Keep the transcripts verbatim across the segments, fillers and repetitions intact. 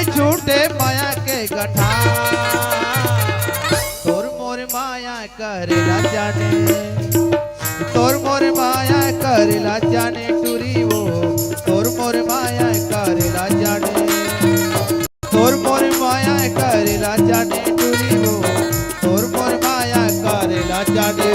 छूटे माया के गठा। तोर मोर माया करेला जाने, तोर मोर माया करेला जाने टूरी वो, तोर मोर माया करेला जाने, तोर मोर माया करेला जाने टूरी वो, तोर मोर माया करेला जाने।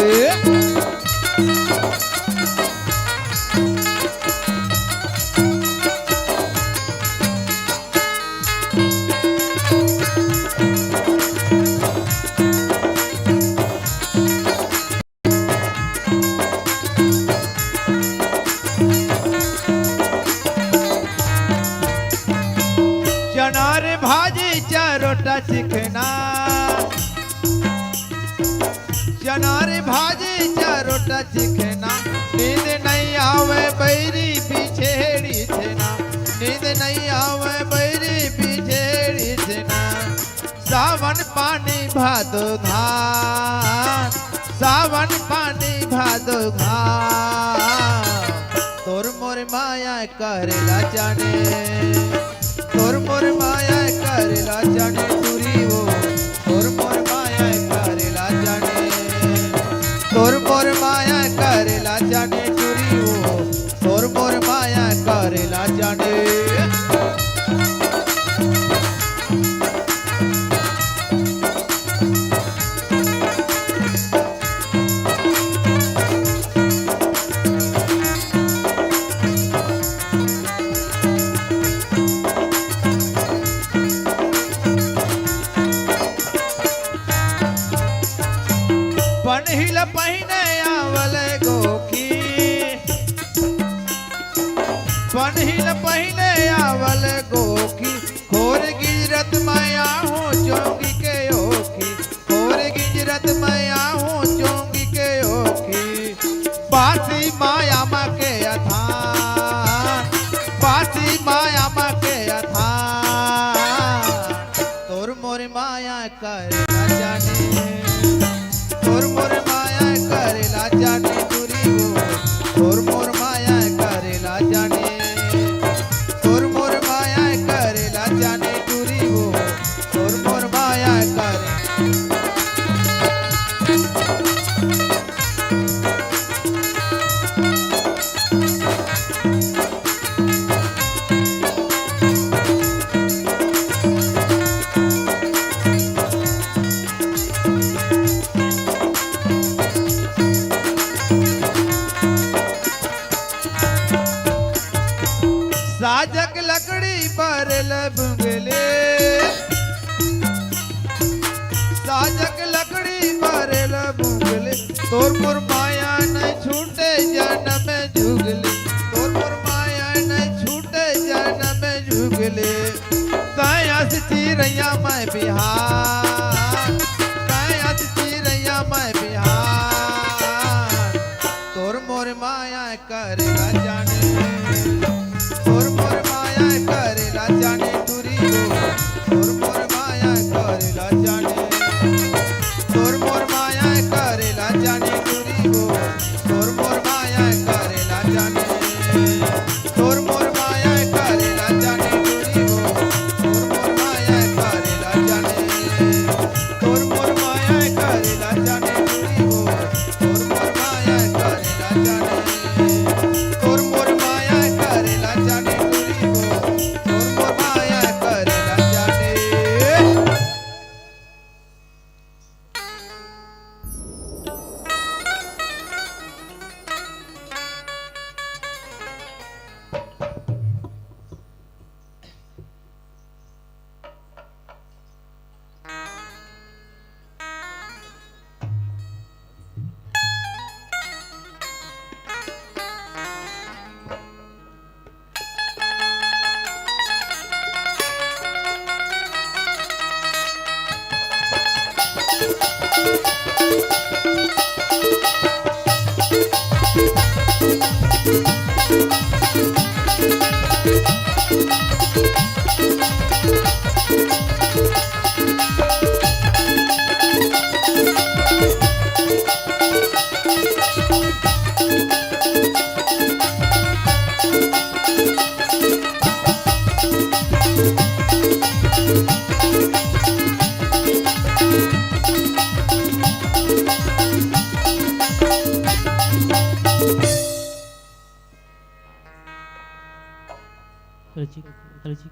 चना रे भाजी चरोटा चिखना, चना रे भाजी चरोटा चिखना, नींद नहीं आवे बैरी पीछे हेड़ी थे ना, नींद नहीं आवे बैरी पीछे हेड़ी थे ना। सावन पानी भादो धान, सावन पानी भादो धान। तोर मोर माया करेला जाने, तोर मोर माया करेला जाने टूरी वो, तोर मोर माया करेला जाने, तोर मोर माया करेला जाने टूरी वो, तोर मोर माया करेला जाने। पनही ल पहिने आवल गोखी, पनही ल पहिने आवल गोखी, खोर गिजरत मैं आहूँ चोंगी के ओखी, खोर गिजरत मैं आहूँ चोंगी के ओखी। पासी माया मा के अथान, पासी माया मा के अथान। तोर मोर माया करेला जाने, तोर मोर माया करेला जाने टूरी वो, तोर मोर माया करेला जाने, तोर मोर माया करेला जाने टूरी वो, तोर मोर माया करे। साजक लकड़ी बरेल बुंगले, साजक लकड़ी बरेल बुंगले, तोर मोर माया नहीं छूटे जनम जुगले, तोर मोर माया नहीं छूटे जनम जुगले। तैं अस चिरैया मैं बिहान, तैं अस चिरैया मैं बिहान। तोर मोर माया करेला जाने, तोर मोर माया करेला जाने टूरी वो, तोर मोर माया करेला जाने, तोर मोर माया करेला जाने टूरी वो, तोर मोर माया करेला जाने, तोर मोर माया करेला जाने टूरी वो, तोर मोर माया करेला जाने, तोर मोर माया करेला जाने टूरी वो, तोर मोर माया करेला जाने, तोर मोर माया करेला जाने टूरी वो, तोर मोर माया करेला जाने। हेलो जी, हेलो जी।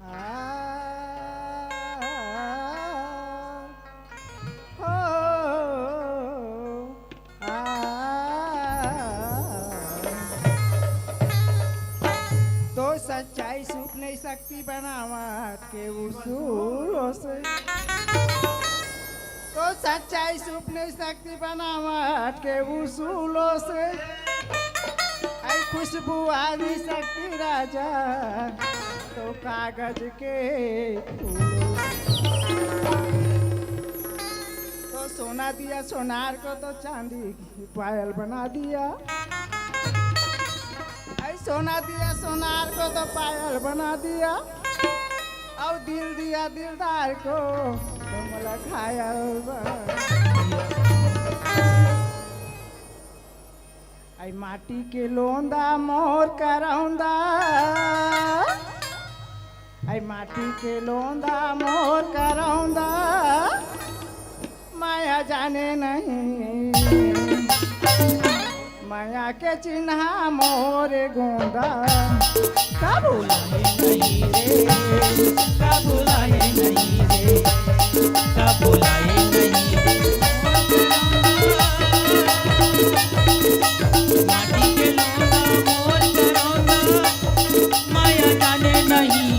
आ, हो, आ। तो सच्चाई छुप नहीं सकती बनावट के उसूलों से। तो सच्चाई छुप नहीं सकती बनावट के उसूलों से। आई खुशबू आ नहीं सकती राजा, तो कागज के फूलों से। तो सोना दिया सोनार को तो चांदी पायल बना दिया। ऐ सोना दिया सोनार को तो पायल बना दिया। और दिल दिया दिलदार को तो मोला घायल बना दिया। ऐ माटी के लोंदा मोर करौंदा, ऐ माटी के लोंदा मोर करौंदा, माया जाने नहीं, माया के चिन्हा मोर गोंदा। कब भुलाए नहीं रे, कब भुलाए नहीं रे, कब भुलाए नहीं रे। माटी के लोंदा मोर करौंदा, माया जाने नहीं,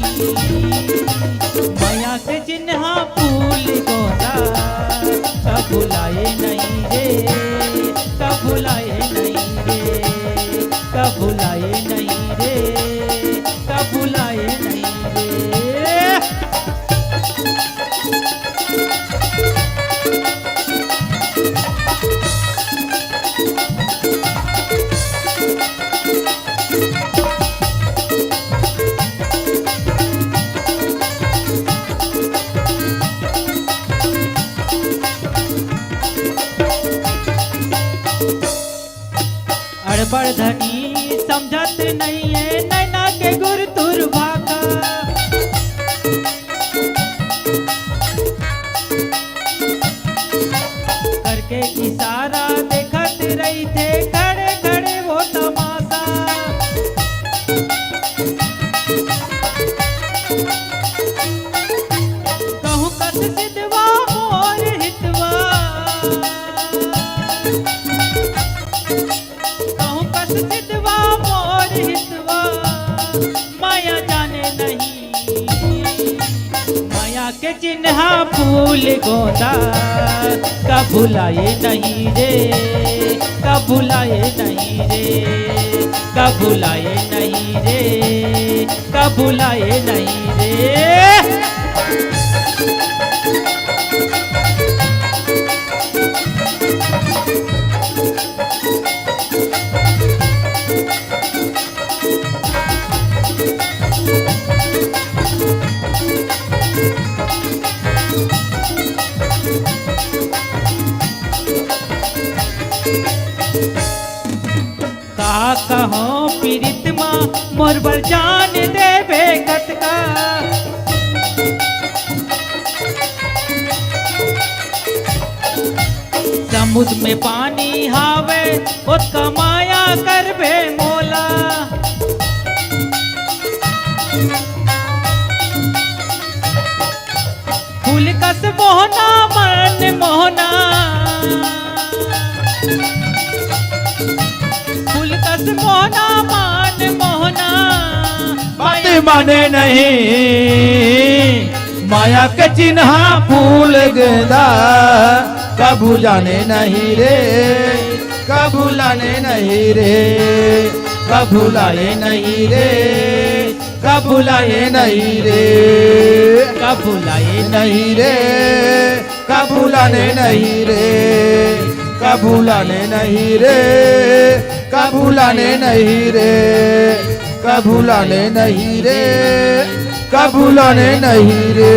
माया के चिन्हा फूल गोंदा, कब भुलाए नहीं रे, कब भुलाए नहीं रे, कब भुलाए नहीं रे, कब भुलाए नहीं रे। अड़बड़ धनी समझत नहीं है नैना के गुर तुर भाखा। करके इशारा देखत रहिथे खड़े खड़े वो तमाशा। कहूँ कस सिधवा मोर हितवा, कहूँ कस सिधवा मोर हितवा, माया जाने नहीं, माया के चिन्हा फूल गोंदा, कब भुलाए नहीं रे, कब भुलाए नहीं रे, कब भुलाए नहीं रे, कब भुलाए नहीं रे। का कहूँ पीरित मा मोर बर जान देबे कतका। समुद्र में पानी हावे, ओतका माया करबे मोला। फूल कस मोहना मन मोहना, फूल कस मोहना मन मोहना, बात माने नहीं, माया के चिन्हा फूल गेंदा, कभू जाने नहीं रे, कभू लाने नहीं रे, कभू लाने नहीं रे, कभू लाने नहीं रे, कभू लाने नहीं रे, कभू लाने नहीं रे, कभू लाने नहीं रे, कभू लाने नहीं रे, कभू लाने नहीं रे, कभू लाने नहीं रे।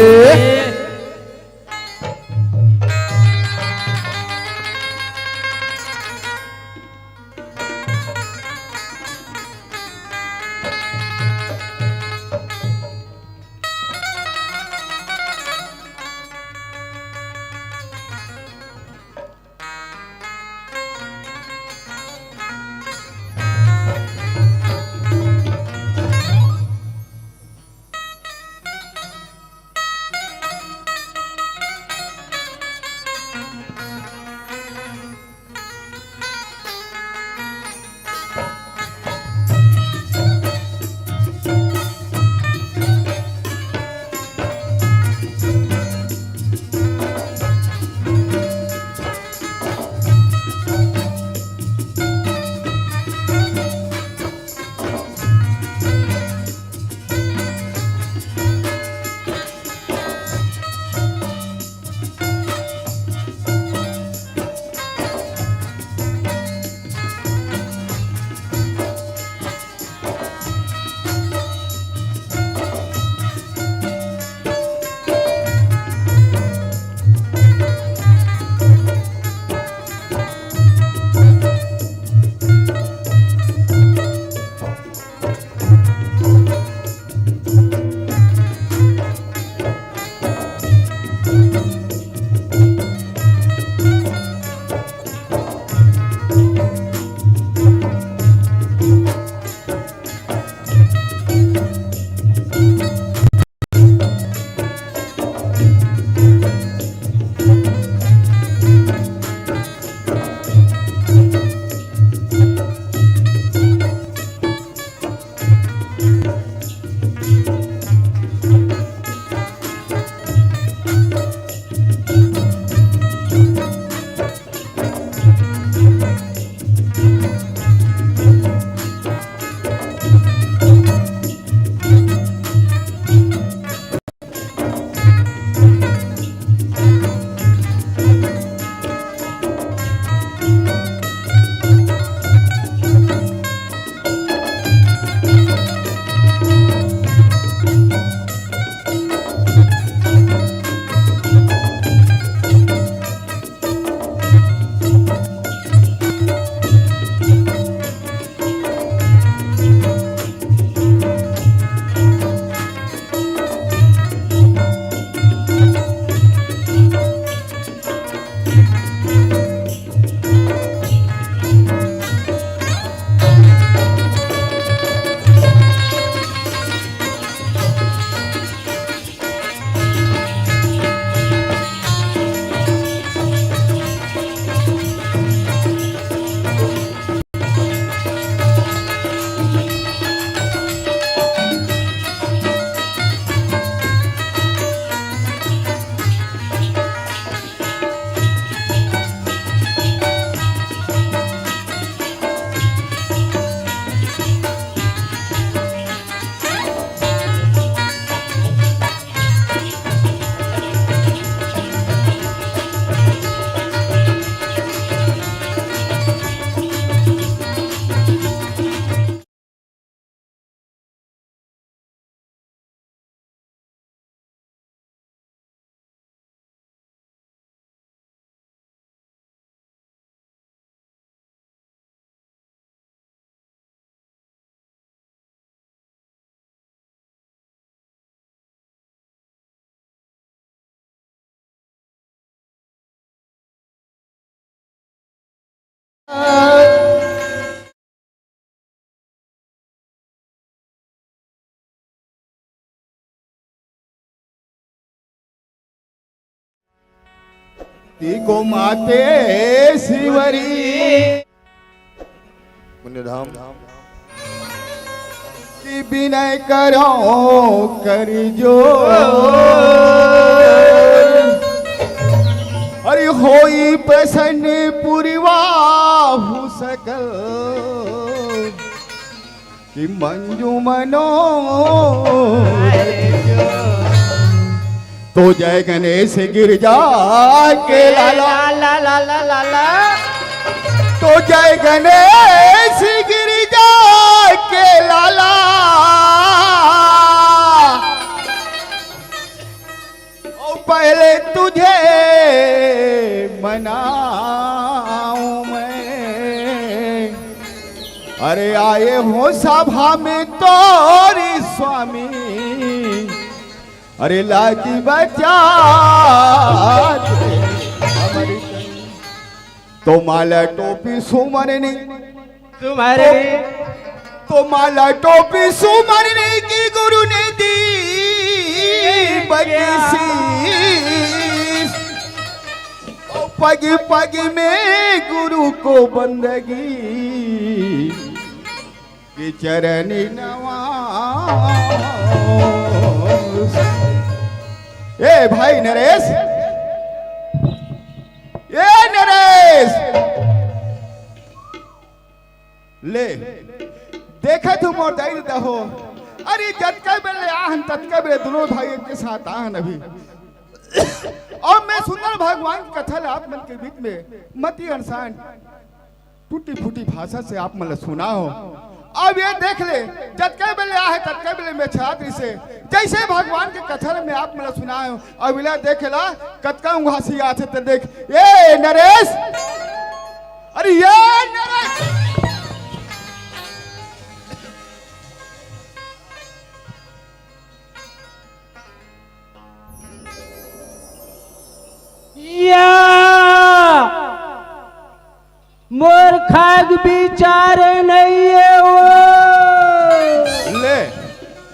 तिको माते शिवरी पुण्य धाम कि विनय करो कर जो। अरे होई प्रसन्न पुरवा हु सकल कि मंजू मनो। तो जय गणेश गिरजा के लाला। ला ला ला ला ला। तो जय गणेश गिरजा के लाला। ओ पहले तुझे मनाऊं मैं। अरे आए हो सभा में तोरी स्वामी। अरे लागी बचा दे हमारी। तो माला टोपी सुमरनी तुम्हारे तो, तो माला टोपी सुमरनी की गुरु ने दी बख्शीश। ओ पग पग में गुरु को बंदगी के चरण नवा। ए भाई नरेश, ए नरेश, ले, देखत हूँ मोर दाई ददा हो। अरे जतका बेले आहन ततका बेले दोनों भाई एक के साथ आहन अभी। और मैं सुंदर भगवान की कथा ला आप मन के बीच में मती अनसान टूटी फूटी भाषा से आप मन ला सुनाओ। अब ये देख ले, जतका बेले आहे ततका बेले में छात्र से जैसे भगवान के कथा में आप मन ला सुनाओ। अब इला देख ला कतका उंघासी आथे त देख। ए नरेश, अरे ये नरेश। या मोर खाग विचार नहीं है वो। ले,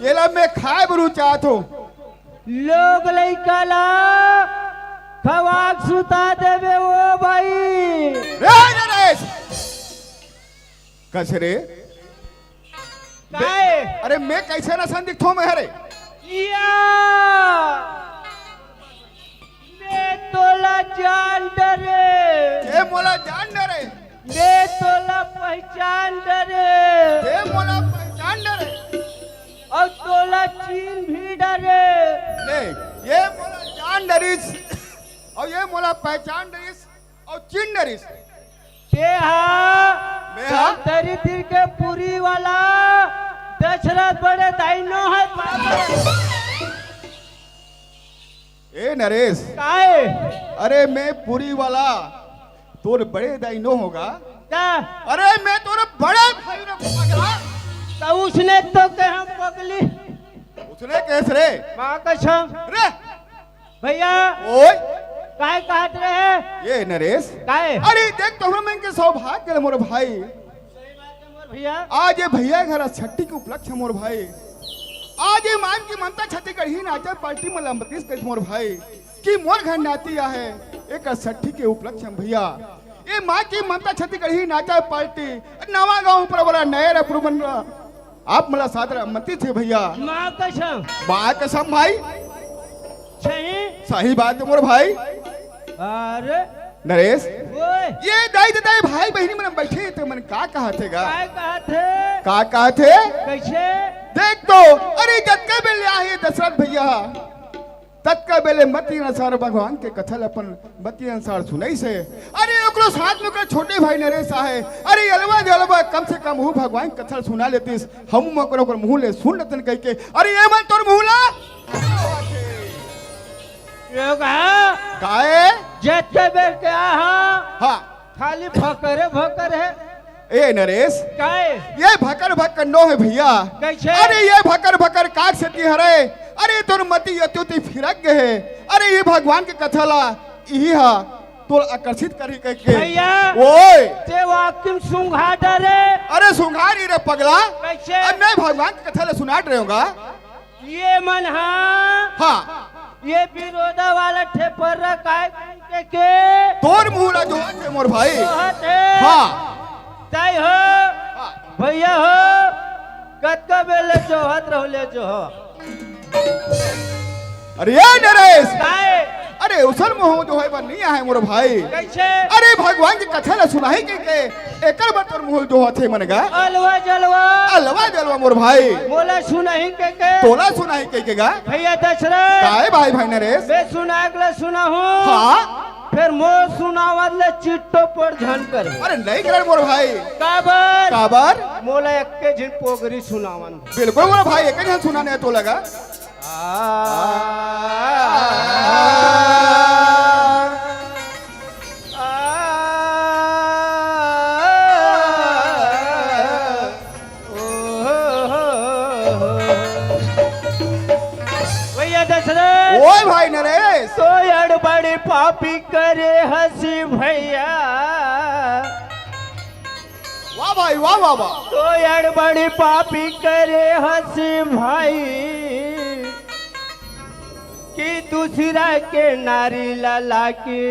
ये ला मैं खाए बर चाहत हूँ। लोग लइका ला खवाक सुता देवे वो भाई। रे नरेश, कस रे? काय? अरे मैं कैसे नसन दिखथो मैं हरे? या! मैं तोला जान डरे। ए मोला जान डरे। मैं तोला पहचान डरे। ए मोला पहचान डरे। और तोला चीन भी डरे। ले, ये मोला जान डरिस। और ये मोला पहचान डरिस। अउ चिन नरिस। ते हा मैं हा? धमतरी तीर के पुरी वाला दशरथ बड़े दाई नो है। ए नरेश। काय? अरे मैं पुरी वाला तोर बड़े दाई नो होगा। का? अरे मैं तोर बड़े भाई नो होगा। तो उसने तो के हम पगली। उसने कैसे रे? माँ कसम। रे भैया, ओए। काय कहत रहे? ये नरेश। काय? अरे देख, तोहर मन के सौभाग्य रे मोर भाई। सही बात है मोर भैया। आज ये भैया घर छठी के उपलक्ष्य मोर भाई। आज ये मान की ममता छत्तीसगढ़ी नाचा पार्टी में लंबतीस करिस मोर भाई कि मोर घर नाती आहे एक छठी के उपलक्ष्य में भैया। ये माँ की ममता छत्तीसगढ़ी नाचा पार्टी नवा गांव पर वाला नया रपुर बन रहा। आप मला साथ रह मती थे भैया। माँ कसम। माँ कसम भाई। सही। सही बात है मोर भाई। अरे नरेश। ओए। ये दाई ददाई भाई बहिनी मन बैठे हे ते मन का कहा थे गा? काय कहा थे? का कहा थे? कैसे? देख तो, अरे जतका बेले आहे दशरथ भैया ततका बेले मती अनुसार भगवान के कथा ल अपन मती अनुसार सुनइस हे। अरे ओकरो साथ में ओकर छोटे भाई नरेश आहे। अरे अलवा जलवा कम से कम वो भगवान के कथा ल सुना लेतिस, हम ओकर ओकर मुंह ले सुन लेतन कह के। अरे ये मन तोर मुंह ला यो कहा? काहे? जतके बेर के आहा हाँ। खाली भकरे भकर हे। ए नरेश, काय? ये भकर भकर नो हे भैया। कैसे? अरे ये भकर भकर काक सेती हरे। अरे तोर मती यति उति फिरक गे हे। अरे ये भगवान के कथा ला इही हा तोला आकर्षित करही कहिके। भैया, ओए! ते वाकई म सूंघा डरे। अरे सूंघा नहीं रे पगला। कैसे? अब मैं भगवान के कथा ले सुनात रहेंव गा। ये मन हा। हाँ। ये बिरोदा वाला ठेपर रा काय के के। तोर मुंह ला जोहत हे मोर भाई। जोहत हे। हाँ। तय हो। हाँ। भैया हो। कतका बेर ले जोहत रहो ले जोहो। अरे ए नरेश। काय? अरे उसन मुंह जोहे बर नहीं आहे मोर भाई। कैसे? अरे भगवान के कथा ला सुनाही कहिके एकर बर तोर मुंह जोहत हे मन गा। अलवा जलवा। अलवा जलवा मोर भाई। मोला सुनाही कहिके। तोला सुनाही कहिके गा। भैया दशरथ। काय भाई, भाई नरेश? मैं सुनाय के ला सुनाहूं। हाँ। फेर मोर सुनावत ले चिट्टो पड़ झन कर। अरे नहीं करन मोर भाई। काबर? काबर? मोला एक्के झिन पोगरी सुनावन। बिल्कुल मोर भाई, एक्के झिन सुनाने हे तोला गा। आ, आ, भैया दशरथ। ओए भाई नरेश। तो अड़बड़ी पापी करे हसी भैया। वाह भाई, वाह, वाह, वाह। तो अड़बड़ी पापी करे हसी भाई कि दूसरा के नारी ला लाके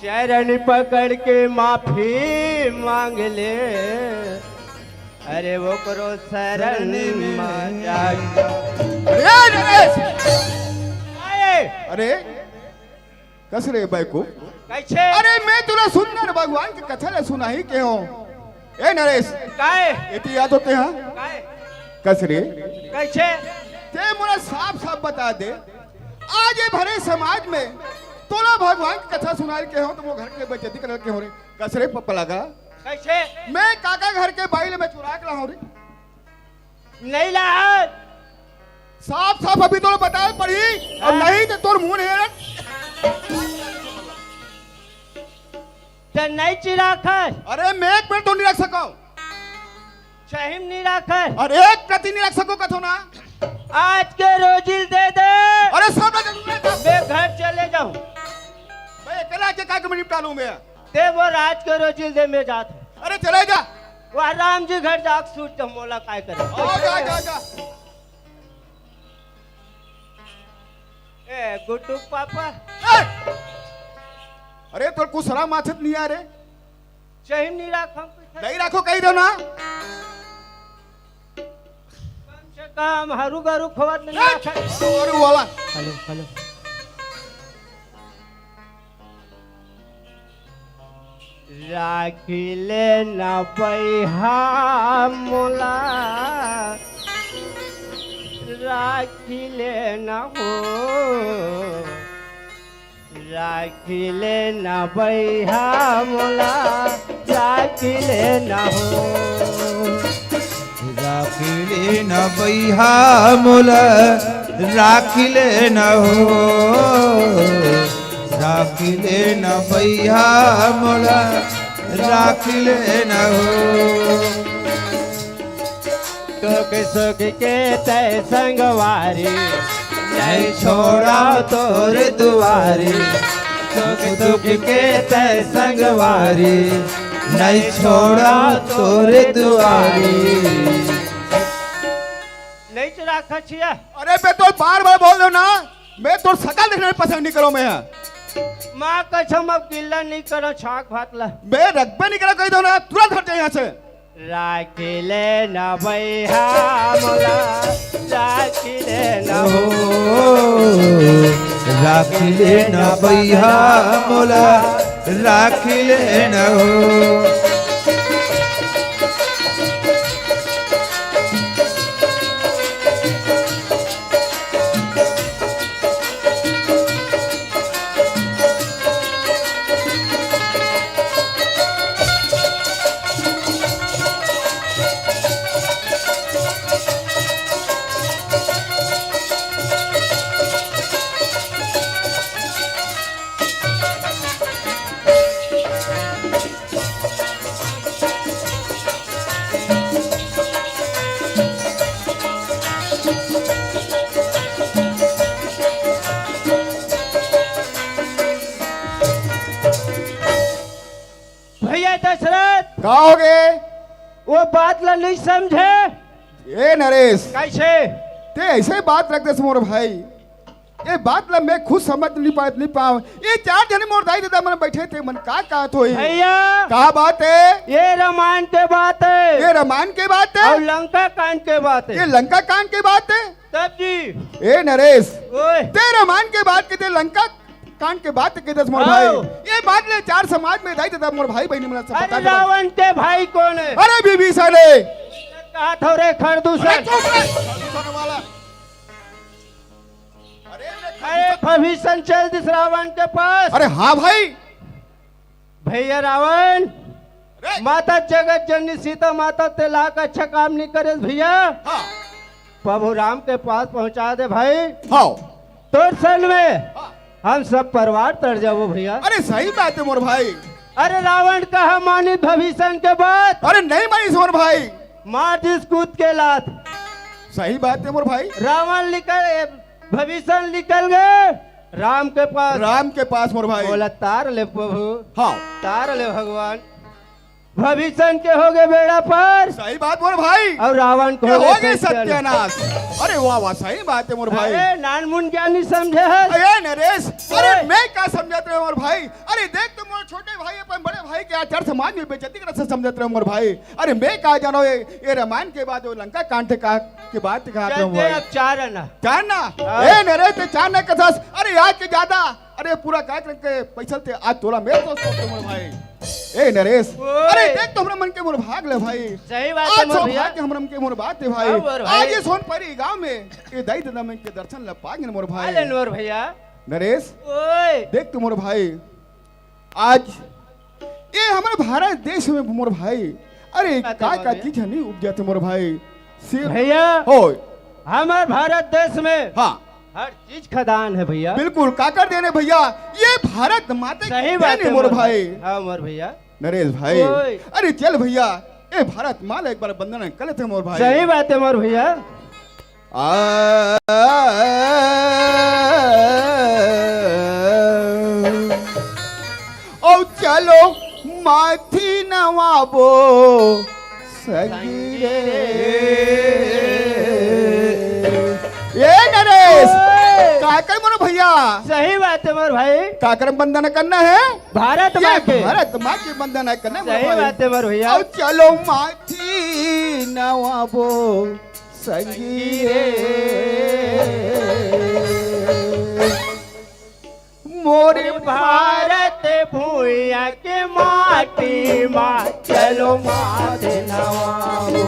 चरण पकड़ के माफी मांग ले, अरे ओकरो शरण मा जाके। अरे नरेश! अरे! अरे कस रे बैकूफ? कैसे? अरे मैं तोला सुंदर भगवान के कथा ला सुनाही केहेंव। ए नरेश! काय? एती आ तो तेहा। काय? कस रे? कैसे? ते मोला साफ साफ बता दे, आज ये भरे समाज में तोला भगवान के कथा सुनाय केहेंव त मोर घर के बेइज्जती करय केहेंव रे। कस रे पपला का? कैसे? मैं काकर घर के बाई ल मैं चुरा के लाहूं रे? नहीं लाहस। साफ साफ अभी तोला बताय पड़ही, अउ हाँ। नहीं त तोर मुंह नहीं रे। त नहीं चिराखस। अरे मैं एक मिनट तो नहीं रख सकंव। सही म नहीं राखस। अरे एक प्रति नहीं रख सकंव कथों ना। आज के रोजी ल दे दे। अरे सब रख दूंगा। मैं घर चले जाहूं। मैं अकेला के काय के निपटा लूं मैं? ते मोर आज के रोजी ल दे, मैं जात हंव। अरे चले जा। वह राम जी घर जाके सूत जा, मोला काय करे। आ, जा, जा, जा। ए, गुड्डू के पापा। ए! अरे तोर कुछ शरम आथे त नहीं आय रे? सही म नहीं राखंव कुछ। नहीं राखंव कहि देंव ना। कम से कम हरू गरू खोवत नहीं ए! राखंव। हरू वाला। Hello, hello. राखी ले न बइहा मोला, राखी ले न हो, राखी ले न बइहा मोला, राखी ले न हो। राखी ले न बइहा मोला, राखी ले न हो। राखी ले न बइहा मोला, राखी ले न हो। तोके सोख के तय संगवारी, नहीं छोड़ा तोर दुआरी। तोके सोख के तय संगवारी, नहीं छोड़ा तोर दुआरी। नहीं चुरा खचिया। अरे बे, तो बार बार बोल दो ना, मैं तोर सकल देखना पसंद नहीं करों मैं। माँ कसम, अब गिल्ला नहीं करों छाक भात ला। बे रखबे नहीं करों, कहि देंव ना, तुरंत हट जा यहाँ से। राखी ले न बइहा मोला, राखी ले न हो। राखी ले न बइहा मोला, राखी ले न हो। का होगे? वो बात ला नहीं समझे। ए नरेश, कैसे? ते ऐसे बात रख देस मोर भाई। ये बात ला मैं खुद समझ नहीं पा, नहीं पाव। ये चार जने मोर दाई ददा मन बैठे थे, मन का कहत होई? भैया, का बात है? ये रामायण के बात है। ये रामायण के बात है? और लंका कांड के बात है। ये लंका कांड के बात है? तब जी। ए नरेश, ओए। ते रामायण के बात के, ते लंका कांड के बात के दस मोर भाई। आओ। ये बात ले चार समाज में दाई ददा मोर भाई बहनी मन सब बता अरे दे। रावण के भाई कौन है? अरे विभीषण है। कहा थो रे खरदूषण। अरे चुप रे, खरदूषण वाला। अरे रे अरे खरदूषण। भविष्य चल दिस रावण के पास। अरे हाँ भाई। भैया रावण, अरे। माता जगत जननी सीता माता ते लाख अच्छा काम नहीं करे भैया। हाँ। प्रभु राम के पास पहुंचा दे भाई। हाँ। तोर सन में हाँ। हम सब परिवार तर जाबो भैया। अरे सही बात है मोर भाई। अरे रावण कहा मानी भविष्य के बात। अरे नहीं मानी मोर भाई। मार दिस कूद के लात। सही बात है मोर भाई। रावण निकल, ए, भविष्य निकल गए राम के पास। राम के पास मोर भाई। बोला तार ले प्रभु। हाँ। तार ले भगवान। भविष्य के हो गए बेड़ा पार। सही बात मोर भाई। और रावण के हो हो गए गए सत्यानाश। सत्यानाश। अरे वाह वाह, सही बात है मोर भाई। अरे नानमुन ज्ञानी समझे है। अरे नरेश, अरे ओए। मैं का समझत रहे मोर भाई? अरे देख तो मोर छोटे भाई अपन बड़े भाई के आचार समाज में बेइज्जती करत से समझत रहे मोर भाई। अरे मैं का जानो ये, ये रामायण के बाद वो लंका कांड का, के बात कहत रहे चल मोर दे भाई। अब चार आना। चार ना? हाँ। ए नरेश ते चार ना कथस। अरे आज के ज्यादा अरे पूरा कार्यक्रम के पैसा ते आज तोला मेरे दोस्त होते मोर भाई। ए नरेश, ओए। अरे देख तो हमरा मन के मोर भाग ले भाई। सही बात है आज मोर भैया। सौभाग्य हमरा मन के मोर बात है भाई। हाँ, मोर भाई। आज ये सोनपरी गांव में ये दाई ददा मन के दर्शन ला पागन मोर भाई। अरे मोर भैया। नरेश, ओए। देख तो मोर भाई, आज ये हमारे भारत देश में मोर भाई, अरे बात है का का भैया। चीज है नहीं उपजाते मोर भाई। सिर्फ भैया, होय। हमारे भारत देश में हाँ। हर चीज खदान है भैया। बिल्कुल, काकर देने भैया, ये भारत माता की सही बात देन है है मोर मोर भाई। भाई। हाँ मोर भैया। नरेश भाई, ओए। अरे चल भैया, ए भारत माँ ला एक बार वंदना कर लेते हैं मोर भाई। सही बात है मोर भैया। आ, औ चलो माथी नवाबो संगी रे। ए नरेश, ओए। काकर मोर भैया? सही बात है मोर भाई। काकर वंदना करना है? भारत ये माँ के। भारत माँ की वंदना करना है मोर सही भाई। बात है मोर भैया। औ चलो माथी नवाबो संगी रे। मोर भारत भुइयां के माटी मा चलो माथे नवाबो।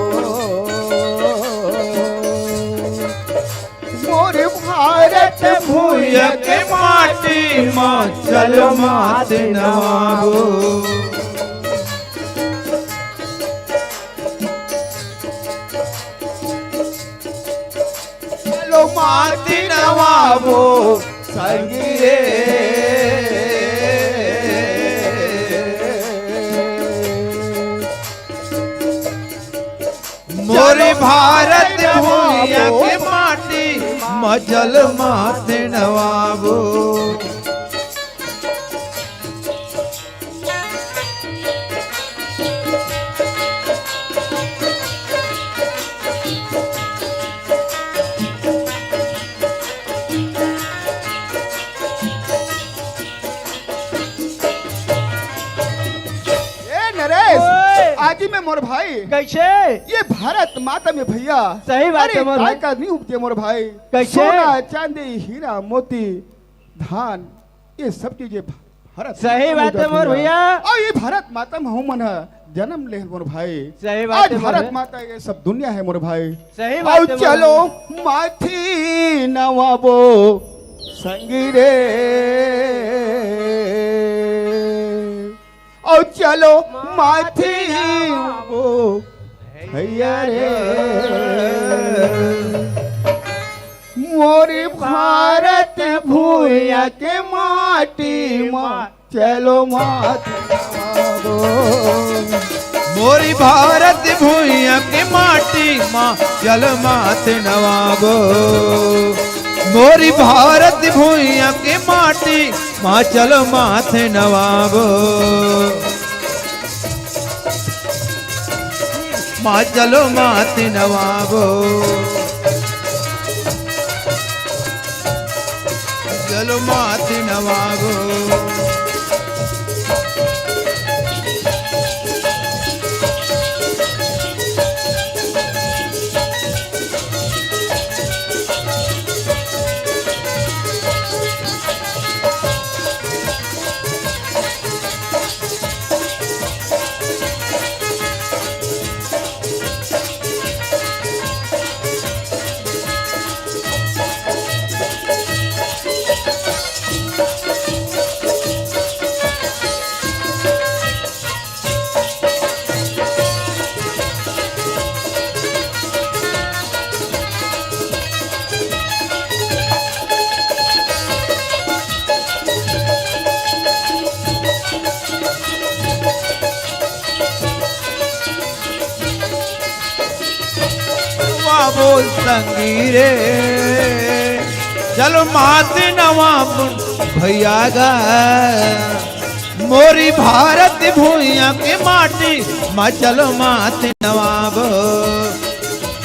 मोर भारत भुइयां के माटी मा चलो माथे नवाबो। चलो माथे नवाबो संगी रे। मोर भारत भुइयां के माटी मा चलो माथे नवाबो। ए नरेश, ओए। आजी में मोर भाई। कैसे? ये भारत माता में भैया। सही बात अरे, है मोर काय भाई। का नहीं उपजे मोर भाई। कैसे? सोना, चांदी, हीरा, मोती, धान, ये सब चीजें भारत सही माता में बात है उपजत मोर भैया। भैया। और ये भारत माता में हमन ह जन्म ले मोर भाई। सही बात आज है मोर भारत भैया। माता ये सब दुनिया है मोर भाई। सही बात और है मोर चलो भैया। माथी नवाबो संगी रे। और चलो माथी नवाबो भैया रे। मोर भारत भुइयां के माटी मा चलो माथे नवाबो। मोरी भारत भुइयां के माटी मा चलो माथे नवाबो। मोरी भारत भुइयां के माटी मा चलो माथे नवाबो। माँ चलो माथे नवाबो, चलो माथे नवाबो। नवाबो संगी रे, चलो माथे नवाबो भैया गा। मोरी भारत भुइयां के माटी, माँ चलो माथे नवाबो।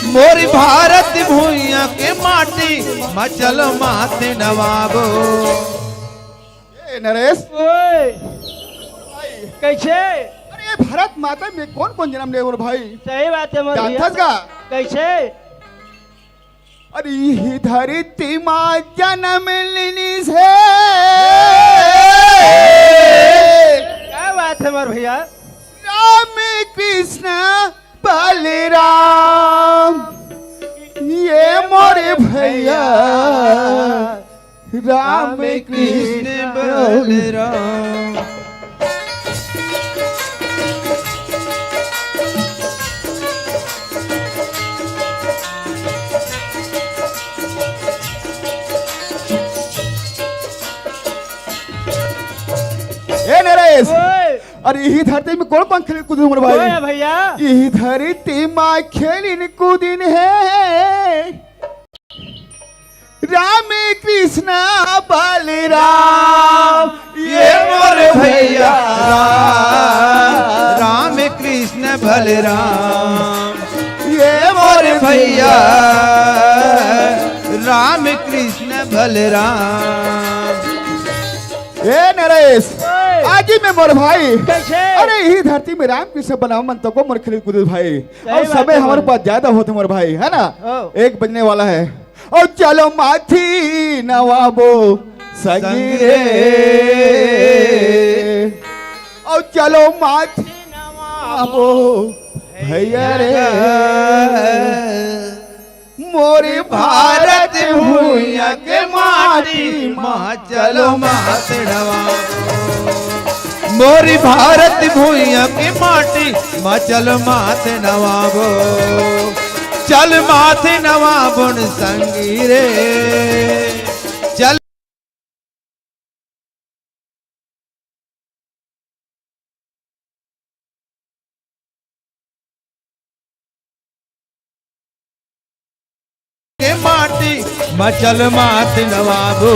मोरी भारत भुइयां के माटी, माँ चलो माथे नवाबो। ए नरेश। ओए, भाई। कैसे? अरे, ये भारत माता में कौन कौन जन्म ले मोर भाई? सही बात है मोर भैया। जानथस का? कैसे? अरे, इही धरती माँ जन्म लेनी से। क्या बात है मोर भैया? राम कृष्ण बलराम, ये मोर भैया। राम कृष्ण बलराम। ए नरेश, ओए। अरे, इही धरती में कौन कौन खेलिन कूदिन मोर भाई? ओए भैया। इही धरती माँ खेलिन कूदिन हे। राम कृष्ण बलराम, ये मोर भैया। राम कृष्ण बलराम, ये मोर भैया। राम कृष्ण बलराम। ए नरेश, ओए। आज ही में मोर भाई। कैसे? अरे, इही धरती में राम कृष्ण बलराम मन तको मोर खेलिन कूदिन भाई। सही और बात समय है हमारे भाई। पास ज्यादा होते मोर भाई, है ना? ओ। एक बजने वाला है। और चलो माथे नवाबो संगी रे। और चलो माथे नवाबो भैया रे। मोरी भारत भुइयां के माटी, माँ चलो माथे नवाबो। मोरी भारत भुइयां के माटी, माँ चलो माथे नवाबो। चल माथे नवाबो न संगी रे। चल के माटी, माँ चल माथे नवाबो।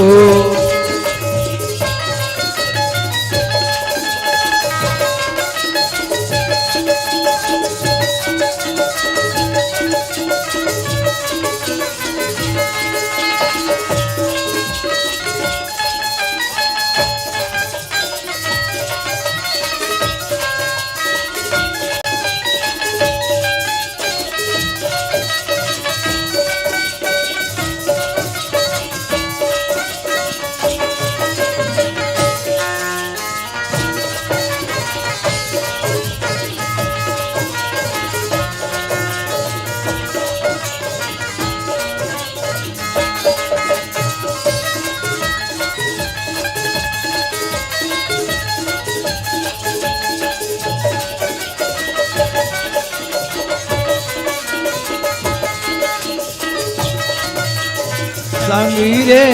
संगी रे,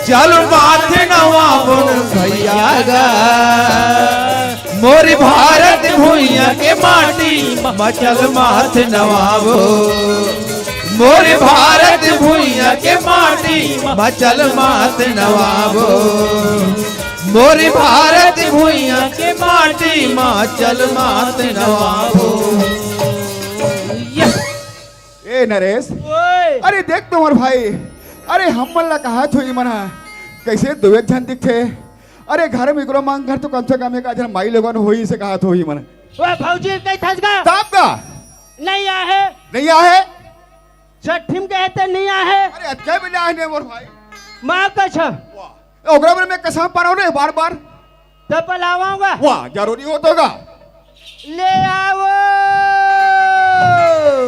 चल माथे नवाबो न भैया गा। मोरी भारत भुइयां के माटी, माँ चल माथे नवाबो। मोरी भारत भुइयां के माटी, माँ चल माथे नवाबो। तोरी भारत भुइयां के माटी मा चल मात नवाबो। ए नरेश, ओए। अरे देख तो मोर भाई, अरे हमन ला कहात होही मन ह, कइसे दू एक झन दिखथे। अरे घर में इकरो मांग घर तो कम से कम एक आध झन माई लोगन होही से कहात होही मन। ओए भौजी कहिथस गा? तब का? नहीं आहे। नहीं आहे? छठी में कहे ते नहीं आहे। अरे अतका भी नहीं आहे मोर भाई। माँ कछ। वाह। ओकरा बर मैं कसम पारव रे बार बार। तब लावाऊंगा। वाह, जरूरी हो तो गा। ले आओ।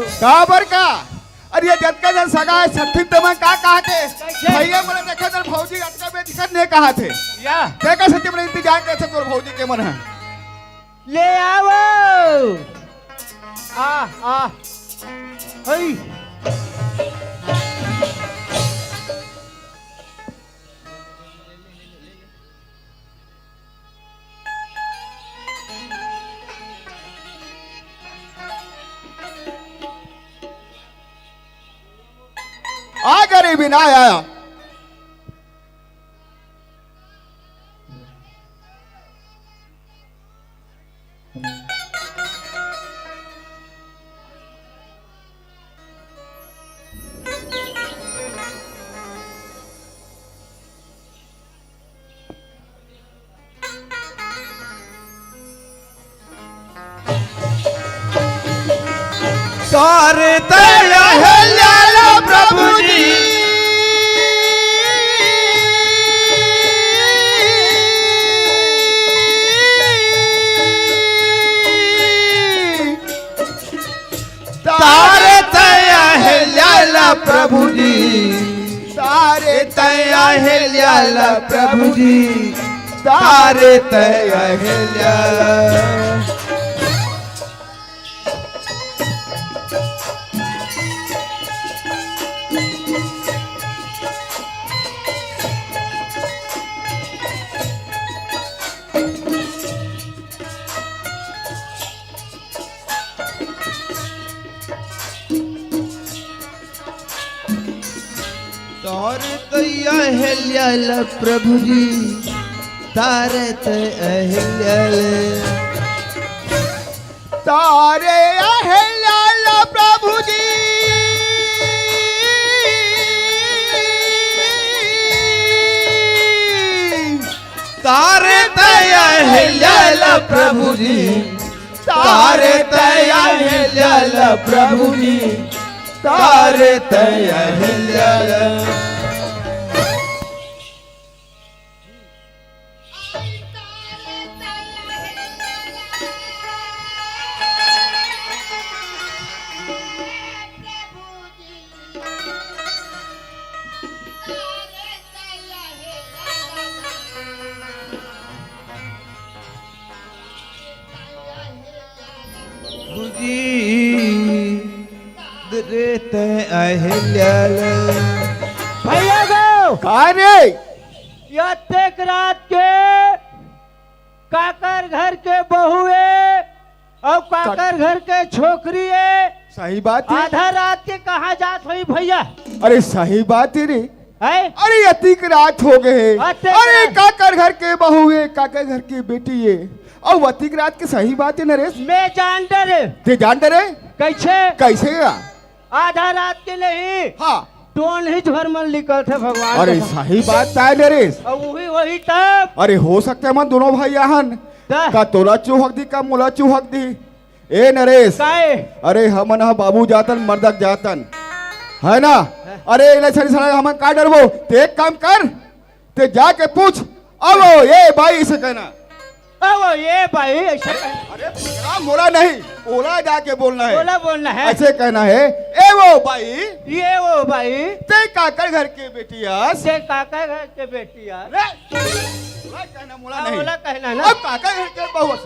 काबर का? अरे ये जतका झन सगा हे छठी ते मन का कहाथे? कइसे? भैया मोला देखे तो भौजी अतका बे दिखत नहीं कहाथे। या। ते का सच्ची मन इंतजार करथे तोर भौजी के मन ह। ले आओ। आ, आ। हई। आ गरीबी ना आया। तारे तया हे लाला प्रभु जी। तारे तया हे लाला प्रभु जी। तारे तया हे लाला प्रभु जी। तारे तया हे लाला। तारे तया हे लाला प्रभु जी, तारे तया हे लाला। तारे हे लाला प्रभु जी। तारे तया हे लाला प्रभु जी। तारे तया हे लाला प्रभु जी। तारे तया हे लाला। बुझी रे तय अहिल्या ले। भैया गो! का रे? अतेक रात के काकर घर के बहू ए अउ काकर का- घर के छोकरी ए। सही बात हे। आधा रात के कहाँ जात होही भैया? अरे सही बात हे रे। हैं? अरे अतिक रात हो गे हे। अतिक अरे रात। काकर घर के बहू ए, काकर घर के बेटी ए, अउ अतिक रात के सही बात हे नरेश। मैं जान डरे। ते जान डरे? कइसे? कइसे गा? आधा रात के नहीं। हाँ। टोन ही झोर मन निकलथे भगवान अरे कसम। सही बात ताय नरेश। अउ उही, उही तब। अरे हो सकथे हमन दोनों भाई आहन। का? का तोला चुहक दी, का मोला चुहक दी। ए नरेश। काहे? अरे हमन ह बाबू जातन, मर्दक जातन। है ना? हाँ। अरे एला छड़ी सड़ा हमन का डरबो? ते एक काम कर, ते जाके पूछ, "अवो ए बाई" अइसे कहना। अवो ए बाई, अइसे कहना। अरे, अरे, मोला नहीं, ओला जाके बोलना हे। ओला बोलना हे। अइसे कहना हे, "ए वो बाई, ए वो बाई, ते काकर घर के बेटी अस?" ते काकर घर के बेटी अस? अरे, ओला कहना, मोला हाँ, नहीं। ओला कहना ना। अब काकर घर के बहू अस?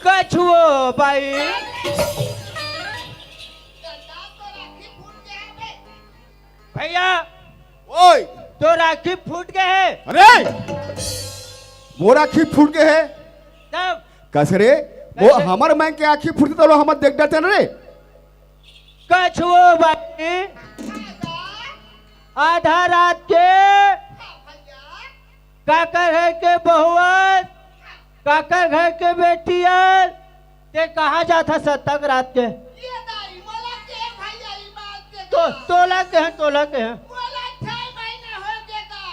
कछुओ बाई। भैया। ओए। तोर आँखी फूट गे हे। अरे। मोर आँखी फूट गे हे। तब? कस रे? वो हमर माई के आँखी फुटथे त हमर देख डरथे न रे। कछुओ बाई, आधा रात के काकर घर के बहुअन, काकर घर के बेटियन, ते कहाँ जाथस अतक रात के? ये दाई, मोला के भैया ई बात के तो, का? तोला के हैं, तोला के हैं। मोला छह महीना हो गे गा।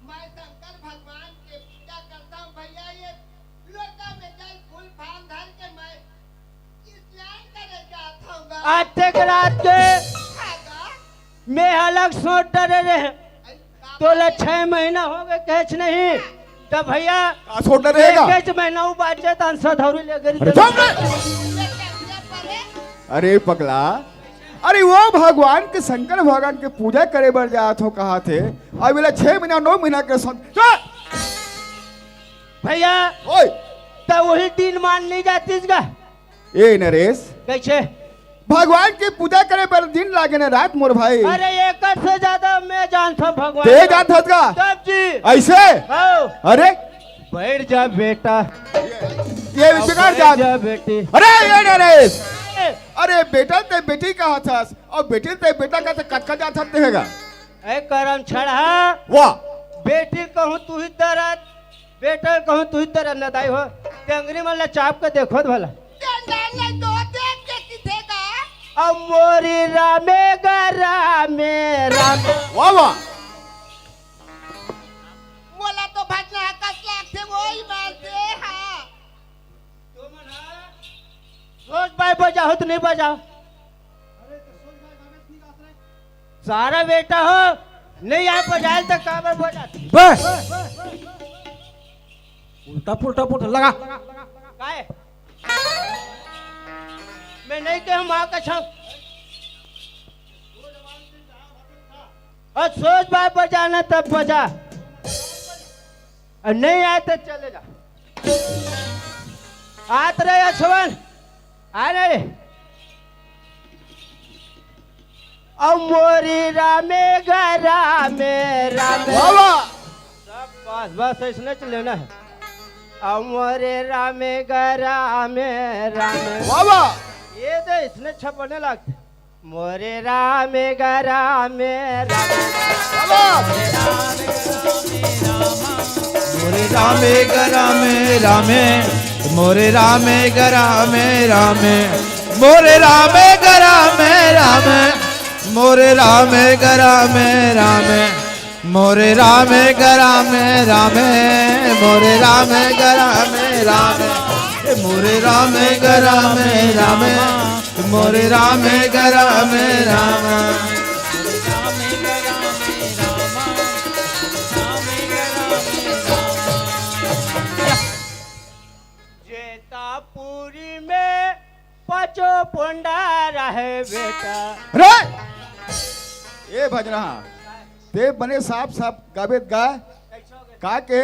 मैं शंकर भगवान के पूजा करता हूँ भैया, ये लोटा में जल फूल फान धर के मैं स्नान करे जात हूँ गा। अतक रात के हाँ गा। मैं अलग सोच डरे रहे। तोला छह महीना हो गे, कहेच नहीं। त भैया, का छोड़ रहेगा? एक महीना उ बाचे त अंसा धौरी ले गरी अरे चुप रे। अरे पगला, अरे वो भगवान के, शंकर भगवान के पूजा करे बर जात हो कहाथे, अब एला छह महीना, नौ महीना के सं-, चुप! भैया, ओए! त वही दिन मान नहीं जातीस गा? ए नरेश, कैसे? भगवान के पूजा करे बर दिन लागे न रात मोर भाई। अरे एकर से ज्यादा मैं जानथव भगवान ते का। जानथस का? तब जी। ऐसे? हाँ। अरे बैठ जा बेटा। ये अब बेकार बैठ जान। जा बेटी। अरे ये नरेश। ए। अरे बेटा ते बेटी कहाथस, अब बेटी ते बेटा का ते कतका जाथस ते हेगा। ए करम छड़ा। वाह। बेटी कहूँ तू ही दरद, बेटा कहूँ तू ही तरह न दाई हो, टेंगरी मन ला चाप के देखो त भला। टेंगरी नहीं तो देख के किथे का? अब मोरी रामे गा रामे, रामे। वाह, वाह। मोला तो भजना कस लागथे, वही मानते हाँ। सोज बाय बजाहो त नहीं बजाओ। सारा बेटा हो, नहीं आय बजायल त काबर बजात? बस। उल्टा पुल्टा पुल्टा लगा। काय? मैं नहीं कहूँ माँ कसम। और सोज बाय बजाना तब बजा। और नहीं आय त चले जा। आत रे यशवंत, आ रे। अब मोरी रामे गा रामे, रामे। वाह, वाह। सब बस, बस ऐसने च लेना है। अब मोरे रामे गा रामे, रामे। वाह, वाह। ये तो इसने छपने लगते। मोरे रामे गा रामे, रामे। वाह, वाह। मोरे रामे गा रामे, रामे। मोरे रामे गा रामे, रामे। मोरे रामे गा रामे, रामे। मोरे रामे गा रामे, रामे। मोरे रामे गा रामे, रामे। मोरे रामे गा रामे, रामे। मोरे रामे गा रामे, रामे। मोरे रामे गा रामे, रामे। जेतापुरी में पाँचो पोंडा रहे बेटा। रे! ए भजनहा, ते बने साफ साफ गाबे त गा। का के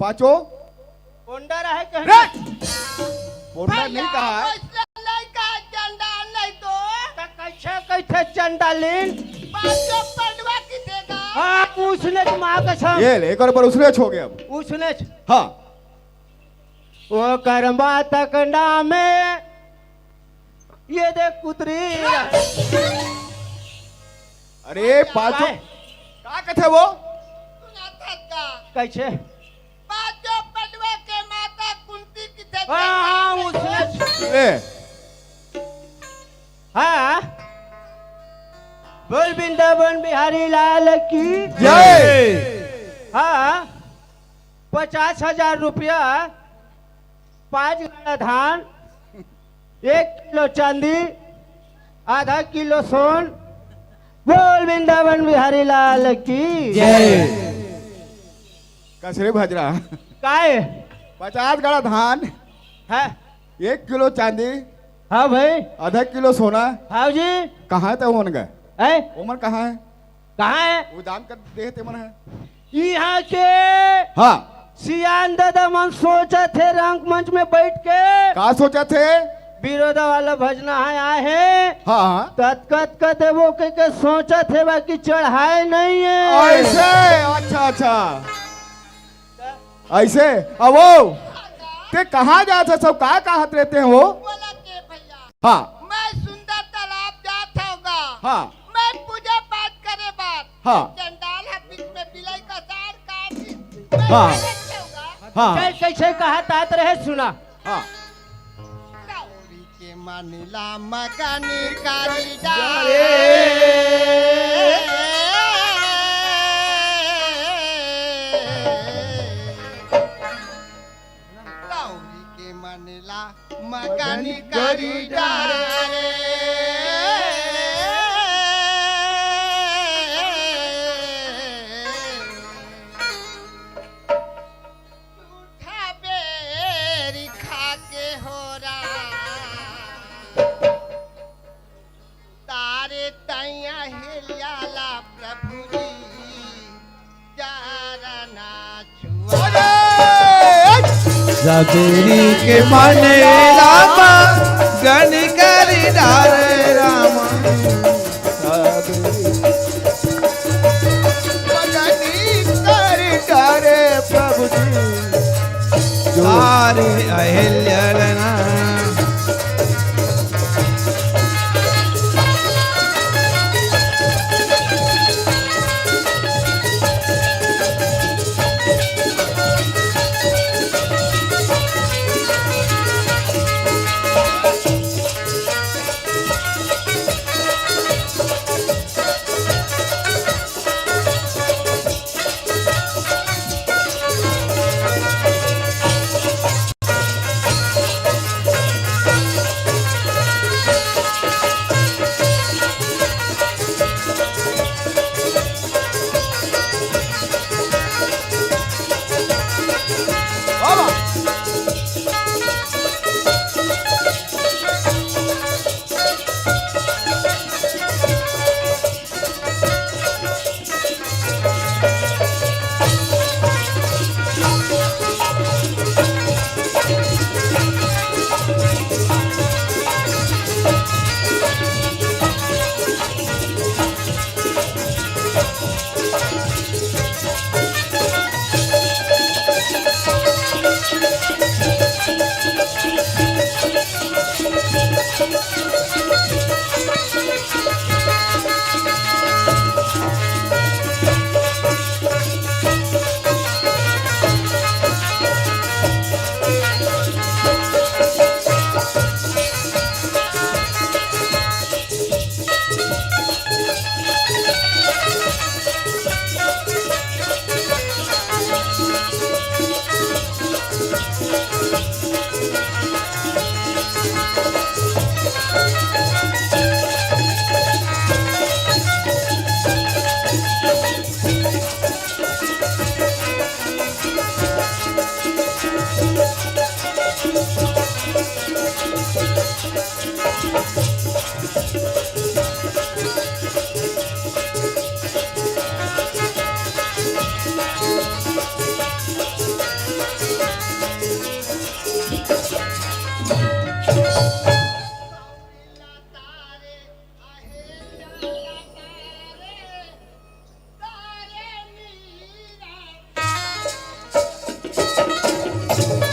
पाँचो पोंडा रहे कहे? रे! पोंडा नहीं कहा है। वैसे नहीं कहा, चंडाल नहीं तो। त कैसे कैसे चंडालिन? पाँचो पंडवा की देगा। हाँ, उसने तो माँ कसम। ये ले, एक और बार उसने हो गया अब। उसने च- हाँ। ओकर माता के नाम हे, ये देख कुतरी। अरे पाँचो, काय? का कथे वो? सुनाथस का? कैसे? पाँचो पंडवा के माता कुंती की देख हाँ, हाँ, उसने। ए। हाँ। बोल वृंदावन बिहारी लाल की। जय। हाँ। पचास हजार रुपया, पाँच गाड़ा धान, एक किलो चांदी, आधा किलो सोन। बोल वृंदावन बिहारी लाल की जय। कस रे भजरा? काय? पचास गाड़ा धान, हाँ। एक किलो चांदी, हाँ भाई। आधा किलो सोना। हाँ जी। कहाँ हे त ओमन गा? हैं? ओमन कहाँ हे? कहाँ हे? वो दान कर दे हे तेमन हे। इहाँ के हाँ। सियान दादा मन सोचत हे रंगमंच में बैठ के। का सोचत हे? बिरोधा वाला भजना हे, आए हे। हाँ, हाँ। ततका ततका देबो कहिके सोचत हे, बाकी चढ़ाए नहीं हे। ऐसे? अच्छा, अच्छा। ऐसे? अब वो ते कहाँ जात हस अउ का कहत रहे ते हो? बोला के भैया? हाँ। मैं सुंदर तालाब जात हँव गा। हाँ। मैं पूजा पाठ करे बर। हाँ। चंडाल ह बीच में बिलाई का सार काट दी। मैं हाँ। भागत हँव गा। हाँ। चल, कैसे कहत आत रहे, सुना। हाँ। गौरी के मानिला मगन करी डारे। गौरी के मानिला मगन करी डारे। झूठा बेरी खा के होरा। तारे तैया हेलियाला प्रभु जी, जारना छुआ। सबेरी के मन रामा, गन करी डारे रामा। सबेरी मगनी करी डारे प्रभु जी। तारे अहिल्या लना।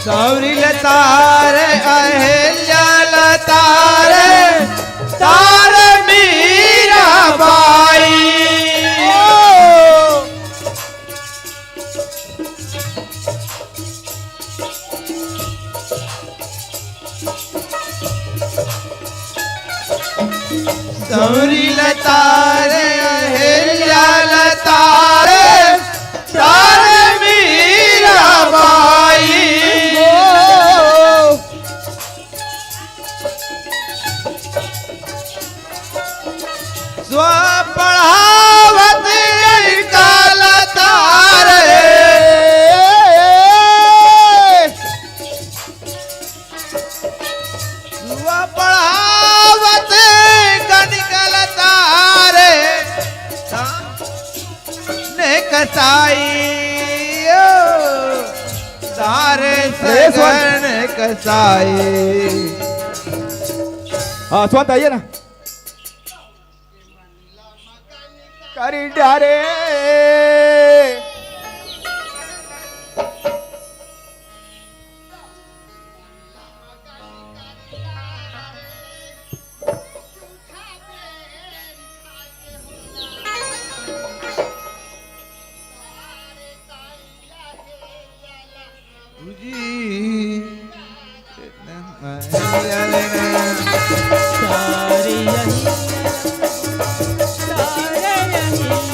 सौरी ल तारे, अहिल्या ल तारे, तारे मीरा बाई। सौरी ल तारे, अहिल्या ल तारे, तारे मीरा बाई। स्व पढ़ावत गई काल तारे। स्व पढ़ावत गई काल तारे। ने कसाई ओ, तारे अरे, यशवंत। सगन कसाई। हाँ, यशवंत, आइए ना। करी डारे। सारे यही, सारे यही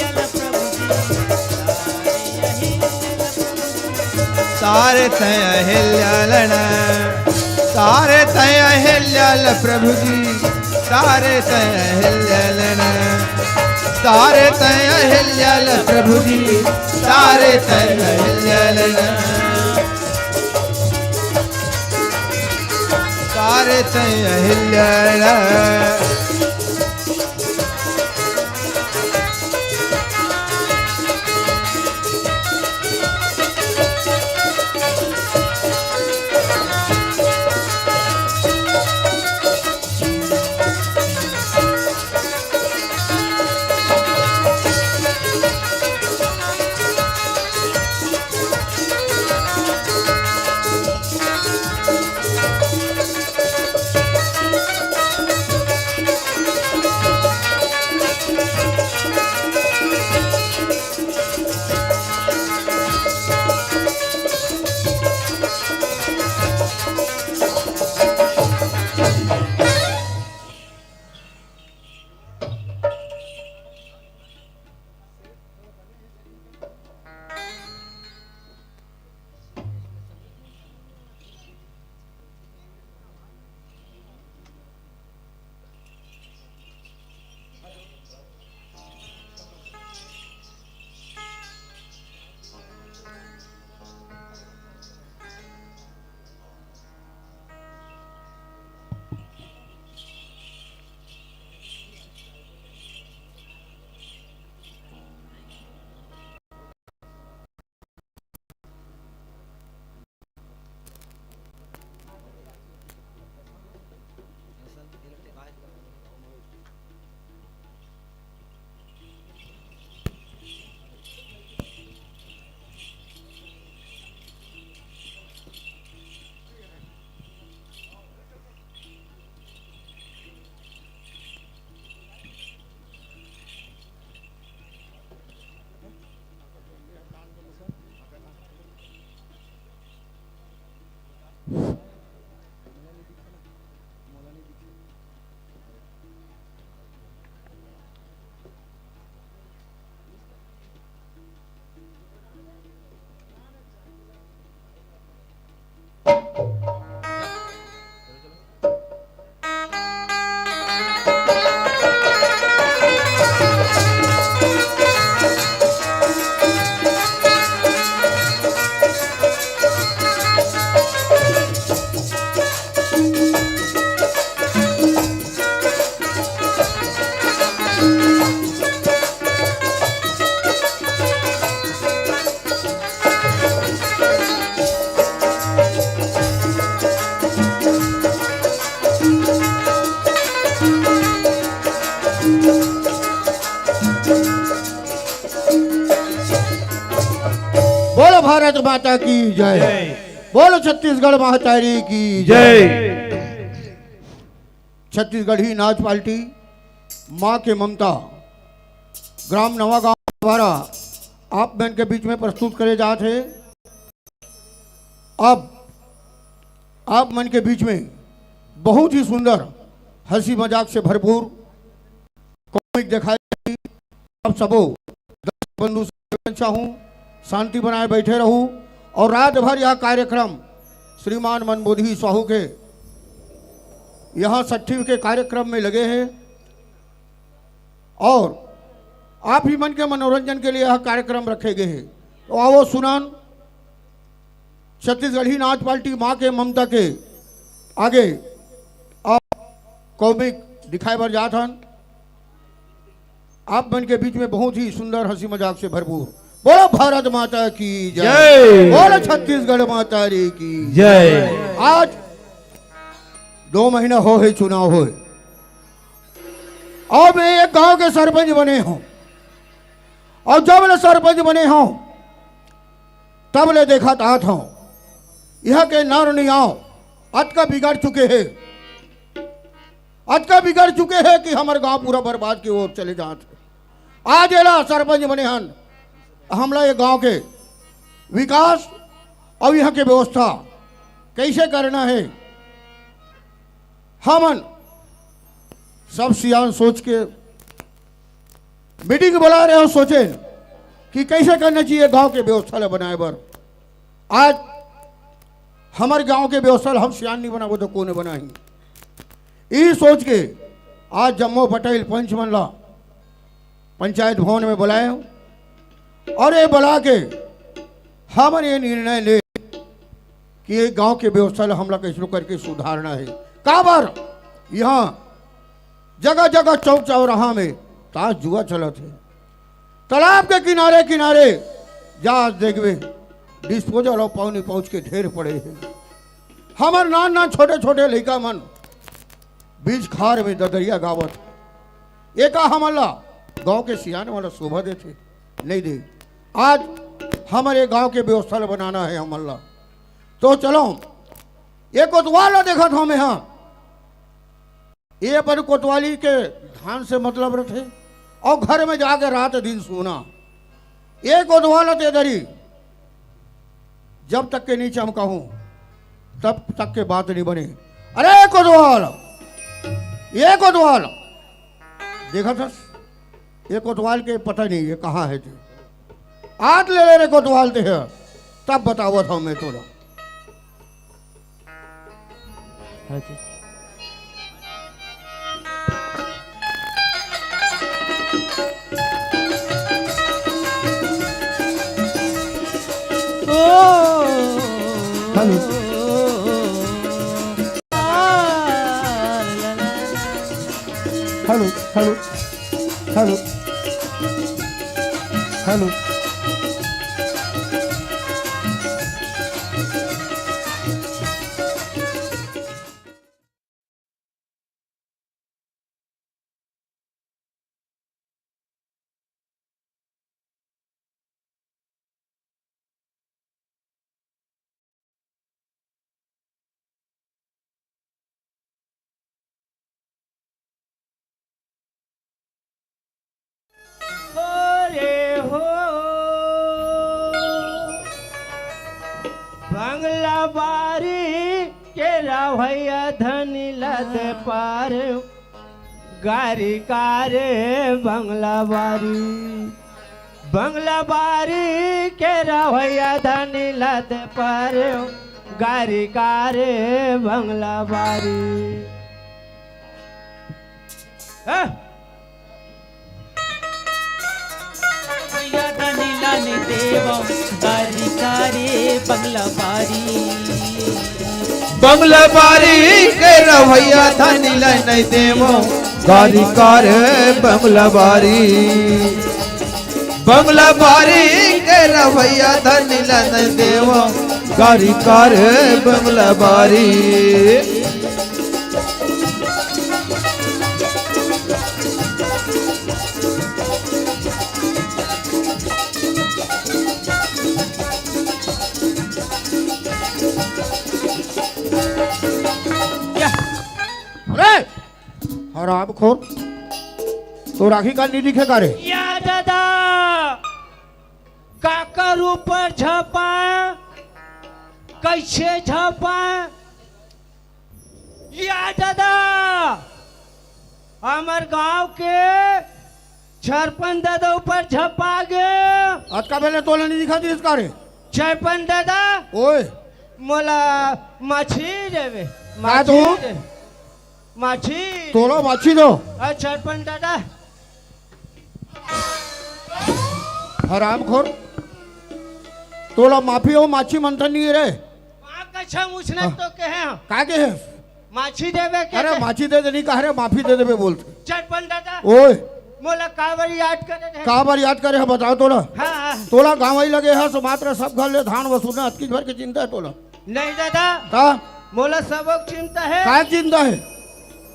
अल प्रभु जी, सारे यही अल प्रभु जी। सारे तैं अहिल्या लना, सारे तैं अहिल्या ल प्रभु जी, सारे तैं अहिल्या लना, सारे तैं अहिल्या ल प्रभु जी, सारे तैं अहिल्या लना, सारे तैं अहिल्या ल। बोलो भारत माता की जय। जय। बोलो छत्तीसगढ़ महतारी की जय। जय। छत्तीसगढ़ी नाच पार्टी माँ के ममता, ग्राम नवा गांव द्वारा आप मन के बीच में प्रस्तुत करे जात हे। अब आप मन के बीच में बहुत ही सुंदर हंसी मजाक से भरपूर कॉमिक दिखाई। आप सबो दर्शक बंधु से चाहूँ, शांति बनाए बैठे रहू और रात भर यह कार्यक्रम श्रीमान मनबोधी साहू के यहाँ सट्ठी के कार्यक्रम में लगे हैं और आप ही मन के मनोरंजन के लिए यह कार्यक्रम रखे गए हैं। तो आओ सुनन, छत्तीसगढ़ी नाच पार्टी माँ के ममता के आगे आप कॉमिक दिखाए बर जात हन। आप मन के बीच में बहुत ही सुंदर हंसी मजाक से भरपूर। बोलो भारत माता की जय। जय। बोलो छत्तीसगढ़ महतारी की जय। आज दो महीना हो हे चुनाव होय, अउ मैं एक गांव के सरपंच बने हंव, अउ जब ले सरपंच बने हंव तब ले देखत आत हंव, इहां के नर नियाव अतका बिगड़ चुके हे, अतका बिगड़ चुके हे कि हमर गांव पूरा बर्बाद के ओर चले जात हे। आज एला सरपंच बने हन, हमला ये गांव के विकास अउ इहां के व्यवस्था कइसे करना हे, हमन सब सियान सोच के मीटिंग बुलाए रहे हों, सोचेन कि कइसे करना चाहिए गांव के व्यवस्था ल बनाए बर। आज हमर गांव के व्यवस्था ल हम सियान नहीं बनाबो तो कोने बनाही? ई सोच के आज जम्मो पटेल पंच मन ला पंचायत भवन में बुलाए हों और ये बुला के हमन ये निर्णय ले कि ये गांव के व्यवस्था ला हमला कइसनो करके सुधारना हे। काबर यहाँ जगह जगह चौक चौराहा में ताश जुआ चलत हे। तालाब के किनारे किनारे जा देखबे, डिस्पोजल और पानी पाउच के ढेर पड़े हे। हमर नान नान छोटे छोटे लइका मन बीच खार में ददरिया गावत हे। एका हमन ला गांव के सियान वाला शोभा देथे? नहीं दे। आज हमर ये गांव के व्यवस्था ला बनाना हे हमन ला। तो चलो, ये कोतवाल ला देखत हों मैं, हाँ, ये अपन कोतवाली के धान से मतलब रथे और घर में जाके रात दिन सोना। ये कोतवाल ते दरी जब तक के नहीं चमकाहूं, तब तक के बात नहीं बने। अरे कोतवाल, ये कोतवाल, देखत हस, ये कोतवाल के पता नहीं ये कहाँ हे ते। आज ले ले रे कोतवाल ते हे, तब बतावत हों मैं तोला। Hello. Hello, hello, hello, hello. हो रे हो, बंगला बारी के रवैया धनी लद पार, गारी कारे बंगला बारी। बंगला बारी के रवैया धनी लद पार, गारी कारे बंगला बारी। हाँ? भैया धनी लाने देवो, गारी कारे बंगला बारी। बंगला बारी के रवैया धनी लाने देवो, गारी कारे बंगला बारी। बंगला बारी के रवैया धनी लाने देवो, गारी कारे बंगला बारी। अरे हरामखोर, तो राखी का नहीं दिखे का रे? या दादा, काकर ऊपर झपा, कइसे झपा? या दादा, हमर गांव के सरपंच दादा ऊपर झपा गे। अतका बेले तोला नहीं दिखा दिस का रे? सरपंच दादा, ओए। मोला माछी देवे, का माछी तू? दे। माछी। तोला माछी दो। अ, सरपंच दादा। हरामखोर, तोला माफी हो, माछी मनता नहीं रे। माँ कसम उसने हाँ। तो कहे हैं। का कहे? माछी देवे के अरे दे। माछी दे देनी कह रे, माफी दे देबे बोलते। सरपंच दादा। ओए। मोला काबर याद करे दे? काबर याद करे है बताओ तोला। हाँ, हाँ। तोला गाँव ही लगे है, सो मात्र सब घर ले धान वसूलना, अतकी भर के चिंता है तोला। नहीं दादा। का? मोला सबक चिंता है। का चिंता है?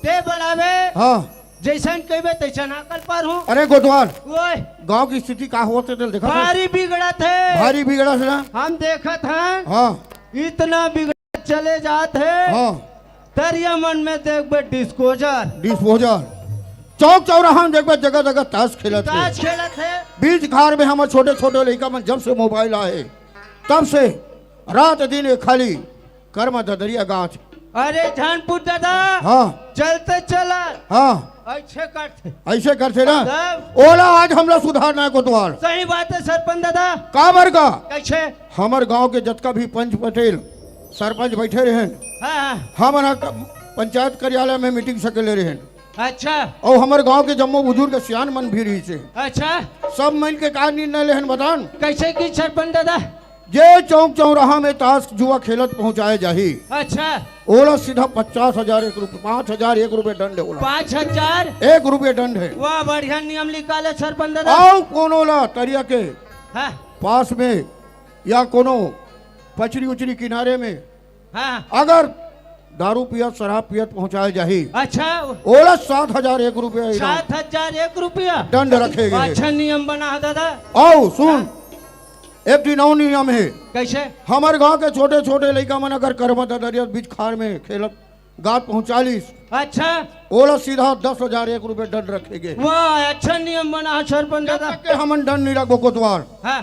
ते बोलावे। हाँ। जैसन कहबे तैसन हाकल पार हूँ। अरे गोटवार, ओए। गांव की स्थिति का होत हे तेल देखा था? भारी बिगड़त है। भारी बिगड़त है ना? हम देखत हैं। हाँ। इतना बिगड़त चले जात है। हाँ। दरिया मन में देखबे डिस्पोजल। डिस्पोजल। चौक चौराहा में देखबे जगह जगह ताश खेलत है। ताश खेलत है। बीच खार में हमर छोटे छोटे लइका मन जब से मोबाइल आए, तब से रात दिन ये खाली कर्मा ददरिया गाछ, अरे जानपुर दादा, हाँ। चलते चला। हाँ। ऐसे करथे। ऐसे करथे ना? तब? ओला आज हमला सुधारना हे कोतवाल। सही बात हे सरपंच दादा। काबर का? कैसे? हमर गांव के जतका भी पंच पटेल, सरपंच बैठे रहेन, हाँ, हाँ। हमन ह क-, पंचायत कार्यालय में मीटिंग सकेले रहेन। अच्छा। अउ हमर गांव के जम्मो बुजुर्ग सियान मन भी रहिसे। अच्छा। सब मिल के का निर्णय लेहन बतान? कैसे की सरपंच दादा? जे चौक चौराहा में ताश जुआ खेलत पहुंचाए जाही, अच्छा। ओला सीधा पचास हजार एक रुपये, पाँच हजार एक रुपये दंड हे ओला। पाँच हजार? एक रुपये दंड हे। वाह, बढ़िया नियम निकाले सरपंच दादा। अउ कोनो ला तरिया के हाँ। पास में या कोनो पचरी उचरी किनारे में हाँ। अगर दारू पियत, शराब पियत पहुंचाए जाही, अच्छा। ओला सात हजार एक रुपया इनाम। सात हजार एक रुपया? दंड रखे गे हे। अच्छा नियम बना हे दादा। अउ सुन, हाँ। एक ठिन अउ नियम हे। कैसे? हमर गांव के छोटे-छोटे लइका मन अगर करमा ददरिया बीच खार में खेलत गात पहुंचा लिस, अच्छा। ओला सीधा दस हजार एक रुपया दंड रखे गे हे। वाह, अच्छा नियम बना हे सरपंच जब दादा। तक के हमन दंड नहीं रखबो कोतवाल, हाँ।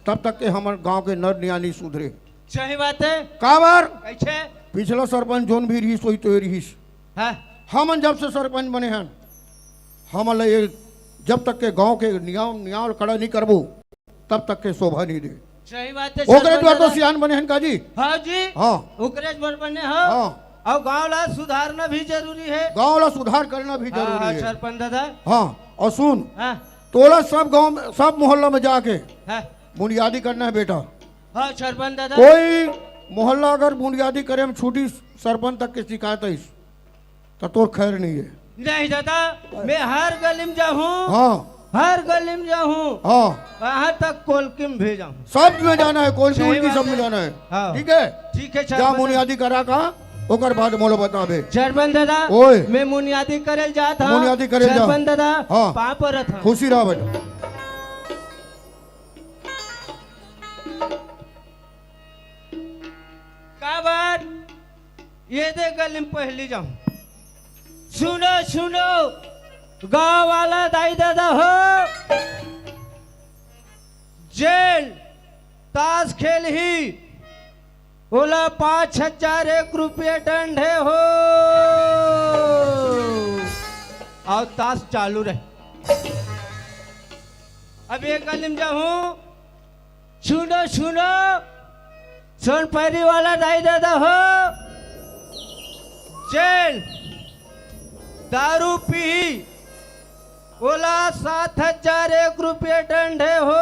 तब तक के हमर गांव के नर निया नहीं सुधरे। सही बात हे। काबर? कैसे? पिछला सरपंच जोन भी रहिस, वही तो रहिस। हाँ। हमन जब से सरपंच बने हन, हमन ला ये जब तक के गांव के नियाव, नियाव खड़ा नहीं करबो, तब तक के शोभा नहीं दे। सही बात हे ओकरे सरपंच द्वारा तो दादा। सियान बने हन का जी? हाँ जी। हाँ। ओकरे बर बने हो। हाँ। अउ गांव ला सुधारना भी जरूरी हे। गांव ला सुधार करना भी हाँ, जरूरी हाँ, हे। सरपंच दादा। हाँ, अउ सुन, हाँ। तोला सब गांव में, सब मोहल्ला में जाके हाँ। बुनियादी करना हे बेटा। हाँ, सरपंच दादा। कोई मोहल्ला अगर बुनियादी करे में छूटी, सरपंच तक के शिकायत आइस, त तोर खैर नहीं हे। नहीं दादा, मैं हर गली में जाहूँ, हाँ। हर गली में जाहूँ, हाँ। वहाँ तक कोलकी में भी जाहूँ। सब में जाना हे, कोलकी सही उलकी बात सब में हे। जाना हे। हाँ। ठीक हे? ठीक हे, जा सरपंच। बुनियादी करा का, ओकर बाद मोला बताबे। सरपंच दादा, ओए। मैं बुनियादी करे ल जात हूँ। बुनियादी करे ल जा। सरपंच दादा, हाँ। पाँव परत हूँ। खुशी रह बेटा। काबर? ये दे गली में पहली जाऊं। सुनो, सुनो, गांव वाला दाई दादा हो, जेन ताश खेलही, ओला पाँच हजार एक रुपया दंड हे हो। अउ ताश चालू रहे। अब ये गली में जाहूं, सुनो, सुनो, सोनपरी वाला दाई दादा हो, जेन दारू पीही, ओला सात हजार एक रुपया दंड हे हो,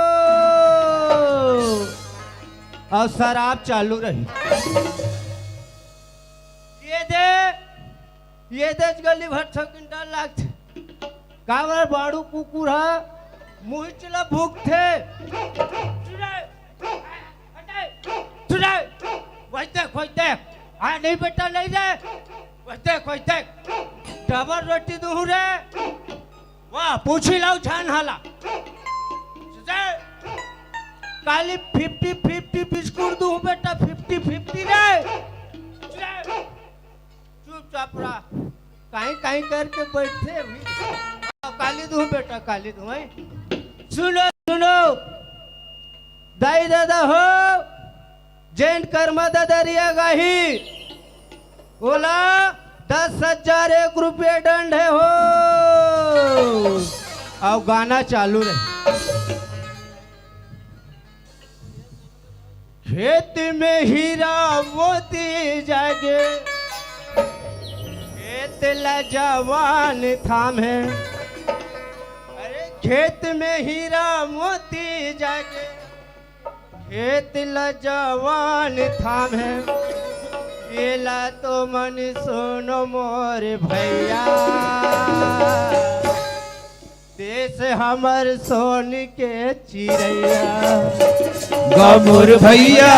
अउ शराब चालू रही। ये दे, ये दे गली भर छो क्विंटल लागथे। काबर बाड़ू कुकुर ह मुहिच ल भूकथे। चुरे, हटे, चुरे। वही देख, वही देख। आ नहीं बेटा, नहीं रे। वही देख, वही देख। डबल रोटी दूहूं रे। वाह, पूछी लाओ छान हाला। चुरे। काली फिफ्टी फिफ्टी बिस्कुट दूहूं बेटा, फिफ्टी फिफ्टी रे। चुरे। चुपचाप रहा, काहीं काहीं करके बैठे भी। काली दूं बेटा, काली दूं, हैं? सुनो, सुनो, दाई दादा हो, जेन करमा ददरिया गाही, ओला दस हजार एक रुपया दंड हे हो। अउ गाना चालू रहे। खेत में हीरा मोती जागे, खेत ला जवान थामे। अरे खेत में हीरा मोती जागे, खेत ला जवान थामे। एला तो मन सुनो मोर भैया, देश हमर सोन के चिरैया। गा मोर भैया,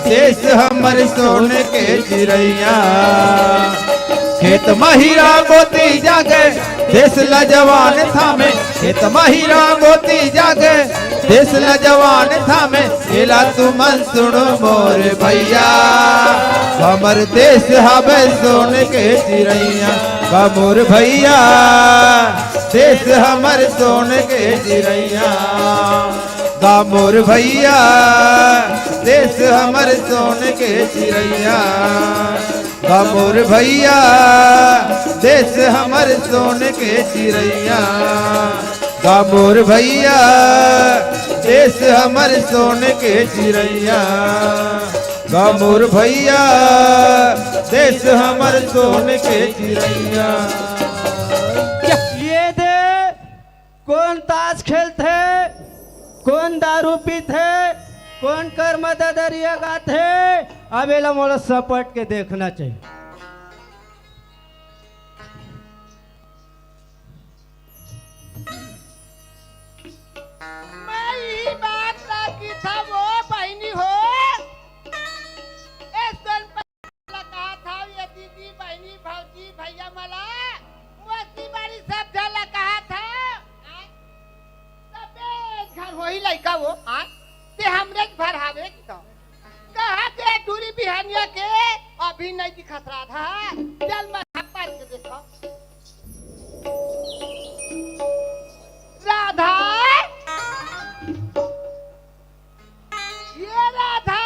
देश हमर सोन के चिरैया। खेत म हीरा मोती जागे, देश ला जवान थामे। खेत म हीरा मोती जागे, देश ला जवान थामे। एला तुमन सुनो मोर भैया, हमर देश हवे सोन के चिरैया। गा मोर भैया, देश हमर सोन के चिरैया। बा मोर भैया, देश हमर सोन के चिरैया। बा मोर भैया, देश हमर सोन के चिरैया। बा मोर भैया, देश हमर सोन के चिरैया। बा मोर भैया, देश हमर सोन के चिरैया। ये दे, कोन ताश खेलथे, कोन दारू पीथे, कोन कर्मा ददरिया गाथे, अब एला मोला सपट के देखना चाहिए। मैं इही बात ला किथंव ओ बहिनी हो, ए सोन ला कहाथंव, ये दीदी, बहिनी, भौजी, भैया मन ला, मौसी बाड़ी सब झन ला कहाथंव। आय, सबे घर होही लइका वो, आय, ते हमरे घर हवे कि तो। कहाँ के टूरी बिहनिया के अभी नहीं दिखत राधा, चल मैं पार के देखो। राधा, ये राधा।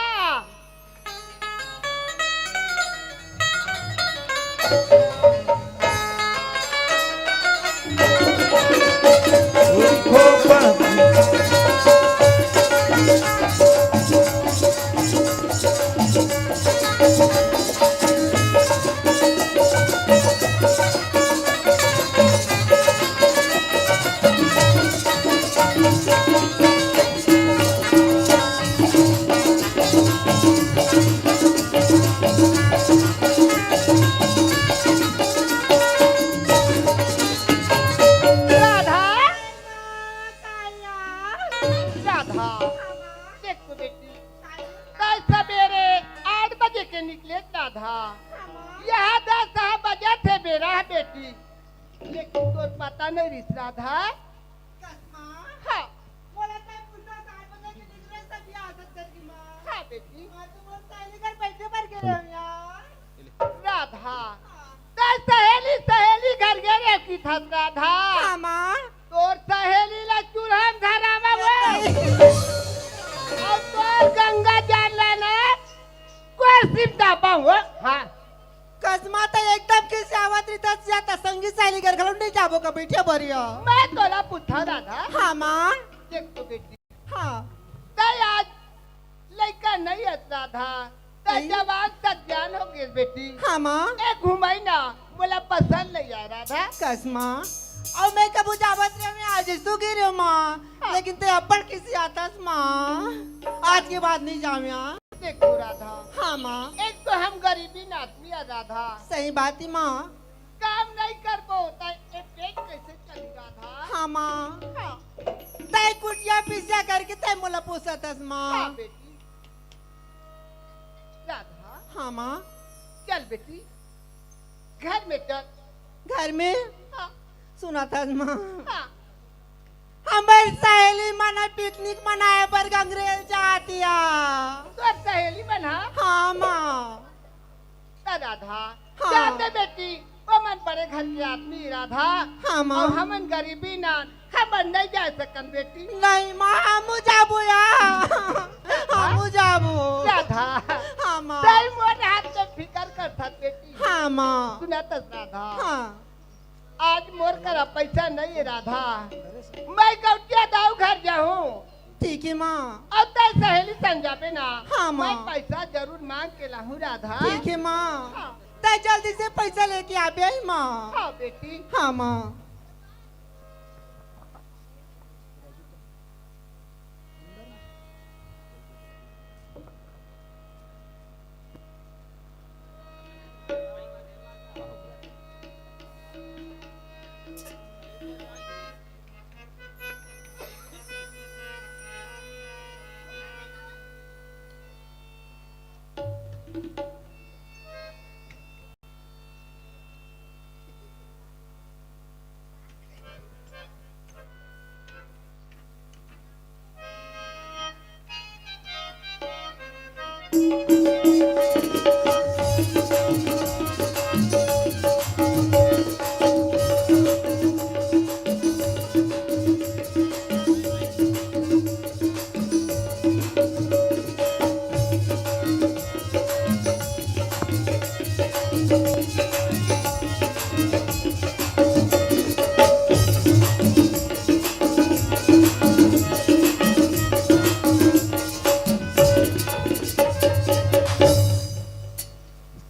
राधा, राधा, देख तो बेटी, कल सबेरे आठ बजे के निकले राधा, यहाँ दस बजे थे बेरा बेटी, लेकिन तोर पता नहीं रिस राधा। कस माँ? हाँ। मोला तय पुलता सात बजे के निकले सब ये आदत कर दी माँ। हाँ बेटी। हाँ, तो मोर सहेली घर बैठे बर गे रहे यार। राधा। हाँ। तय सहेली, सहेली घर गे रहे किथस राधा। हाँ माँ। तोर सहेली ला चूल्हा में धरावा वो। अउ तोर गंगा जल ला ना, कोरसी में दाबा वो। हाँ। कस माँ त एकदम खिसियावत रहिथस, या त संगी सहेली घर घलो नहीं जाबो का बैठे बरिया। मैं तोला पूछा राधा। हाँ माँ। देख तो बेटी। हाँ। तय आज लइका नहीं हस राधा, तय नहीं। जवान सज्ञान हो गे बेटी। हाँ माँ। ए घुमाई ना, मोला पसंद नहीं आय राधा। कस माँ। अउ मैं कभू जावत रहे, मैं आज तू गिरे माँ। हाँ। लेकिन तय अपन खिसियाथस माँ। आज के बाद नहीं जाम्या। देखो राधा। हाँ माँ। एक तो हम गरीबी आदमी है राधा। सही बात है माँ। काम नहीं करबो त ए पेट कैसे चली राधा? हाँ माँ। हाँ। तय कुटिया पिसिया करके तय मोला पोसत हस माँ। हाँ बेटी। राधा। हाँ माँ। चल बेटी, घर में चल। घर में? हाँ। सुनत हस माँ। हाँ। हमर सहेली मन पिकनिक मनाए बर गंगरेल जात या। तोर सहेली मन हा? हाँ माँ। त राधा, हाँ। जाते बेटी, वो मन बड़े घर के आदमी राधा। हाँ माँ। अउ हमन गरीबी ना, हमन नहीं जा सकन बेटी। नहीं माँ, हमू जाबो या। हमू जाबो। राधा। हाँ माँ। तय मोर हाथ के फिकर करथस बेटी। हाँ माँ। सुनत हस राधा। हाँ। आज मोर करा पैसा नहीं है राधा, मैं गौटिया दाऊ घर जाहूँ। ठीक है माँ। अउ तय सहेली संग जाबे ना, हाँ माँ। मैं पैसा जरूर मांग के लाहूँ राधा। ठीक है माँ। हाँ। तय जल्दी से पैसा लेके आबे आई माँ। हाँ बेटी। हाँ माँ।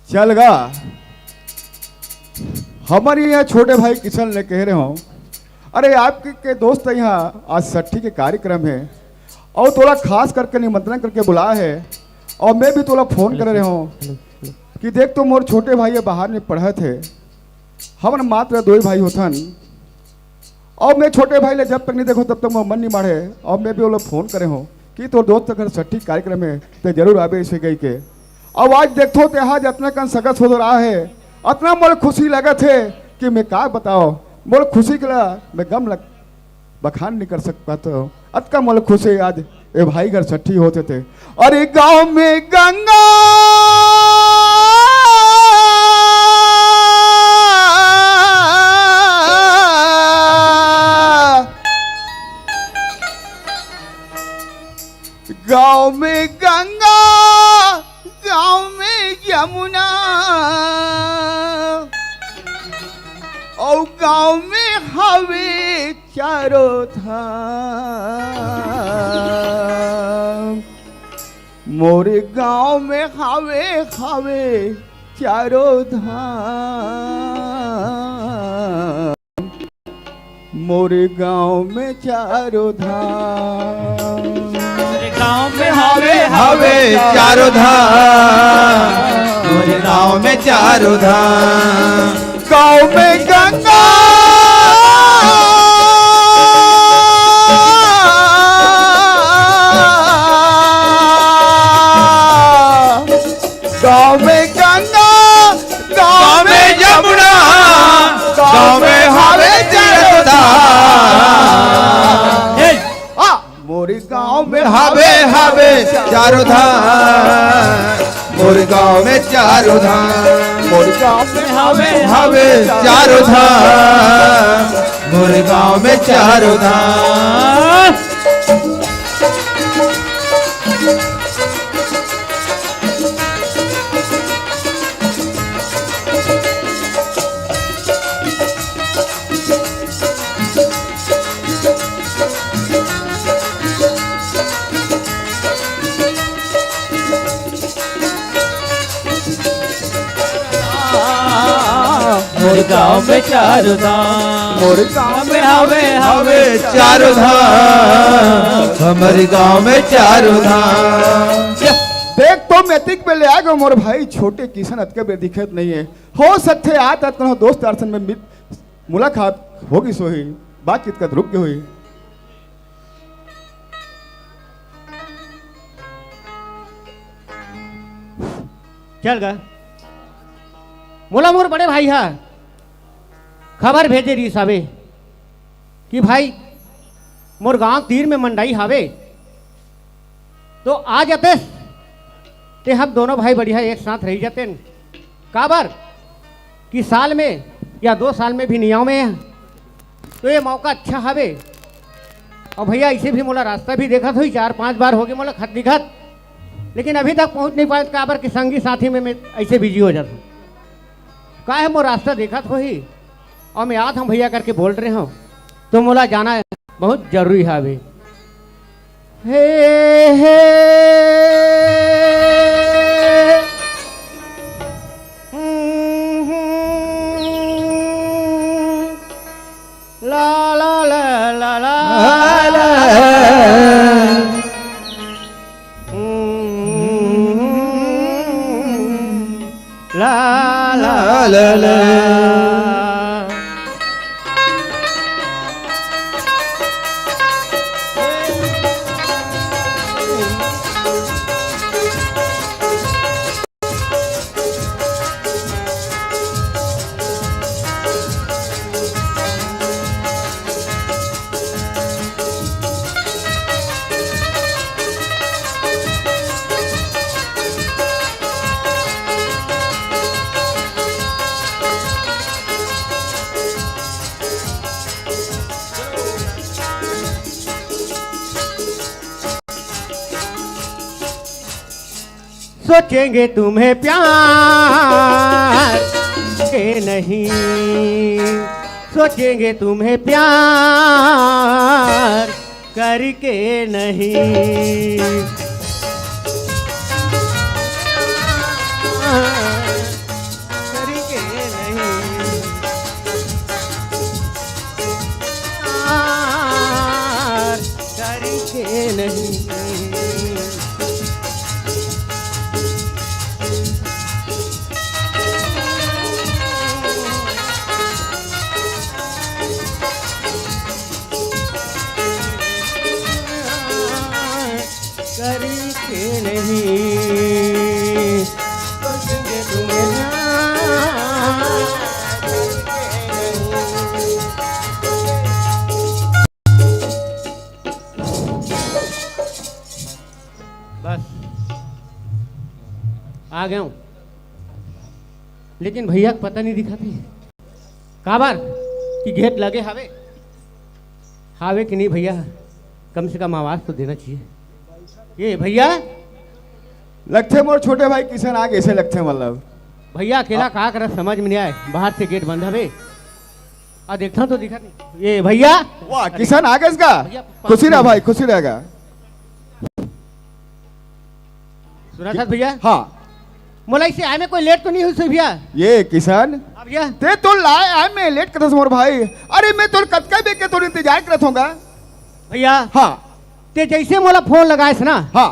चल गा, हमर ये छोटे भाई किशन ले कहे रहे हों, अरे आपके के दोस्त यहाँ आज सट्ठी के कार्यक्रम हे अउ तोला खास करके निमंत्रण करके बुलाए हे, अउ मैं भी तोला फोन करे रहे हों कि देख तो मोर छोटे भाई ये बाहर में पढ़त हे, हमन मात्र दो ही भाई होथन, अउ मैं छोटे भाई ले जब तक नहीं देखो तब तक मोर मन नहीं माढ़े। अउ मैं भी ओला फोन करे हों कि तोर दोस्त घर सट्ठी कार्यक्रम हे, ते जरूर आबे इसे कहिके। अउ आज देखथों ते आज अतना कन सकस हो रहा हे, अतना मोला खुशी लगत हे कि मैं का बताओं, मोला खुशी के ला मैं गम लग बखान नहीं कर सकत हों। अतका मोला खुशी आज ए भाई घर सट्ठी होथे ते। अरे गाँव में गंगा, गाँव में गंगा, गाँव में यमुना, अउ गाँव में हवे चारों धाम। मोरे गाँव में हवे, हवे चारों धाम। मोरे गाँव में चारों धाम। मोरे गाँव में हवे, हवे चारों धाम। मोरे गाँव में चारों धाम। गाँव में गंगा, गाँव में गंगा, गाँव में यमुना, गाँव में हवे चारों धाम। ए, आ, मोर गाँव में हवे, हवे चारों धाम। मोर गाँव में चारों धाम। मोर गाँव में हवे, हवे चारों धाम। मोर गाँव में चारों धाम। मोर गाँव में चारों धाम। मोर गाँव में हवे, हवे चारों धाम। हमर गाँव में चारों धाम। देख तो मैं अतिक बेर ले आ गयो मोर भाई छोटे किशन अतके बेर दिखत नहीं हे। हो सकथे आज तक कोनो दोस्त यार सन में मिल, मुलाकात हो गई होही, बातचीत कर रुक गई होही। चल गा, मोला मोर बड़े भाई हा खबर भेजे रिहिस हावे कि भाई मोर गांव तीर में मंडई हावे, तो आ जातेस ते हम दोनों भाई बढ़िया एक साथ रह जातेन। काबर कि साल में या दो साल में भी नहीं आऊँ मैं, तो ये मौका अच्छा हवे। और भैया, ऐसे भी मोला रास्ता भी देखत होही, चार पांच बार होगे मोला खत दिखत, लेकिन अभी तक पहुंच नहीं पाए, काबर कि संगी साथी में मैं ऐसे बिजी हो जाता हूँ। का है, मोर रास्ता देखत होही और मैं आत हूँ भैया करके बोल रहे हूँ, तो मोला जाना बहुत जरूरी हवे। हे, हे। हम्म, हम्म। ला, ला, ला, ला, ला। ला, ला। हम्म। ला, ला, ला, ला। सोचेंगे तुम्हें प्यार के नहीं, सोचेंगे तुम्हें प्यार करके नहीं। नहीं। करी के नहीं। बस, आ गया हूँ। लेकिन भैया के पता नहीं दिखा थी। काबर कि गेट लगे हावे? हावे कि नहीं भैया? कम से कम आवाज तो देना चाहिए। ये भैया, लगथे मोर छोटे भाई किशन आ गए से लगथे, मतलब। भैया अकेला का करत समझ में नहीं आए, बाहर से गेट बंद हवे। आ देखता तो दिखा नहीं। ये भैया, वाह, अरे किशन आ गए इसका। भैया, खुशी रहा भाई, खुशी रहेगा। सुना था भैया? हाँ। मोला इसे आए में कोई लेट तो नहीं हुई से भैया? ये किशन, हाँ भैया। ते तो लाए आए में लेट करत मोर भाई। अरे मैं तोर कतका बेर के तोर इंतजार करत होंगा। भैया। हाँ। ते जैसे मोला फोन लगाएस ना, हाँ।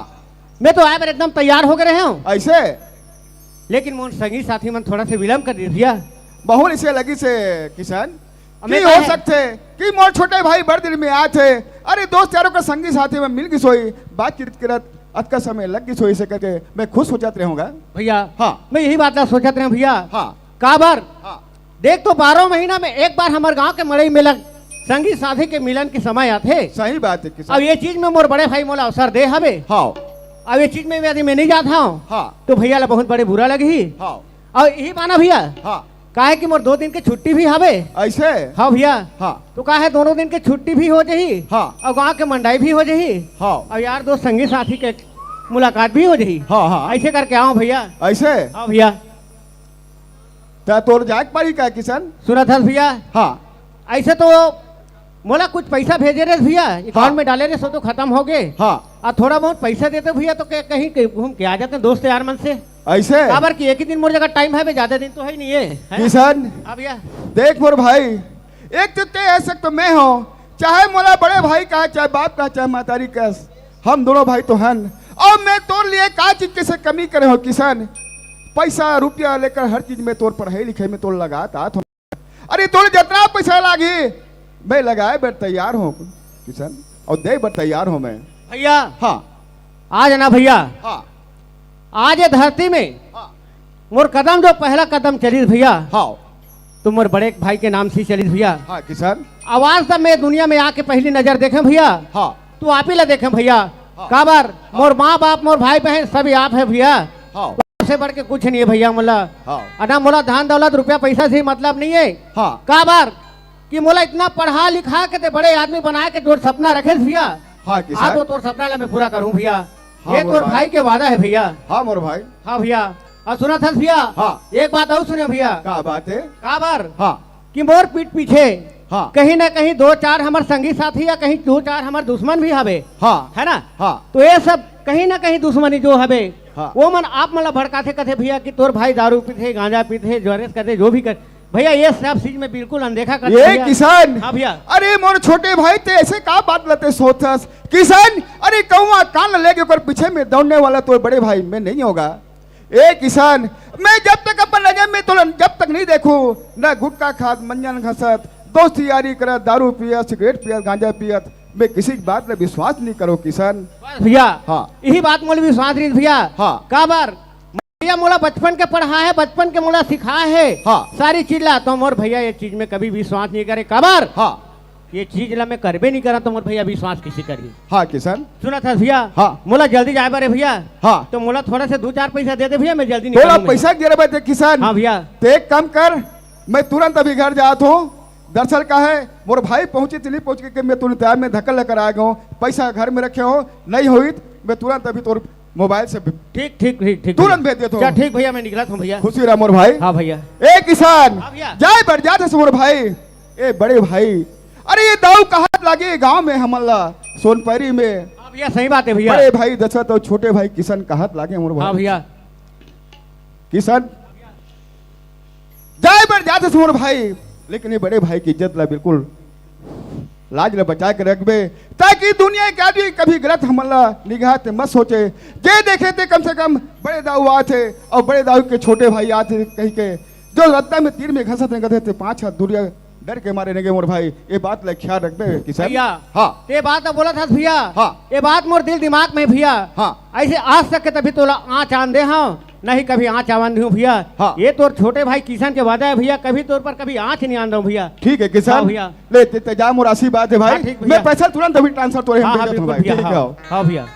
मैं तो आए बर एकदम तैयार होके रहे हूँ। ऐसे? लेकिन मोर संगी साथी मन थोड़ा से विलंब कर दिस भैया। बहुत इसे लगी से किशन, अब कि मैं हो कहे सकथे कि मोर छोटे भाई बड़ दिन में आए थे, अरे दोस्त यारों के संगी साथी में मिल गिस होई, बातचीत करत अतका समय लग गिस होई से करके मैं खुद सोचत रहूंगा। भैया, हाँ। मैं यही बात ला सोचत रहे भैया। हाँ। काबर? हाँ। देख तो बारह महीना में एक बार हमर गांव के मड़ई मेला संगी साथी के मिलन के समय आथे। सही बात है किशन। अब ये चीज में मोर बड़े भाई मोला अवसर दे हवे। हाँ। अब ये चीज में यदि मैं नहीं जात हूँ, हाँ। तो भैया ला बहुत बड़े बुरा लगही। हाँ। और यही माना भैया, हाँ। काहे कि मोर दो दिन के छुट्टी भी हवे। ऐसे? हाँ भैया। हाँ। तो काहे दोनों दिन के छुट्टी भी हो जाही, हाँ। और गांव के मंडाई भी हो जाही, हाँ। और यार दोस्त संगी साथी के मुलाकात भी हो जाही। हाँ, हाँ। ऐसे करके आओ भैया। ऐसे? हाँ भैया। त तोर जाए के पड़ी का किशन? सुनत हस भैया? हाँ। ऐसे तो मोला कुछ पैसा भेजे रहे भैया, अकाउंट हाँ। में डाले रहे, सो तो खत्म हो गए। हाँ। और थोड़ा बहुत पैसा देते भैया तो कहीं घूम के आ जाते दोस्त यार मन से। ऐसे? काबर कि एक ही दिन मोर जगह टाइम है बे, ज्यादा दिन तो है ही नहीं है, है ना? किशन, हाँ भैया। देख मोर भाई, एक तो ते ऐसे तो मैं हूँ, चाहे मोला बड़े भाई कहा, चाहे बाप कहा, चाहे महतारी कहा, हम दोनों भाई तो हन। और मैं तोर लिए का चीज के से कमी करे हो किशन? पैसा रुपया लेकर हर चीज में तोर पढ़ाई लिखाई में तोर लगात आत हो। अरे तोर जितना पैसा लागी मैं लगाए बर तैयार हूँ किशन, और दे बर तैयार हूँ मैं। भैया। हाँ। आज ना भैया, हाँ। आज ये धरती में हाँ। मोर कदम जो पहला कदम चलिस भैया, हाँ। तो मोर बड़े भाई के नाम से चलिस भैया। हाँ किशन। आवाज तब मैं दुनिया में आके पहली नजर देखे भैया, हाँ। तो आप ही ला देखे भैया। हाँ। काबर? हाँ। मोर माँ बाप, मोर भाई बहन सभी आप है भैया। हाँ। से बढ़ के कुछ नहीं है भैया मोला। हाँ। अना मोला धन दौलत रुपया पैसा से मतलब नहीं है। हाँ। काबर कि मोला इतना पढ़ा लिखा के ते बड़े आदमी बना के जो सपना रखे भैया, हाँ, किसान। आज वो तोर सपना ला मैं पूरा करूँ भैया। हाँ, ये मोर तोर भाई। भाई के वादा है भैया। हाँ, मोर भाई। हाँ भैया। और सुना था भैया, हाँ। एक बात और सुने भैया। का बात है? काबर? हाँ। कि मोर पीठ पीछे हाँ। कहीं ना कहीं दो चार हमर संगी साथी या कहीं दो चार हमर दुश्मन भी हवे। हाँ। है ना? हाँ। तो ये सब कहीं ना कहीं दुश्मनी जो हवे, हाँ। वो मन आप मन ला भड़काथे, कथे भैया कि तोर भाई दारू पीथे, गांजा पीथे, ज्वारेस करथे, जो भी कर, भैया ये सब चीज में बिल्कुल अनदेखा कर ये भैया। किसान। हाँ भैया। अरे मोर छोटे भाई ते ऐसे का बात लते सोचस? किसान, अरे कौआ कान लेके ओकर पीछे में दौड़ने वाला तोर बड़े भाई मैं नहीं होगा। ए किसान, मैं जब तक अपन नजर में तोला जब तक नहीं देखूं, ना गुटखा खात, मंजन घसत, दोस्त यारी करत, दारू पियत, सिगरेट पियत, गांजा पियत, मैं किसी की बात में विश्वास नहीं करो किसान। बस भैया, हाँ। यही बात मोला विश्वास रही भैया। हाँ। काबर? भैया मोला बचपन के पढ़ा है, बचपन के मोला सिखा है। हाँ। सारी चीज ला तो मोर भैया ये चीज में कभी विश्वास नहीं करे। काबर? हाँ। ये चीज ला मैं करबे नहीं करा तो मोर भैया विश्वास किसे करी? हाँ किसान। सुना था भैया? हाँ। मोला जल्दी जाए बारे भैया। हाँ। तो मोला थोड़ा से दो चार पैसा दे दे भैया, मैं जल्दी तोला निकलूँ मैं। पैसा गिरबे ते किसान। हाँ भैया। ते एक काम कर, मैं तुरंत अभी घर जात हूँ। दरअसल का है, मोर भाई पहुंचे चली पहुंच के मैं तुरंत आया, मैं धक्का लेकर आ गया हूँ, पैसा घर में रखे हो, नहीं होई त मैं तुरंत अभी तोर मोबाइल से भी ठीक, ठीक, ठीक, ठीक तुरंत भैया। भेज देता हूँ। चल ठीक भैया, मैं निकलत हूँ भैया। खुशी रहा मोर भाई। हाँ भैया। ए किसान, हाँ भैया। जाए बढ़ जात है मोर भाई। ए बड़े भाई, अरे ये दाऊ कहत लागे गांव में हमन ला सोनपरी में। हाँ भैया, सही बात है भैया। बड़े भाई दशरथ और छोटे भाई किशन कहत लागे मोर भाई। हाँ भैया। किशन जाए बढ़ जात है मोर भाई, लेकिन ये बड़े भाई की इज्जत ला बिल्कुल लाज ल बचा के रखबे, ताकि दुनिया के आदमी कभी गलत हमन ला निगाह ते मत सोचे। जे देखे ते कम से कम बड़े दाऊ आत हे अउ बड़े दाऊ के छोटे भाई आत हे कहि के, जो रद्दा में तीर में घसत हे, गधे ते पाँच हाथ दूरिया डर के मारे नेगे मोर भाई। ये बात ल ख्याल रखबे किशन। भैया, हाँ। ते बात ल बोलत हस भैया। हाँ। ये बात मोर दिल दिमाग में भैया। हाँ। ऐसे आज तक के तभी तोला आँच आन दे हँव, नहीं कभी आँच आवन दिहूँ भैया। हाँ। ये तोर छोटे भाई किशन के वादा हे भैया, कभी तोर पर कभी आँच नहीं आन दऊँ भैया। ठीक हे किशन। हाँ भैया। ले ते, ते जा, मोर आशीर्वाद हे भाई। हाँ, ठीक भैया। मैं पैसा तुरंत अभी ट्रांसफर तोरे हाँ, हम हाँ, भेज देथों बिल्कुल भाई। भैया, ठीक हे, हाँ। आओ। हाँ भैया।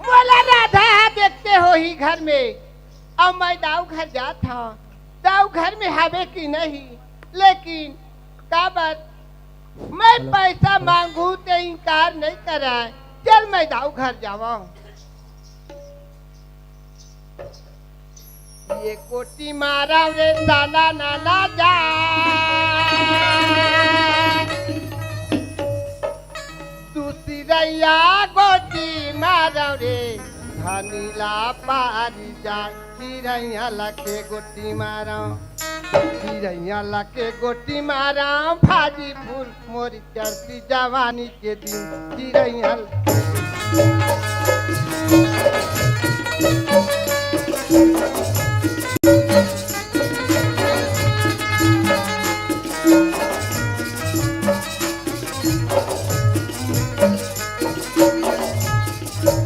मोला राधा देखते होही घर में, अउ मैं दाऊ घर जात हँव, दाऊ घर में हवे कि नहीं, लेकिन काबर मैं पैसा मांगू ते इनकार नहीं करय। चल मैं दाऊ घर जावँव। ये गोटी मारँव रे साला नाना जा, दूसरइया गोटी मारँव रे धनी ला पारी जा। चिरैया लके गोटी मारँव, चिरैया लके गोटी मारँव, भाजी फूल मोरी चढ़ती जवानी के दिन। चिरैया लके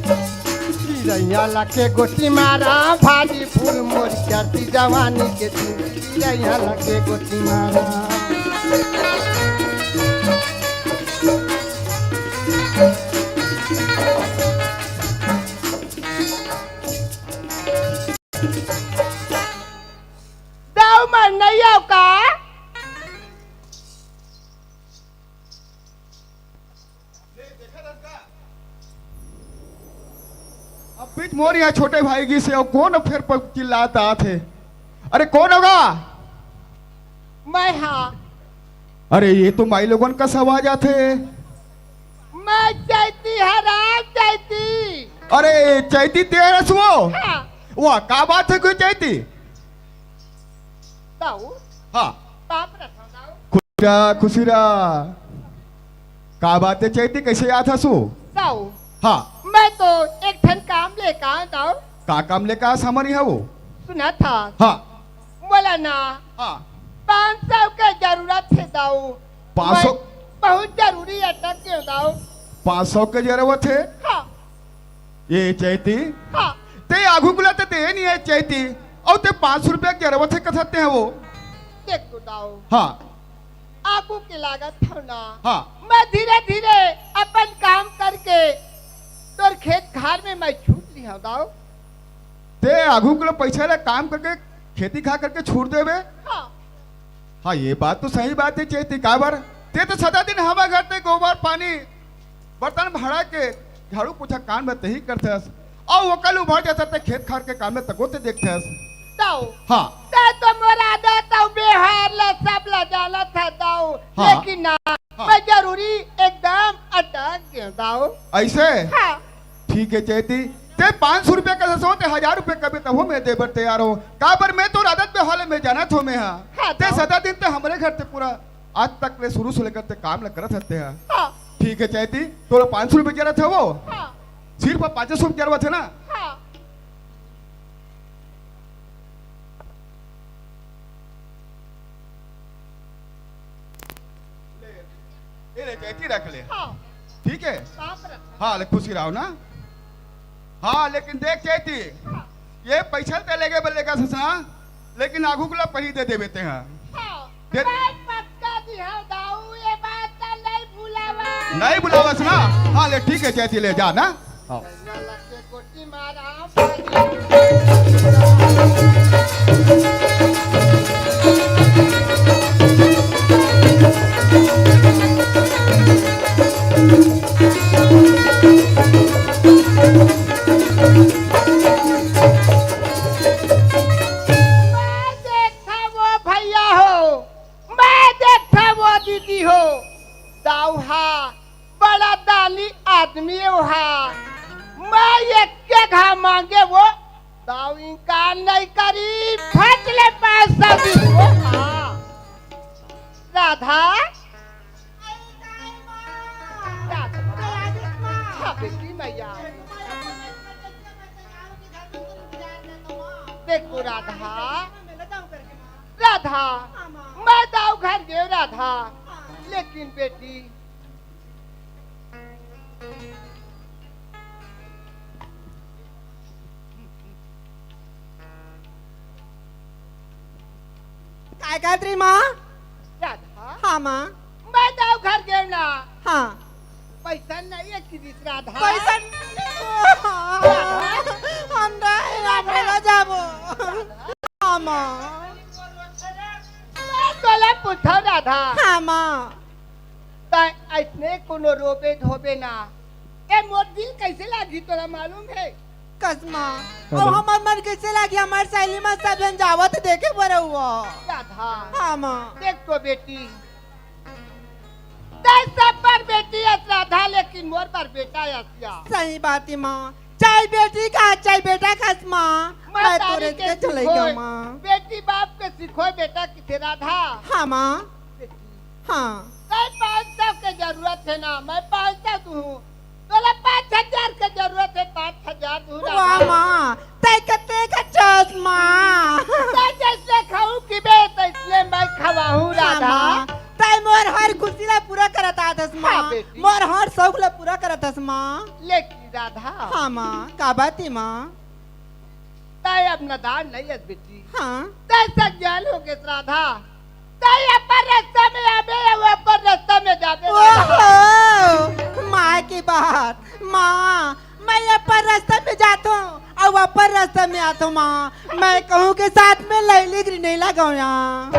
चिरैया लके गोटी मारँव, भाजी फूल मोर चढ़ती जवानी के दिन। चिरैया लके गोटी मारँव। दाऊ मन नहीं आओ का? अब बीच मोर यहाँ छोटे भाई गिस हे, अउ कोन फेर प-, चिल्लात आत हे? अरे कोन होगा? मैं हाँ। अरे ये तो माईलोगन कस आवाज आत हे। मैं चैती हरँव, चैती। अरे चैती ते हरस वो? हाँ। वाह, का बात हे कोई चैती? दाऊ। हाँ। बाप रखो दाऊ। खुशी रह, खुशी रह। का बात हे चैती, कइसे आत हस वो? दाऊ। हाँ। मैं तो एक ठन काम लेके आँव दाऊ। का काम लेके आस हमर इहाँ वो? सुनत हस? हाँ। मोला ना हाँ। पाँच सौ के जरूरत हे दाऊ। पाँच सौ? मैं बहुत जरूरी अटक गेंव दाऊ। पाँच सौ के जरूरत हे? हाँ। ये चैती? हाँ। ते आघू कुला ते दे नहीं हे चैती, अउ ते पाँच सौ रुपया के जरूरत हे कथस ते हस वो? देख तो दाऊ। हाँ। आगू के लागत हँव ना। हाँ। मैं धीरे-धीरे अपन काम करके तोर खेत खार में मैं छूट लिहँव दाऊ। ते आगू के पैसा ला काम करके, खेती खा करके छूट देबे? हाँ। हाँ, ये बात तो सही बात हे चैती, काबर? ते तो सदा दिन हमर घर ते गोबर पानी बर्तन भाड़ा के झाड़ू पोछा काम में तही करथस, अउ ओकर उभर जाथस ते खेत खार के काम में तको ते देखथस। दाऊ। हाँ। ते तो मोर आदत अउ बेवहार ला सब ला जानत हस दाऊ। हाँ। लेकिन ना, हाँ। मैं जरूरी एकदम अटक गेंव दाऊ। अइसे? हाँ। ठीक हे चैती, ते पाँच सौ रुपया कथस वो, ते हजार रुपया कबे तभो मैं दे बर तैयार हँव। काबर मैं तोर आदत बेवहार ला मैं जानत हँव मैं हा। हाँ, ते दाऊ। सदा दिन ते हमरे घर ते पूरा आज तक ले शुरू से लेकर ते काम ल करत हस ते हा। हाँ। ठीक हे चैती, तोला पाँच सौ रुपया जरूरत हे वो? हाँ। सिर्फ पाँच सौ रुपया जरूरत हे ना? हाँ। ले, ये ले चैती रख ले। हाँ। ठीक हे? बाप रख। हाँ, ले खुशी रहो ना। हाँ, लेकिन देख चैती, हाँ। ये पैसा ते लेगे बर लेगा ससना, लेकिन आगू कुला पही दे देबे ते हा। हाँ, दे- मैं पक्का दिहा दाऊ, ये बात तो नहीं भुलावा। नहीं भुलावस ना? हाँ, ले ठीक हे, चैती ले जा ना। हाँ। मैं देखा वो भैया हो, मैं देखा वो दीदी हो, दाऊ हा बड़ा दानी आदमी हे वो हा। दाऊ इनकार नहीं करी, फट ले पैसा दी। ओ माँ। राधा। राधा। हाँ बेटी, मैं आ गई। देखो राधा, राधा, मैं दाऊ घर गए राधा, लेकिन बेटी, काय कहत रही माँ? राधा। हाँ माँ। मैं दाऊ घर गए ना। हाँ। पैसा नहीं है कि दिस राधा। पैसा नहीं। हम नहीं, हम नहीं जाबो। हाँ माँ। मैं तोला पूछो राधा। हाँ माँ। त अइसने कोनो रोबे धोबे ना। ए मोर दिल कैसे लागी तोला मालूम है? कस माँ। अब हमार मन कैसे लागी? हमार सहेली मन सब जन जावत देखे बर हुआ। राधा। हाँ माँ। देख तो बेटी, तै सब पर बेटी अस राधा, लेकिन मोर पर बेटा अस या। सही बात है माँ, चाहे बेटी का चाहे बेटा का अस माँ। मैं तोरे के चले गया माँ। बेटी बाप के सिखोय बेटा किथे राधा। हाँ माँ। बेटी। हाँ। तै पाँच सौ के जरूरत है ना, मैं पाँच सौ दूँ। तोला पाँच हजार के जरूरत है, पाँच हजार दूँ ना। वाह माँ, तै कते का चस माँ। तै जैसे खाऊ की बे, तैसने मैं खवाहूँ राधा। तै मोर हर खुशी ला पूरा करत आथस माँ। हाँ बेटी। मोर हर शौक ला पूरा करत हस माँ। लेकिन राधा। हाँ माँ, का बात है माँ? तै अब नदान नहीं अस बेटी। हाँ। तै सज्ञान हो गेस राधा। तै अपन रास्ता में आबे, अउ अपन रास्ता में जाबे। ओहो, माँ की बात, माँ, मैं अपन रास्ता में जात हूँ, अउ अपन रास्ता में आत हूँ माँ। मैं कहूँ के साथ में लैली गिरी नहीं लगाओ यहाँ।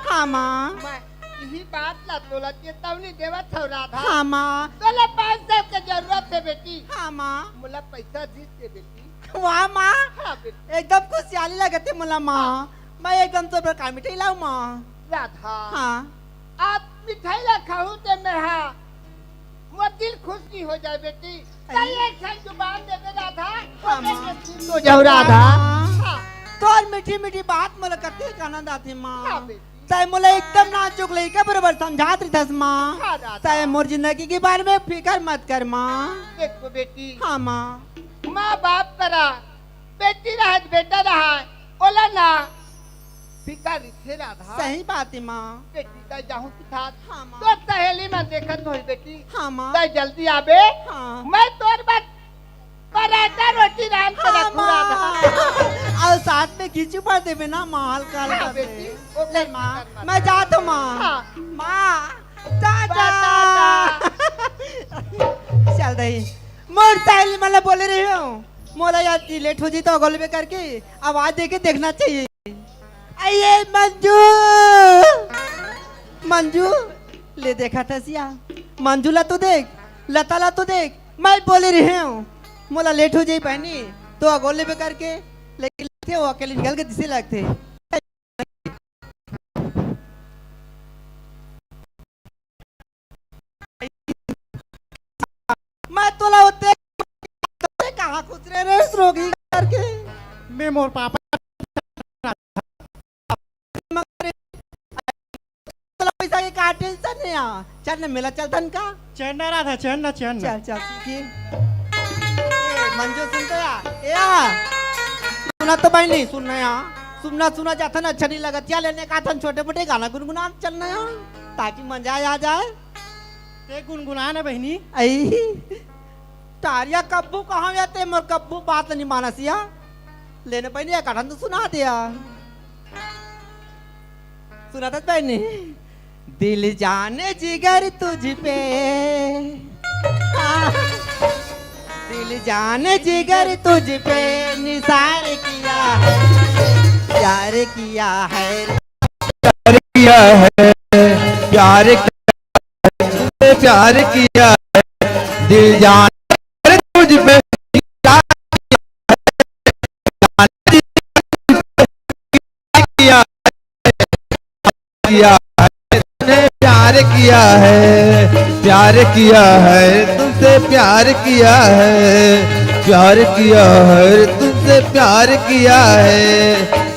हाँ माँ। मैं यही बात ला तोला चेतावनी देवत हूँ राधा। हाँ माँ। तोला पाँच सौ के जरूरत है बेटी। हाँ माँ। मोला पैसा दीस दे बेटी। वाह माँ, हाँ, बेटी। एकदम खुशियाली लगत है मोला माँ। हाँ। मैं एकदम तोर बर का मिठाई लाऊं माँ? राधा। हाँ। अब मिठाई ला खाऊं ते मैं, हाँ, मोर दिल खुश नहीं हो जाए बेटी। अरे। तै एक ठन जुबान दे दे राधा, हाँ, ओकर माँ। से खुश हो जाओ राधा। हाँ। हाँ। तोर मीठी मीठी बात मोला कतेक आनंद आथे माँ। हाँ, बेटी। तै मोला एकदम नाजुक लइका बरोबर समझात रहिथस माँ। हाँ, राधा। तै मोर जिंदगी के बारे में फिकर मत कर माँ। देखो बेटी। हाँ माँ। माँ बाप करा बेटी रहय, बेटा रहय, ओला ना फिकर रहिथे राधा। सही बात है माँ। बेटी तै जाहूँ किथात। हाँ माँ। तोर सहेली मन देखत होही बेटी। हाँ माँ। तै जल्दी आबे। हाँ। मैं तोर बर पराठा रोटी रांध के रखूँ राधा। अउ साथ में खिचू भर देबे ना माँ, हल्का हल्का। हाँ बेटी, ओकर फिकर मत कर। ले माँ, मैं जात हूँ माँ। हाँ। माँ, टाटा। टाटा। चल दही। मोर सहेली मन ला बोले रहे हूँ, मोला यार लेट हो जाही त अगोलबे करके आवाज देके देखना चाहिए। अये मंजू, मंजू, ले देखा था सिया, मंजू ला तो देख, लता ला तो देख, मैं बोले रहे हूँ, मोला लेट हो जाही बहनी, त अगोलबे करके, लेकिन लगथे वो अकेले निकल के दिसे लगथे। मैं तोला होते कहाँ खुश रहे रे, रोगी करके। मैं मोर पापा तोला पैसा के का टेंशन नहीं आ। चल ना मेला चलथन का? चल ना राधा, चल ना, चल ना। चल, चल, ठीक है। ए, मंजू सुन तो या। ए, आ। सुना तो भाई नहीं, सुनना या। सुनना, सुना जाथन अच्छा नहीं लगत। चल, एने का थन छोटे मोटे गाना गुनगुना चलना या। ताकि मजा आ जाए। ते गुनगुना ना बहनी। आई। टारिया कब्बू कहाँ या ते मोर कब्बू बात नहीं मानस या। लेने बहनी, एक आठन तो सुना दिया। सुना था बहनी। दिल जाने जिगर तुझ पे, हाँ। दिल जाने जिगर तुझ पे निसार किया है, प्यार किया है। प्यार किया है, प्यार किया है, प्यार किया है, दिल जाने तुझ पे प्यार किया है, किया है, तुमने प्यार किया है, प्यार किया है, तुमसे प्यार किया है, प्यार किया है, तुम से प्यार किया है।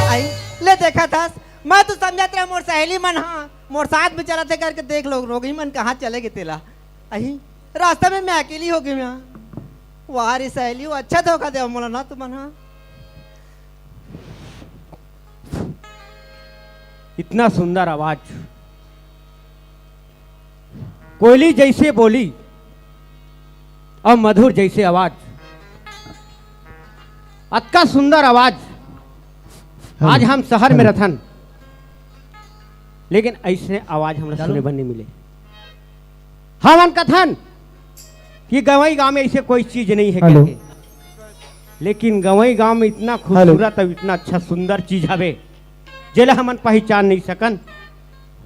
आई, ले देखा था, मैं तो समझत रहा मोर सहेली मन हा मोर साथ में चलत हे करके। देख लो रोगही मन कहाँ चले गे तेला। अही रास्ता में मैं अकेली हो गई मैं। वाह रे सहेली, वो अच्छा धोखा दे मोला ना तुमन हा। इतना सुंदर आवाज, कोयली जैसे बोली और मधुर जैसे आवाज, अतका सुंदर आवाज। आज हम शहर में रथन, लेकिन ऐसे आवाज हमरा सुने बर नहीं मिले। हमन कथन कि गंवई गांव में ऐसे कोई चीज नहीं है करके, लेकिन गंवई गांव में इतना खूबसूरत और इतना अच्छा सुंदर चीज हवे, जेला हमन पहचान नहीं सकन।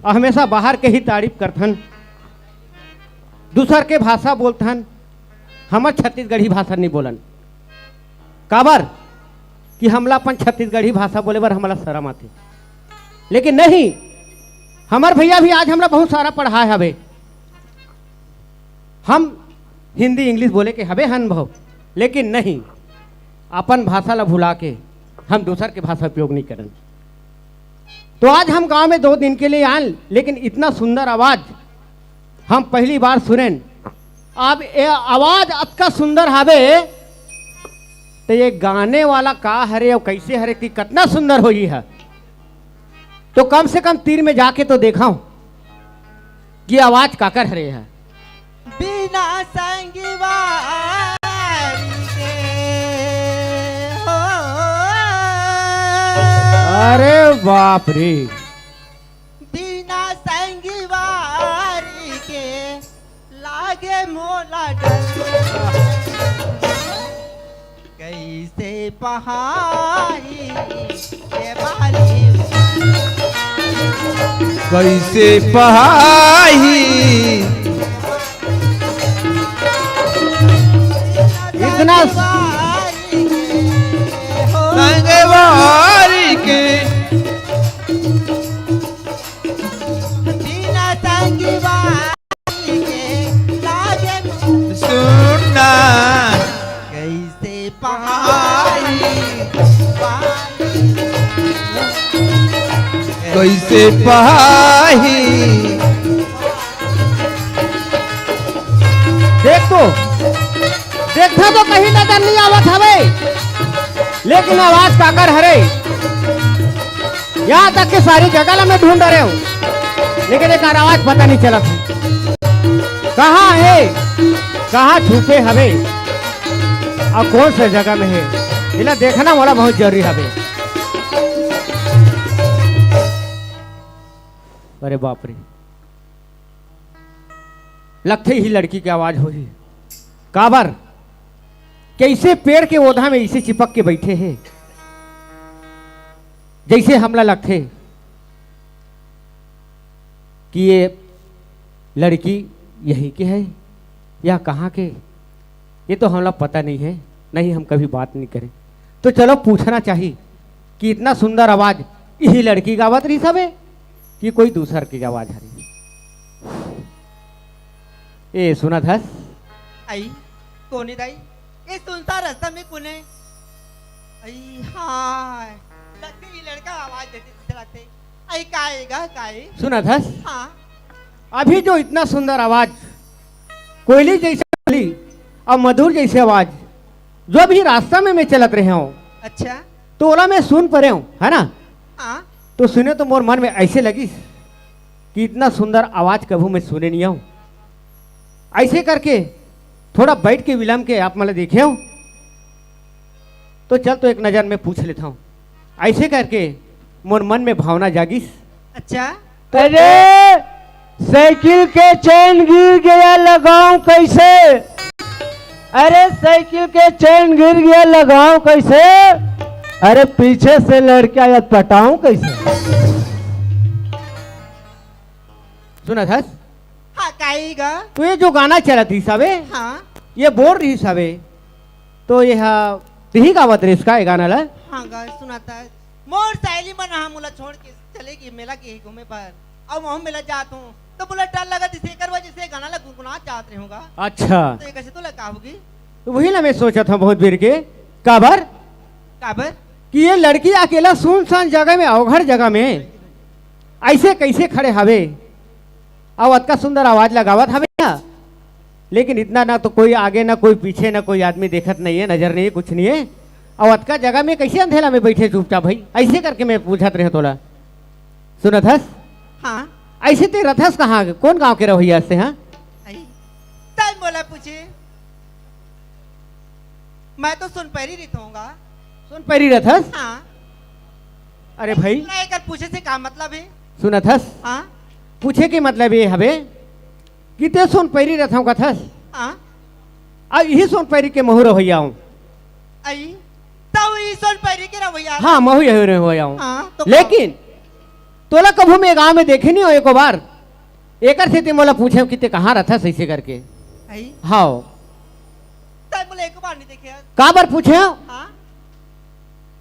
और हमेशा बाहर के ही तारीफ करथन, दूसर के भाषा बोलथन, हमर छत्तीसगढ़ी भाषा नहीं बोलन। काबर कि हमला अपन छत्तीसगढ़ी भाषा बोले बर हमला शरम आथे। लेकिन नहीं, हमर भैया भी आज हमला बहुत सारा पढ़ाए हवे। हम हिंदी इंग्लिश बोले के हवे हन भव, लेकिन नहीं, अपन भाषा ला भुला के हम दूसर के भाषा उपयोग नहीं करन। तो आज हम गांव में दो दिन के लिए आन, लेकिन इतना सुंदर आवाज हम पहली बार सुनेन। अब ये आवाज अतका सुंदर हवे, तो ये गाने वाला का हरे और कैसे हरे कि कितना सुंदर होई है। तो कम से कम तीर में जाके तो देखा हूं कि आवाज काकर हरे है। बिना संगवारी के हो। अरे बाप रे। बिना संगवारी के लागे मोला डर। कैसे पहाई ये बाली। कैसे पहाई। इतना संगवारी के। बिना संगवारी के लागे सुनना। कैसे पहाई, कैसे पहाई। देख तो, देखा तो कहीं नजर नहीं आवत हवे, लेकिन आवाज काकर हरे। यहाँ तक कि सारी जगह ला मैं ढूंढ रहे हूँ, लेकिन एक आवाज पता नहीं चलत हे। कहाँ हे, कहाँ छुपे हवे, अउ कौन से जगह में हे, एला देखना मोला बहुत जरूरी हवे। अरे बाप रे, लगथे ही लड़की के आवाज होही। काबर? कैसे पेड़ के ओधा में इसे चिपक के बैठे हे, जैसे हमला लगथे कि ये लड़की यहीं के है या कहाँ के, ये तो हमला पता नहीं है, नहीं हम कभी बात नहीं करे। तो चलो पूछना चाहिए कि इतना सुंदर आवाज यही लड़की गावत रही सबे कि कोई दूसर के आवाज हरी। ए सुनत हस? आई, कोने दाई? ए सुनता रस्ता में कोने? आई हाय, लगते ही लड़का आवाज देते जैसे लगते। आई काए गा काए? सुनत हस? हाँ। अभी जो इतना सुंदर आवाज, कोयली जैसे बोली और मधुर जैसे आवाज, जो अभी रास्ता में मैं चलत रहे हूँ, अच्छा। तो ओला मैं सुन परे हूँ, है ना? हाँ। तो सुने तो मोर मन में ऐसे लगिस कि इतना सुंदर आवाज कभू मैं सुने नहीं हूँ। ऐसे करके थोड़ा बैठ के विलम के आप मन ला देखेंव, तो चल तो एक नजर में पूछ लेथंव। ऐसे करके मोर मन में भावना जागिस। अच्छा। अरे, साइकिल के चैन गिर गया, लगाऊं कैसे? अरे, साइकिल के चैन गिर गया, लगाऊं कैसे? अरे, पीछे से लड़का या पटाऊं कैसे? सुनत हस? हाँ, काई गा? तो ये जो गाना चलत रहिस हवे, हाँ। ये बोल रहिस हवे, तो ये हा, तिही गावत रहिस का ये गाना ला? हाँ गा, सुनत हस। मोर सहेली मन हा मोला छोड़ के चले गे मेला के घूमे बर। अउ महूं मेला जात हूँ, तो मोला डर लगत रहिस, एकर वजह से गाना ला गुनगुनात जात रहेंव गा। अच्छा। तो ये कैसे तोला का होगे? तो वही ला मैं सोचत हूँ बहुत बेर के, काबर? काबर? कि ये लड़की अकेला सुनसान जगह में, अवघड़ जगह में ऐसे कैसे खड़े हवे? अउ अतका सुंदर आवाज लगावत हवे ना, लेकिन इतना ना तो कोई आगे, ना कोई पीछे, ना कोई आदमी देखत नहीं है, नजर नहीं है, कुछ नहीं है। अउ अतका जगह में कैसे अंधेला में बैठे चुपचाप भाई? ऐसे करके मैं पूछत रहे तोला। सुनत हस? हाँ। ऐसे ते रथस कहाँ के? कौन गांव के रहोइया हस ते, हाँ? आई। तब मोला पूछे, मैं तो सोनपैरी रहिथंव गा। सोनपैरी रथस? हाँ। अरे भाई। तोला एकर पूछे से का मतलब है? सुनत हस? हाँ। पूछे के मतलब ये हवे कि ते सोनपैरी रहिथंव कथस। हाँ। अउ इही सोनपैरी के महूं रहोइया हूँ। आई, तउ इही सोनपैरी के रहोइया। हाँ, महूं यही रहोइया हूँ। हाँ, तो का? लेकिन तोला कभू मैं गांव में देखे नहीं हूँ एको बार। एकर सेती मोला पूछेंव कि ते कहाँ रथस ऐसे करके। आई। हाँ। तब मोला एको बार नहीं देखे हस। काबर पूछेंव? हाँ।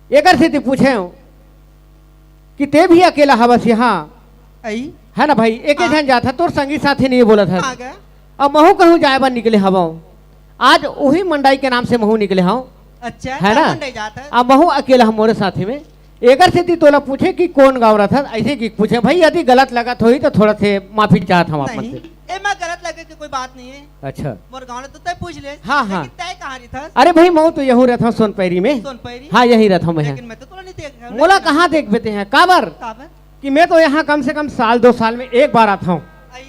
एकर सेती पूछेंव कि ते भी अकेला हवस यहाँ। आई। है ना भाई, एके हाँ। झन जात हस, तोर संगी साथी नहीं बोलत हस। हाँ गा। अब महूं कहूँ जाए बर निकले हवंव। आज उही मंडई के नाम से महूं निकले हंव। अच्छा, है ना? मंडई जात हस? अब महूं अकेला हंव मोरे साथी में। एकर सेती तोला पूछे कि कौन गांव रथस, ऐसे कि पूछे। भाई, यदि गलत लगत होही तो थोड़ा से माफी चाहत हंव आप मन नहीं, से। एमा गलत लगे के कोई बात नहीं है। अच्छा। मोर गांव ला तो तय पूछ ले। हाँ, हाँ। लेकिन तय कहाँ रथस? अरे भाई, महूं तो यहूं रथंव सोनपैरी में। सोनपैरी? हाँ, यहीं रथंव मैं। लेकिन मैं तो तोला नहीं देख रहा हूँ, मोला लेकिन कहाँ देखबे ते हैं? काबर? काबर? कि मैं तो यहाँ कम से कम साल दो साल में एक बार आथंव। आई।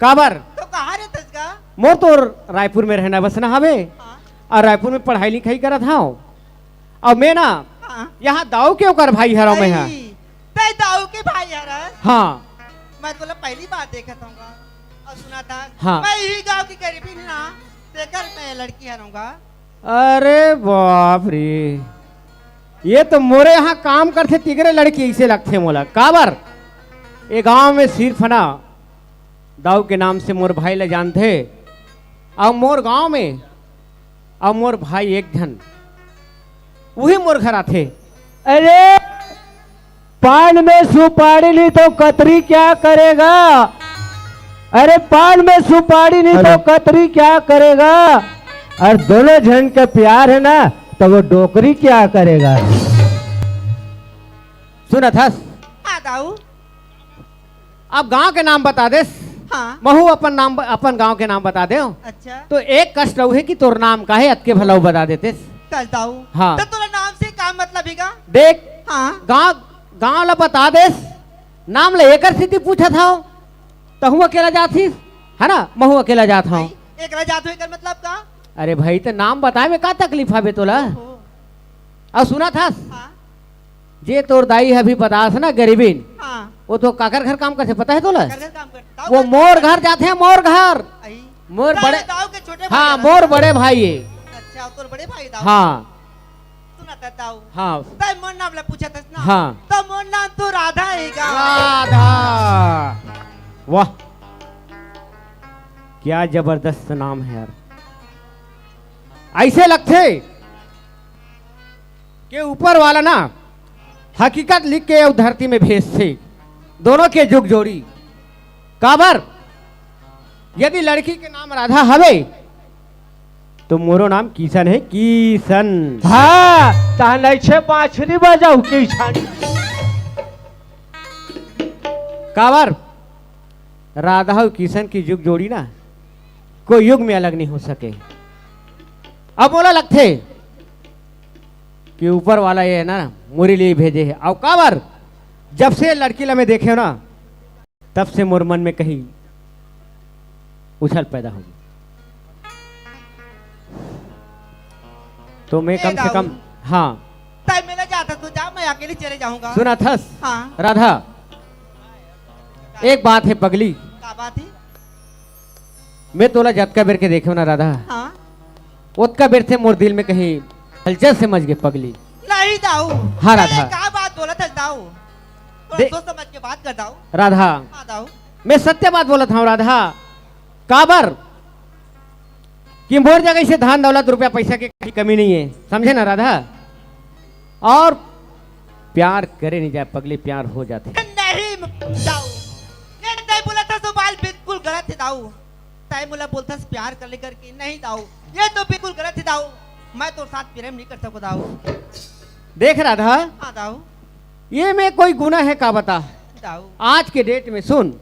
काबर? तो कहाँ रथस गा? मोर तो रायपुर में रहना बसना हवे। हाँ। अउ रायपुर में पढ़ाई लिखाई करत हंव। अउ मैं ना हाँ। यहाँ दाऊ के ओकर भाई हरंव मैं हा। आई, तय दाऊ के भाई हरस? हाँ। मैं तोला पहली बार देखत हंव गा। अउ सुनत हंव। हाँ। मैं इही गांव के गरीबी ना, तेकर मैं लड़की हरंव गा। अरे बाप रे, ये तो मोरे यहाँ काम करथे तिकरे लड़की ऐसे लगथे मोला। काबर? ये गांव में सिर्फ ना दाऊ के नाम से मोर भाई ला जानथे, अउ मोर गांव में अउ मोर भाई एक झन, उही मोर घर आथे। अरे, पान में सुपारी नहीं तो कतरी क्या करेगा? अरे, पान में सुपारी नहीं तो हेलो। कतरी क्या करेगा? और दोनों झन के प्यार है ना, तो वो डोकरी क्या करेगा? सुनत हस? हाँ, दाऊ। अब गांव के नाम बता देस। हाँ। महूं अपन नाम ब-, अपन गांव के नाम बता देंव। अच्छा। तो एक कष्ट अउ हे कि तोर नाम का हे, अतके भला अउ बता देतेस। चल दाऊ। हाँ। तो तोला नाम से का मतलब हे गा? देख, हाँ। गांव, गांव ला बता देस, नाम ला एकर सेती पूछत हंव, तहूं अकेला जात हस, है ना, महूं अकेला जात हंव। भाई, एकला जात हंव, एकर मतलब का? अरे भाई, त नाम बताए में का तकलीफ हवे तोला? ओहो। अउ सुनत हस? हाँ। जे तोर दाई ह अभी बतास ना गरीबिन, हाँ। वो तो काकर घर काम करथे पता हे तोला? काकर घर काम करथे? वो मोर घर जाथे, मोर घर। आई। मोर बड़े, दाऊ के छोटे भाई हाँ, हे ना? मोर बड़े भाई हे। अच्छा, तोर बड़े भाई दाऊ। हाँ। सुनत हस दाऊ। हाँ। तय मोर नाम ला पूछत हस ना? हाँ। त मोर नाम तो राधा हे गा। राधा। वाह, क्या जबरदस्त नाम हे यार। ऐसे लगथे के ऊपर वाला ना हकीकत लिख के अउ धरती में भेजथे, दोनों के जुग जोड़ी। काबर? यदि लड़की के नाम राधा हवे, तो मोरो नाम किशन हे, किशन। हाँ, तहन ऐसे बांसुरी बजाऊ किशन। काबर? राधा अउ किशन की जुग जोड़ी ना कोई युग में अलग नहीं हो सके। अब मोला लगथे कि ऊपर वाला ये हे ना, मोरे लिए भेजे हे। अउ काबर, जब से लड़की ला मैं देखे हंव ना, तब से मोर मन में कहीं उछल पैदा होगे। तो मैं ए कम से दाऊ। कम, हाँ। तय मेला जाता तो जा, मैं अकेली चले जाऊंगा। सुनत हस? हाँ। राधा, एक बात हे पगली। का बात हे? मैं तोला जतका बेर के देखे ना राधा, हाँ। ओतका बेर से मोर दिल में कहीं हलचल से मच गे पगली। नहीं दाऊ। हाँ, राधा। ए, का बात बोलत हस दाऊ? थोड़ा दे- सोच समझ के बात कर दाऊ। राधा। हाँ दाऊ। मैं सत्य बात बोलत हूँ राधा। काबर कि मोर जगह से धन दौलत रुपया पैसा के कहीं कमी नहीं है, समझे ना राधा? और प्यार करे नहीं जाए पगली, प्यार हो जाथे। नहीं दाऊ, ये तय बोलत हस तो बात बिल्कुल गलत हे दाऊ। तय मोला बोलथस प्यार कर ले करके, नहीं दाऊ, ये तो बिल्कुल गलत हे दाऊ। मैं तोर साथ प्रेम नहीं कर सको दाऊ। देख राधा, हाँ दाऊ। ये में कोई गुना हे का बता? दाऊ। आज के डेट में सुन,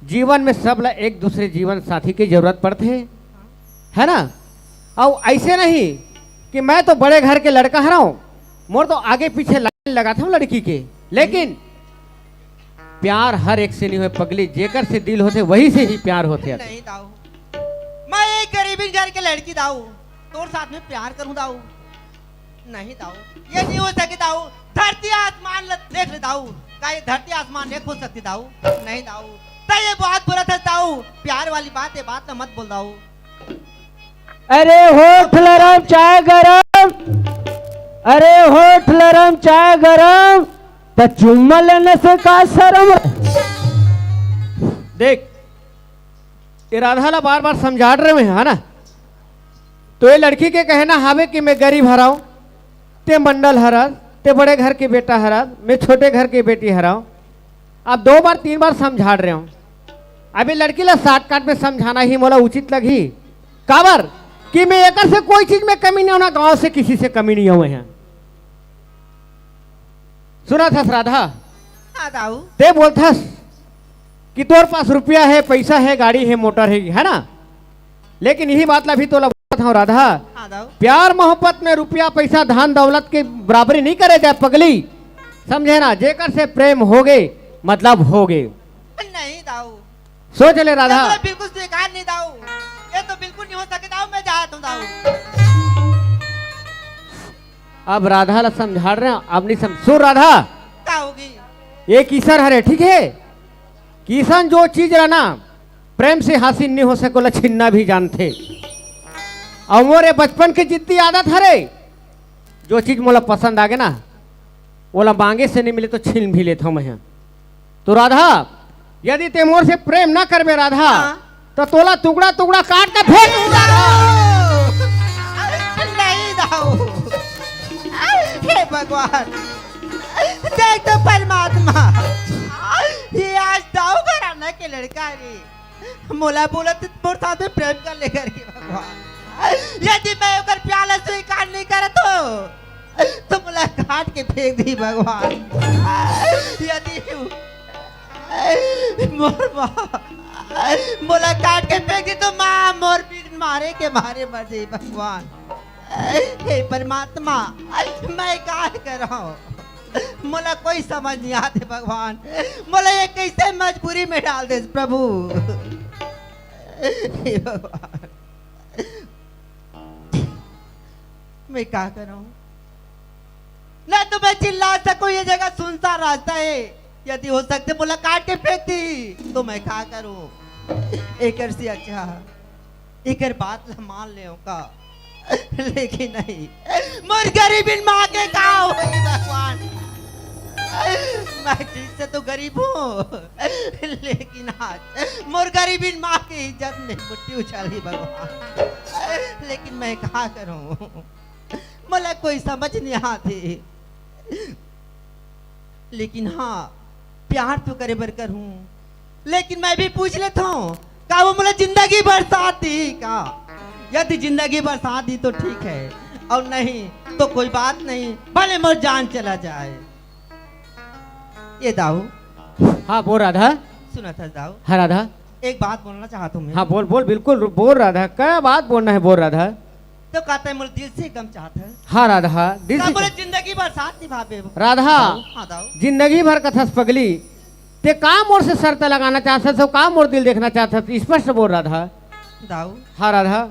जीवन में सब ला एक दूसरे जीवन साथी के जरूरत पड़थे, है ना? अउ ऐसे नहीं कि मैं तो बड़े घर के लड़का हरव, मोर तो आगे पीछे लाइन लगाथव लड़की के, लेकिन प्यार हर एक से नहीं होय पगली, जेकर से दिल होथे वही से ही प्यार होथे। नहीं दाऊ, मैं एक गरीबी घर के लड़की दाऊ, तोर साथ में प्यार करूं दाऊ? नहीं दाऊ, ये नहीं हो सके दाऊ। धरती आसमान ल देख ले दाऊ, का ये धरती आसमान एक हो सकती दाऊ? नहीं दाऊ, तय ये बात बोलत हस दाऊ, प्यार वाली बात, ये बात तो मत बोल दाऊ। अरे होठ लरम चाय गरम, अरे होठ लरम चाय गरम, त चुम्मा लेने से का शरम? देख, ये राधा ला बार बार समझा रहे हैं, है ना? तो ये लड़की के कहना हावे कि मैं गरीब हरव, ते मंडल हरस, ते बड़े घर के बेटा हरस, मैं छोटे घर के बेटी हरव। अब दो बार तीन बार समझा रहे हूँ। अभी लड़की ला शॉर्टकट में समझाना ही मोला उचित लगही। काबर कि मैं एकर से कोई चीज में कमी नहीं होना, गांव से किसी से कमी नहीं हुए हैं। सुनत हस राधा? हाँ दाऊ। ते बोलथस कि तोर पास रुपया है, पैसा है, गाड़ी है, मोटर है, है ना? लेकिन यही बात ला भी तोला बोलत हूँ राधा। हाँ दाऊ। प्यार मोहब्बत में रुपया पैसा धन दौलत के बराबरी नहीं करे जाए पगली, समझे ना? जेकर से प्रेम हो गे, मतलब हो गे। नहीं दाऊ। सोच ले राधा। ये तो बिल्कुल स्वीकार नहीं दाऊ, ये तो बिल्कुल नहीं हो सके दाऊ, मैं जात हूँ दाऊ। अब राधा ला समझा रहे हैं, अब नहीं समझ। सुन राधा, का होगी? ये किसन हरे, ठीक है? किसन जो चीज रहना प्रेम से हासिल नहीं हो सके, ओला छीनना भी जानथे। अउ मोर ये बचपन के जिद्दी आदत हरे, जो चीज मोला पसंद आगे ना, ओला मांगे से नहीं मिले तो छीन भी लेथव मैं। तो राधा, यदि ते मोर से प्रेम ना करबे राधा, हाँ। तो तोला टुकड़ा टुकड़ा काट के फेंक दूं राधा। नहीं दाऊ, हे भगवान, देख तो परमात्मा, ये आज दाऊ घराना के लड़का रे, मोला बोलत मोर साथ में प्रेम कर ले करके भगवान, यदि मैं ओकर प्यार ला स्वीकार नहीं करत हो, तो मोला काट के फेंक दी भगवान। यदि मोर माँ मोला काट के फेंक दी तो माँ मोर बिन मारे के मारे मर जाई भगवान। हे परमात्मा, मैं का करहूँ? मोला कोई समझ नहीं आते भगवान, मोला ये कैसे मजबूरी में डाल दे प्रभु। हे भगवान, मैं का करहूँ? ना तो मैं चिल्ला सकूँ, ये जगह सुनसान रास्ता है, यदि हो सकते मोला काट के फेंक दी तो मैं का करूँ? एकर से अच्छा एकर बात ला मान ले का, लेकिन नहीं, मोर गरीबिन माँ के का होई भगवान? मैं ठीक से तो गरीब हूँ, लेकिन आज मोर गरीबिन माँ के इज्जत में मुट्ठी उछाली भगवान। लेकिन मैं का करूँ, मोला कोई समझ नहीं आती। लेकिन हाँ, प्यार तो करे बर करहूँ। लेकिन मैं भी पूछ लेता हूँ, का वो मोला जिंदगी भर साथ दी का? यदि जिंदगी भर साथ दी तो ठीक है, और नहीं तो कोई बात नहीं, भले मोर जान चला जाए। ये दाऊ। हाँ, बोल राधा। सुनत हस दाऊ। हाँ राधा। एक बात बोलना चाहत हूँ मैं। हाँ, बोल, बोल, बिल्कुल बोल राधा, का बात बोलना है, बोल राधा। तो का तय मोला दिल से एकदम चाहत हस? हाँ राधा, दिल का से बोले चाहत। जिंदगी भर साथ निभाबे? राधा, हाँ दाऊ। जिंदगी भर कथस पगली, ते का मोर से शर्त लगाना चाहत हस, का मोर दिल देखना चाहत हस, स्पष्ट बोल राधा। दाऊ। हाँ राधा।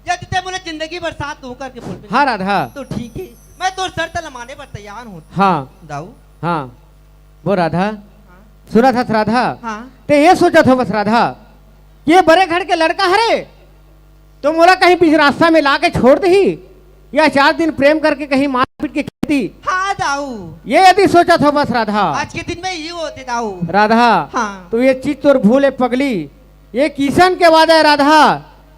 यदि ते मोला जिंदगी भर साथ दूं करके बोलबे हाँ राधा। तो ठीक है, मैं तोर शर्त ला माने बर तैयार हूँ। हाँ। दाऊ। हाँ। वो राधा। हाँ। सुनत हस राधा। हाँ। ते ये सोचत होबस राधा, ये बड़े घर के लड़का हरे, तो मोला कहीं बीच रास्ता में लाके छोड़ दही, या चार दिन प्रेम करके कहीं मारपीट के खेती। हाँ दाऊ। ये यदि सोचत होबस राधा। आज के दिन में ही होते दाऊ। राधा। हाँ। तो ये चीज तोर भूल है पगली, ये किसन के वादा है राधा।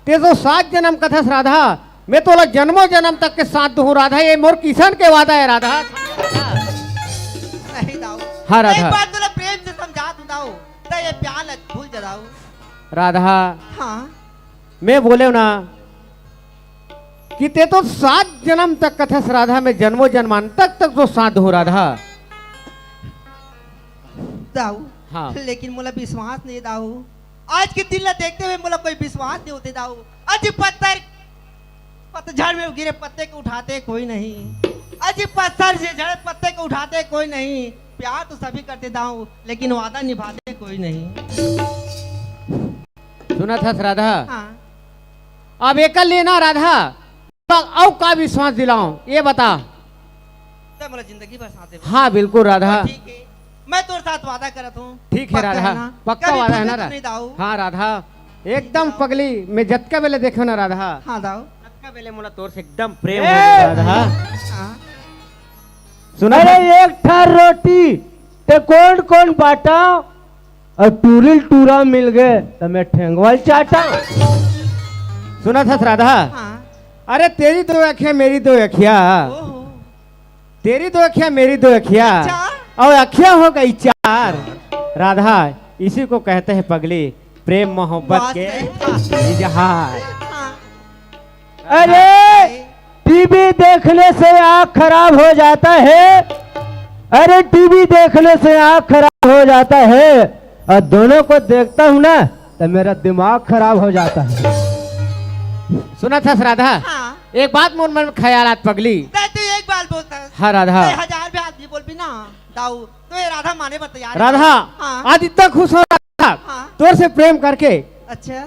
ते तो सात जन्म कथस राधा, मैं तोला जन्मों जन्म तक के साथ दूँ राधा, ये मोर किसन के वादा है राधा। नहीं दाऊ। हाँ राधा। एक बार तोला प्रेम से समझा दूँ दाऊ, ते ये प्यार ला भूल जा दाऊ। राधा। हाँ। मैं बोले ना कि ते तो सात जन्म तक कथस राधा, मैं जन्मों जन्मांतर तक तो साथ दूँ राधा। दाऊ। हाँ। लेकिन मोला विश्वास नहीं दाऊ, आज के दिन ला देखते हुए मोला कोई विश्वास नहीं होते दाऊ। अजी पत्थर, पतझड़ में गिरे पत्ते को उठाते कोई नहीं। अजी पत्थर से झड़े पत्ते को उठाते कोई नहीं। प्यार तो सभी करते दाऊ, लेकिन वादा निभाते कोई नहीं। सुनत हस राधा। हाँ। अब एकर लिए ना राधा, अउ का विश्वास दिलाओ, ये बता। ते मोला जिंदगी भर साथ देबे। हाँ, बिल्कुल राधा। ठीक है, मैं तोर साथ वादा करत हूँ। ठीक है पक्का राधा, है ना? पक्का कभी वादा है ना भूलबे तो राधा? नहीं दाऊ। हाँ राधा, एकदम दाऊ। पगली, मैं जतका बेले देखे ना राधा। हाँ दाऊ। जतका बेले मोला तोर से एकदम प्रेम ए! हो राधा। हाँ। सुना अरे था? एक ठा रोटी ते कोन कोन बांटा अउ टूरी ल टूरा मिल गे त मैं ठेंगवा ल चाटा। सुनत हस राधा? हाँ। अरे तेरी दो अखियां मेरी दो अखियां, ओहो। तेरी दो अखियां मेरी दो अखियां, अच्छा। और अखियां हो गई चार। राधा, इसी को कहते हैं पगली, प्रेम मोहब्बत वाह, के सही बात। इजहार। हाँ। अरे, टीवी देखने से आँख खराब हो जाता है। अरे, टीवी देखने से आँख खराब हो जाता है और दोनों को देखता हूँ ना, तो मेरा दिमाग खराब हो जाता है। सुनत हस राधा? हाँ। एक बात मोर मन में ख्याल आत पगली। ते तू एक बार बोलता है। हाँ राधा। ते हजार भी आदमी बोल भी ना, दाऊ, तो ये राधा माने बर तैयार है। राधा, हाँ। आज इतना खुश हो राधा, हाँ। तोर से प्रेम करके। अच्छा।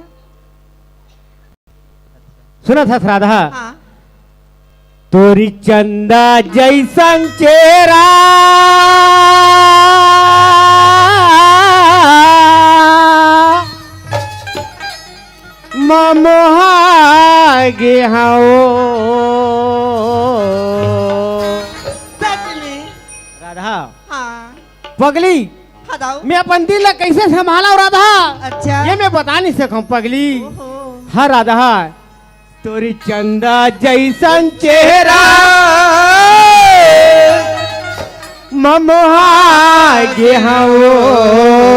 सुनत हस राधा? हाँ। तोरी चंदा जैसन चेहरा म मोहा गे हवं। सच में? राधा। हाँ। पगली, हाँ दाऊ। मैं अपन दिल ला कैसे संभालव राधा? अच्छा। ये मैं बता नहीं सकंव पगली। ओहो। हाँ राधा, तोरी चंदा जैसन चेहरा म मोहा गे हवं।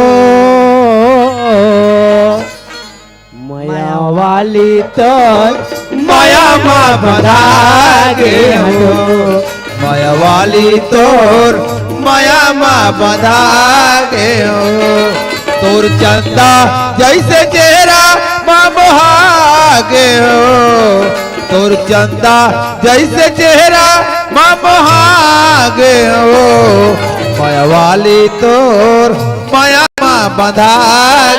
मया वाली तोर मया म बंधा गे हवं, मया वाली तोर मया म बंधा गे हवं। तोर चंदा जैसे चेहरा म मोहा गे हवं, तोर चंदा जैसे चेहरा म मोहा गे हवं। मया वाली तोर मया म बंधा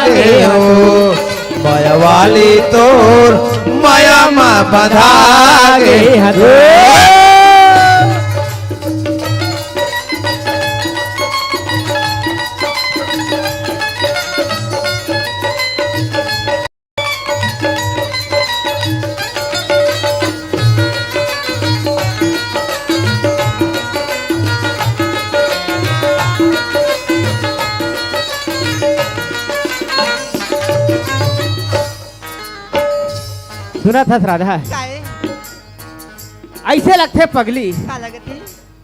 गे हवं। मया वाली तोर मया म बंधा गे हवं। सुनत हस राधा? काहे? ऐसे लगथे पगली। का लगत हे?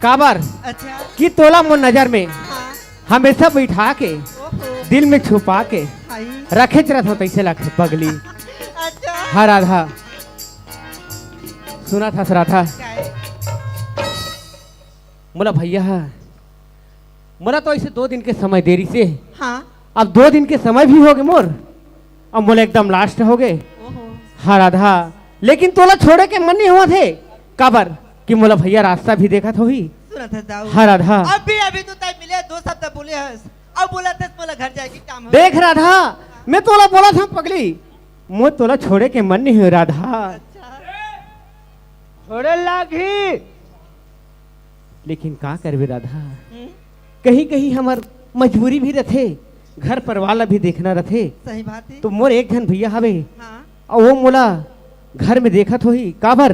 काबर? अच्छा। कि तोला मोर नजर में हाँ। हमेशा बैठा के, ओहो। दिल में छुपा के हाय। रखे च रथंव तैसे लगथे पगली। अच्छा। हाँ राधा, सुनत हस राधा? काहे? मोला भैया हा, मोला तो ऐसे दो दिन के समय दे रिहिसे। हाँ। अब दो दिन के समय भी होगे मोर, अब मोला एकदम last होगे। ओहो। हाँ राधा, लेकिन तोला छोड़े के मन नहीं होवत हे। काबर कि मोला भैया रास्ता भी देखत होही। सुनत हस दाऊ। हाँ राधा। अभी, अभी तो तैं मिले, दो शब्द बोले हस, अब बोलत हस मोला घर जाए के काम हे। देख राधा, मैं तोला बोलत हंव पगली, मोर तोला छोड़े के मन नहीं होय राधा। अच्छा। थोड़े लागही। लेकिन का करबे राधा, हम्म। कहीं-कहीं हमर मजबूरी भी रथे, घर परिवार ला भी देखना रथे। सही बात हे। तो मोर एक झन भैया हवे, हाँ। अउ वो मोला घर में देखत होही, काबर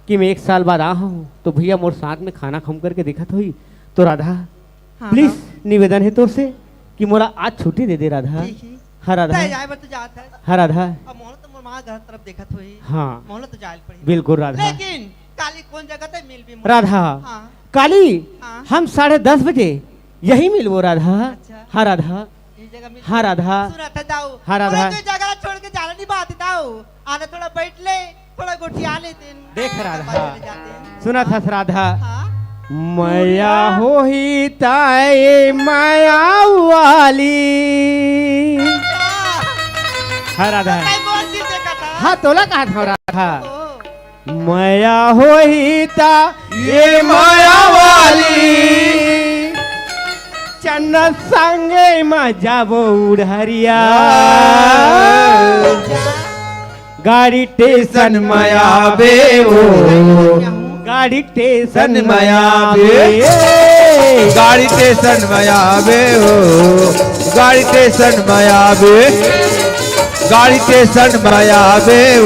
कि मैं एक साल बाद आ हूँ, तो भैया मोर साथ में खाना खम करके देखत होही। तो राधा, हाँ, please, हाँ। निवेदन हे तोर से कि मोला आज छुट्टी दे दे राधा। ठीक हे। हाँ राधा। तैं जाए बर तो जात हस। हाँ राधा। अब मोला तो मोर माँ घर तरफ देखत होही। हाँ। मोला तो जाए ल पड़ही। बिल्कुल राधा। लेकिन काली कोन जगह तैं मिलबे मोला? राधा। हाँ। काली हाँ। हम साढ़े दस बजे यही मिलबो राधा। अच्छा। हाँ राधा। ये जगह मिल हाँ राधा। सुनत हस दाऊ। हाँ राधा। अरे, तैं जगह छोड़ के जाना नहीं बात दाऊ। आना थोड़ा बैठ ले, थोड़ा गोठिया लेतेन। देख राधा। चले जातेन। सुनत हस राधा। हाँ। मया होही त ए मया वाली। हाँ। हाँ राधा। तो कई बोल दी देखा था। हाँ, तोला कहा था राधा। ओ। मया होही त ए मया वाली, चन्ना संगे म जाबो उढ़रिया। गाड़ी स्टेशन म आबे ओ, गाड़ी स्टेशन म आबे। गाड़ी स्टेशन म आबे ओ, गाड़ी स्टेशन म आबे। गाड़ी स्टेशन म आबे ओ,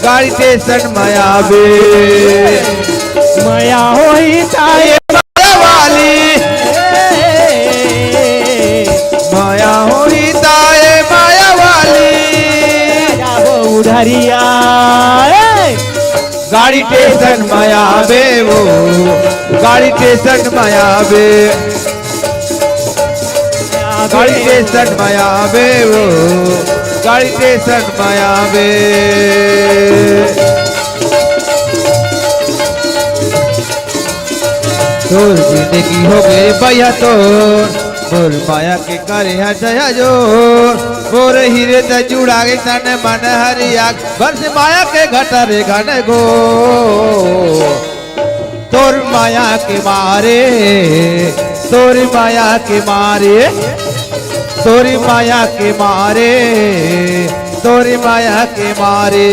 गाड़ी स्टेशन म आबे। मया होही त ए मया वाली। मया होही त ए मया वाली। जाबो उढ़रिया। गाड़ी स्टेशन म आबे ओ, गाड़ी स्टेशन म आबे। गाड़ी स्टेशन म आबे ओ, गाड़ी स्टेशन म आबे। तोर जिंदगी हो गे भैया तोर, मोर माया के करे ह दया जोर। मोर हीरे त जुड़ा गे तन मन हरिया, बरस माया के घटा रे घन घोर। तोर माया के मारे, तोर माया के मारे, तोर माया के मारे, तोर माया के मारे,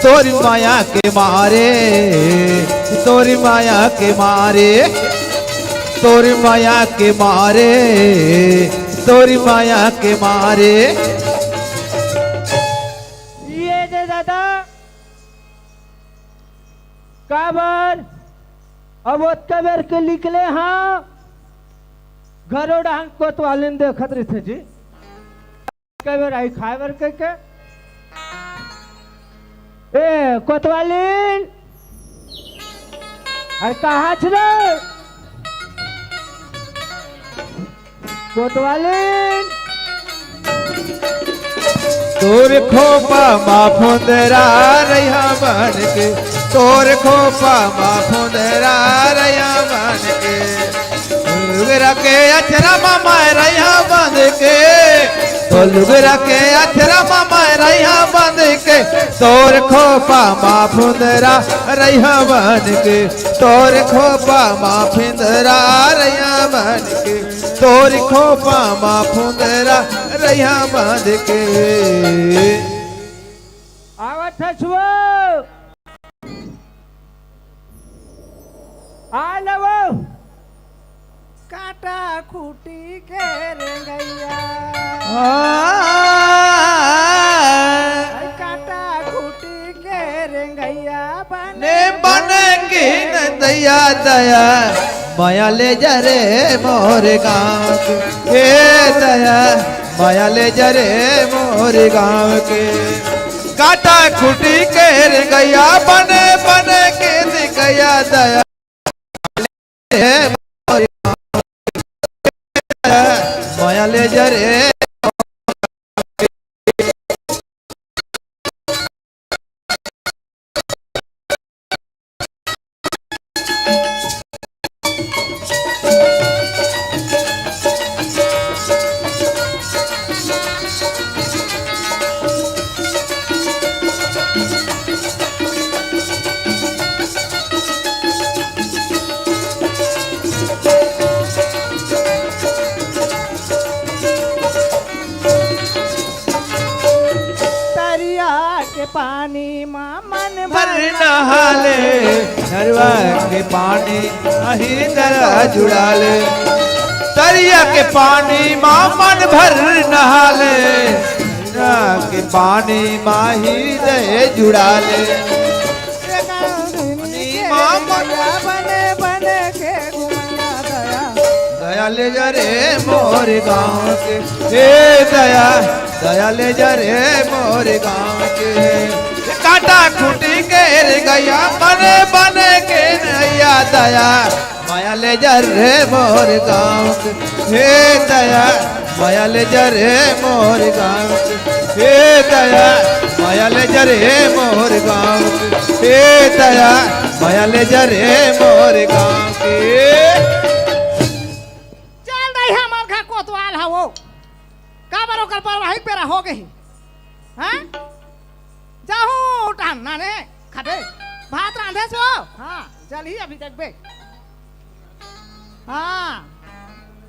तोर माया के मारे, तोर माया के मारे, तोर माया के मारे, तोर माया के मारे। ये दे दादा। काबर? अब ओतका बेर के निकले हाँ, घरो डहन कोतवालिन देखत रहिथे जी। ओतका बेर आई खाए बर कहिके। ए, कोतवालिन! अरे, कहाँ छ रे? कोतवालिन। तोर खोपा मा फुंदरा रहिहा बन के, तोर खोपा मा फुंदरा रहिहा बन के। लुगरा के अचरा मा मैं रहिहा बंध के, तो लुगरा के अचरा मा मैं रहिहा बंध के। तोर खोपा मा फुंदरा रहिहा बन के, तोर खोपा मा फुंदरा रहिहा बन के। तोर खोपा मा फुंदरा रहिहा बंध के। आवत हस वो। आ लवो। काटा खूटी के रेंगइया। आ। अरे काटा खूटी के रेंगइया बने ने बने की न दया दया। मया ले जा रे मोर गाँव के, ए दया, मया ले जा रे मोर गाँव के। काटा खूटी के रेंगइया बने बने के रेंगइया दया। मया ले जा रे। तरिया के पानी मा मन भर नहाले, नरवा के पानी अही दया जुड़ाले। तरिया के पानी मा मन भर नहाले, नरवा के पानी मा ही दया जुड़ाले। बने बने के घुमैया दया। दया ले जा रे मोर गाँव के, हे दया, दया ले जा रे मोर गाँव के। काटा खूटी के रे गया, बने बने के नैया दया। मया ले जा रे मोर गाँव के, हे दया, मया ले जा रे मोर गाँव के, हे दया, मया ले जा रे मोर गाँव के, हे दया, मया ले जा रे मोर गाँव के। चल दई हमर घर कोतवाल हवो। काबर ओकर बरवाही पेरा हो गई। हाँ? जाहू उठान नाने खाबे। भात रांधे सो। हाँ, जल ही अभी देखबे। हाँ।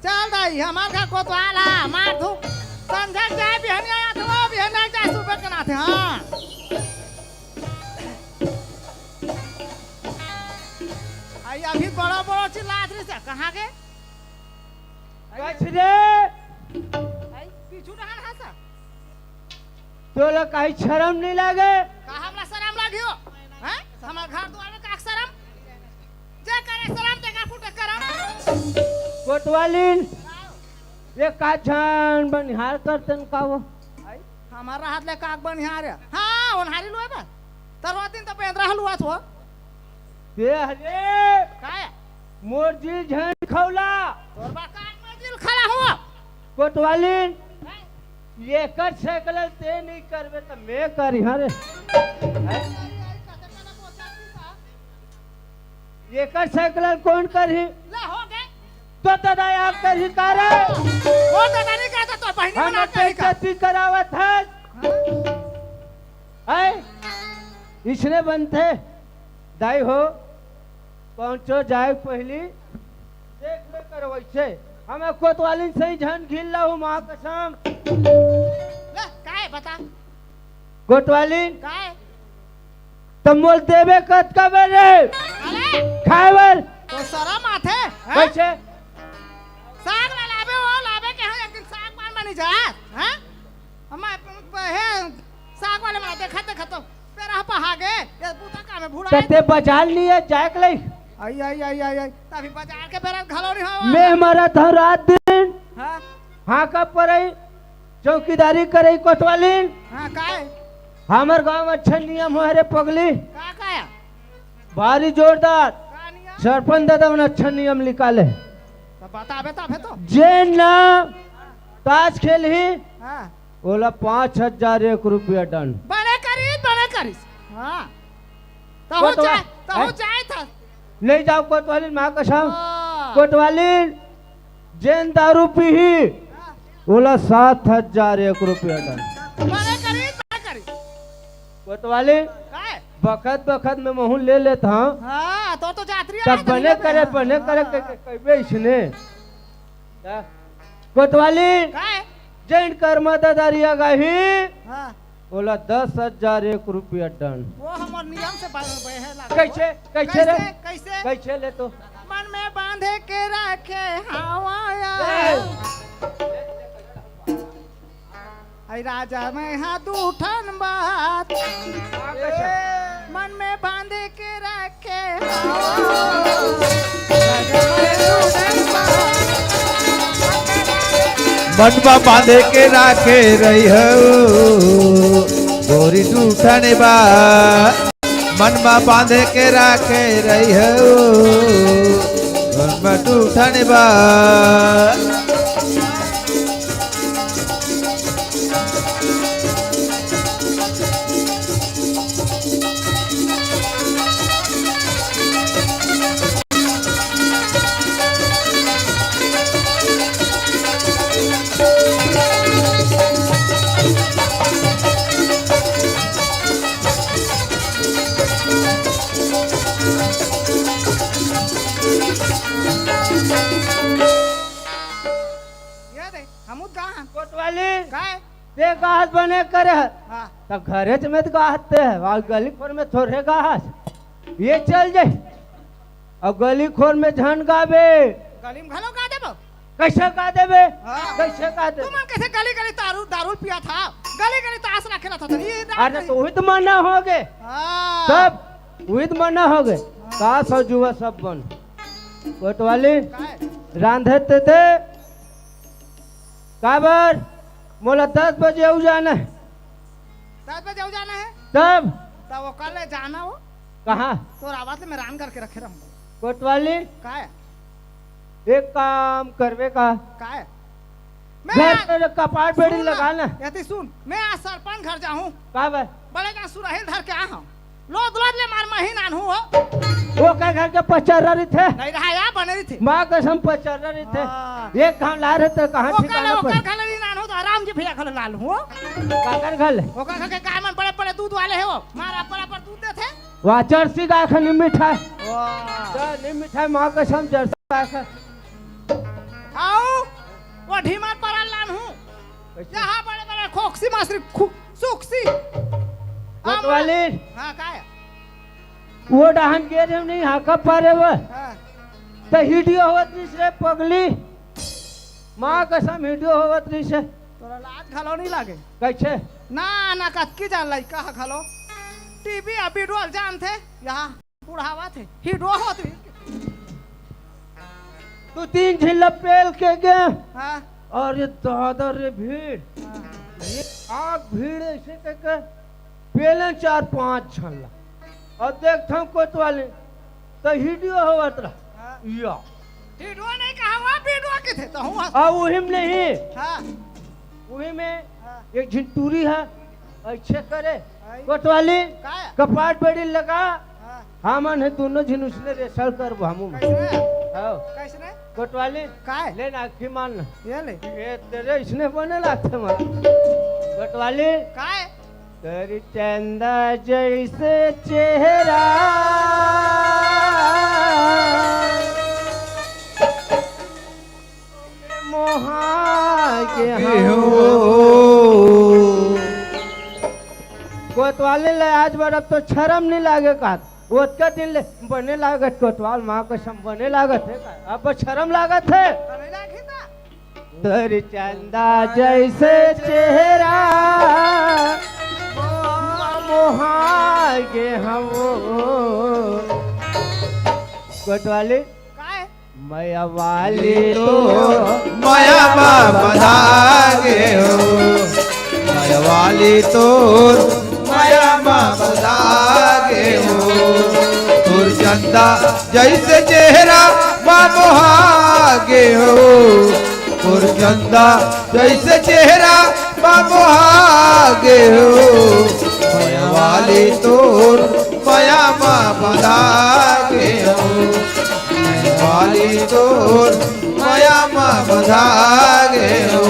चल दई, हमर घर कोतवाल हा, मार धूप। संझा के जाए, बिहनिया आथे, ओ, बिहनिया के जाए, सुबह के नाथे, हाँ। आई अभी बड़ा बड़ा चिल्लात रही से, कहाँ गे? कछ रे। आई, पीछू डहान हा सा। तोला काई शरम नहीं लागे? का हमला शरम लागियो? हैं? हमर घर दुआर में का शरम? जे करे शरम, ते का फुटे करम। कोतवालिन, ये का झन बनिहार करतन का वो? आई, हमारा हाथ ले काक बनिहार है। हाँ, ओनहारी लुए बा। तरवा दिन तो पेंद्रा हलुआ थो। ते हरे। काय? मोर जी झन खौला। तोर बा कान में दिल खड़ा हो। कोतवालिन। काय? एकर साइकिल ते नहीं करबे त मैं करी, हाँ रे। एकर साइकिल कौन करही? ला हो गए। तो दादा आप करही का रे? वो दादा नहीं कहता, तो बहिनी हम बना के नहीं कहा। बेइज्जती करावत है। हाँ। है? इसने बनते। दाई हो, पहुंचो जाए पहली। देख ले कर वैसे। हमें कोतवालिन सही झन घिल ला हूँ, माँ कसम। ले, काय बता? कोतवालिन? काय? त मोल देबे कतका बेर रे? अरे! खाए बर? तो शरम आथे, हैं? कैसे? साग ला लाबे, वो लाबे के हम एक दिन साग मान बनी जात, हैं? हम प-, प-, हे साग वाले मन देखत देखत तो पेरा पहा गे, ये बूता काम में भुला। कते बाजार नहीं है, जाए के लई। आई, आई, आई, आई, आई। तभी बाजार के बेरा घलो नहीं हो। मैं हमारा था रात दिन। हाँ। हाँ, कब पर आई? चौकीदारी करई कोतवालिन। हाँ, काय? हमर गांव में अच्छा नियम हो रे पगली। का, काय? भारी जोरदार। का नियम? सरपंच दादा मन अच्छा नियम निकाले। तो बताबे तबे तो। जे ना ताश खेलही, हाँ। ओला पाँच हजार एक रुपया दंड। बने करिस, बने करिस। हाँ। तहु कोतवा-, जाए, तहु हैं? जाए था। ले जाओ कोतवालिन, माँ कसम। हाँ। कोतवालिन, जेन दारू पीही, ओला सात हजार एक रुपया दंड। बने करी, बने करी। कोतवालिन, काय? बखत बखत में महूँ ले लेत हँव। हाँ, तो, तो जात रही तब है, बने करे, बने करे, हाँ। के, के, कहिबे इसने। हाँ। कोतवालिन, काय? जैन कर्मा ददारिया गाही, हाँ। ओला दस हजार एक रुपया दंड। वो हमर नियम से बा-, बहे लागल। कैसे? कैसे रे? कैसे? कैसे? कैसे ले तो? मन में बांधे के रखे हवा या। ए! आई राजा मैं हा दू ठन बात। मन में बांधे के रखे हवा। मन मा बांधे के राखे रही हो, गोरी दू ठन बात। मन मा बांधे के राखे रही हो, मन मा दू ठन बात। ये दे, हमू गा हन। कोतवाली। काय? ते गाहस बने करे ह। हाँ। त घरेच में त गाहस ते ह, अउ गली खोर में थोरे गाहस। ये चल जाई। अउ गली खोर में झन गाबे। गली में घलो गा देबो। कइसे गा देबे? हाँ। कइसे गा देबे? तुमन कइसे गली गली दारू, दारू पिया था? गली गली तास ला खेला था, ये रात अरे नहीं। तो उही त मना होगे। हाँ। तब उही त मना होगे। हाँ। तास अउ जुआ सब बंद। कोतवाली, काय? रांधे ते ते। काबर? मोला दस बजे अउ जाना हे। दस बजे अउ जाना हे? तब? तब ओकर ले जाना हो। कहाँ? तोर आवाज ले मैं रान करके रखे रहूँ। कोतवाली? काय? एक काम करबे का? काय? मैं घर आज में कपाट बेड़ी सुन ना, लगा ना। यति सुन, मैं आज सरपंच घर जाहूँ। काबर? बड़े का सुराही धर के आ हूँ। लोद लोद ले मार मही नानहूँ हो। ओकर घर के पचर्रा रहिथे। नहीं रहा यार, बने रहिथे। माँ कसम पचर्रा रहिथे। हाँ। एक घाव ला रहे त कहाँ ओकर ठिकाना ले, पर? ओकर घर ले नानहूँ त राम जी भैया घर ला लूँ हो। काकर घर ले? ओकर घर के गाय मन बड़े बड़े दूध वाले हे वो। मार अपर अपर दूध देथे। वाह, जर्सी गाय खा निम मिठाय। वाह। जा निम मिठाय, माँ कसम जर्सी गाय खा। आओ, वो ढीमर परल लानहूँ। कइसे? जहाँ बड़े बड़े खोकसी मासरी खु-, सुकसी। कोतवाली। हाँ, काय? वो डहन गे रहे नहीं, हाँ, कब पारे वो? हाँ। त हिडियो होवत रहिस रे पगली। माँ कसम हिडियो होवत रहिस हे। तोला लाज घलो नहीं लागे? कइसे? ना, ना, कतकी जान लइका ह घलो। टीवी अ वीडियो जानथे, यहाँ बुढ़ावा थे, हिडियो होत रहिस। तू तीन झिन ला पेल के गे। हाँ। अरे दादा रे भीड़। हाँ। ये आग भीड़ अइसे कहिके पेलन चार पांच झन ला। अउ देखथंव कोतवाली, त हिडियो होवत रहा। हाँ। या। हिडियो नहीं कहा, वो वीडियो कथे, त हूँ हंस- आ, उही में नहीं। हाँ। उही में हाँ। एक झिन टूरी हे, अइसे करे। हाँ। कोतवाली, काय? कपाट बेड़ी लगा। हाँ। हमन हे दुनों झिन उसने रेसल करबो हमू में। कइसने? हाँ। कइसने? कोतवाली, काय? ले ना, आखी मान ना। ये ले। ये तेरे इसने बने लागथे माँ। कोतवाली, काय? तोर चंदा जइसे चेहरा मोहा गे हंव। कोतवाली ले आज बर अब तो छरम नहीं लागे का? ओतका दिन ले बने लागत कोतवाल, माँ कसम बने लागत हे का? अब छरम लागत हे? तोर चंदा जइसे चेहरा मोहा गे हंव। कोतवाली, काय? मया वाली तो मया मा बंधा गे हो, मया वाली तो मया मा बंधा गे हो। तोर चंदा जइसे चेहरा मा मोहा गे हो, तोर चंदा जइसे चेहरा मा मोहा गे हो। मया वाली तोर मया मा बंधा गे हो, मया वाली तोर मया मा बंधा गे हो।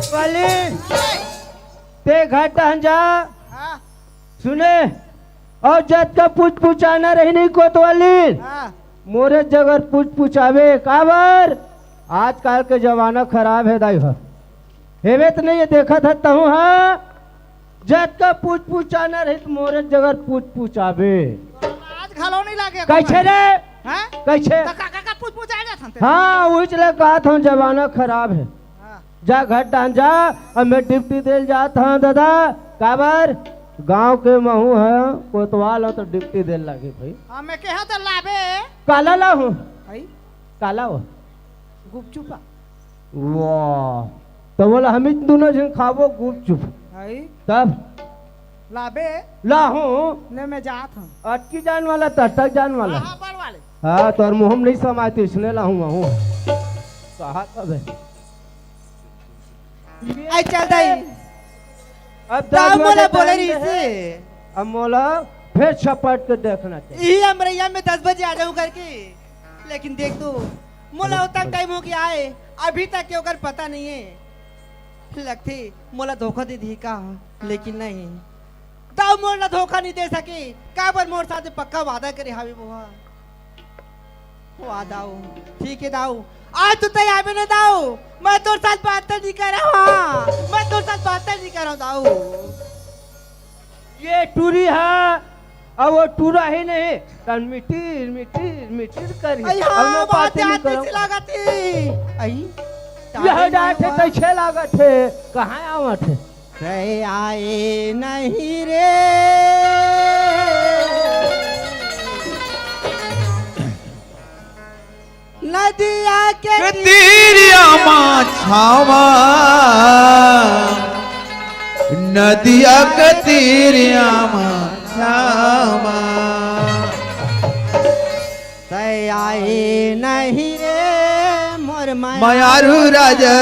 वाली, ते घर टहन जा। हाँ। सुने, अउ जतका पुचपुचाना रही नहीं कोतवाली, हाँ। मोरे जगर पुचपुचाबे, काबर? आजकल के जमाना खराब हे दाई हो। हेबे त नहीं, ये देखत हस तहूँ हा, जतका पुचपुचाना रही त मोरे जगर पुचपुचाबे। आज घलो नहीं लागे कइसे रे? हाँ? कइसे? त का, का, का पुचपुचाए जात हन ते? हाँ, उहिच ले कहत हंव, जमाना खराब हे। हाँ। जा घर टहन जा, अब मैं ड्यूटी देल जात हंव दादा। काबर? गांव के महूं ह, कोतवाल हो त ड्यूटी देल लागे भाई। हाँ, मैं कहा त लाबे। काला लाहूं? हई। काला हो? गुपचुपा। वाह, त बोला हम ही दुनों झन खाबो गुपचुप। हई। तब? लाबे। लाहूं। ले मैं जात हंव। अटकी जान वाला, तटक जान वाला। हाँ, हाँ, बड़ वाले। हाँ, तोर मुंह में नहीं समाय त इसने लाहूं महूं। कहा तबे। आई चल दाई। अब तब दस बजे मोला बोले टाइम रहिसे। दे। अब मोला फेर छपट के देखना चाहिए। इही अमरैया में दस बजे आ जाहूं करके। लेकिन देख तो, मोला उतना टाइम हो गया है, अभी तक के ओकर पता नहीं है। लगथे मोला धोखा दे दिही का, लेकिन नहीं। दाऊ मोर ला धोखा नहीं दे सके, काबर मोर साथ पक्का वादा करे हावे वो हा। वाह दाऊ, ठीक है दाऊ, आज तो तैं आबे ना दाऊ, मैं तोर साथ बात नहीं कर रहा हूँ, मैं तोर साथ बात नहीं कर रहा हूँ दाऊ। ये टूरी हा, अउ वो टूरा ही नहीं, तन मिटिर, मिटिर, मिटिर करही। अई हाँ, अउ मैं बात बात याद नहीं कइसे करहूँ। लागत हे? अई, यह टाइम डांट हे, हुआ। कइसे लागत हे? कहाँ आवत हे? रे आए नहीं रे। नदिया के के तीरिया मा छावा, नदिया के तीरिया मा छावा। तै आए नहीं रे मोर मयारू राजा,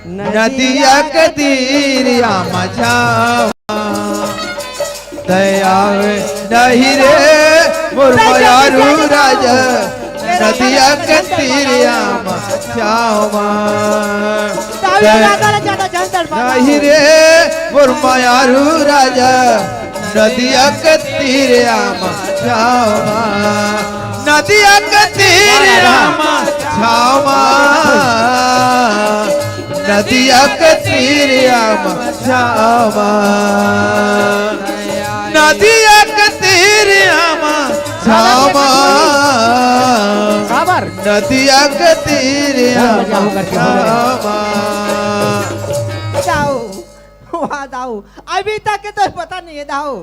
नदिया के तीरिया मा छावा। तै आवे नहीं रे मोर मयारू राजा, नदिया के तीरिया मा छावा। नहीं रे मोर मयारू राजा, नदिया के तीरिया मा छावा। नदिया के तीरिया मा छावा। नदिया के तीरिया मा छावा। नदिया के तीरिया मा छावा। काबर? नदिया के तीरिया मा छावा। दाऊ, वाह दाऊ, अभी तक के तो पता नहीं है दाऊ।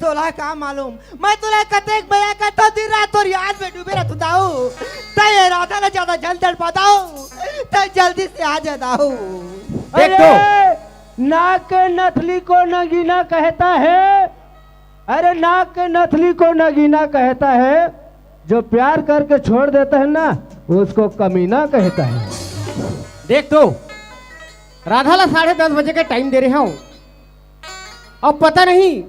तोला का मालूम, मैं तोला कतेक मया करथों, दिन रात तोर याद में डूबे रहथों दाऊ। तै ये राधा ला ज्यादा झन तड़पा दाऊ, तै जल्दी से आ जा दाऊ। देख तो। अरे, नाक के नथली को नगीना कहता है। अरे, नाक के नथली को नगीना कहता है, जो प्यार करके छोड़ देता है ना, उसको कमीना कहता है। देख तो, राधा ला साढ़े दस बजे के टाइम दे रहे हूँ, अब पता नहीं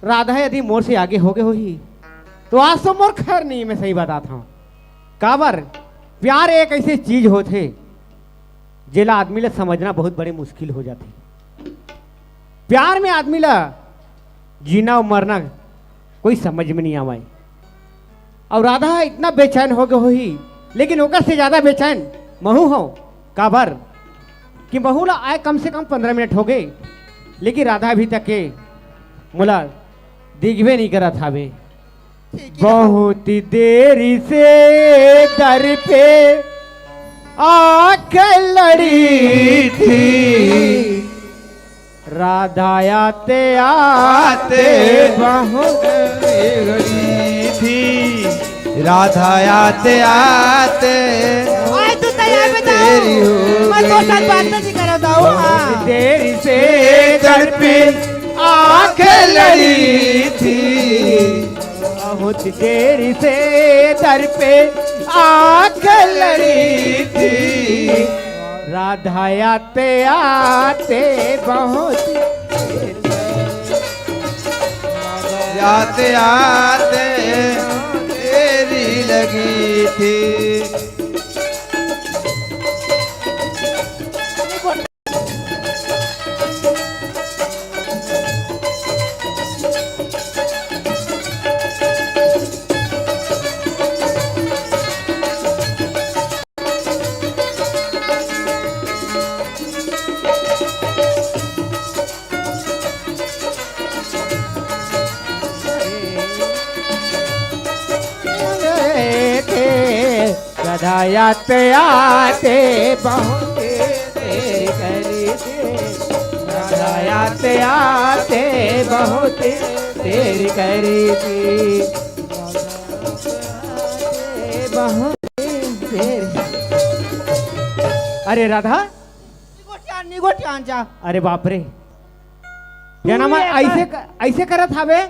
राधा यदि मोर से आगे हो गए होही, तो आज तो मोर खैर नहीं, मैं सही बताथों। काबर, प्यार एक ऐसे चीज होथे, जेला आदमी ला समझना बहुत बड़े मुश्किल हो जाथे। प्यार में आदमी ला जीना अउ मरना कोई समझ में नहीं आवय। अउ राधा इतना बेचैन हो गए होही, लेकिन ओकर से ज्यादा बेचैन महू हूँ। काबर कि महू ला आए कम से कम पंद्रह मिनट हो गए, लेकिन राधा अभी तक के मोला दिखबे नहीं करत हावे। बहुत देरी से दर पे आके लड़ी थी, राधा आते आते बहुत देरी थी, राधा आते आते आज तो तैयार में जाओ। तेरी हो मैं तो साथ बात नहीं कर रहा था, हाँ। बहुत देरी से दर पे आके लड़ी थी, बहुत देरी से दर पे आके लड़ी थी, राधा आते आते बहुत आते आते देरी लगी थी। राधा आते आते बहुत देर करी थी, राधा आते आते बहुत देर करी थी। बहुत देर। अरे राधा, निगोटियान, निगोटियान जा। अरे बाप रे, ये ना मैं ऐसे क-, ऐसे करत हावे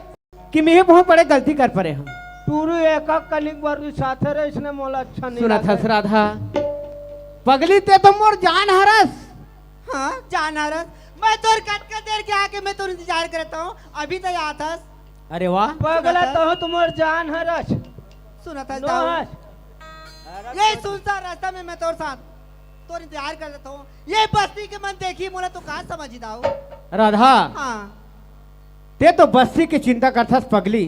कि मैं बहुत बड़े गलती कर परे हूँ। टूरू एक कनिक बार भी साथे रहे, इसने मोला अच्छा नहीं सुना था। राधा, पगली ते तो मोर जान हरस। हाँ, जान हरस। मैं तोर कतका देर के आके मैं तोर इंतजार करता हूँ, अभी तो आत हस। अरे वाह। पगला तो तुमोर जान हरस। सुनत हस दाऊ? ये सुनसान रास्ता में मैं तोर साथ तोर इंतजार कर देता हूँ। ये बस्ती के मन देखी मोला तो का समझी दाऊ? राधा, हाँ। ते तो बस्ती के चिंता करथस पगली,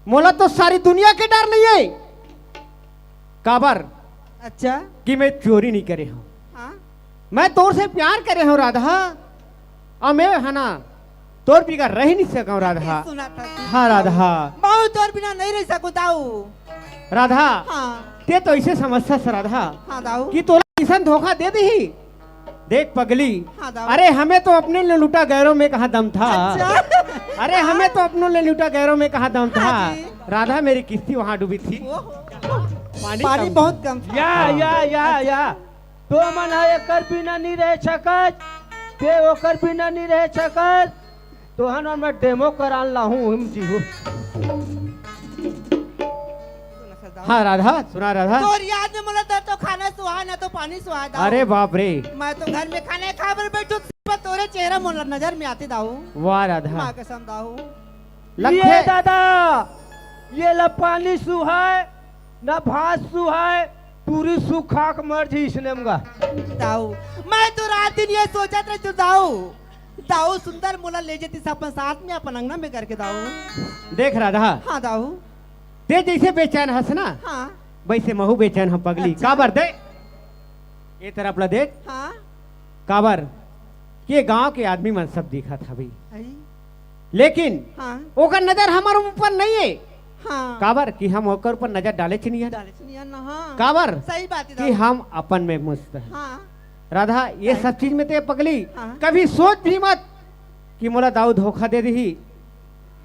मोला तो सारी दुनिया के डर नहीं है। काबर? अच्छा। कि मैं चोरी नहीं करे हूँ। हाँ। मैं तोर से प्यार करे हूँ राधा। अउ मैं है ना तोर बिगर रह नहीं सकूँ राधा। सुना था तू। हाँ राधा। मैं तोर बिना नहीं रह सकूँ दाऊ। राधा। हाँ। ते तो ऐसे समझथस राधा। हाँ दाऊ। कि तोला किसन धोखा दे दी। देख पगली। हाँ दाऊ। अरे हमें तो अपने ले लूटा गैरों में कहाँ दम था। अच्छा। अरे हमें तो अपनों ले लूटा गैरों में कहाँ दम था। हाँ जी। राधा मेरी किस्ती वहाँ डूबी थी। ओहो। पानी पानी कम बहुत था। कम था। या, या, या, अच्छा। या। तो मन हा एकर बिना नहीं रह सकत, ते ओकर बिना नहीं रह सकत। तोहन और मैं डेमो करान लाहूं, हम जी हो। हाँ राधा, सुना राधा। तोर याद में मोला तो खाना सुहा, ना तो पानी सुहा दाऊ। अरे बाप रे। मैं तो घर में खाना खाए बर बैठो, पर तोरे चेहरा मोला नजर में आते दाऊ। वाह राधा। माँ कसम दाऊ। लखे। ये दादा, ये ला पानी सुहाय, ना भात सुहाय, पूरी सुखा के मर जी इसने मगा। दाऊ, मैं तो रात दिन ये सोचत रहती हूँ दाऊ, दाऊ सुंदर मोला ले जेतिस अपन साथ में, अपन अंगना में करके दाऊ। देख राधा। हाँ दाऊ। ते जैसे बेचैन हस ना, हाँ। वैसे महू बेचैन हम पगली। अच्छा। काबर दे? ये तरफ ला देख। हाँ। काबर? ये गांव के आदमी मन सब दिखत हवे। आई। लेकिन हाँ। ओकर नजर हमर ऊपर नहीं है। हाँ। काबर कि हम ओकर ऊपर नजर डाले च नहीं है। डाले च नहीं है ना, हाँ। काबर? सही बात है कि दाऊ। हम अपन में मस्त है। हाँ। राधा, ये हाँ। सब चीज में ते पगली हाँ। कभी सोच भी मत कि मोला दाऊ धोखा दे दी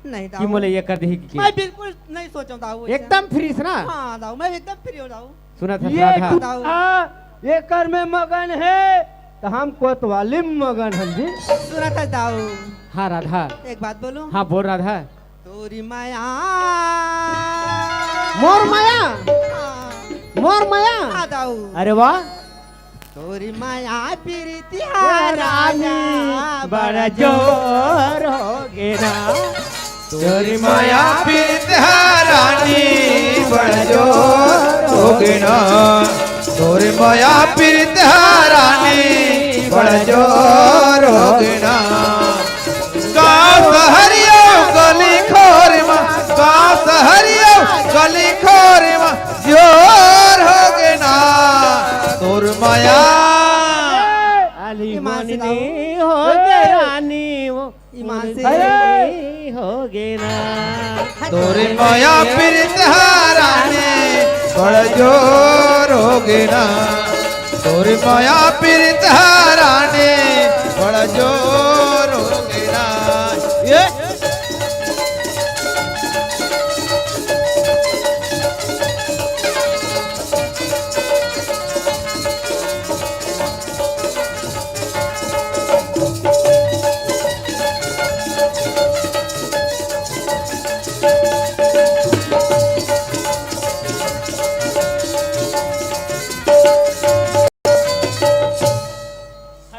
नहीं कि दाऊ। मोला ये कर दी कि मैं बिल्कुल नहीं सोचूं दाऊ ऐसे। एकदम फ्री से ना? हाँ दाऊ, मैं एकदम फ्री हूँ दाऊ। सुनत हस ये राधा? टूटा, एकर में मगन है, तो हम कोतवाली में मगन हम जी। सुनत हस दाऊ? हाँ राधा। एक बात बोलूं? हाँ बोल राधा। तोरी माया। मोर माया? हाँ। मोर माया? हाँ दाऊ। अरे वाह। तोरी माया प्रीतिया रानी बड़ा जोर हो गे ना। तोरी माया प्रीतिया रानी बड़ा जोर हो गे ना। तोरी माया प्रीतिया रानी बड़ा जोर हो गे ना। गाँव सहरिया गली खोर मा, गाँव सहरिया गली खोर मा जोर हो गे ना। तोर माया। अली ईमान से मोनी गाओ। हो गे रानी, वो ईमान से। मोनी हो गे ना। तोर माया प्रीत रानी बड़ा जोर हो गे ना। तोर माया प्रीत रानी बड़ा जोर हो गे ना। ये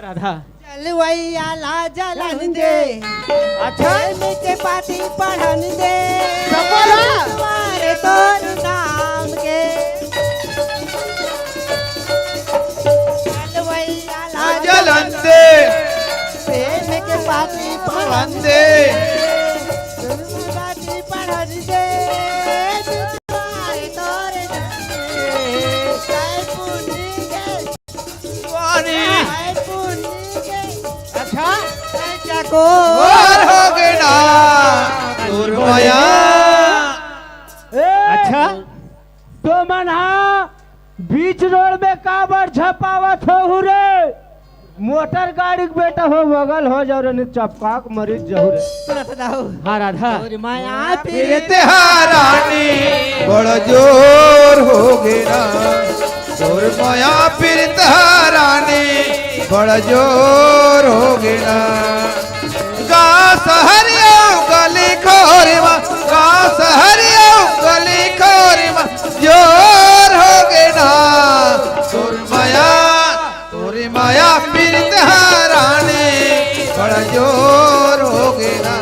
राधा। जलवैया ला जलन दे। अच्छा। प्रेम के पाती पढ़न दे। सफल है। तुम्हारे तोर नाम के। जलवैया ला जलन दे। प्रेम के पाती पढ़न दे। पाती पढ़न दे। तुम्हारे तोर नाम के। जय पुण्य के। वारी। हाय पुन्नी के। अच्छा। चकोर हो गे ना तोर माया। ए, अच्छा। तो मन हा बीच रोड में काबर झपावत हो रे? मोटर गाड़ी के बेटा हो, बगल हो जाओ रे, नहीं चपका के मरीज जाओ रे। सुनत दाऊ। हाँ राधा। तोर माया फिर प्रीत हा रानी बड़ा जोर हो गे ना। तोर माया प्रीत हा रानी बड़ा जोर हो गे ना। गाँव सहरिया गली खोर मा, गाँव सहरिया गली खोर मा जोर हो गे ना। तोर माया, तोर माया प्रीत हा रानी बड़ा जोर हो गे ना।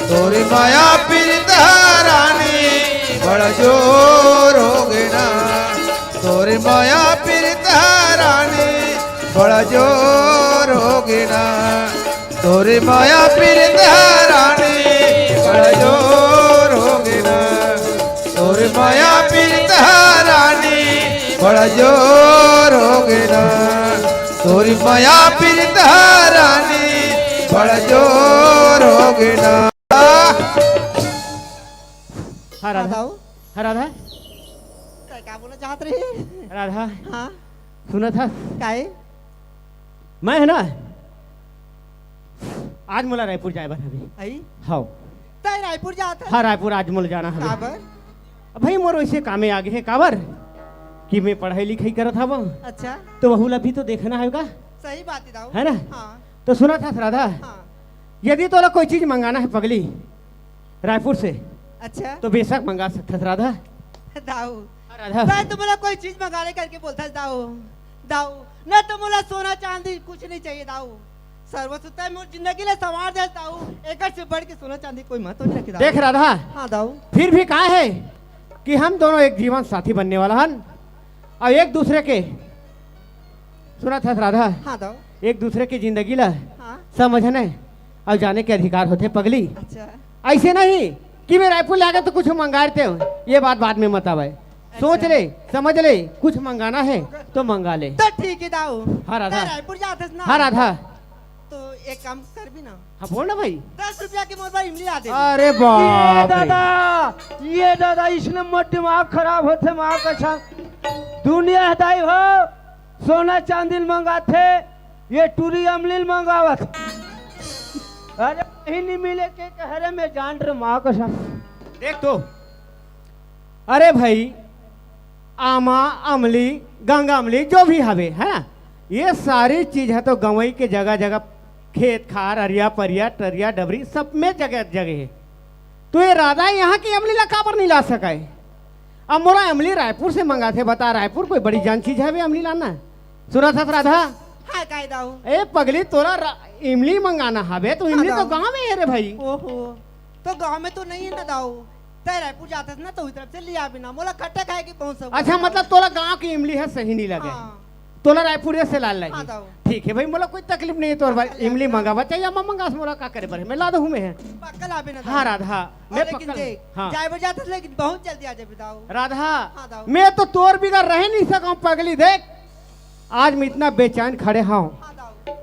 तोर माया प्रीत हा रानी बड़ा जोर होगे ना, तोरे मया पीरित ह रानी, बड़ा जोर होगे ना। तोरे मया पीरित ह रानी, बड़ा जोर होगे ना। तोरे मया पीरित ह रानी, बड़ा जोर होगे ना। तोरे मया पीरित ह रानी, बड़ा जोर होगे ना। हाँ, हाँ, राधा। दाऊ। हाँ, राधा। तै का बोला चाहत रही? राधा। हाँ। सुनत हस? काहे? मैं है ना, आज मोला रायपुर जाए बर हवे। आई? हव। तै रायपुर जात हस? हाँ, रायपुर आज मोला जाना हवे। काबर? अब भाई, मोर वैसे कामे आगे हे। काबर? कि मैं पढ़ाई लिखाई करत हवं। अच्छा। तो वहू ला भी तो देखना हे का? सही बात है दाऊ। है ना? हाँ। तो सुनत हस राधा? हाँ। यदि तोला कोई चीज मंगाना हे पगली, रायपुर से, अच्छा। तो बेशक मंगा सकथस राधा। दाऊ। हाँ, राधा। तै तो मोला कोई चीज मंगा ले करके बोलथस दाऊ। दाऊ, ना तो मोला सोना चांदी कुछ नहीं चाहिए दाऊ। सर्वसुता मोर जिंदगी ला संवार दे दाऊ। एकर से बढ़ के सोना चांदी कोई महत्व नहीं रखे दाऊ। देख राधा। हाँ दाऊ। फिर भी का है कि हम दोनों एक जीवन साथी बनने वाला हन और एक दूसरे के, सुनत हस राधा? हाँ दाऊ। एक दूसरे की जिंदगी ला हाँ। समझने और जाने के अधिकार होथे पगली। अच्छा। ऐसे नहीं कि मैं रायपुर ले आगे तो कुछ मंगा लेते हूँ, ये बात बाद में मत आवे। अच्छा। सोच ले, समझ ले, कुछ मंगाना है तो मंगा ले। तो ठीक है दाऊ। हाँ राधा। तै रायपुर जात हस ना? हाँ राधा। तो एक काम करबे ना। हाँ, बोल ना भाई। दस रुपया के मोर बर इमली ला दे। अरे बाप रे। दादा, ये दादा, इसने मोर दिमाग खराब होथे, माँ कसम। दुनिया हटाई हो, सोना चांदी ल मंगाथे, ये टूरी अमली ल मंगावत। अरे, कहीं नहीं मिले के कह रहे, मैं जान रहे, माँ कसम। देख तो, अरे भाई, आमा, अमली, गंगा अमली, जो भी हवे, है ना, ये सारी चीज है तो गंवई के जगह जगह, खेत खार, अरिया परिया, टरिया डबरी, सब में जगह जगह है। तो ये राधा यहाँ की अमली ला काबर नहीं ला सका है? अब मोला अमली रायपुर से मंगाथे, बता, रायपुर कोई बड़ी जान चीज हवे अमली लाना? सुनत हस राधा? हाँ, काय दाऊ? ए पगली, तोला रा-, इमली मंगाना हवे तो इमली हाँ, तो दाऊ। गाँव में है रे भाई। ओहो, तो गाँव में तो नहीं है ना दाऊ। तै रायपुर जात हस ना, तो उही तरफ से ले आबे ना। मोला खट्टा खाए के बहुत शौक अच्छा, है। मतलब तोला गाँव की इमली है सही नहीं लगे? हाँ। तोला रायपुर से लान लागी। हाँ, दाऊ। ठीक है भाई, मोला कोई तकलीफ नहीं है तोर बर। हाँ, ले इमली आबे ना। मंगावा चाहे अम्मा मंगास, मोला का करे बर है, मैं ला दूँ मैं। पक्का लाबे ना हाँ दाऊ। राधा, और मैं लेकिन पक्का। देख, हाँ। जाए बर जात हस, लेकिन बहुत जल्दी आ जाबे दाऊ। राधा, हाँ, दाऊ। मैं तो तोर बिगर रह नहीं सकूँ पगली। देख, आज मैं इतना बेचैन खड़े हूँ, हाँ, दाऊ।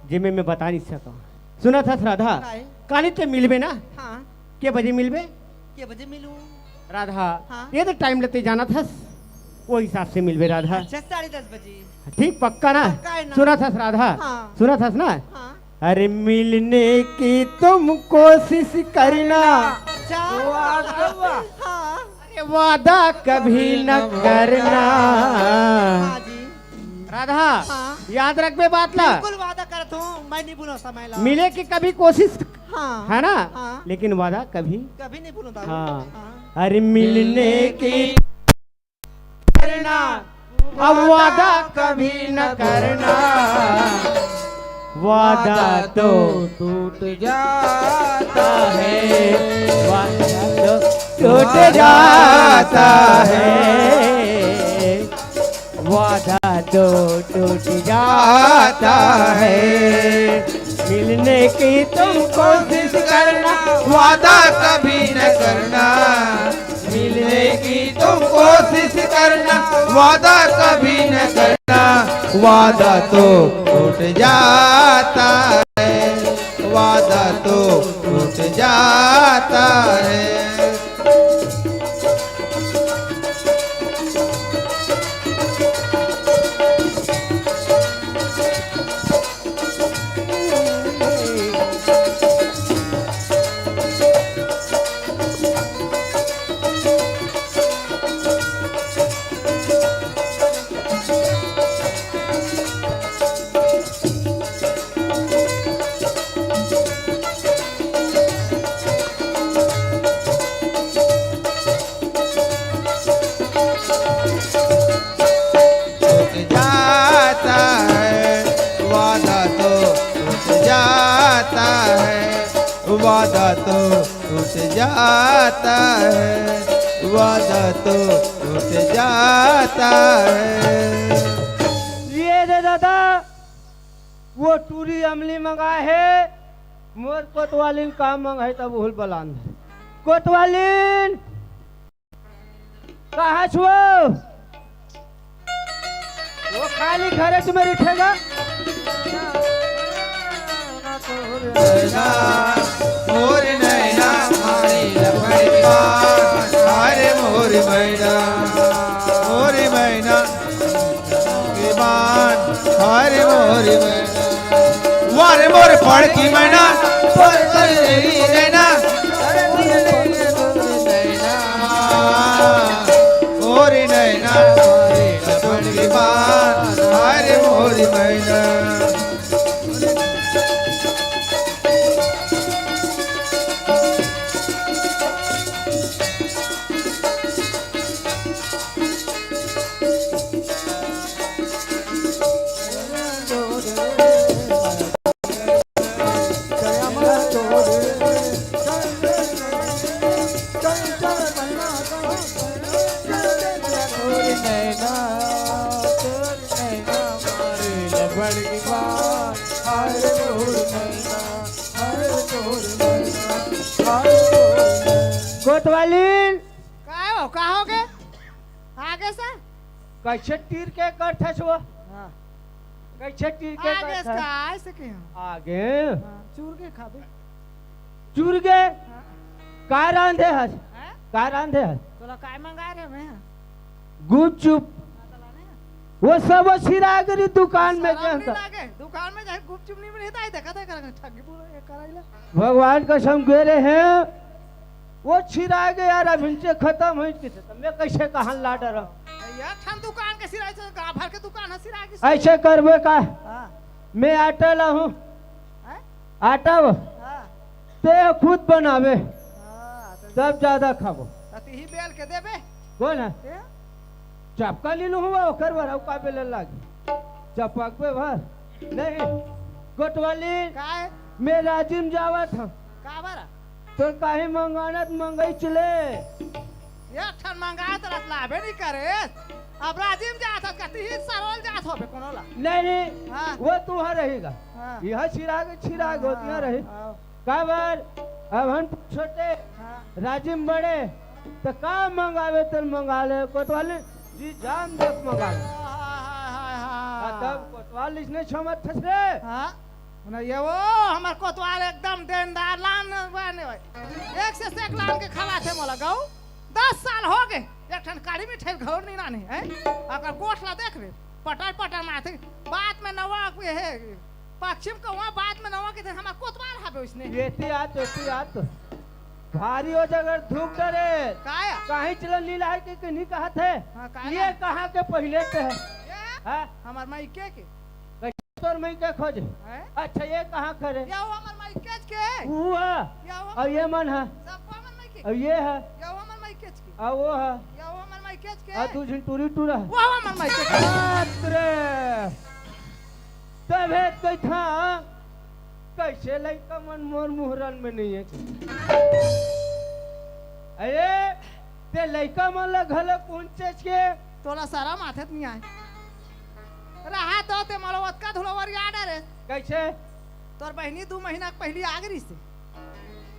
जे मैं, मैं बता नहीं सकूँ। सुनत हस राधा? काय? काली ते मिलबे ना? हाँ। के बजे मिलबे? के बजे मिलूं? राधा, हाँ। ये तो टाइम लेते जानत हस, वो हिसाब से मिलबे राधा। अच्छा, साढ़े दस बजे। ठीक, पक्का ना? पक्का है ना? सुनत हस राधा? हाँ। सुनत हस ना? हाँ। अरे मिलने की तुम कोशिश करना। अच्छा। वाह, वाह। हाँ। अरे वादा कभी न करना। हाँ जी। राधा, हाँ। याद रखबे बात ला। बिल्कुल वादा करत हूँ, मैं नहीं भूलूं समय ला। मिले की कभी कोशिश, हाँ। है ना? हाँ। लेकिन वादा कभी, कभी नहीं भूलूं दाऊ। हाँ। हाँ। अरे मिलने की करना, अब वादा कभी न करना। वादा तो टूट जाता है, वादा तो टूट जाता है, वादा तो टूट जाता है। मिलने की तुम कोशिश करना, वादा कभी न करना। मिलने की तुम कोशिश करना, वादा कभी न करना। वादा तो टूट जाता है, वादा तो टूट जाता है। टूट जाता है, वादा तो टूट जाता है, वादा तो टूट जाता है। वादा तो टूट जाता है। ये दे दादा, वो टूरी अमली मंगाए हे, मोर कोतवालिन का मंगाए हे, तब उहुल बलान। कोतवालिन, कहाँ छो? वो खाली घरे च में रिठेगा। नैना, मोर नैना, मारी लपड़ी बान, अरे मोर मैना, मोर मैना, की बान, अरे मोर मैना, वारे मोर पड़की मैना, मोर पड़की नैना, अरे मोर नैना, मोर नैना, मारी लपड़ी बान, अरे मोर मैना। कोतवालिन। काय हो, का हो गे? आगे से? कैसे तीर के करथस वो? हाँ। कैसे तीर के आगे से करथस? का, ऐसे के हाँ। आगे? हाँ, चूर के खाबे। चूर के? हाँ। का रांधे हस? हैं? का रांधे हस? तोला काय मंगाए रहे मैं? गुपचुप। हाँ, तो लाने हैं। वो सब वो सिरा गरी दुकान में शरम नहीं जानता। लागे? दुकान में जाए गुपचुप नहीं मिले, तो आई देखा था, कर ठगी बोलो, ये कराइला। भगवान कसम गे रहे हैं, वो छिरा गे यार, अब इनसे खत्म होई किसे, तो मैं कैसे कहाँ ला डरा? यार, ठन दुकान के सिराई से, गाँव भर के दुकान है सिराई की। ऐसे करबे का? हाँ। मैं आटा लाहूँ। हैं? आटा वो? हाँ। ते खुद बनावे। हाँ, तो तब ज्यादा खाबो। तो तिही बेल के देबे। कौन है? ते? चपका लीलू हुआ, ओकर बर अउ का बेलन लागी? चपकबे भर। नहीं, कोतवालिन। काय? मैं राजिम जावत हूँ। का बर? तो काहे मंगानत मंगई चले? एक ठन मंगाए त रस लाबे नहीं करे। अब राजिम जात हस, कति ही सरोल जात होबे कोनो ला। नहीं, नहीं, हाँ। वो तुहा रहेगा। हाँ। यह छिराग, छिराग होत ना रही। हाँ। काबर? अब हम छोटे, हाँ। राजिम बड़े, त का मंगावे तेल मंगा ले, कोतवालिन जी जान दस मंगा ले। हाय, हाय, हाय, हाय। आ, तब कोतवालिन इसने छमत फंस रे। हाँ। ना ये वो हमर कोतवाल एकदम देनदार लान बने भाई। एक से एक लान के खवाथे मोला गऊ। दस साल हो गे, एक ठन काली मिठाई घर नहीं लाने, हैं? अगर गोठ ला देख रे, पटर पटर माथे, बात में नवा के हे, पश्चिम कौवा बात में नवा के थे, हमार कोतवाल हवे उसने। एती आत, एती आत। भारी हो जगर धूप डरे। काया? काहे चलन लीला है कि, कि नहीं कहत है? हाँ, काया? ये कहाँ के पहिले से है? ये? हाँ? हमार माई के के? तोर माई के खोज। हैं? अच्छा, ये कहाँ करे? या वो हमर माई के के? वो है। या वो और ये मन है। सबको हमर माई के। और ये है। या वो हमर माई के के। और वो है। या वो हमर माई के के। और तू झिन टूरी टूरा है। वो हमर माई के के। बाप रे। तभे कथा कैसे लइका मन मोर मुहरन में नहीं है। अरे, ते लइका मन ला घलो कौन चीज के? तोला शरम आथे त नहीं आए। रहा तो ते मोला ओतका धुलवरिया डरे। कैसे? तोर बहिनी दू महीना के पहिली आ गई से।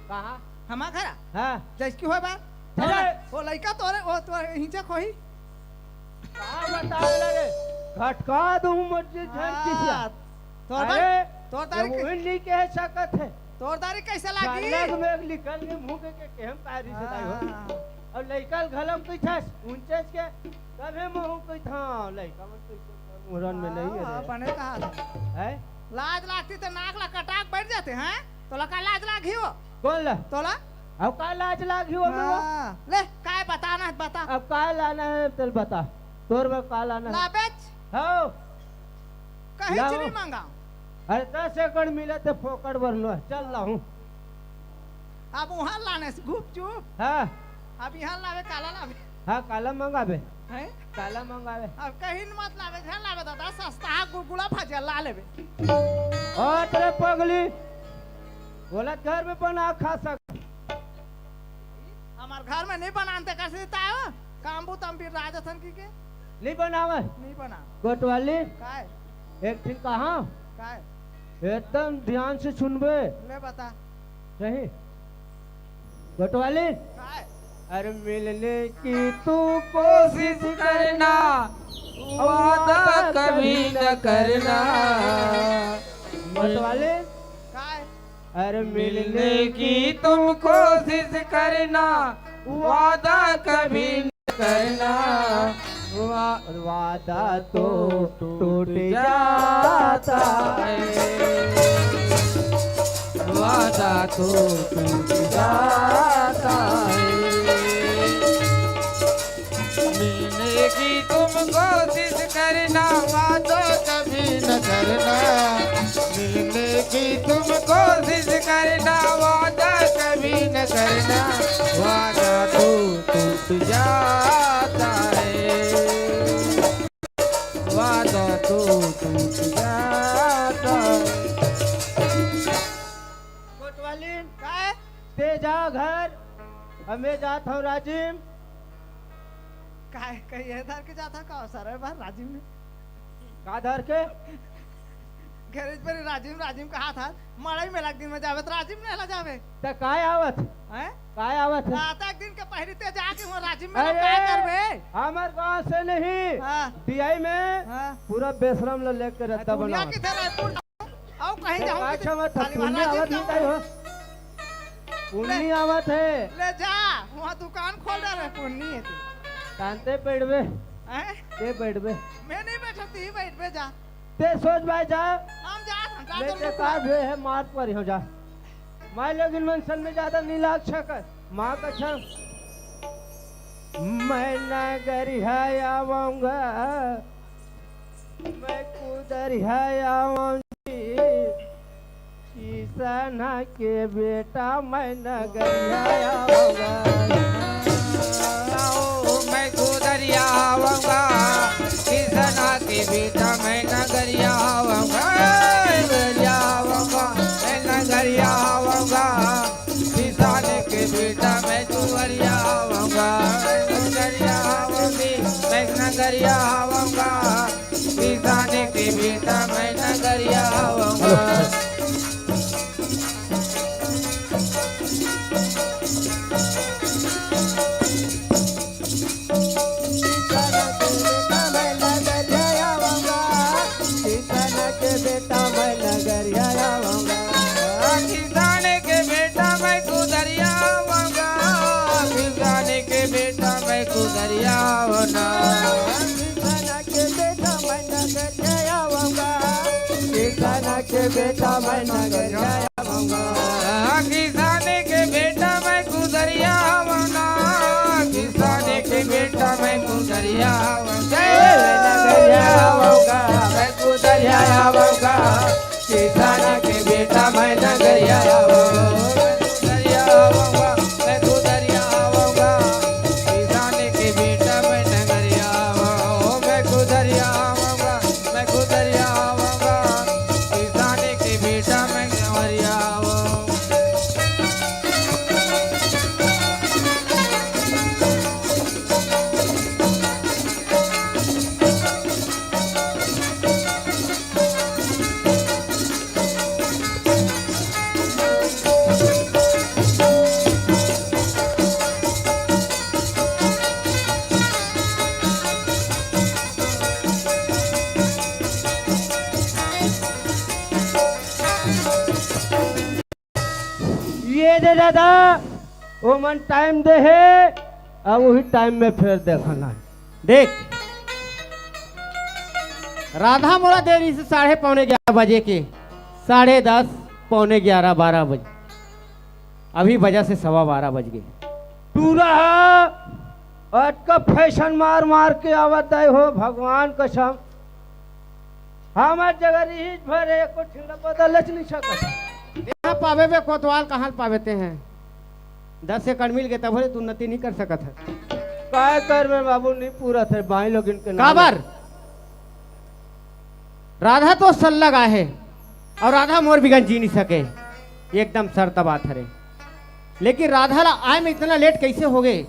कहाँ? हमा घरा। हाँ। जैसकी होय बार। अरे! वो लइका तोरे, वो तोरे हिंचे खोही। का बतावे लगे? घटका दूं मर्जी झन हाँ, किसिया। तोर अरे, दारी, तोर दारी वो के, नहीं कह सकत है। तोर दारी कैसे लागी? अलग में निकल के मुंह के, के केहम का रिश्तेदार हो। हाँ। और लइका घलम कइथस, उनचेस के, तभे महू कइथां, लइका मन कइसे मुरन में नहीं है हाँ, रे। बने कहा था। हैं? लाज लागती तो नाक ला कटाक बैठ जाते हैं। तोला का लाज लागी हो? कौन ला? तोला? अब का लाज लागी हो? हाँ, ले, काय बताना है, बता। अब का लाना है, चल बता। तोर बर का लाना है? लाबेच। हो। कहीं लाओ। चीनी मंगाओ। अरे, दस एकड़ मिले तो फोकट बर लो, चल लाहूं। अब वहां लाने से गुपचुप। हाँ। अब यहाँ लावे, काला लावे। हाँ, काला मंगावे। हैं? काला मंगावे। अब कहीं मत लावे, ध्यान लावे दादा, सस्ता गुलगुला भजिया ला लेवे। ओ तेरे पगली, बोलत घर में बना खा सक। हमर घर में नहीं बनान, तेकर से तायो काम बूता म बिराजथन कहिके। नहीं बनावे। नहीं बना। कोतवाली। काय? एक ठिन कहा। काय? एकदम ध्यान से सुनबे। ले बता। सही। कोतवाली। काय? अरे मिलने की तू कोशिश करना, वादा कभी न करना। कोतवाली। काय? अरे मिलने की तुम कोशिश करना, वादा कभी न करना। वा-, वादा तो टूट जाता है, वादा तो टूट जाता है। मिलने की तुम कोशिश करना, वादा कभी न करना। मिलने की तुम कोशिश करना, वादा कभी न करना। वादा तो टूट जाता है, वादा तो टूट जाता है। कोतवाली। काय? ते जा घर, हमें जात हूँ राजिम। काय कहिए धर के जात हव का सर बार राजिम में? का धर के? गैरेज पर राजिम, राजिम कहा था, मड़ई मेला के दिन में जावे त राजिम मेला जावे। त काय आवत? हैं? काय आवत है? रात एक दिन के पहले ते जाके वहाँ राजिम मेला अरे, काय करबे? हमर गांव से नहीं, हाँ। डीआई में हाँ। पूरा बेसरम ल लेके रहता दुनिया बनावत। किधर रायपुर? अउ कहीं ते जाहूं अच्छा कि मत, खाली पुन्नी वाला आवत जीत नहीं जाऊं। हो। पुन्नी ले, आवत है। ले जा, वहाँ दुकान खोल डारे, पुन्नी है तू। शांते बैठबे। हैं? ते बैठबे। मैं नहीं बैठती, बैठबे जा। ते सोच भाई जा। हम जा, हम जा, नहीं जल्दी ते बुला। का भी है, मार पर हो जा। मैं लेकिन मन सन में ज्यादा नहीं लाग सकत। माँ कसम। मैं नगरिया आऊंगा। मैं कुदरिया आऊंगी, किसना के बेटा मैं नगरिया आऊंगा। ओ, मैं कुदरिया आऊंगा, किसना के बेटा मैं नगरिया आऊंगा। नगरिया आऊंगा, मैं नगरिया आऊंगा। किसान के बेटा मैं कुदरिया आऊंगा, कुदरिया आऊंगी, मैं नगरिया आऊंगा। किसान के बेटा मैं नगरिया आऊंगा। किसान के बेटा मैं कुदरिया आऊंगा। किसान के बेटा मैं कुदरिया आऊंगा। किसान के बेटा मैं नगरिया आऊंगा। किसान के बेटा मैं कुदरिया आऊंगा। किसान के बेटा मैं कुदरिया आऊंगा। नगरिया आऊंगा, मैं कुदरिया आऊंगा। किसान के बेटा मैं नगरिया आऊंगा। नगरिया आऊंगा, मैं कुदरिया आऊंगा। किसान के बेटा मैं नगरिया आऊंगा। मैं कुदरिया आऊंगा, मैं कुदरिया आऊंगा। किसान के बेटा मैं नगरिया आऊंगा। ये दे दादा, ओमन टाइम दे हे, अब वही टाइम में फेर देखना हे। देख, राधा मोला दे रहिस हे साढ़े पौने ग्यारह बजे के, साढ़े दस, पौने ग्यारह, बारह बजे, अभी बजा से सवा बारह बज गे। टूरा हा, अतका फैशन मार मार के आवत हे हो, भगवान कसम। हमर जगह रिहिस भरे, एको ठिन ला बदलच नहीं सकत। तेहा पावे बे कोतवाल, कहाँ पावे तेहा? दस एकड़ मिल गे तभो ले तू उन्नति नहीं कर सकत हे। काय करबे बाबू, नहीं पूरत हे, बाई लोगिन के नाम। काबर? राधा तो सल्लग आहे, अउ राधा मोर बिगन जी नहीं सके। एकदम सरत बात हरे। लेकिन राधा ला आए में इतना लेट कैसे हो गए?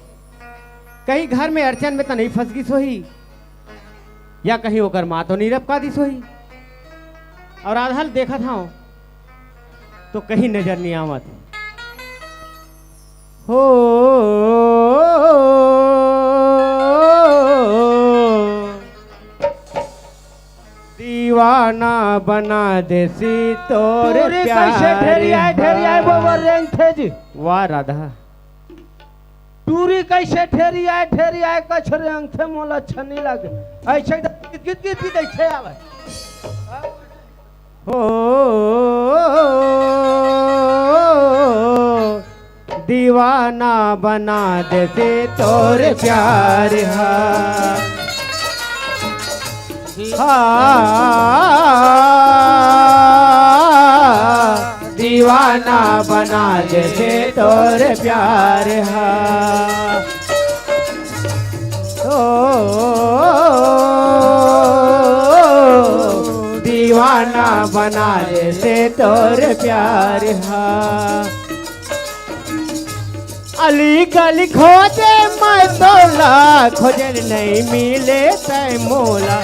कहीं घर में अड़चन में तो नहीं फंस गिस होही, या कहीं ओकर माँ तो नहीं रपका दिस होही? और राधा ला देखत हव तो कहीं नजर नहीं आवत। हो दीवाना बना देसी तोर टूरी प्यार कैसे ढेरियाए, ढेरियाए हा। बोबर रेंगथे जी। वाह राधा। टूरी कैसे ढेरियाए, ढेरियाए कछ रेंगथे, मोला अच्छा नहीं लगे। ऐसे तो गीत, गीत, गीत, गीत ऐसे आवे। हो दीवाना बना देते तोर प्यार हा। हाँ, दीवाना बना देते तोर प्यार हा। ओ, दीवाना बना देते तोर प्यार हा। अली गली खोजे मैं तोला, खोजल नहीं मिले तै मोला।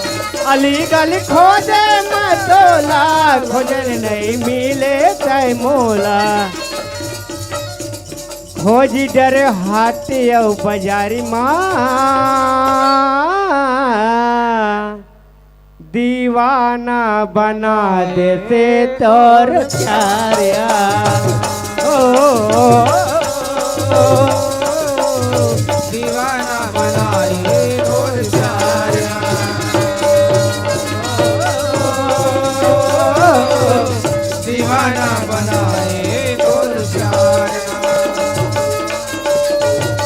अली गली खोजे मैं तोला, खोजल नहीं मिले तै मोला। खोजी डर हाट अउ बाजारी मा, दीवाना बना देते तोर प्यार हा। ओ, ओ, ओ, ओ, दीवाना बनाए तोर प्यार हा। दीवाना बनाए तोर प्यार हा।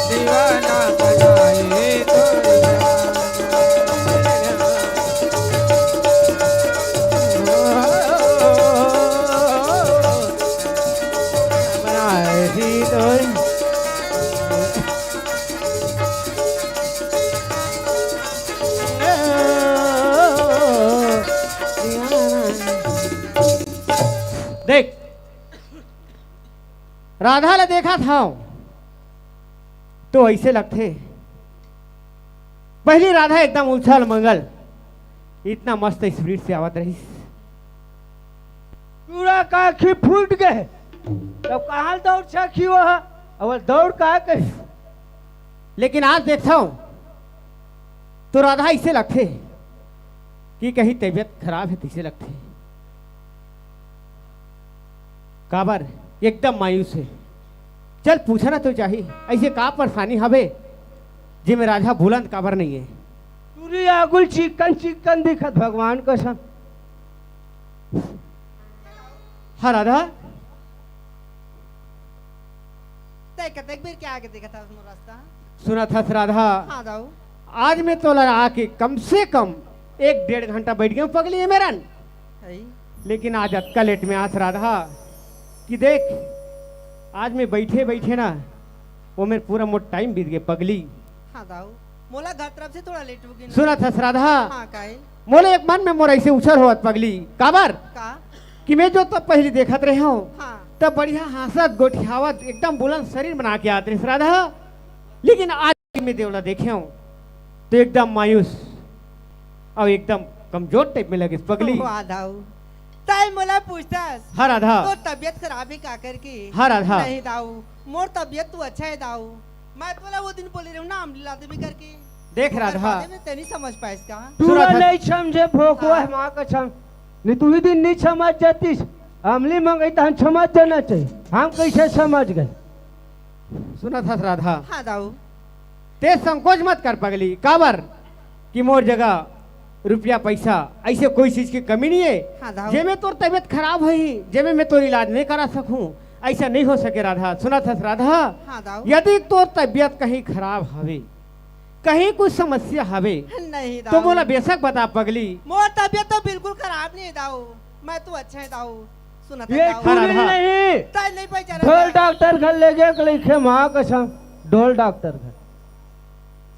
दीवाना बनाए तोर प्यार हा। देख, राधा ला देखत हव तो ऐसे लगथे, पहली राधा एकदम उछल मंगल, इतना मस्त स्पीड से आवत रहिस। पूरा काखी फूट गए, तब कहाँ दौड़ सकी वो? अब दौड़ का कही? लेकिन आज देखता हूँ तो राधा ऐसे लगथे कि कहीं तबीयत खराब है, तैसे लगथे। काबर एकदम मायूस है। चल पूछना तो चाही, ऐसे का परेशानी हवे जेमे राधा बोलत काबर नहीं है? टूरी आगुल चिकन चिकन दिखत, भगवान कसम। हाँ राधा। तै कतेक बेर के आगे देखत हस मोर रास्ता? सुनत हस राधा। हाँ दाऊ। आज मैं तोला आके कम से कम एक डेढ़ घंटा बैठ गया हूँ पगली, ये मेरन। हई। लेकिन आज अतका लेट में आस राधा कि देख, आज मैं बैठे बैठे ना, वो मेर पूरा मोर टाइम बीत गए पगली। हाँ दाऊ, मोला घर तरफ से थोड़ा लेट हो गई ना। सुनत हस राधा? हाँ, काहे? मोला एक मन में मोर ऐसे उछल होवत पगली। काबर? का? कि मैं जो तब पहली देखत रहे हूँ, हाँ। तब बढ़िया हंसत गोठियावत एकदम बुलंद शरीर बना के आत रहिस राधा, लेकिन आज मैं देवला देखे हूँ तो एकदम मायूस और एकदम कमजोर टाइप में लगिस पगली। वाह दाऊ, तै मोला पूछतस? हाँ राधा। तोर तबीयत खराब है का करके? हाँ राधा। नहीं दाऊ, मोर तबीयत तो अच्छा है दाऊ। मैं तोला वो दिन बोले रहूँ ना, अमली ला देबे करके। देख ओकर राधा। बादे में तै नहीं समझ पाइस का? तू सुनत हस। नहीं समझे भोकवा हाँ। है माँ कसम। नहीं तू ही दिन नहीं समझ जातीस। अमली मंगई तहन समझ जाना चाहिए। हम कैसे समझ गए? सुनत हस राधा। हाँ दाऊ। तै संकोच मत कर पगली, काबर कि मोर जगह रुपया पैसा ऐसे कोई चीज की कमी नहीं है। हाँ दाऊ। जेमे तोर तबीयत खराब होही, जेमे मैं तोर इलाज नहीं करा सकूं, ऐसा नहीं हो सके राधा। सुनत हस राधा? हाँ दाऊ। यदि तोर तबीयत कहीं खराब हवे, कहीं कुछ समस्या हवे, नहीं तो दाऊ। मोला बेशक बता पगली। मोर तबीयत तो बिल्कुल खराब नहीं है दाऊ, मैं तो अच्छा है दाऊ। सुनत ये है दाऊ। टूरी हाँ, हाँ। नहीं। तै नहीं पहचानत ढोल है। डॉक्टर घर ले गए, के लिखे माँ कसम, ढोल डॉक्टर घर।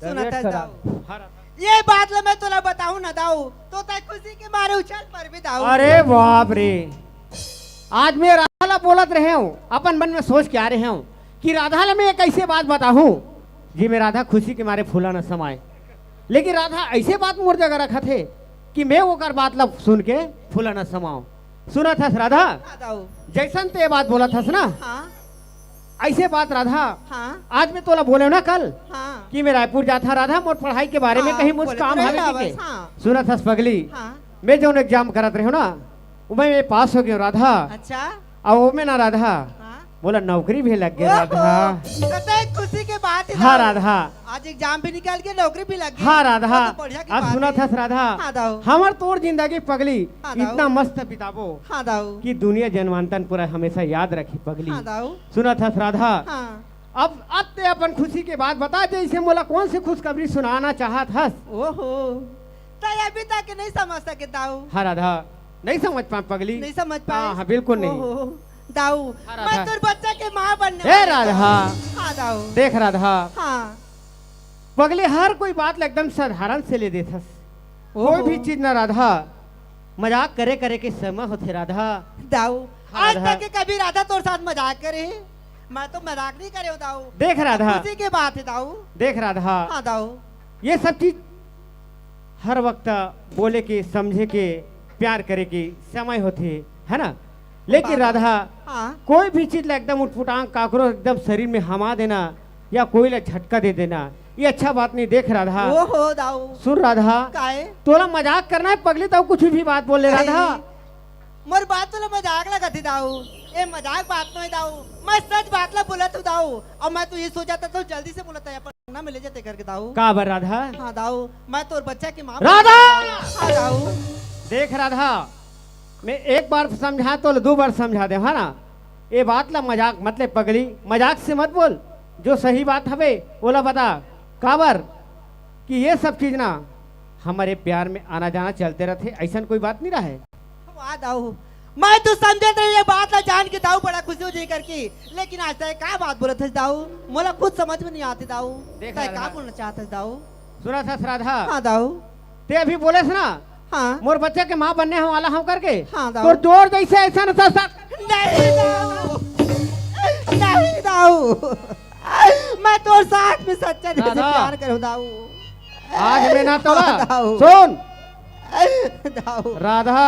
सुनत तबीयत है खराब। दाऊ। हाँ, हाँ। ये बात ला मैं तोला बताऊं ना दाऊ, तो तै खुशी के मारे उछल परबे दाऊ। अरे बाप रे, आज मैं राधा ला बोलत रहे हूँ, अपन मन में सोच के आ रहे हूँ कि राधा ला मैं एक ऐसे बात बताहूँ, जी में राधा खुशी के मारे फूला न समाए। लेकिन राधा ऐसे बात मोर जगह रखत हे कि मैं ओकर बात ला सुन के फूला न समाओ। सुनत हस राधा, हाँ दाऊ। जैसन ते बात बोलत हस ना, हाँ। ऐसे बात राधा, हाँ। आज मैं तोला बोले ना कल, हाँ। कि मैं रायपुर जात हँव राधा, मोर पढ़ाई के बारे में हाँ, कहीं मुझ बोले काम तो हवे नहीं कि के। हाँ। सुनत हस पगली, हाँ। मैं जौन एग्जाम करत रहेंव ना, ओमे मैं पास हो गेंव राधा। अच्छा। अउ ओमे ना राधा, हाँ। मोला नौकरी भी लग गे ओहो, राधा। कतक खुशी के बात हे हाँ दाऊ। राधा। आज एग्जाम भी निकल गे, नौकरी भी लग गे। हाँ राधा। बहुत बढ़िया की अब बात सुनत हे। हस राधा, हाँ दाऊ। हमर तोर जिंदगी पगली हाँ दाऊ। इतना मस्त बिताबो हाँ दाऊ। कि दुनिया जनमानतन पूरा हमेशा याद रखी पगली। हाँ दाऊ। सुनत हस राधा। हाँ। अब, अब ते अपन खुशी के बात बता, जैसे मोला कौन से खुशखबरी सुनाना चाहत हस? ओहो, तैं अभी तक नहीं समझ सके दाऊ। हाँ राधा, नहीं समझ पाए पगली। नहीं समझ पाए? हाँ, हाँ, बिल्कुल नहीं। ओहो, दाऊ, हाँ, राधा। मैं तोर बच्चा के माँ बनने हे वाली राधा। हूँ। हाँ दाऊ। देख राधा, हाँ। पगली हर कोई बात ला एकदम साधारण से ले देथस। ओहो। कोई भी चीज ना राधा, मजाक करे करे के समय होथे राधा। दाऊ, हाँ, आज राधा। तक के कभी राधा तोर साथ मजाक करे हे? मैं तो मजाक नहीं करे हूँ दाऊ। देख राधा। खुशी के बात हे दाऊ। देख राधा। हाँ दाऊ। ये सब चीज हर वक्त बोले के, समझे के, प्यार करे के समय होथे, है ना? लेकिन हाँ। राधा, हाँ। कोई भी चीज ला एकदम उटपुटांग काकरो एकदम शरीर में हमा देना या कोई ला झटका दे देना, ये अच्छा बात नहीं। देख राधा। ओहो दाऊ। सुन राधा। काहे? तोला मजाक करना हे पगली, तो कुछ भी बात बोल ले राधा। नहीं। मोर बात तोला मजाक लगत हे दाऊ। ए मजाक बात नोहे दाऊ। मैं सच बात ला बोलत हूँ दाऊ। अउ मैं तो ये सोचत हूँ जल्दी से मोला तैं अपन अंगना में ले जा तेकर के दाऊ। काबर राधा? हाँ दाऊ, मैं तोर बच्चा के माँ राधा! हाँ दाऊ। देख राधा, मैं एक बार समझा तो दू बार समझा दे, है ना? ये बात ला मजाक मत ले पगली, मजाक से मत बोल। जो सही बात हवे, ओला बता। काबर कि ये सब चीज ना हमर प्यार में आना जाना चलते रथे, ऐसन कोई बात नहीं रहे। वाह दाऊ, मैं तो समझत रहेंव ये बात ला जान के दाऊ बड़ा खुशी हो जाही करके, लेकिन आज तैं का बात बोलत हस दाऊ, मोला खुद समझ में नहीं आत हे दाऊ। देख तैं राधा। का बोलना चाहत हस दाऊ? सुनत हस राधा। हाँ दाऊ। तैं अभी बोलेस ना, हाँ। मोर बच्चा के माँ बनने वाला हूँ करके। हाँ दाऊ। तोर जोर जैसे ऐसा न सा-, सा-, नहीं दाऊ, नहीं दाऊ, मैं तोर साथ में सच्चा दिल से राधा। प्यार करे हूँ दाऊ। आज मैं ना तोला। हाँ, दाऊ। सुन। दाऊ। राधा,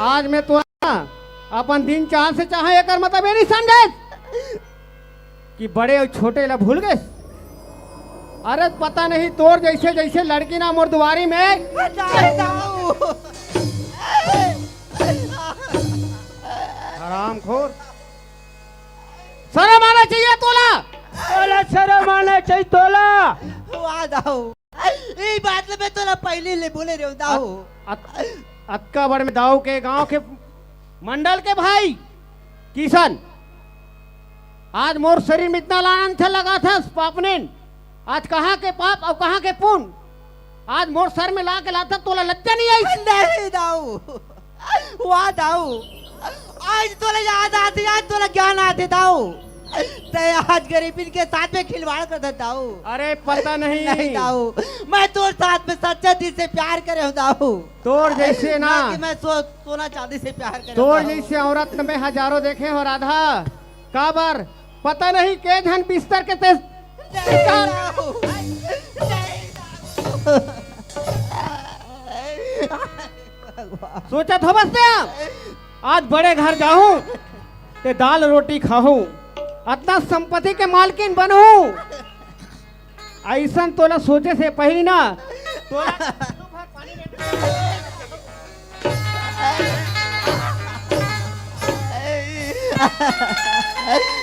आज मैं तोला अपन दिन चाल से चाहे एकर मतलब ये नहीं समझे कि बड़े अउ छोटे ला भूल गेस। अरे पता नहीं तोर जैसे जैसे लड़की ना मोर दुआरी में। नहीं दाऊ। हरामखोर। शर्म आना चाहिए तोला। तोला शर्म आना चाहिए तोला। वाह दाऊ। ई बात ल मैं तोला पहले ले बोले रहे हूँ, दाऊ। अत-, अत-, अतका बड़ में दाऊ के गांव के मंडल के भाई किशन, आज मोर शरीर में इतना लानन थे लगा था पापनेन। आज कहाँ के पाप अउ कहाँ के पुण्य, आज मोर सर में ला के लाथा, तोला लज्जा नहीं आई? नहीं दाऊ। वाह दाऊ, आज तोला याद आथे, आज तोला ज्ञान आथे दाऊ। तैं आज गरीबिन के साथ में खिलवाड़ करत हस दाऊ। अरे पता नहीं। नहीं दाऊ, मैं तोर साथ में सच्चा दिल से प्यार करे हूँ दाऊ। तोर जैसे ना। ना कि मैं सो-, सोना चांदी से प्यार करे हूँ तोर दाऊ। जैसे औरत में हजारों देखे हूँ राधा। काबर? पता नहीं के झन बिस्तर के तेज। नहीं दाऊ। नहीं दाऊ। भगवान। सोचत होबस तैं, आज बड़े घर जाहूं, ते दाल रोटी खाहूं, अतना संपत्ति के मालकिन बनहूं। अइसन तोला सोचे से पहिली ना, तोला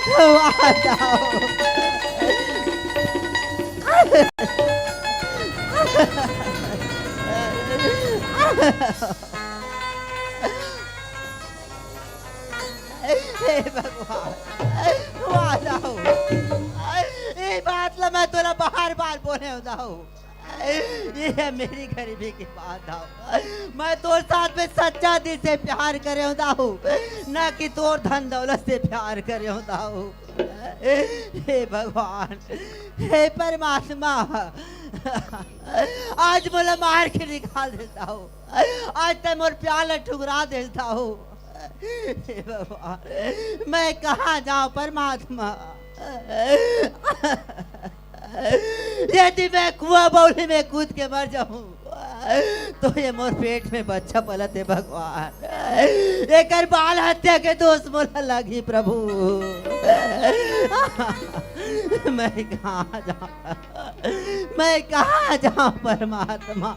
वाह, जाओ। हे भगवान, वाह, जाओ। ये बात ला मैं तोला बार-बार बोले हूँ, जाओ। ये है मेरी गरीबी की बात, दाऊ। मैं तोर साथ में सच्चा दिल से प्यार करे हूँ, दाऊ, ना कि तोर धन दौलत से प्यार करे हूँ, दाऊ। हे भगवान, हे परमात्मा, आज मोला मार के निकाल दे, दाऊ। आज तैं मोर प्यार ला ठुकरा दे, दाऊ। हे भगवान, मैं कहाँ जाऊँ परमात्मा? यदि मैं कुआं बौली में कूद के मर जाऊं, तो ये मोर पेट में बच्चा पलत हे भगवान, एकर बाल हत्या के दोष मोला लगही प्रभु। मैं कहाँ जाऊं, मैं कहाँ जाऊं परमात्मा?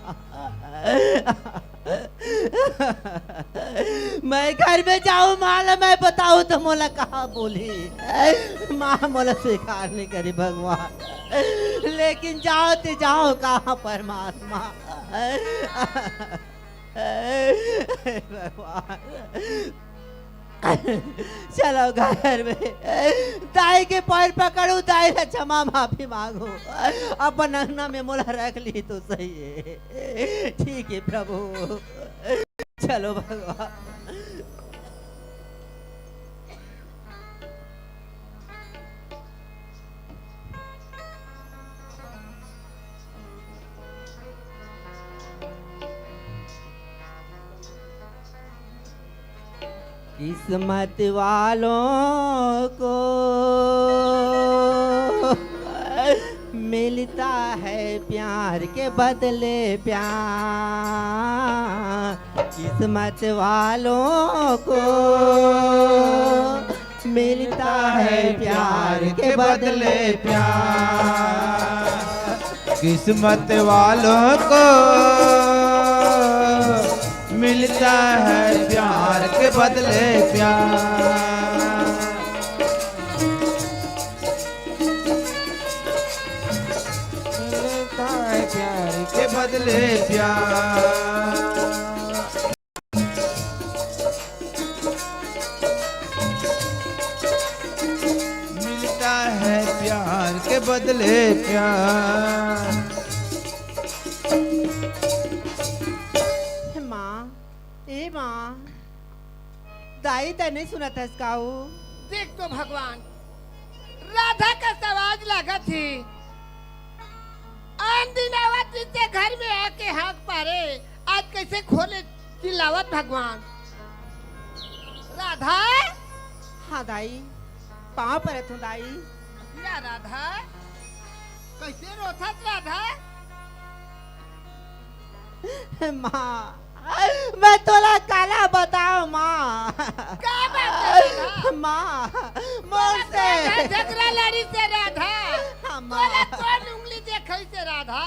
मैं घर में जाऊं माँ ला मैं बताऊं तो मोला कहाँ बोली? माँ मोला स्वीकार नहीं करी भगवान। लेकिन जाओ ते जाओ कहाँ परमात्मा? भगवान, चलो घर में दाई के पैर पकड़ू, दाई ला क्षमा माफी मांगू, अपन अंगना में मोला रख ली तो सही है। ठीक है प्रभु, चलो भगवान। किस्मत वालों को मिलता है प्यार के बदले प्यार। किस्मत वालों को मिलता है प्यार के बदले प्यार। किस्मत वालों को मिलता है प्यार के बदले प्यार। मिलता है प्यार के बदले प्यार। मिलता है प्यार के बदले प्यार। माँ, ए माँ, दाई त नहीं सुनत हस का ओ? देख तो भगवान, राधा का सवाज लागत ही। आन दिन आवत इसे घर में आके हाथ पारे, आज कैसे खोले चिल्लावत भगवान। राधा। हाँ दाई, पाँव परत हूँ दाई। या राधा, कैसे रोथस राधा? माँ, मैं तोला काला बताओ माँ। का बात है राधा? माँ, मोर से झगड़ा लड़ी से राधा। हाँ, माँ। तोला कौन उंगली देखाई से राधा?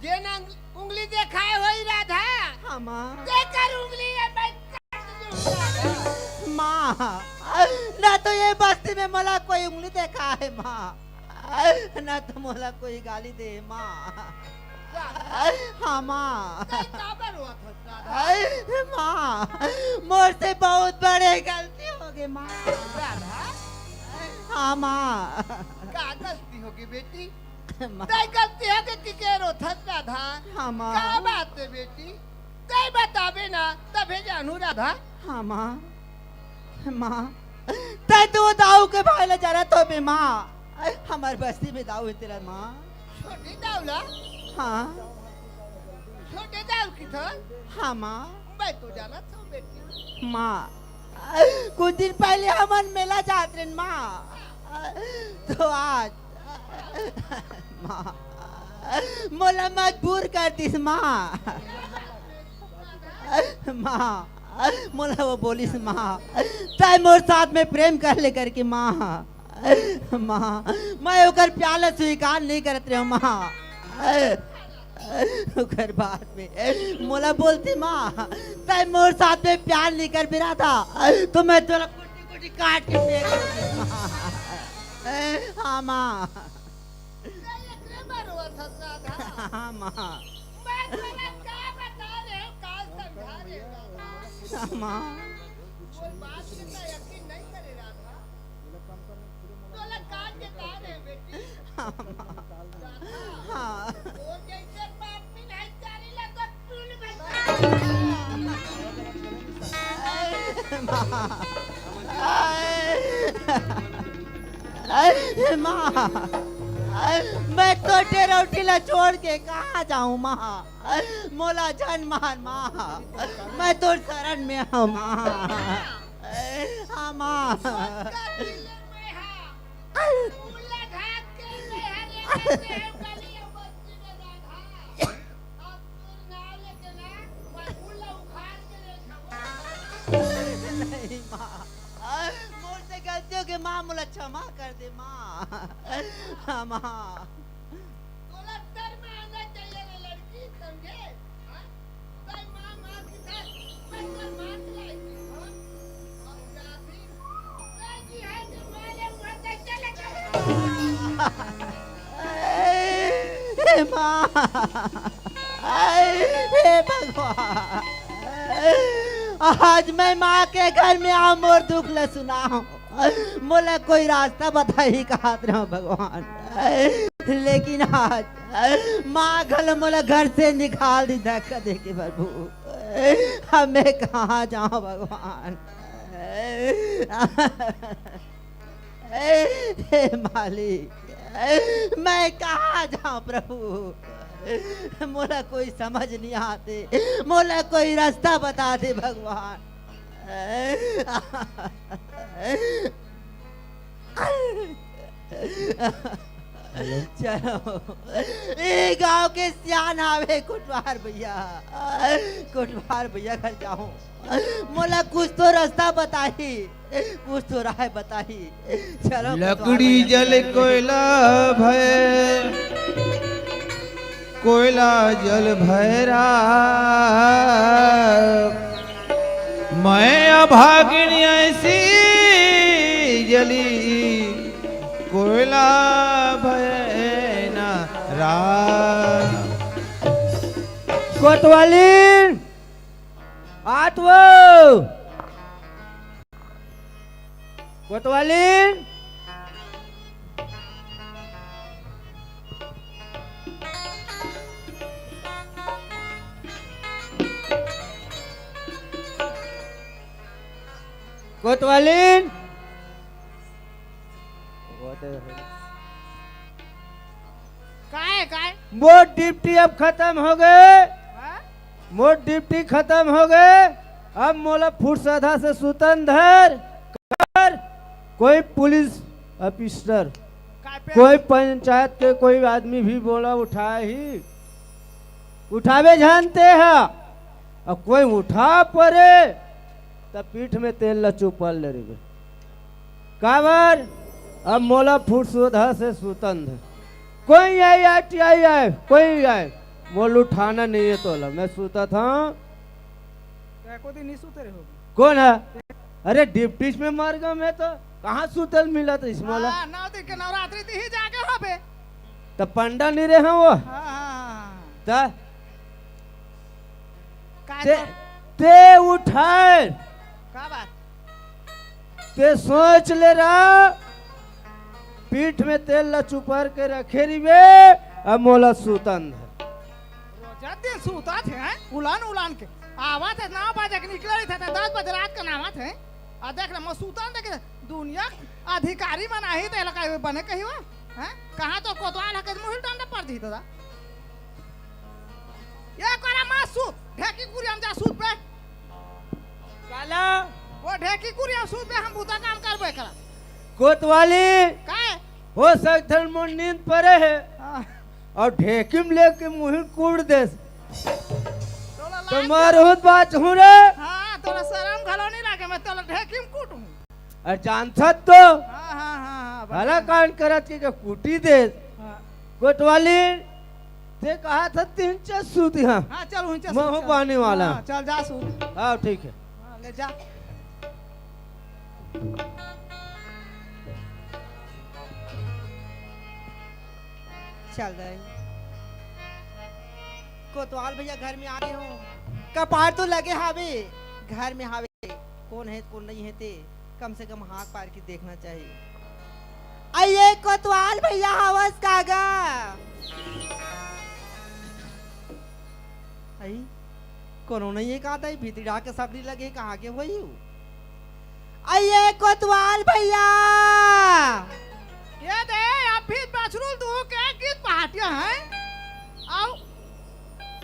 जेन उंगली देखाए होई राधा। हाँ, माँ। तेकर उंगली ये मैं काट दूँ राधा। माँ, ना तो ये बस्ती में मोला कोई उंगली देखाए माँ। ना तो मोला कोई गाली दे माँ। राधा। हाँ माँ। तै काबर रोवत हस राधा? माँ, मोर से बहुत बड़े गलती हो गई माँ। राधा। हाँ माँ। का गलती हो गई बेटी? माँ। तै गलती हो गई कि के रोथस राधा? हाँ माँ। का बात है बेटी? तै बताबे ना तभे जानू राधा। हाँ माँ। माँ, तै तो दाऊ के भाई ला जानत होबे माँ। हमर बस्ती में दाऊ हे तेला माँ। छोटे दाऊ ला? हाँ। छोटे दाऊ किथस? हाँ माँ। मैं तो जानत हूँ बेटी। माँ, कुछ दिन पहले हमन मेला जात रहेन माँ, तो आज माँ, मोला मजबूर कर दिस माँ। माँ, मोला वो बोलिस माँ, तै मोर साथ में प्रेम कर ले करके माँ। माँ, मैं ओकर प्यार ला स्वीकार नहीं करत रहेंव माँ। ओकर बाद में मोला बोलती माँ, तै मोर साथ में प्यार नहीं कर बेरा था, तो मैं तोला कुटी कुटी काट के फेंक देती माँ। हाँ माँ। तै एकरे बर रोवत हस राधा? हाँ माँ। मैं तोला का बता रहे हूँ, का समझा रहे हूँ राधा? हाँ माँ। मोर बात के तै यकीन नहीं करे राधा। तोला काट के का रहे बेटी? हाँ माँ। राधा। हाँ। तोर जैसे पापी नहीं चारी ला तो माँ, माँ, मैं तो डेरौटी ला छोड़ के कहाँ जाऊँ माँ? मोला झन मार माँ, मैं तोर शरण में हूँ माँ। हाँ माँ। सोच कर दिले में हा। नहीं माँ, मोर से गलती हो गई माँ, मोला क्षमा कर दे माँ। हाँ, माँ। तोला शर्म आना चाहिए रे लड़की, समझे? हाँ? तै माँ, माँ की तरह पैसा मार चलाई थी, हाँ? और जा भी, तै की है जो मारे हुए तै चले गए। हे माँ, हे भगवान, आज मैं माँ के घर में आऊँ, मोर दुख ल सुनाऊँ। मोला कोई रास्ता बताही कहत रहो भगवान, लेकिन आज माँ घलो मोला घर से निकाल दी धक्का देके प्रभु। अब मैं कहाँ जाऊँ भगवान? हे मालिक, मैं कहाँ जाऊँ प्रभु? मोला कोई समझ नहीं आते, मोला कोई रास्ता बता दे भगवान। चलो, ए गांव के सियान हावे कोटवार भैया, कोटवार भैया घर जाऊं, मोला कुछ तो रास्ता बताही, कुछ तो राह बताही। चलो, कोटवार लकड़ी भैया जल कोयला भय, कोयला जल भय राख। मैं अभागिन ऐसी जली, कोयला भय ना राख। कोतवालीन, आत वो। कोतवालीन। कोतवालीन। काय, काय? मोर ड्यूटी अब खतम हो गए। हाँ? मोर ड्यूटी खतम हो गए। अब मोला फुरसदा से सुतन धर कर, कोई पुलिस ऑफिसर, काय पे? कोई पंचायत के कोई आदमी भी मोला उठाही, उठावे जानते हैं। अब कोई उठा परे, त पीठ में तेल ला चुपल ले रहिबे। काबर? अब मोला फुरसदा से सुतन धर। कोई आए, आए, आए, आए, कोई आए, मोला उठाना नहीं है तोला, मैं सुतत हंव। एको दिन नहीं सुते रहे होगे। कौन है? अरे, डिप्टी में मर गया मैं तो, कहाँ सुतल मिलत रहिस मोला? हाँ, नौ दिन के नवरात्रि तिही जागे होबे। त पंडा नहीं रहे वो? हाँ, हाँ, हाँ, हाँ। त का ते, तो? ते उठाए। का बात? ते सोच ले रहा, पीठ में तेल ला चुपर के रखे रिबे, अब मोला सुतन धर। रोजा दिन सुतत हे, हैं? उलान उलान के। आवत हे नौ बजे के निकले रहिथे, त दस बजे रात के नावत हे। आ देख ले, मोर सुतन देख, दुनिया के अधिकारी मन आही, त एला का बने कही वो? हैं? कहाँ तो कोतवाल हे के मुहिल डंडा पड़ दी दादा। ये करा मत सूत, ढेकी कुरिया में जा सूत बे। काला? वो ढेकी कुरिया में सूत बे, हम बूता काम करबे करा। कोतवाली? काय? हो सकथे मोर नींद परे हे। हाँ। अउ ढेकी में लेके मुही कूट देस। तोला तो लाज मर होत बाच हूँ रे। हाँ, तोला शरम घलो नहीं लागे, मैं तोला ढेकी में कूटूँ। अरे जानथस तो। हाँ, हाँ, हाँ, हाँ, भला बता। कांड करत के, के कूटी देस। हाँ। कोतवाली, ते कहा था तीन चार सूत यहाँ। हाँ, चल, वहीं चल, महू चल। पानी वाला। हाँ, चल, जा सूत। हाँ, ठीक है। हाँ, ले जा। चल रही। कोतवाल भैया घर में आ गए हो। कपाट तो लगे हावे, घर में हावे। कौन है, कौन नहीं है ते, कम से कम हाथ पार के देखना चाहिए। अये कोतवाल भैया हवस का गा? अई, कोनो नहीं है का दाई, भीतरी डाक के सबरी लगे, कहाँ के होई? अये कोतवाल भैया। ये दे, अभी बछरू दू के गीत पहाटिया है। आओ।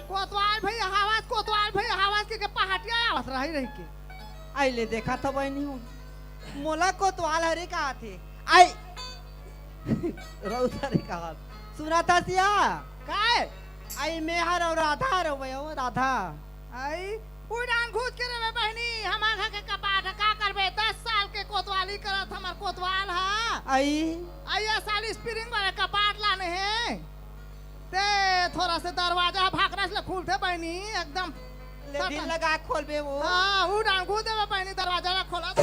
कोतवाल भैया हवस, कोतवाल भैया हवस के, के पहाटिया आवत रही, रही के। अई ले देखा तो बहनी हो। मोला कोतवाल हरे का आथे। आई। रउत हरे का आथे। सुनत हस या? काय? अई मेहर अउ राधा हरव बे, ओ राधा। अई, उड़ान घूच के रे बे बहिनी, हमर घर के कपाट ह, का करबे? दस साल के कोतवाली करत हमर कोतवाल ह। अई। अई, ए साल spring वाले कपाट लाने हे। ते थोरा से दरवाजा ह भाखरा ले खुलथे बहिनी, एकदम ले सटन। ढील लगा के खोलबे वो। हाँ, उड़ान घूच देबे बहिनी, दरवाजा ला खोला।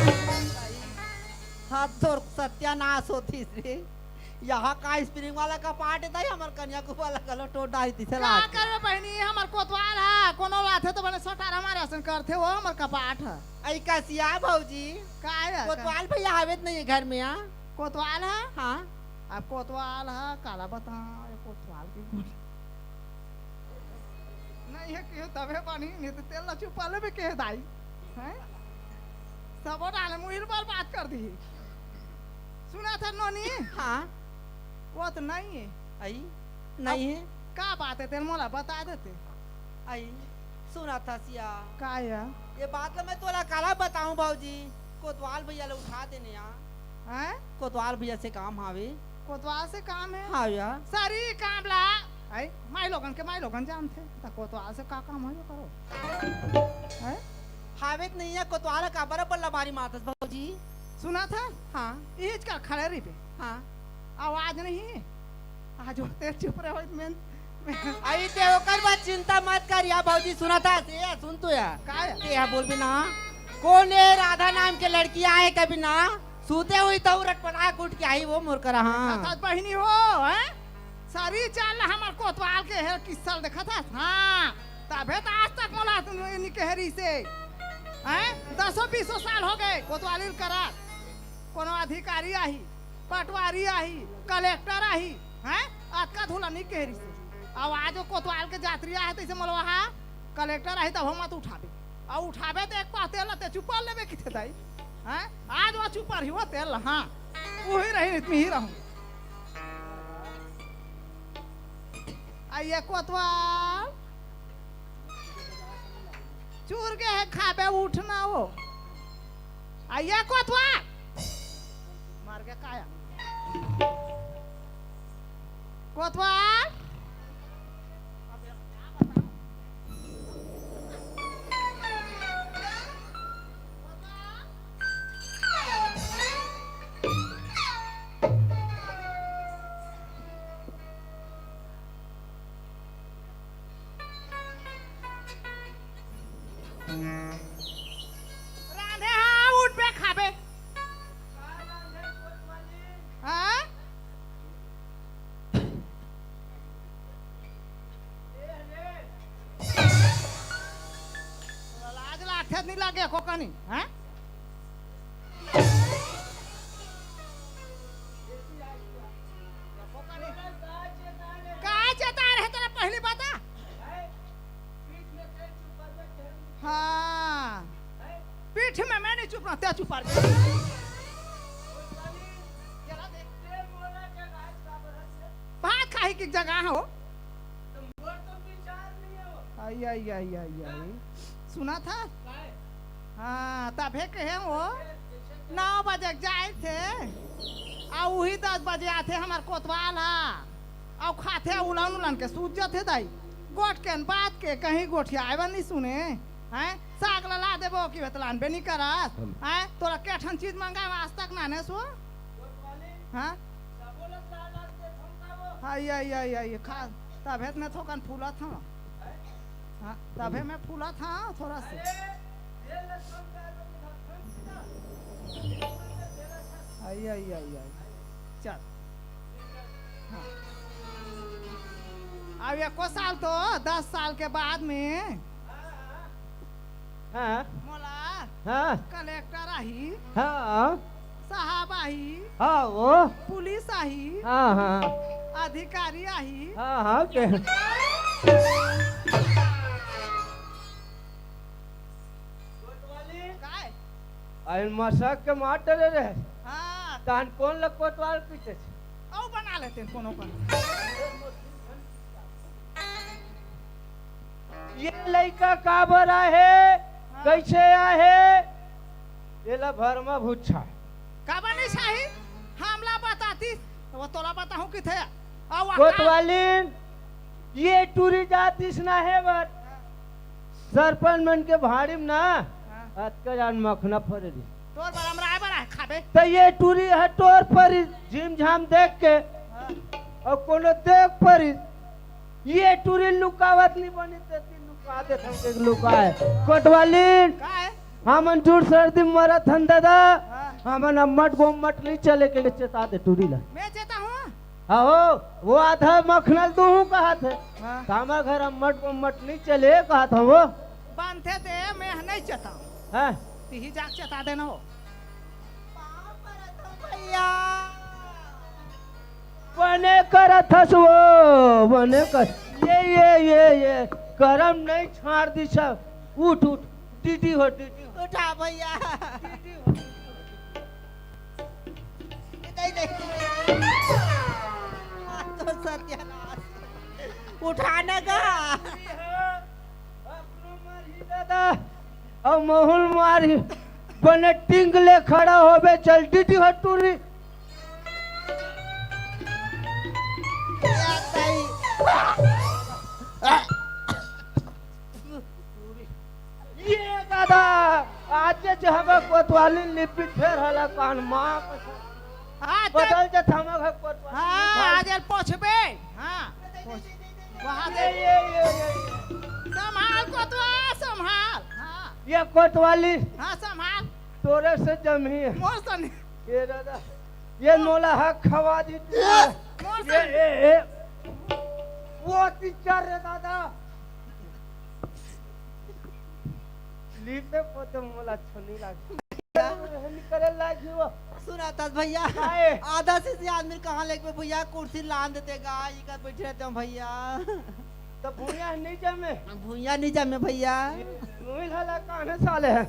हाँ, तोर सत्यानाश होतिस रे। यहाँ का spring वाला कपाट हे, ताई हमर कन्याकुमारी वाला घलो टोर डारिस तइसे का लागथे। करबे बहिनी, हमर कोतवाल ह, कोनो लाथे त बने सटारा मारे असन करथे वो हमर कपाट ह। अई कस या भौजी, का हे? कोतवाल भैया हावे त नइ हे घर में, हाँ? कोतवाल ह? हाँ। अब कोतवाल ह, काला बतावंव, ये कोतवाल के गुण। नइ हे केहे तभे बनी, नइ त तेला चुपा लेबे केहे दाई। हैं? सबो डाले मुहिर बर्बाद कर दिही। सुनत हस नोनी? हाँ। वो त नइ हे। अई, नइ हे। का बात हे, तेला मोला बता देते। अई, सुनत हस या? का या? ये बात ला मैं तोला काला बतावंव भौजी, कोतवाल भैया ला उठा देने या। हैं? कोतवाल भैया से काम हावे। कोतवाल से काम हे? हाँ या। सारी काम ला, अई, माईलोगन के माईलोगन जानथे, त कोतवाल से का काम हे, ये करो। हैं? हावे त नइ हे, कोतवाल ह काबर बल्ला मारी मारथस भौजी? सुनत हस? हाँ। इहिच का खड़े रहिबे। हाँ। आवाज नइ हे। आज होते चुप रहे होइत में, में। अई ते ओकर बर चिंता मत कर या भौजी, सुनत हस? ए, सुन तो या। का हे? ते हा बोलबे ना, कोन ए राधा नाम के लड़की आए कभी ना, सुते होही त रटपटा के उठ के आही वो मोर करा, हाँ। देखत हस बहिनी हो, हैं? सारी चाल ला हमर कोतवाल के हे किस्सा ल देखत हस? हाँ, तभे त आज तक मोला नइ केहे रिहिसे। हैं? दसो बीसो साल होगे कोतवाली ल करत। कोनो अधिकारी आही, पटवारी आही, कलेक्टर आही, हैं? अतका धूला नइ केहे रिहिसे। अउ आज वो कोतवाल के जातरी आए हे, तइसे मोला वहाँ कलेक्टर आही तभो मत उठाबे। अउ उठाबे त एक पाव तेल ल ते चुपा लेबे किथे दाई। हैं? आज वो चुपा रही वो तेल ल, हाँ। उही रही, नइ त मिही रहूँ। अई ये कोतवाल। चूर गे हे खाबे, उठ ना वो। अई ये कोतवाल। मर गे काया। कोतवाल। रांधे हा, उठबे खाबे। हाँ? लाज लागथे नइ लागे एको कनी, हाँ? का चेता रहे तेला पहिली बता। हाँ, पीठ में मैं नइ चुप रहा, ते चुप रह। भात खाही के जगह हो। अई, अई, अई, अई, अई। सुनत हस? हाँ, तभे कहे वो, नौ बजे के जाथे, अउ उही दस बजे आथे हमर कोतवाल ह, अउ खाथे उलन उलन के सूत जाथे दाई। गोठ के न बात के कहीं गोठियाए बर नइ सुने, हैं? साग ला ला देबो कि बतलान बे नइ करस, हैं? तोला के ठन चीज मंगाए आज तक नाने सो? हाँ? अई, अई, अई, अई, खा, तभे त मैं थोकन फूलत हंव। हाँ, तभे मैं फूलत हंव थोरा से। अई, अई, अई, अई। चल। हाँ। अब एको साल तो दस साल के बाद में हाँ। मोला हाँ। कलेक्टर आही। हाँ। साहब आही। हाँ, वो। पुलिस आही। हाँ, हाँ। अधिकारी आही। हाँ, हाँ, के? काय? अरे मसक के मार डरे रहे। हाँ। तहन कोन ल कोतवाल पीटे छे? अउ बना लेते हैं कोनो पर। ये लइका काबर आहे, हाँ। कइसे आहे, एला भरमा भुच्छा। काबर नइ चाही? हमला बतातिस, त वो तोला बताहूँ किथे। अउ कोतवालिन, ये टूरी जातिस ना हे बर। सरपंच मन के भाड़ी में ना, हाँ। अतका जान मखना फरे रहिस। तोर बर हमरा आए बर आए खाबे। त ये टूरी ह टोर परिस, झिम झाम देख के, हाँ। अउ कोनो देख परिस, ये टूरी लुकावत नहीं बनी, तेती लुका देत हम के लुकाए। कोतवालिन, का है? हमन जुड़ सर्दी में मरत हन दादा, हाँ। हमन अम्मट गोम्मट नहीं चले के चेता दे टूरी ला। मैं चेता हूँ। अहो, वो आधा मखनल दूहूं कहत हे। हाँ। त हमर घर अम्मट गोम्मट नहीं चले कहत हंव वो। बांधे दे, मैं नहीं चेता हूँ। हाँ। तिही जाके चेता देना हो। पाँव परत हंव भैया। बने करत हस वो, बने कर। ये, ये, ये, ये, करम नहीं छाड़ दी सब। उठ, उठ, डीडी हो, डीडी हो। उठा भैया। डीडी हो, डीडी हो। नहीं, नहीं। तो सत्यानाश। उठाने का। अपनो मारही दादा, अउ महूं ल मारही। बने टिंग ले खड़ा होबे, चल डीडी हो टूरी। ये दादा, आज जे हमर कोतवालिन लिपि फेर हला कान माँ कसम। हाँ, बदल जे थमा घर कोतवालिन। हाँ, आज एल पोछबे। हाँ, पोछ। वहाँ ये, दे। ये, ये, ये, ये। संभाल कोतवाल, संभाल। हाँ। ये कोतवाली। हाँ, संभाल। तोरे से जमी है। मोर सने। ये दादा, ये मोला हक खवा दी तू। मोर ये, सने। ये, ये। वो टीचर रे दादा। लीपे पोते मोला छनी लागे। एहन करे लागी वो। सुना त भैया, काहे? आधा से से आदमी कहाँ लेके भैया कुर्सी लान देते गा, इकर बैठे रहते हो भैया। त भुइया नहीं जमे। भुइया नहीं जमे भैया। भुइया हला काहे साले है?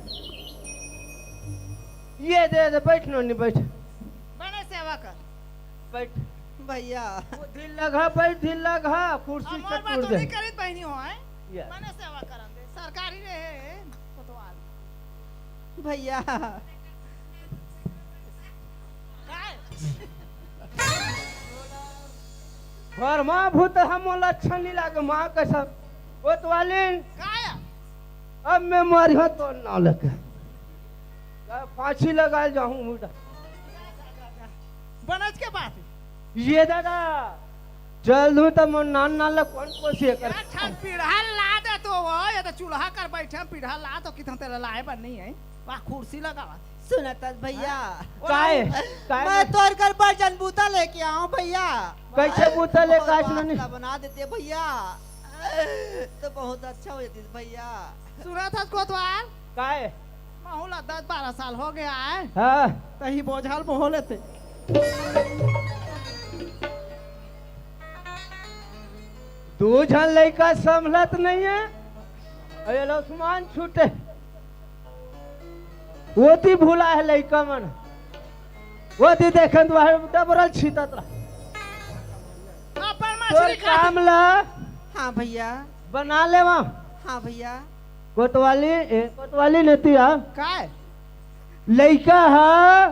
ये दे दे, बैठ नो नहीं बैठ। बने सेवा कर। बैठ। भैया। वो ढील लगा, बैठ ढील लगा, कुर्सी हमार से बात टूट तो जाए। नहीं करीत बहनी हो, हैं? ये। बने सेवा करन दे, सरकारी रहे, कोतवाल। भैया। काय? घर माँ भूत हम मोला अच्छा नहीं लागे, माँ कसम। कोतवालिन। काय? अब मैं मरिहो तो ना लगे। फांसी लगा जाहूँ मुंडा। बनज के बात। ये दादा, चल दूं त मोर नान नान ला कौन पोसी एकर? एक ठन पीढ़ा ला दे तो वो, ये तो चूल्हा कर बैठे हैं, पीढ़ा ला तो कितना तेरा लाए बर नहीं है, वहाँ कुर्सी लगावा। सुनत हस भैया। हाँ? काय? काय मैं में? तोर कर बर जन बूता लेके आऊं भैया। कैसे बूता लेके और आज बात ननी? ला बना देते भैया, तो बहुत अच्छा हो जाती भैया। सुनत हस कोतवाल? काय? महूं ला दस बारह साल हो गया है। हाँ। तही बोझल मोह लेते। दू झन लइका संभलत नहीं है, अउ ये लो आसमान छूटे। ओती भुला है लइका मन, ओती देखन तो डबरल छीतत रहा। अपन तोर मछली खा। काम ला हाँ भैया। बना लेवा। हाँ भैया। कोतवाली, ए, कोतवाली नती आ। काय? लइका हा,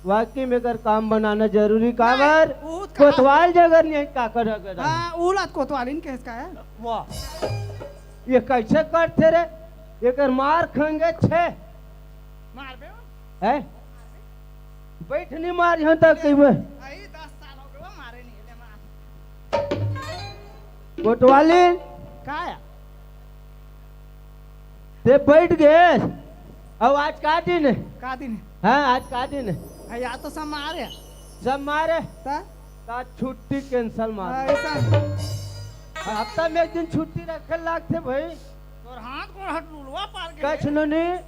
वाकई में एकर काम बनाना जरूरी। काबर? ऊ त कहा कोतवाल जगर नहीं, काकर अगर। हाँ, ऊ ला त कोतवालिन केस का है। वाह। ये कैसे करथे रे? एकर मार खंगे छे। मारबे। हैं? बैठ नहीं मार यहाँ तक कहीं। आई दस साल हो गए, वो मारे नहीं, ले मार। कोतवाली। काय? ते बैठ गए। अब आज का दिन है? का दिन है? हाँ, आज का दिन है? हाँ, या तो सब मारे। सब मारे? ता? ता छुट्टी cancel मार। हाँ, ऐसा। हफ्ता में एक दिन छुट्टी रखे लागथे भाई। तोर हाथ गोड़ हट लुलवा पार के। कछ नो नहीं।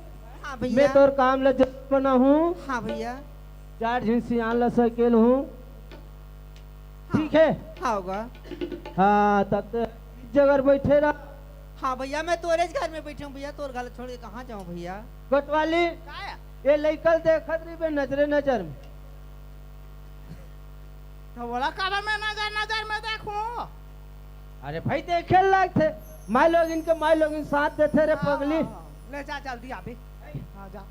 हाँ भैया। मैं तोर काम ला जरूर बनाहूँ। हाँ भैया। चार झिन सियान ला सकेल हूँ। हाँ। ठीक है? हाँ होगा। हाँ, तब तो इस जगह बैठे रह। हाँ भैया, मैं तोरे घर में बैठे हूँ भैया, तोर घर छोड़ के कहाँ जाऊँ भैया? कोतवाली, काया? ये लइका ल देखत रहिबे नजरे नजर में। तो बोला, काबर मैं नजर नजर में देखूं? अरे भाई, देखे लागथे, माई लोगिन के माई लोगिन साथ देथे रे हाँ, पगली। हाँ, हाँ। ले जा जल्दी अभी। हाँ, जा।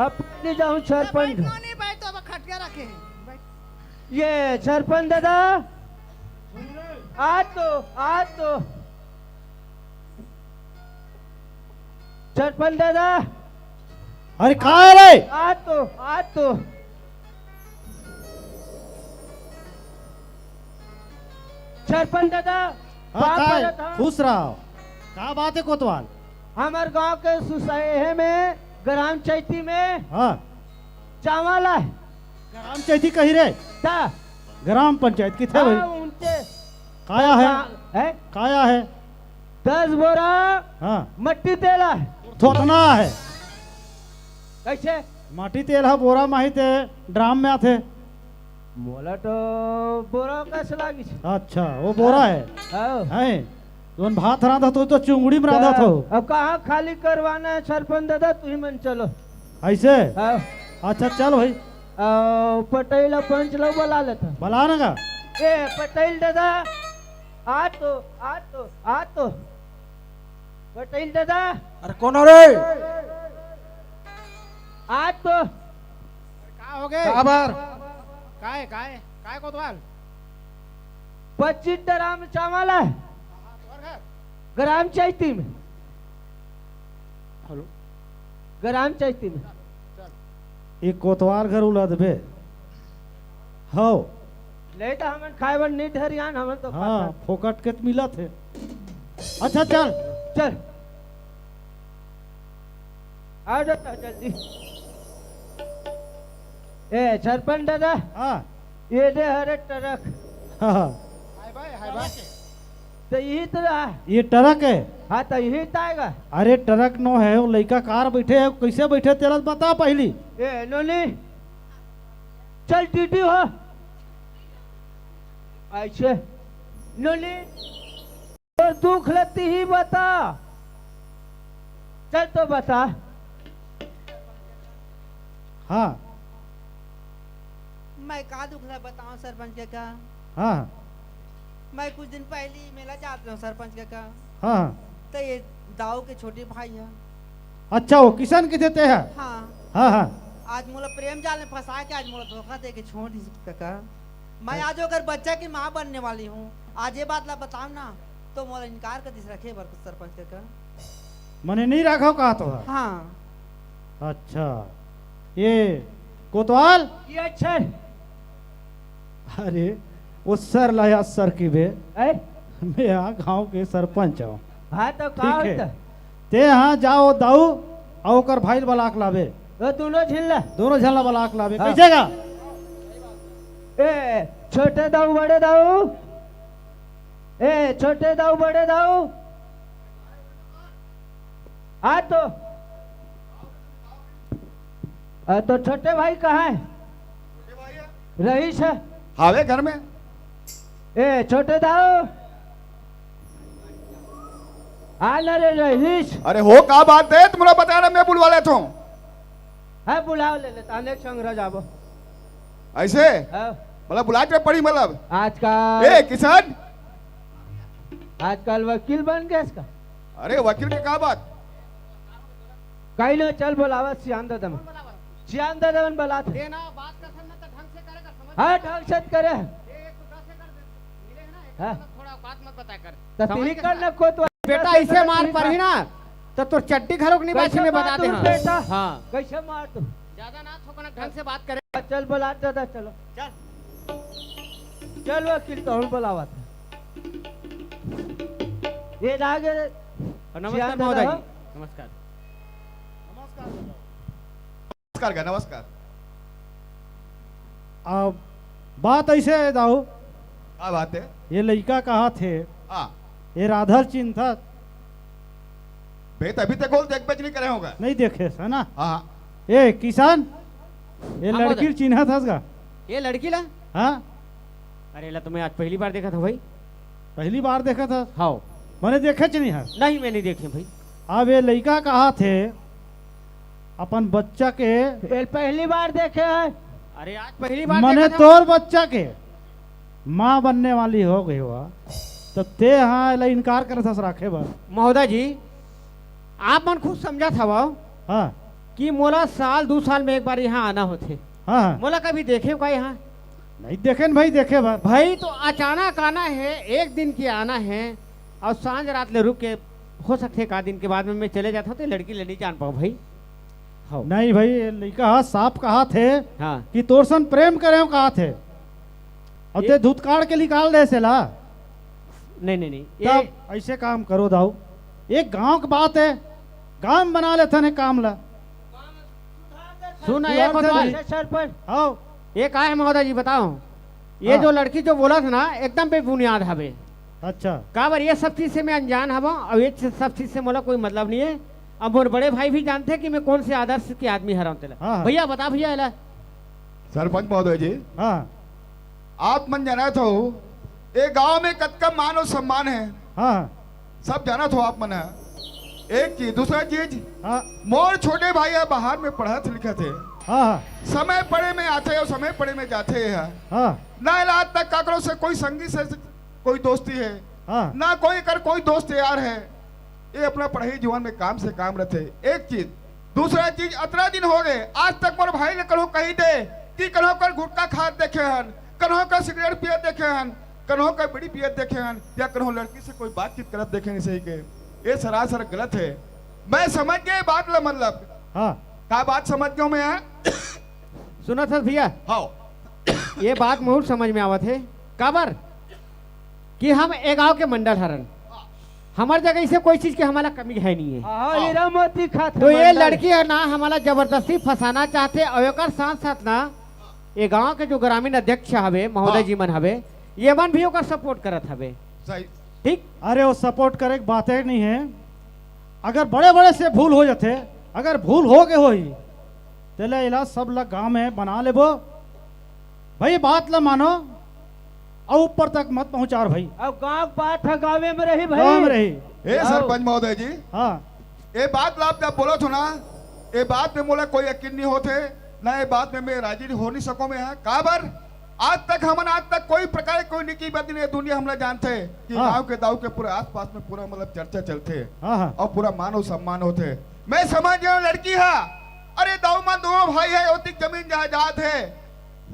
अब पगली जाऊं ए, सरपंच। बैठ, नहीं बैठ, तो अब खटिया रखे हैं। बैठ। ये सरपंच दादा, आ तो, आ तो। सरपंच दादा, अरे, का है रे? आ तो, आ तो। सरपंच दादा, हाँ, बाप का है? परत हा। खुश रहो। का बात है कोतवाल? हमर गांव के सुसहे में, ग्राम चैती में, हाँ। चावल है। ग्राम चैती कही रे? ता। ग्राम पंचायत किथे भाई? हाँ, उनके काया है? हाँ, है? काया है? दस बोरा हाँ। मट्टी तेल है। थोथना है। कैसे? माटी तेल ह बोरा माही ते ड्राम में आथे। मोला तो बोरा कस लागिस। अच्छा, वो बोरा है। हाँ। है। जोन भात रांधत हो तो चुंगड़ी में रांधत हो। अब कहाँ खाली करवाना है सरपंच दादा, तू ही मन चलो। ऐसे? हाँ। अच्छा, चल भाई। आ, पटेल पंच लोग बुला लेता। बुला ना का? ए, पटेल दादा, आ तो, आ तो, आ तो। पटेल दादा। अरे, कौन हो रे? आ तो। का हो गए? का बार? काय, काय, काय कोतवाल? पच्चीस ड्राम चावल है। ग्राम चैती में। हेलो। ग्राम चैती में। चल। ये कोतवाल घर उलदबे। हौ। नहीं तो हमन खाए बर नहीं धरियान, हमन तो हाँ, खाता। फोकट के त मिलत है। अच्छा, चल। चल। आ जा, चल जल्दी। ए, सरपंच दादा। हाँ। ये दे हरे ट्रक। हाँ, हाँ। हाय भाई, हाय भाई। तो यही तो रहा। ये ट्रक है? हाँ, तो यही तो आएगा। अरे, ट्रक नो है, वो लइका कार बैठे है, कैसे बैठे तेला बता पहली। ए, नोनी, चल टीटी हो। ऐसे, नोनी, तोर दुख ल तिही बता। चल तो बता। हाँ। मैं का दुख ल बताऊं सरपंच कका? हाँ। मैं कुछ दिन पहली मेला जात रहूं सरपंच कका। हाँ। तो ये दाऊ के छोटे भाई है। अच्छा, वो किशन किथे ते है? हाँ। हाँ, हाँ। आज मोला प्रेम जाल में फंसा के आज मोला धोखा दे के छोड़ दिस कका। मैं हाँ। आज ओकर बच्चा की माँ बनने वाली हूँ। आज ये बात ला बताऊं ना, तो मोला इनकार कर दिस रखे बर सरपंच कका। मने नहीं रखो कहा तो है? हाँ। अच्छा, ये कोतवाल? ये अच्छा है। अरे, वो सर लाया सर की बे। ऐ? मैं यहाँ गांव के सरपंच हूँ। हाँ, तो का ठीक है। होता? ते यहाँ जाओ दाऊ, अउ ओकर भाई बलाक लाबे। वो दोनों झिल्ला। दोनों झिल्ला बलाक लाबे। हाँ। कैसे का? ए, छोटे दाऊ, बड़े दाऊ। ए, छोटे दाऊ, बड़े दाऊ। आ तो। आ तो छोटे भाई कहाँ है? रहीस है। हावे घर में। ए, छोटे दाऊ। आ ना रे रहीस। अरे हो, का बात है? तुमला बता रहा, मैं बुलवा लेता हूँ। हाँ, बुलाओ, ले ले, ताने संग रह जाबो। ऐसे? हाँ। मतलब बुला के पड़ी, मतलब? आजकल ए, किशन? आजकल वकील बन गए इसका? अरे, वकील के का बात? कहीं ना, चल बुलावा, सियान दादा मन। सियान दादा मन बुलात हे। देना, बात कर सकना तो ढंग से करे, कर समझ हाँ, में ढंग से करे। ये एक तो दस एकड़ मिले है ना, एक हाँ। मतलब थोड़ा बात मत बताया कर। तो समझ ठीक के कर ना, ना? कोतवाल बेटा, ऐसे मार पड़ही ना, तो तोर चड्डी घरोक नहीं बाची, मैं बता दे। हाँ। बेटा? हाँ। कैसे मार तू? ज्यादा ना थोकना, ढंग से बात करे। चल, बुला दादा, चलो। चल। चल वकील, तो हम बुलावा था। ये लागे। नमस्कार सियान दादा महोदय हो? जी। नमस्कार। नमस्कार का, नमस्कार। अब बात ऐसे है दाऊ। का बात है? ये लइका कहाथे, हाँ। ये राधा ल चिन्हथस? बे, तभी तक बोल, देख बेच नहीं करे होगा। नहीं देखे, है ना? हाँ। ए, किशन, ये हाँ, लड़की ल बोल। चिन्हथस गा? ये लड़की ला? हाँ। अरे ला, तो मैं आज पहली बार देखा था भाई। पहली बार देखा था? हाँ। मने देखे च नहीं है? नहीं, मैं नहीं देखे भाई। अब ये लइका कहाथे, अपन बच्चा के ये पहली बार देखे है। अरे, आज पहली बार मने देखा था। तोर बच्चा के माँ बनने वाली हो गई हुआ, तो ते हाँ एला इनकार करत हस राखे बर। महोदय जी, आप मन खुद समझत हवव हाँ। कि मोला साल दू साल में एक बार यहाँ आना होथे। हाँ, हाँ। मोला कभी देखे का यहाँ? नहीं देखे न भाई, देखे बर। भाई तो अचानक आना है, एक दिन के आना है, अउ सांझ रात ले रुक के, हो सकथे एक आध दिन के बाद में मैं चले जात हूँ, तो लड़की ले नहीं जान पाऊँ भाई। हाँ। नहीं भाई, ये लइका ह साफ कहाथे हाँ। कि तोर सन प्रेम करे कहाथे, अउ ये ते धुतकाड़ के निकाल दे सेला। नहीं, नहीं, नहीं, ये तब ऐसे काम करो दाऊ, एक गांव के बात है, गांव बना लेथन एक काम ला। सुन ना, सुधार एक से बात। नहीं। अच्छा, सरपंच। हाँ। ये का है महोदय जी, बताओ, ये हाँ। जो लड़की जो बोलत हे ना, एकदम बेबुनियाद हवे। अच्छा। काबर ये सब चीज से मैं अनजान हवं, अउ ये च-, सब चीज से मोला कोई मतलब नहीं है। अब मोर बड़े भाई भी जानथे कि मैं कौन से आदर्श के आदमी हरव तेला। हाँ, हाँ। भैया, बता भैया, एला। सरपंच महोदय जी, हाँ। आप मन जानत हो, ये गांव में कतका मान अउ सम्मान है। हाँ। सब जानत हो आप मन ह। एक चीज, दूसरा चीज, हाँ। मोर छोटे भाई ह बाहर में पढ़त लिखत हे। हाँ, हाँ। समय पड़े में आथे अउ समय पड़े में जाथे ह। हाँ। ना एला आज तक काकरो से कोई संगी से कोई दोस्ती है, हाँ। ना कोई कर कोई दोस्त यार है। ये अपना पढ़ाई जीवन में काम से काम रथे। एक चीज, दूसरा चीज, अतना दिन हो गए, आज तक मोर भाई ने कन्हू कही दे कि कन्हू कर गुटखा खात देखे हन, कन्हू कर सिगरेट पियत देखे हन, कन्हू कर बीड़ी पियत देखे हन, या कन्हू लड़की से कोई बातचीत करत देखे नहीं सही के। ये सरासर गलत है। मैं समझ गए बात ला, मतलब। हाँ। का बात समझ गयो मैं, हाँ? सुनत हस भैया? हाँ। ये बात मोर समझ में आवत है। काबर कि हम ए गांव के मंडल हरन, हमर जगह से कोई चीज के हमला कमी है नहीं है। हाँ, हीरा मोती खात तो ये मंडल। लड़की है ना, हमला जबरदस्ती फंसाना चाहथे, अउ एकर साथ साथ ना, ये गांव के जो ग्रामीण अध्यक्ष हवे, महोदय हाँ। जी मन हवे, ये मन भी ओकर सपोर्ट करत हवे। सही। ठीक? अरे, वो सपोर्ट करे के बाते नहीं है। अगर बड़े बड़े से भूल हो जाथे, अगर भूल हो गए होही, तेला इलाज सब ला गांव में बना लेबो। भाई, बात ला मानो, अउ ऊपर तक मत पहुंचार भाई। अब गांव के बात है, गांवे में रही भाई। गांव में रही। हे आओ। सरपंच महोदय जी, हाँ। ये बात ला आप जब बोलत हो ना, ये बात में मोला कोई यकीन नहीं होथे, ना ये बात में मैं राजी हो नहीं सको मैं, हाँ। काबर? आज तक हमन, आज तक कोई प्रकार के कोई निकी बदी नहीं दुनिया हमला जानथे कि हाँ। गांव के दाऊ के पूरा आसपास में पूरा मतलब चर्चा चलथे हाँ, हाँ। अउ पूरा मान अउ सम्मान होथे। मैं समझ गया हूँ लड़की हा, अरे दाऊ मन दोनों भाई है, ओतिक जमीन जायदाद है,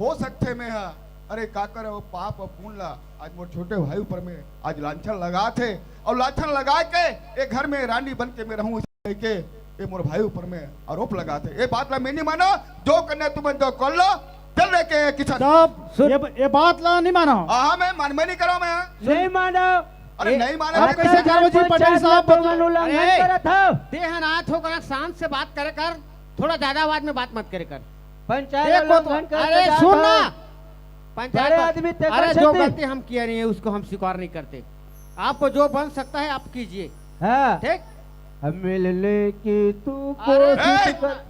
हो सकथे मैं हा, अरे काकर वो पाप अउ पुण्य ला आज मोर छोटे भाई ऊपर में आज लांछन लगाथे अउ लांछन लगा के ये घर में रानी बन के मैं रहूं, के ये मोर भाई ऊपर में आरोप लगाथे। ये बात ला मैं नहीं मानो, जो करना तुमन जो कर लो, चल रहे के किसान। साहब, सुन। ये, ये बात ला नहीं मानो। हाँ, मैं मान, मैं नहीं करो मैं। नहीं मानो। अरे ए, नहीं मानो। आप कैसे पंचायत करो जी, में पटेल साहब, तुमन उल्लंघन अरे, करत हो। ते ह ना थोकन शांत से बात करे कर, थोड़ा ज्यादा आवाज में बात मत करे कर। पंचायत देखो तो, उल्लंघन करके अरे जात सुन हो। ना, पंचायत बड़े तो, आदमी ते अरे कर जो सकते। गलती हम किए नहीं है उसको हम स्वीकार नहीं करते। आपको जो बन सकता है आप कीजिए। हाँ। ठीक? हम मिलने की तू अरे कोशिश ए! कर।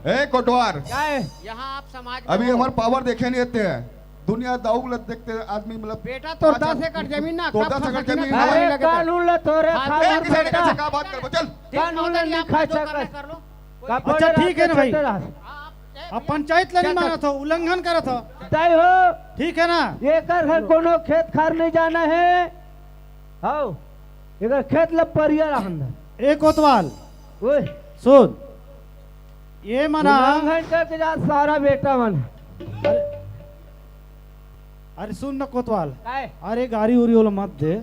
ए कोटवार, क्या है? यहाँ आप समाज में अभी हो। हमारे पावर देखे नहीं देते हैं। दुनिया दाऊ लत देखते हैं, आदमी मतलब बेटा, तो पाँच दस एकड़ जमीन ना, तो कब दस एकड़ फंसा जमीन ना, है। अरे, लगे तो। कानून ला तोरे हाँ, खाली ए, किसी ने बेटा। कैसे कहा बात कर, चल। ठीक, कानून ला महोदय जी, नहीं आप खा जो करना सकस। कर लो। कोई अच्छा, बात ठीक है ना भाई। करते रहा। आप, ए, अब भैया, पंचायत ला नहीं चल, मानत हो, उल्लंघन करत हो। तय हो। ठीक है ना? एकर घर कोनो खेत खार नहीं जाना है। हाओ, एकर खेत ल परिया रहन दे। ए कोतवाल, ओए। सुन, ये मना उल्लंघन करके जा सारा बेटा मन। अरे, अरे सुन न कोतवाल, काय? अरे गारी उरी ओला मत दे।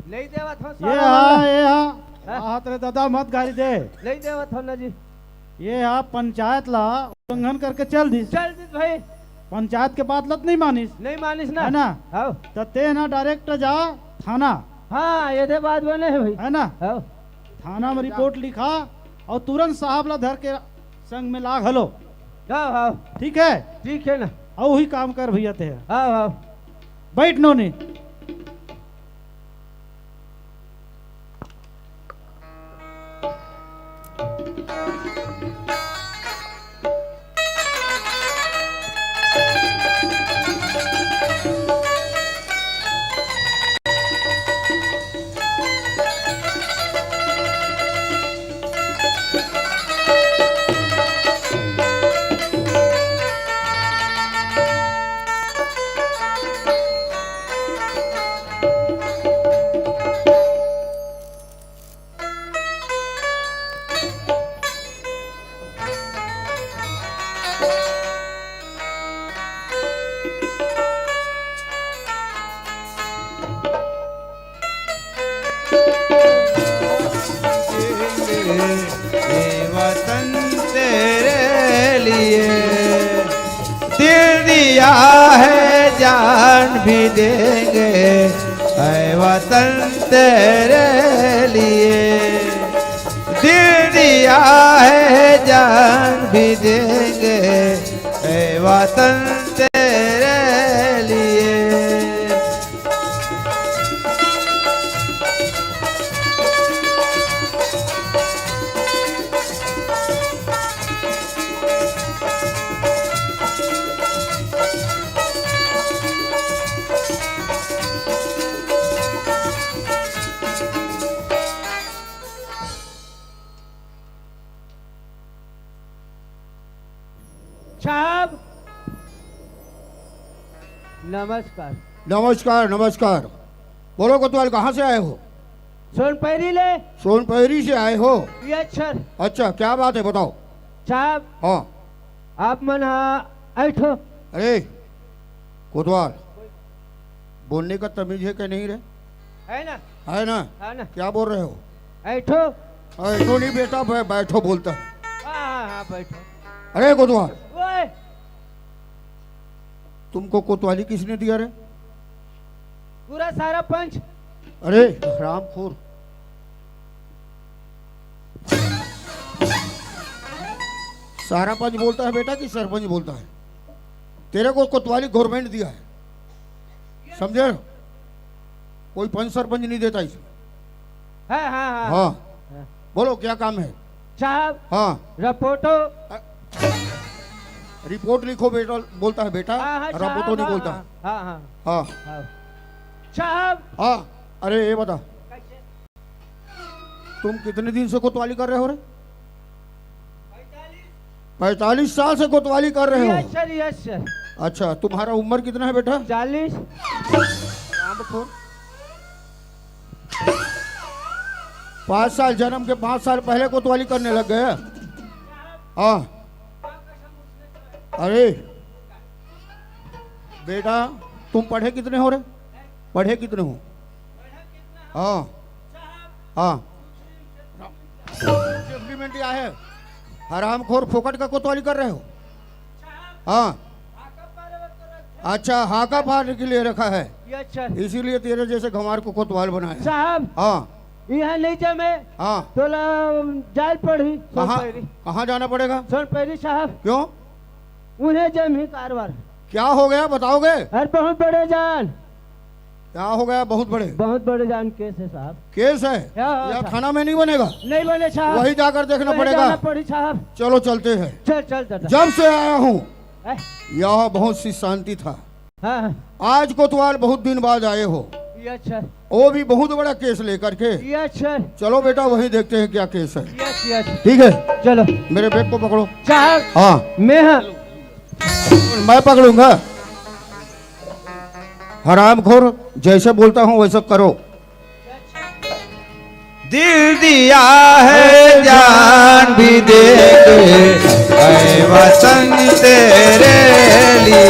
नहीं देवत हो ये सारा हा, मन। ये हा, हाँ? हाथ रे दादा मत गारी दे। नहीं देवत हो ना जी। ये हा पंचायत ला उल्लंघन करके चल दिस। चल दिस भाई। पंचायत के बात लत नहीं मानिस। नहीं मानिस ना। है ना? हाँ। त ते ना डायरेक्ट जा थाना। हाँ, ये दे बात बने है भाई। है ना? हाँ। थाना में रिपोर्ट लिखा अउ तुरंत साहब ला धर के संग में ला घलो। हाँ, हाँ। ठीक है? ठीक है ना। अउ वही काम कर भैया ते। हाँ, हाँ। बैठ नोनी। लिए। दिल दिया है जान भी देंगे, ऐ वतन तेरे लिए। दिल दिया है जान भी देंगे, ऐ वतन तेरे लिए। साहब, नमस्कार। नमस्कार, नमस्कार। बोलो कोतवाल, कहाँ से आए हो? सोनपैरी ले। सोनपैरी से आए हो? Yes sir. अच्छा, क्या बात है, बताओ। साहब, हाँ। आप मन हा ऐठो। अरे कोतवाल, बोलने का तमीज है कि नहीं रे? है ना? है ना? है ना? क्या बोल रहे हो? ऐठो। ऐठो नहीं बेटा, बै-, बैठो बोलता है। हाँ, हाँ, हाँ, बैठो। अरे कोतवाल, ओए। तुमको कोतवाली किसने दिया रे? पूरा सारा पंच। अरे हरामखोर, सारा पंच बोलता है बेटा कि सरपंच बोलता है? तेरे को कोतवाली गवर्नमेंट दिया है, समझे? कोई पंच सरपंच नहीं देता इसे। हाँ, हाँ, हाँ। हाँ। हाँ। बोलो, क्या काम है? साहब, हाँ। रिपोर्टो। अ, रिपोर्ट लिखो बेटा, बोलता है बेटा। हाँ, हाँ, रिपोर्टो साहब, नहीं हाँ, बोलता। हाँ, हाँ, हाँ। हाँ। हाँ। साहब। हाँ। अरे ये बता, कैसे? तुम कितने दिन से कोतवाली कर रहे हो रे? पैंतालीस साल से कोतवाली कर रहे हो? Yes sir, yes sir. अच्छा, तुम्हारा उम्र कितना है बेटा? चालीस। रामखोर। पाँच साल, जन्म के पाँच साल पहले कोतवाली करने लग गए। हाँ। अरे बेटा, तुम पढ़े कितने हो रे? पढ़े कितने हो? हाँ, हाँ। कम्प्लीमेंट क्या है? हरामखोर, फोकट का कोतवाली कर रहे हो? हाँ। अच्छा, हाका पार के लिए रखा है, यस सर। इसीलिए तेरे जैसे गंवार को कोतवाल बनाया। साहब, हाँ। यहाँ नहीं जमे, हाँ। तोला जाल पड़ी कहाँ? सोनपैरी। कहाँ जाना पड़ेगा? सोनपैरी साहब। क्यों? उन्हें जम ही कारवार। क्या हो गया, बताओगे? अरे बहुत बड़े जान। क्या हो गया, बहुत बड़े? बहुत बड़े जान केस है साहब। केस है? हाँ, हाँ, या साहब। थाना में नहीं बनेगा? नहीं बने साहब। वही जाकर देखना वही पड़ेगा। जाना पड़ी साहब। चलो चलते हैं। चल, चल दादा। जब से आया हूँ, हैं? यहाँ बहुत सी शांति था। हाँ, हाँ। आज कोतवाल बहुत दिन बाद आए हो। Yes sir. वो भी बहुत बड़ा केस लेकर के। Yes sir. चलो बेटा, वही देखते हैं क्या केस है। Yes, yes. ठीक है, चलो। मेरे बैग को पकड़ो। साहब। हाँ। मैं, हाँ। मैं पकड़ूंगा। हरामखोर, जैसे बोलता हूँ वैसा करो। दिल दिया है जान भी देंगे, ऐ वतन तेरे लिए।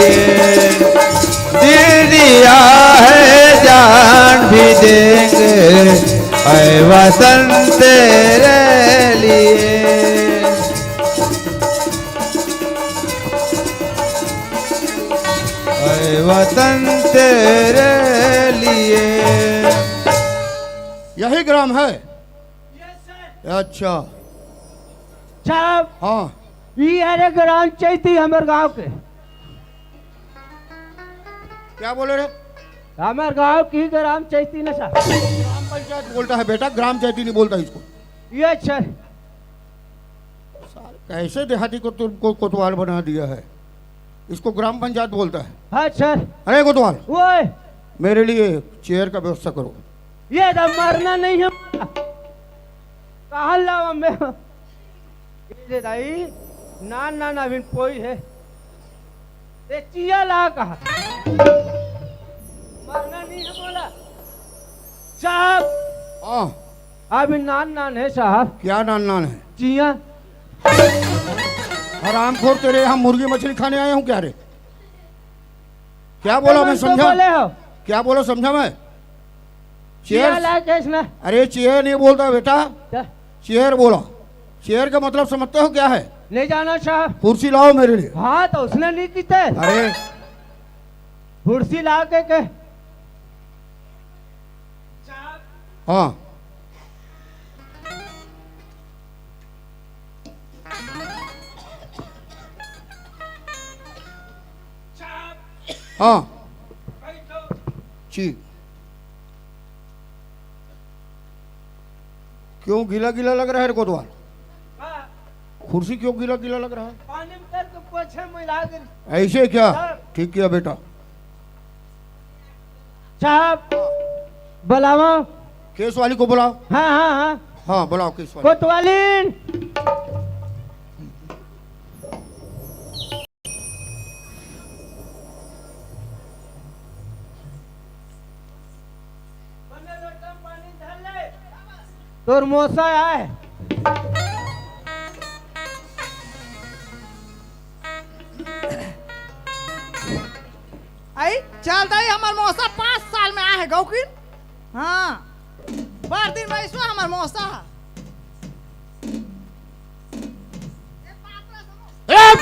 दिल दिया है जान भी देंगे, ऐ वतन तेरे लिए। ऐ वतन तेरे लिए। यही ग्राम है? अच्छा। साहब, हाँ। ये हरे ग्राम चैती हमर गांव के। क्या बोले रे? हमर गांव की ग्राम चैती न साहब। ग्राम पंचायत बोलता है बेटा, ग्राम चैती नहीं बोलता इसको। Yes sir. साले, कैसे देहाती को तुमको कोतवाल बना दिया है? इसको ग्राम पंचायत बोलता है। हाँ सर। अरे कोतवाल, ओए। मेरे लिए चेयर का व्यवस्था करो। ये तो मरना नहीं है। कहाँ लावा मैं? ये दे दाई, नान नान अभी कोई है। ये चिया ला कहा। मरना नहीं है बोला। साहब। हाँ। अभी नान नान है साहब। क्या नान नान है? चिया। हरामखोर, तेरे यहाँ मुर्गी मछली खाने आया हूँ क्या रे? क्या बोला मैं, समझा? बोले हो? क्या बोला समझा मैं? चिया चेयर। ला कैसे ना? अरे चेयर नहीं बोलता बेटा, क्या? चेयर बोला। चेयर का मतलब समझते हो क्या है? ले जाना साहब। कुर्सी लाओ मेरे लिए। हाँ, तो उसने नहीं की थे। अरे। कुर्सी ला के, के। हाँ। हाँ। जी। क्यों गीला गीला लग रहा है रे कोतवाल? हाँ। कुर्सी क्यों गीला गीला लग रहा है? पानी में करके पोछे में लाग रही। ऐसे क्या? हाँ। ठीक किया बेटा। साहब, बुलावा। केस वाली को बुलाओ। हाँ, हाँ, हाँ। हाँ, बुलाओ केस वाली। कोतवालीन। तोर मोसा आय। आई, चल दाई, हमर मोसा पाँच साल में आए हे गौकिन। हाँ, बार दिन में इसमें हमर मोसा। ए!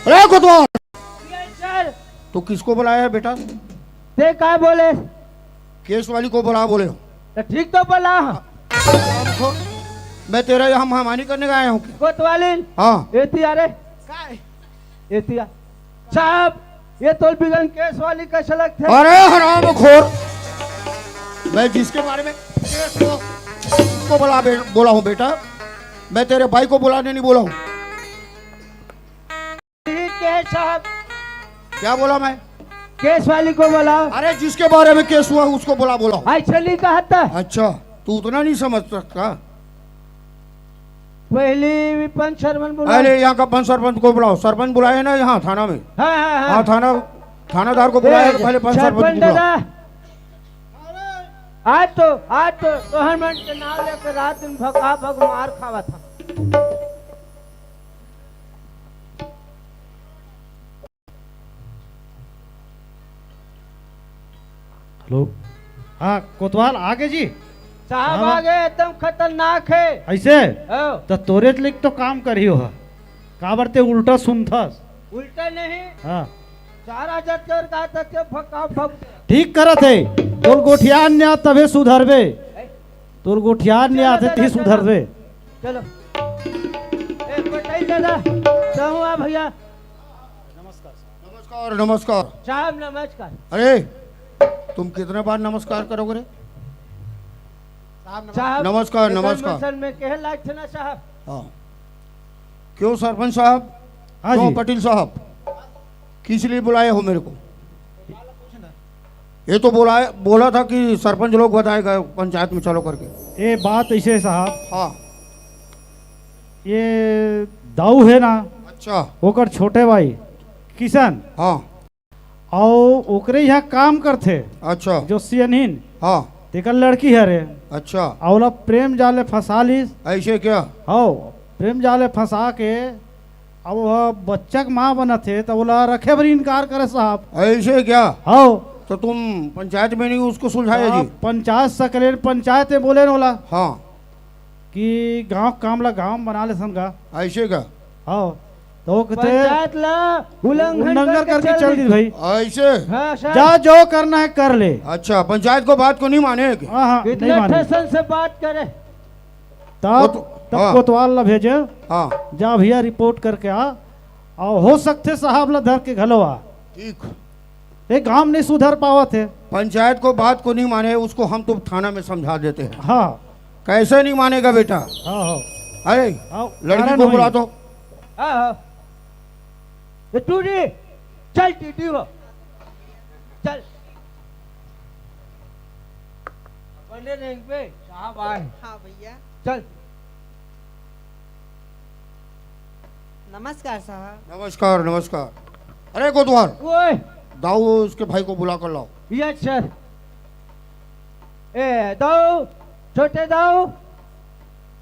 अरे कोतवाल, ये चल। तू किसको बुलाया है बेटा? ते का बोले? केस वाली को बुला बोले हो। तो ठीक तो बोला। मैं तेरा यहाँ मेहमानी करने का आया हूँ क्या? कोतवालीन। हाँ। एती अरे। काय? एती आ। साहब, ये तोल बिगन केस वाली कैसे लगते हैं? अरे हरामखोर, मैं जिसके बारे में केस को, को बुला बे-, बोला हूँ बेटा, मैं तेरे भाई को बुलाने नहीं बोला हूँ। ठीक है साहब। क्या बोला मैं? केस वाली को बुलाओ। अरे जिसके बारे में केस हुआ उसको बुला, बोला हूँ। ऐसे नहीं कहा था। अच्छा, तू उतना नहीं समझ सकता। पहले भी पंच सरपंच बुलाओ। अरे यहाँ का पंच सरपंच को बुलाओ, सरपंच बुलाए ना यहाँ थाना में। हाँ, हाँ, हाँ। हाँ, थाना, थानादार को बुलाया ए, तो पहले पंच सरपंच सरपंच को बुलाओ। दादा, आज तो, आज तो तोहर मन के नाम लेकर रात दिन भगा भग मार खावा था। हेलो। हाँ, कोतवाल आगे जी। साहब हाँ। आगे एकदम खतरनाक है। ऐसे? हाँ। तो तोरे लिख तो काम करी हो। काबर ते उल्टा सुनथस। उल्टा नहीं। हाँ। चार हजार तेरे का तो के भका भक। ठीक करत है। तोर गोठियान ने आ तभे सुधरबे। ए? तोर गोठियान ने चलो आते दादा, ती चलो। सुधरबे। चलो। ए, पटेल दादा, कहूँ आ भैया। नमस्कार साहब। नमस्कार, नमस्कार। साहब, नमस्कार। अरे, तुम कितने बार नमस्कार करोगे रे? साहब, नमस्कार। साहब, नमस्कार, इधर नमस्कार। मसल में कहे लायक थे ना साहब। हाँ। क्यों सरपंच साहब? हाँ क्यों जी। पटेल साहब? किस लिए बुलाए हो मेरे को? ये तो बोला, बोला था कि सरपंच लोग बताएगा पंचायत में चलो करके। ये बात ऐसे है साहब। हाँ। ये दाऊ है ना, अच्छा। ओकर छोटे भाई किशन। हाँ। अउ ओकरे यहाँ काम करथे। अच्छा। जो सियनहिन। हाँ। तेकर लड़की हरे। अच्छा। अउ ओला प्रेम जाल ले फंसा लिस। ऐसे क्या? हव, प्रेम जाल ले फंसा के अब वो बच्चा के माँ बनत हे, त ओला रखे बर इनकार करे साहब। ऐसे क्या? हव। तो तुम पंचायत में नहीं उसको सुलझाया हाँ, जी? पंचायत सकलेन, पंचायत में बोले न ओला। हाँ। कि गांव काम ला गांव बना ले सन गा। ऐसे का? हाँ। तो वो कहते पंचायत ला उल्लंघन उल्लंघन करके करके चल चल दी। दी भाई। ऐसे? हाँ, सर। जा जो करना है कर ले। अच्छा, पंचायत को बात को नहीं माने क्या? हाँ, हाँ, नहीं कितना माने। ठेसन से बात करे। तब, कोत-, तब हाँ। कोतवाल ला भेजे। हाँ। जा भैया रिपोर्ट करके आ, और हो सकथे साहब ला धर के घलो आ। ठीक। ये गांव नहीं सुधर पावत हे। पंचायत को बात को नहीं माने, उसको हम तो थाना में समझा देते हैं। हाँ। कैसे नहीं मानेगा बेटा? हाँ, हाँ। अरे, हाँ, लड़की कारण को होई। बुला तो। हाँ, हाँ। ये तू रे, चल टीटी हो। चल। बने रहेंगे बे, साहब आए। हाँ भैया। चल। नमस्कार साहब। नमस्कार, नमस्कार। अरे कोतवाल, ओए। दाऊ, उसके भाई को बुला कर लाओ। Yes sir. ए दाऊ, छोटे दाऊ,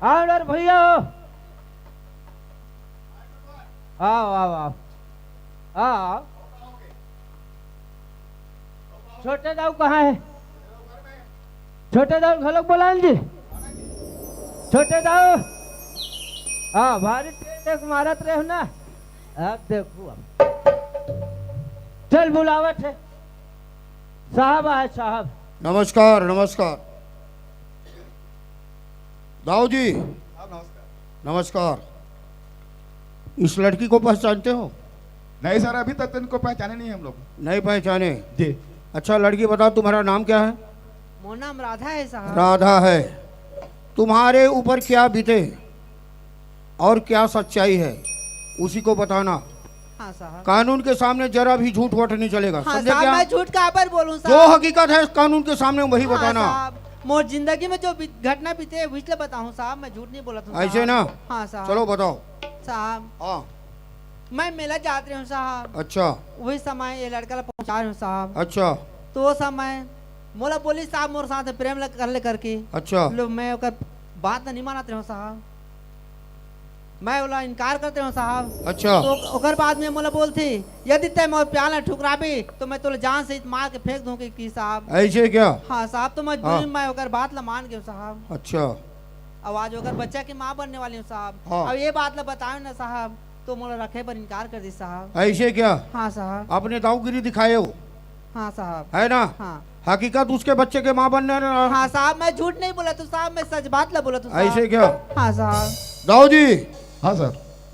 आओ यार भैया, आओ। आओ, आओ, आओ। आओ। छोटे दाऊ कहाँ है? छोटे दाऊ घलोक बोलान जी। छोटे दाऊ। हाँ, भारी तेज देख मारत रहे हो ना। अब देखो अब। चल बुलावत है। साहब आए साहब। नमस्कार, नमस्कार। दाऊ जी। साहब, नमस्कार। नमस्कार। इस लड़की को पहचानते हो? नहीं सर, अभी तक तो इनको पहचाने नहीं हम लोग। नहीं पहचाने? जी। अच्छा लड़की बताओ, तुम्हारा नाम क्या है? मोर नाम राधा है साहब। राधा है। तुम्हारे ऊपर क्या बीते और क्या सच्चाई है, उसी को बताना। हाँ साहब। कानून के सामने जरा भी झूठ वठ नहीं चलेगा, हाँ समझे साहब, क्या? मैं झूठ काबर बोलूँ जो साहब? हकीकत है कानून के सामने वही हाँ बताना। साहब, मोर जिंदगी में जो बी-, घटना बीते है, उइसले बताहूँ साहब, मैं झूठ नहीं बोलत हूँ ऐसे साहब। ना? हाँ साहब। चलो बताओ। साहब, हाँ। मैं मेला जात रहे हूँ साहब। अच्छा। वही समय ये लड़का ला पहुँचा रहे हूँ साहब। अच्छा। तो वो समय मोला बोली साहब, मोर साथ प्रेम ल-, कर ले करके। अच्छा। लो, मैं ओकर बात नहीं मानत रहे हूँ साहब। मैं ओला इनकार करते हूँ साहब। अच्छा। तो ओकर बाद में मोला बोलथे, "यदि तै मोर प्यार ला ठुकराबे, तो मैं तोला जान सहित मार के फेंक दूँ," कि, कि साहब। ऐसे क्या? हाँ साहब, तो मजबूरी हाँ। में मैं ओकर बात ला मान गए साहब। अच्छा। अब आज ओकर बच्चा के माँ बनने वाली हूँ साहब। हाँ। अब ये बात ला बताओ ना साहब, तो मोला रखे बर इनकार कर दी साहब। ऐसे क्या? हाँ साहब। आपने दाऊगिरी दिखाए हो। हाँ साहब। है ना? हाँ। हकीकत उसके बच्चे के माँ बनने वाला। हाँ साहब, मैं झूठ नहीं बोला तू साहब, मैं सच बात ला बोला तू साहब। ऐसे क्या? हाँ साहब। दाऊ जी। हाँ सर।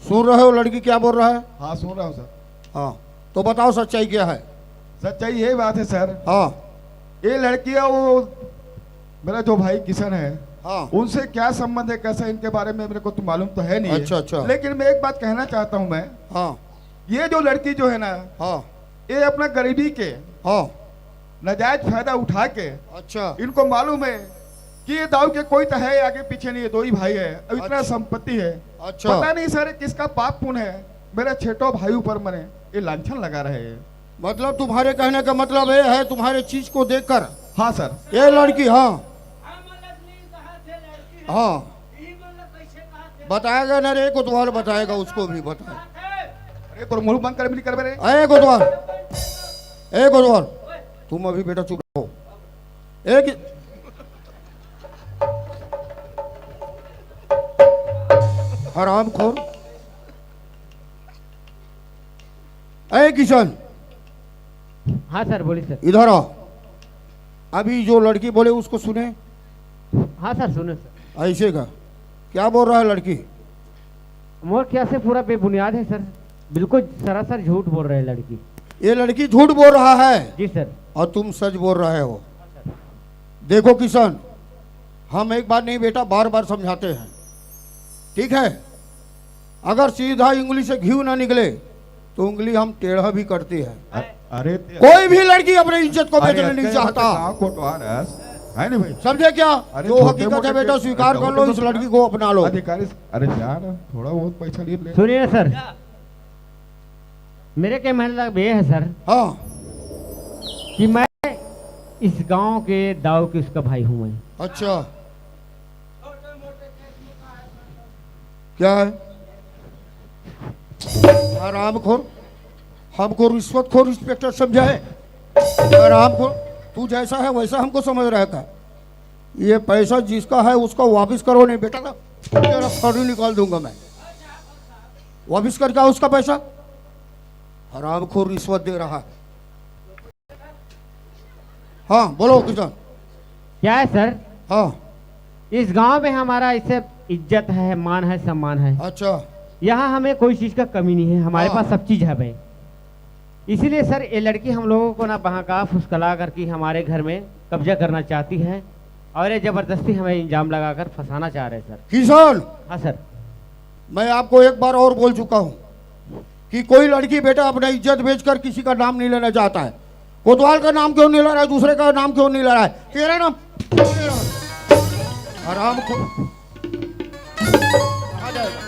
सुन रहे हो लड़की क्या बोल रहा है? हाँ, सुन रहा हूँ सर। हाँ, तो बताओ सच्चाई क्या है? सच्चाई यही बात है सर। हाँ। ये लड़की है, वो मेरा जो भाई किशन है, हाँ। उनसे क्या संबंध है, कैसा, इनके बारे में मेरे को तो मालूम तो है नहीं है। अच्छा, अच्छा। लेकिन मैं एक बात कहना चाहता हूँ मैं। हाँ। ये जो लड़की जो है ना, हाँ। ये अपना गरीबी के हाँ। नाजायज फायदा उठा के अच्छा। इनको मालूम है कि ये दाऊ के कोई तो है आगे पीछे नहीं है, दो ही भाई है, अब इतना अच्छा। संपत्ति है। अच्छा। पता नहीं सर किसका पाप पुण्य है, मेरे छेटो भाई ऊपर मने ये लांछन लगा रहे हैं। मतलब तुम्हारे कहने का मतलब ये है, तुम्हारे चीज को देखकर हाँ सर। ये लड़की हाँ। हाँ। बताएगा ना रे कोतवाल, बताएगा, उसको भी बताए। अरे तोर मुंह बंद कर, नहीं कर मेरे। अरे कोतवाल, ए कोतवाल, तुम अभी बेटा चुप रहो। एक हरामखोर। ए किशन, हाँ सर, बोलिए सर। इधर आ। अभी जो लड़की बोले उसको सुने। हाँ सर, सुने सर। ऐसे का क्या बोल रहा है लड़की? मोर ख्याल से पूरा बेबुनियाद है सर, बिल्कुल सरासर झूठ बोल रहे हैं लड़की। ये लड़की झूठ बोल रहा है जी सर। और तुम सच बोल रहे हो। देखो किशन, हम एक बार नहीं बेटा, बार बार समझाते हैं, ठीक है? अगर सीधा उंगली से घी ना निकले तो उंगली हम टेढ़ा भी करती है। अ-, अरे ते-, कोई भी लड़की अपनी इज्जत को अरे बेचना नहीं अरे चाहता। गाँव कोटवार है, है नहीं भाई? समझे क्या? अरे जो छोटे हकीकत मोटे है बेटा, के-, स्वीकार अरे कर लो, इस लड़की को अपना लो। अधिकारी, अरे जा ना, थोड़ा बहुत पैसा ले ले। सुनिए सर, मेरे कहने का मतलब ये है सर हाँ। कि मैं इस गांव के दाऊ के उसका भाई हूँ मैं। अच्छा। क्या है? हरामखोर, हमको रिश्वतखोर इंस्पेक्टर समझा है? हरामखोर, तू जैसा है वैसा हमको समझ रहा है क्या? ये पैसा जिसका है उसको वापस करो, नहीं बेटा ना तेरा फड़ी निकाल दूंगा मैं। वापस कर क्या उसका पैसा? हरामखोर रिश्वत दे रहा है। हाँ, बोलो किशन। क्या है सर? हाँ। इस गांव में हमारा इससे इज्जत है, मान है, सम्मान है। अच्छा। यहाँ हमें कोई चीज का कमी नहीं है, हमारे हाँ। पास सब चीज है भाई। इसीलिए सर, ये लड़की हम लोगों को ना बहका फुसला करके हमारे घर में कब्जा करना चाहती है और ये जबरदस्ती हमें इल्जाम लगाकर फंसाना चाह रहे हैं सर। किशन, हाँ सर। मैं आपको एक बार और बोल चुका हूँ कि कोई लड़की बेटा अपना इज्जत बेचकर किसी का नाम नहीं लेना चाहता है। कोतवाल का नाम क्यों नहीं ले रहा है, दूसरे का नाम क्यों नहीं ले रहा है? तेरा नाम हराम को आ जाएगा।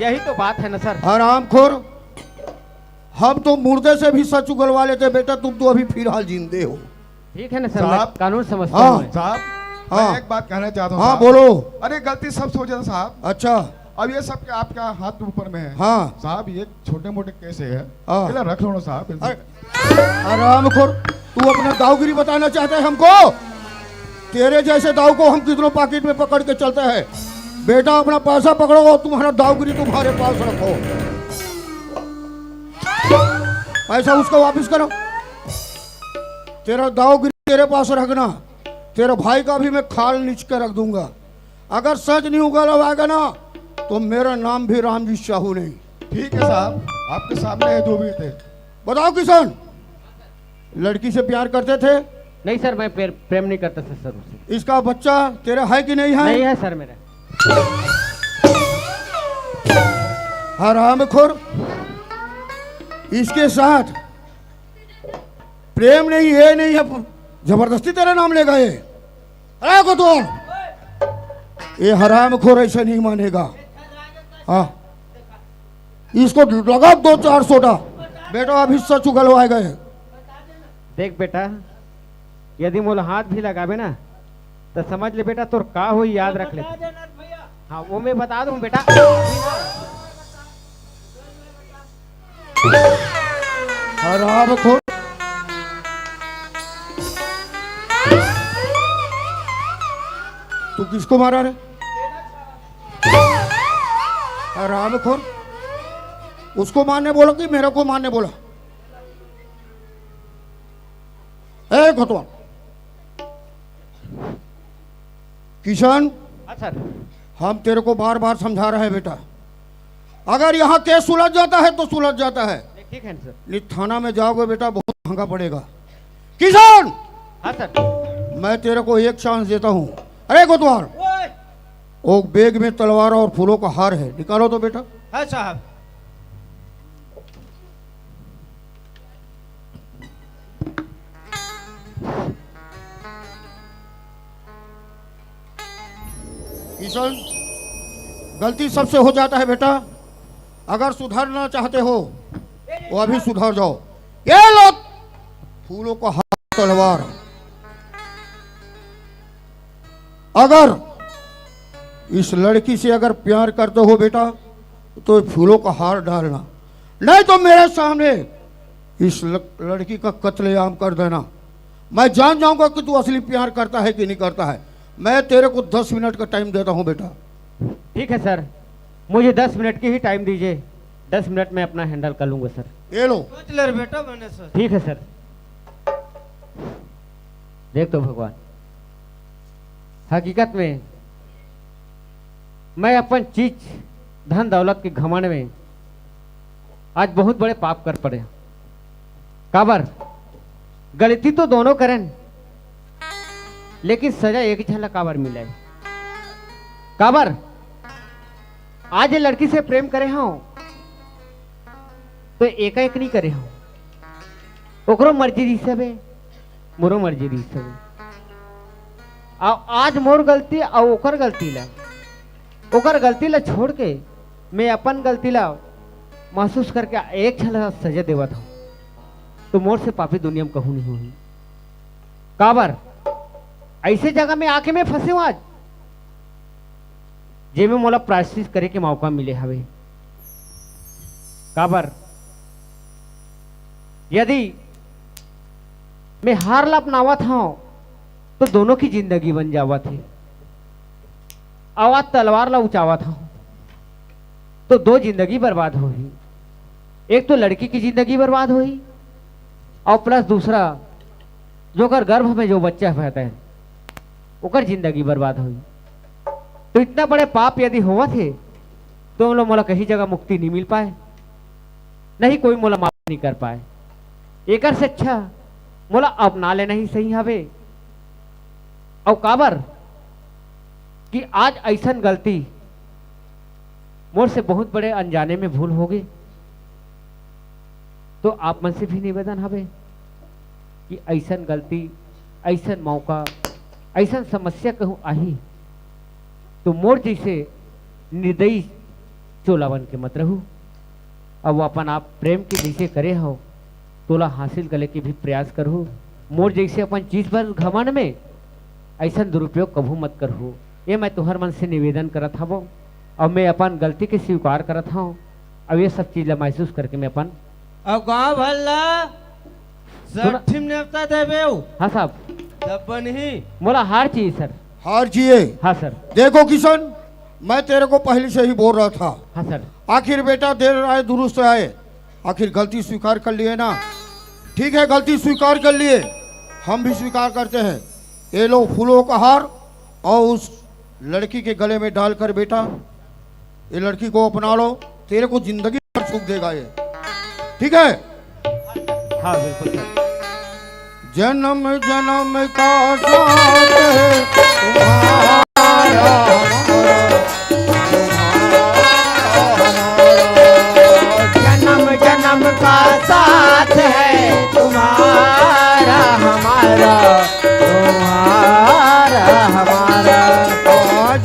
यही तो बात है ना सर। हरामखोर, हम तो मुर्दे से भी सच उगलवा लेते बेटा, तुम तो अभी फिलहाल जिंदे हो। ठीक है ना सर, मैं साहब। कानून समझता हाँ। हूँ मैं। साहब, हाँ। मैं एक बात कहना चाहता हूँ हाँ, साहब। बोलो। अरे गलती सब सोचे था साहब। अच्छा। अब ये सब के आपका हाथ ऊपर में है। हाँ। साहब, ये छोटे मोटे केस है। हाँ। इला रख लो ना साहब। अरे, हरामखोर, तू अपना दाऊगिरी बताना चाहता है हमको? तेरे जैसे दाऊ को हम कितनों पॉकेट में पकड़ के चलते हैं। बेटा, अपना पैसा पकड़ो और तुम्हारा दावगिरी तुम्हारे पास रखो। पैसा उसका वापस करो। तेरा दावगिरी तेरे पास रखना। तेरे भाई का भी मैं खाल नीच के रख दूंगा। अगर सच नहीं उगलवाएगा ना, तो मेरा नाम भी रामजी साहू नहीं। ठीक है साहब, आपके सामने है जो भी थे। बताओ किशन, लड़की से प्यार करते थे? नहीं सर, मैं प्रेम नहीं करता सर, सर उससे। इसका बच्चा तेरा है कि नहीं है? नहीं है सर मेरा। हरामखोर, इसके साथ प्रेम नहीं, ये नहीं है, जबरदस्ती तेरा नाम ले गए। अरे कोतवाल, ये हरामखोर ऐसे नहीं मानेगा। हाँ, इसको लगा दो चार सोटा। बेटा, अभी सच उगलवाए गए। देख बेटा, यदि मोला हाथ भी लगाबे ना, तो समझ ले बेटा, तोर का होई, याद रख ले। हाँ, वो मैं बता दूं बेटा। हरामखोर, तू किसको मारा रे? हरामखोर, उसको मारने बोला कि मेरे को मारने बोला? ए कोतवाल, किशन, हाँ सर। हम तेरे को बार बार समझा रहे हैं बेटा, अगर यहाँ केस सुलझ जाता है तो सुलझ जाता है। ठीक है सर। नहीं, थाना में जाओगे बेटा, बहुत महंगा पड़ेगा। किशन, हाँ सर। मैं तेरे को एक चांस देता हूँ। अरे कोतवाल, वो बैग में तलवार और फूलों का हार है, निकालो तो बेटा। हाँ साहब। किशन, गलती सबसे हो जाता है बेटा, अगर सुधरना चाहते हो वो अभी सुधर जाओ। ये लो फूलों का हार, तलवार। अगर इस लड़की से अगर प्यार करते हो बेटा, तो फूलों का हार डालना, नहीं तो मेरे सामने इस ल-, लड़की का कत्लेआम कर देना। मैं जान जाऊंगा कि तू असली प्यार करता है कि नहीं करता है। मैं तेरे को दस मिनट का टाइम देता हूं बेटा। ठीक है सर, मुझे दस मिनट की ही टाइम दीजिए, दस मिनट में अपना हैंडल कर लूंगा सर। ये लो। सोच ले रे बेटा, मैंने सर। ठीक है सर। देख तो भगवान, हकीकत में मैं अपन चीज धन दौलत के घमंड में आज बहुत बड़े पाप कर पड़े। काबर? गलती तो दोनों करेन, लेकिन सजा एक झन ला काबर मिले? काबर? आज ये लड़की से प्रेम करे हव तो एकाएक नहीं करे हव, ओकरो मर्जी रहिस हवे, मोरो मर्जी रहिस हवे। अउ आज मोर गलती अउ ओकर गलती ला, ओकर गलती ला छोड़ के मैं अपन गलती ला महसूस करके एक झन ला सजा देवत हव, तो मोर से पापी दुनिया में कहूं नहीं होही। काबर? ऐसे जगह में आके मैं फंसे हूं आज, जेमे मोला प्रायश्चित करे के मौका मिले हवे। काबर? यदि मैं हार ला अपनावत हव, तो दोनों की जिंदगी बन जावत हे। अउ आज तलवार ला उचावत हव, तो दो जिंदगी बर्बाद होही। एक तो लड़की की जिंदगी बर्बाद होही, अउ प्लस दूसरा, जो ओकर गर्भ में जो बच्चा पैदा हे, ओकर जिंदगी बर्बाद होही। तो इतना बड़े पाप यदि होवत हे, तो मोला, मोला कहीं जगह मुक्ति नहीं मिल पाए, नहीं कोई मोला माफ नहीं कर पाए। एकर से अच्छा मोला अपना लेना ही सही हवे। अउ काबर कि आज ऐसन गलती मोर से बहुत बड़े अनजाने में भूल हो गई। तो आप मन से भी निवेदन हवे कि ऐसन गलती, ऐसन मौका, ऐसन समस्या कहूँ आही, तो मोर जैसे निर्दयी चोला बन के मत रहू। अब अपन आप प्रेम के जैसे करे हो, तोला हासिल करे के भी प्रयास करहू। मोर जैसे अपन चीज पर घमंड में ऐसन दुरुपयोग कभू मत करहू। ये मैं तुहर मन से निवेदन करत हवं, और मैं अपन गलती के स्वीकार करत हवं, और ये सब चीज ला महसूस करके मैं अपन अउ गाँव भर ला सुना- सट्ठी में नेवता देबे हो। हाँ साहब। तब बनही। मोला हार चाहिए सर। हार चाहिए? हाँ सर। देखो किशन, मैं तेरे को पहले से ही बोल रहा था। हाँ सर। आखिर बेटा देर आए दुरुस्त आए, आखिर गलती स्वीकार कर लिए ना। ठीक है, गलती स्वीकार कर लिए, हम भी स्वीकार करते हैं। ये लो फूलों का हार और उस लड़की के गले में डालकर बेटा, ये लड़की को अपना लो, तेरे को जिंदगी भर सुख देगा ये। ठीक है? हाँ, बिल्कुल सर। जन्म जन्म का साथ है तुम्हारा हमारा, जन्म जन्म का साथ है तुम्हारा हमारा, तुम्हारा हमारा।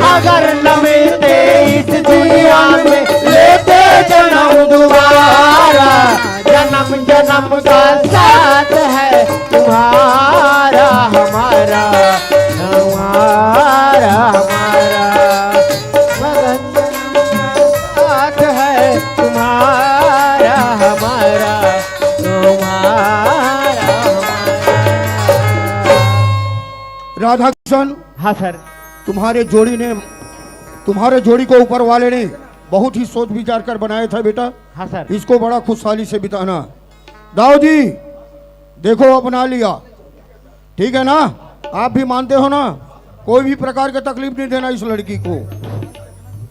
अगर न मिलते इस दुनिया में, लेते जन्म दोबारा। जन्म जन्म का साथ है तुम्हारा हमारा, तुम्हारा हमारा। मगन साथ है तुम्हारा हमारा, तुम्हारा हमारा। राधा किशन, हाँ सर। तुम्हारे जोड़ी ने, तुम्हारे जोड़ी को ऊपर वाले ने बहुत ही सोच विचार कर बनाया था बेटा। हाँ सर। इसको बड़ा खुशहाली से बिताना। दाऊ जी, देखो अपना लिया, ठीक है ना? आप भी मानते हो ना, कोई भी प्रकार का तकलीफ नहीं देना इस लड़की को,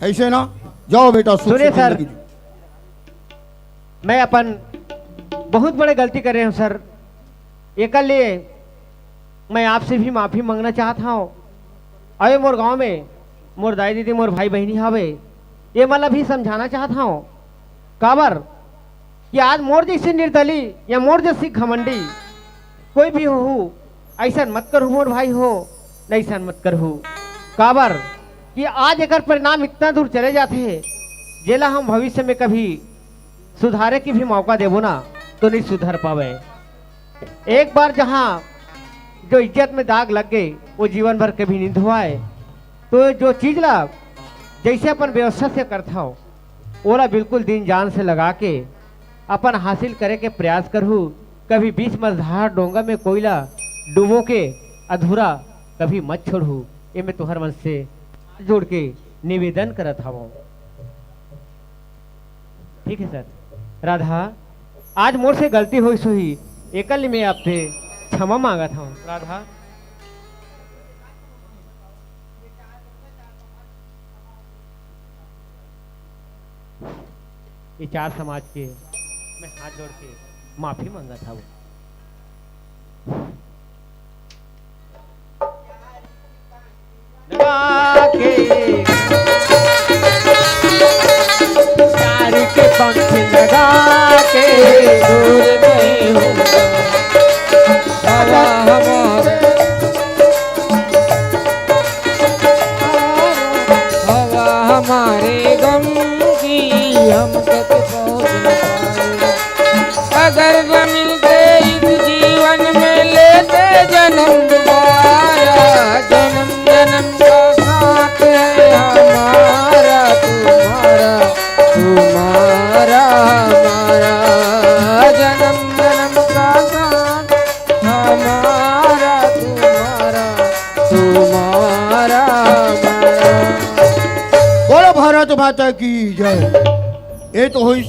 ऐसे ना? जाओ बेटा, सुख सुनिए से सर, जिंदगी जी। मैं अपन बहुत बड़े गलती करे हंव सर, एकर लिए मैं आपसे भी माफी मांगना चाहत हंव। अउ मोर गांव में मोर दाई दीदी, मोर भाई बहिनी हावे, ये मन ला भी समझाना चाहत हंव। काबर कि आज मोर जइसे निर्दली या मोर जइसे घमंडी कोई भी होहू, अइसन मत करहू मोर भाई हो, अइसन मत करहू। काबर कि आज एकर परिणाम इतना दूर चले जाथे, जेला हम भविष्य में कभी सुधारे के भी मौका देबो ना, तो नहीं सुधर पावे। एक बार जहाँ जो इज्जत में दाग लग गए, वो जीवन भर कभी नहीं धोवाए। तो जो चीज ला जैसे अपन व्यवस्था से करथव, ओला बिल्कुल दिन जान से लगा के अपन हासिल करे के प्रयास करहू। कभी बीच मझधार डोंगा में कोई ला डूबो के अधूरा कभी मत छोड़हू। ये मैं तुहर मन से हाथ जोड़ के निवेदन करत हवं। ठीक है सर। राधा, आज मोर से गलती होइस होही, एकर ले मैं आपसे क्षमा मांगत हवं। राधा, ये चार समाज के मैं हाथ जोड़ के माफी मांगत हवं। लगा के, प्यार के पंख लगा के दूर नहीं होगा। हवा हमारे, हवा हमारे गम की हम तक पहुँच न पाए। अगर न मिलते इस जीवन में, लेते जन्म दोबारा। जन्म जन्म का साथ है हमारा तुम्हारा, तुम्हारा हमारा। जन्म जन्म का साथ हमारा तुम्हारा, तुम्हारा हमारा। बोलो भारत माता की जय। ये तो होइस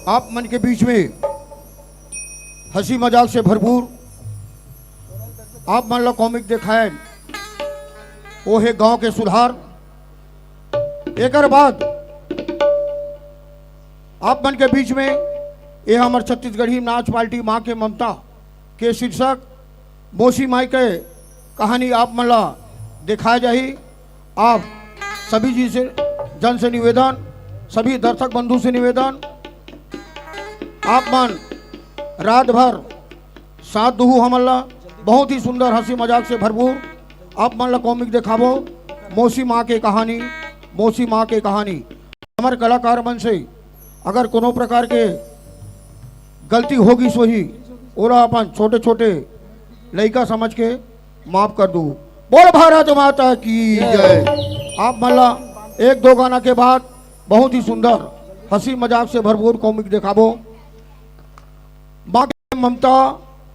आप मन के बीच में हंसी मजाक से भरपूर, आप मन ला कॉमिक देखाए, वो हे गांव के सुधार। एकर बाद आप मन के बीच में ये हमर छत्तीसगढ़ी नाच पार्टी माँ के ममता के शीर्षक मौसी माई के कहानी आप मन ला दिखाए जाही। आप सभी जी से, जन से निवेदन, सभी दर्शक बंधु से निवेदन, आप मन रात भर साथ दुहू हमन ला। बहुत ही सुंदर हंसी मजाक से भरपूर आप मन ला कॉमिक देखाबो, मौसी माँ के कहानी, मौसी माँ के कहानी। हमर कलाकार मन से अगर कोनो प्रकार के गलती होगिस होही, ओला अपन छोटे-छोटे लइका समझ के माफ कर दू। बोल भारत माता की जय। आप मन ला एक दो गाना के बाद बहुत ही सुंदर हंसी मजाक से भरपूर कॉमिक देखाबो। माँ के ममता,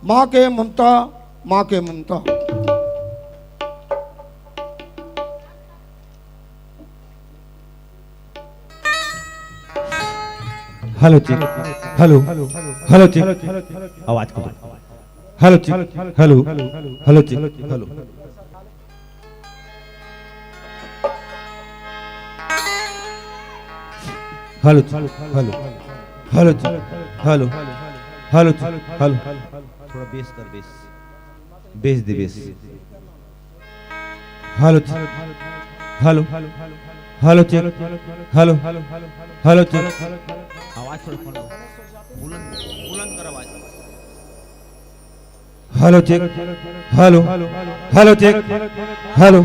माँ के ममता, माँ के ममता। Hello check, hello, hello check, आवाज खोलो। Hello check, hello, hello check, hello. Hello check, hello, hello check, hello, hello check, hello. थोड़ा बेस कर, बेस, बेस दे, base. Hello check, hello, hello check, hello, hello check. आवाज थोड़ा कम, बुलंद, बुलंद कर आवाज। Hello check, hello, hello check, hello.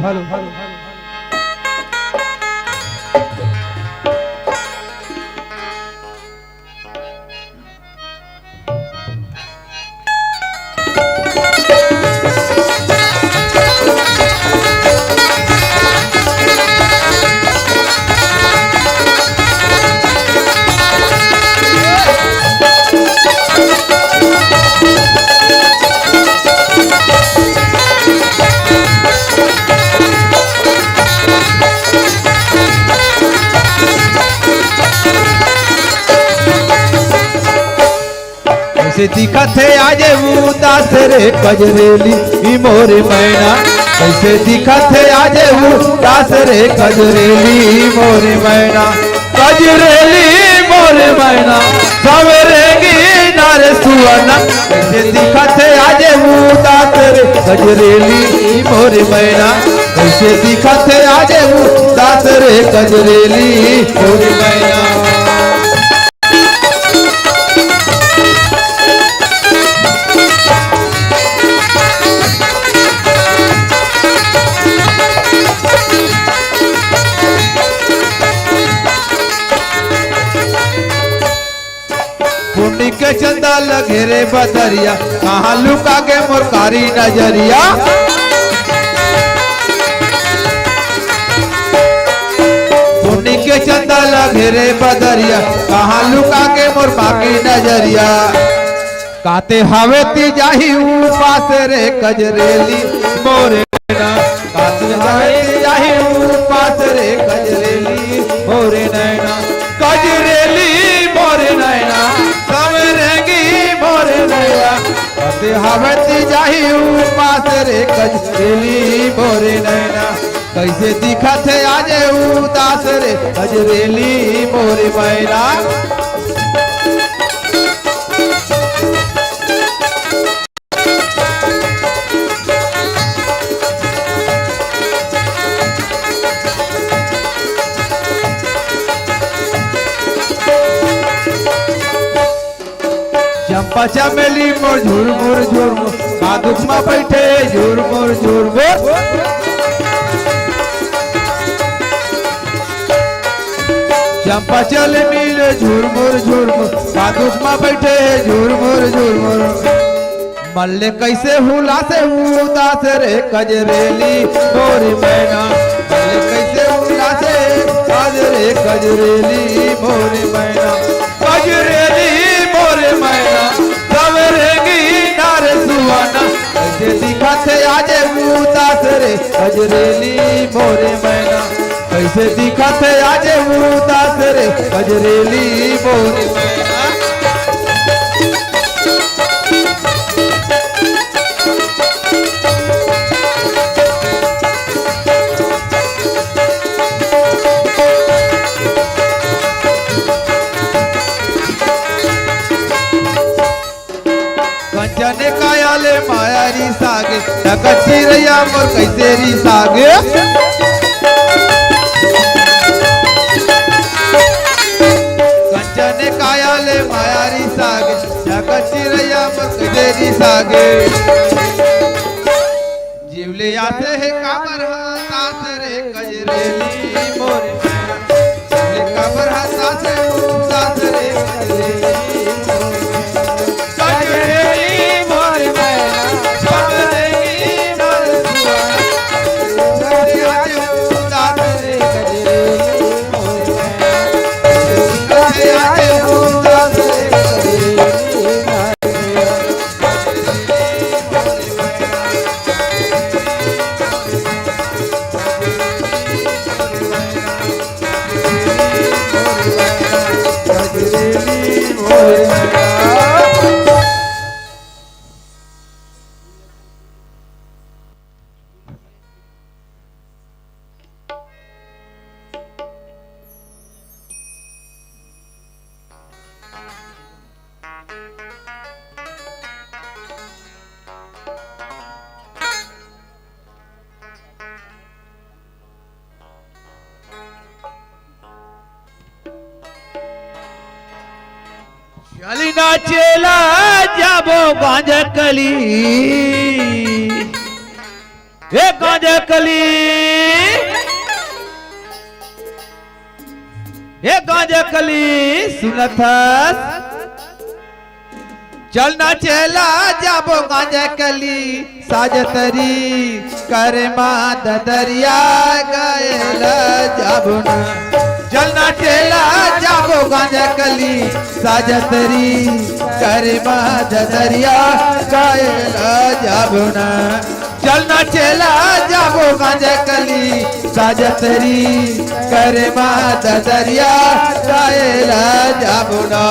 कइसे दिखत हे आज उदास रे कजरेली ई मोर मैना, कइसे दिखत हे आज उदास रे कजरेली ई मोर मैना, कजरेली मोर मैना, सवेरे गिनारे सुअना, कइसे दिखत हे आज उदास रे कजरेली ई मोर मैना, कइसे दिखत हे आज उदास रे कजरेली ई मोर मैना। पुन्नी के चंदा ल घेरे बदरिया, कहाँ लुका गे मोर कारी नजरिया। पुन्नी के चंदा ल घेरे बदरिया, कहाँ लुका गे मोर बाकी नजरिया। काते हवे ती जाही उपास रे कजरेली मोरे नैना, काते हवे ती जाही उपास रे कजरेली मोरे नैना, कजरेली मोरे नैना, सवेरे गिनारे सुअना, काते हवे ती जाही उपास रे कजरेली मोरे नैना। कइसे दिखत हे आज उदास रे कजरेली मोर मैना। चंपा चमेली मोर झुरमुर झुरमुर, का दुख म बइठे झुरमुर झुरमुर। चंपा चमेली मोर झुरमुर झुरमुर, का दुख म बइठे झुरमुर झुरमुर। मन ले कइसे हुलासे उदास रे कजरेली मोर मैना, मन ले कइसे हुलासे आज रे कजरेली मोर मैना। कजरेली मोर मैना, सवेरे गिनारे सुअना, कइसे दिखत हे आज उदास रे कजरेली मोर मैना, कइसे दिखत हे आज उदास रे कजरेली मोर मैना। कंचन काया ले माया रिसागे, नकची रैया मोर कइसे रिसागे। कंचन काया ले माया रिसागे, नकची रैया मोर कइसे रिसागे। जीव ले आसे हे काबर हतास रे कजरेली मोर मैना। जीव ले काबर हतास हे उदास रे कजरेली मोर मैना। कजरेली मोर मैना, कजरेली मोर मैना। जीव ले आसे हे उदास रे कजरेली मोर मैना। जीव ले आसे हे उदास रे कजरेली मोर मैना। चली ना चेला जाबो गांजा कली, हे गांजा कली, हे गांजा कली, सुनत हस? चल ना चेला जाबो गांजा कली, साजतरी करे मा ददरिया गायला जाबो ना। चल ना चेला जाबो गांजा कली, साजतरी करे मा ददरिया गायला जाबो ना। चल ना चेला जाबो गांजा कली, साजतरी करे मा ददरिया गायला जाबो ना।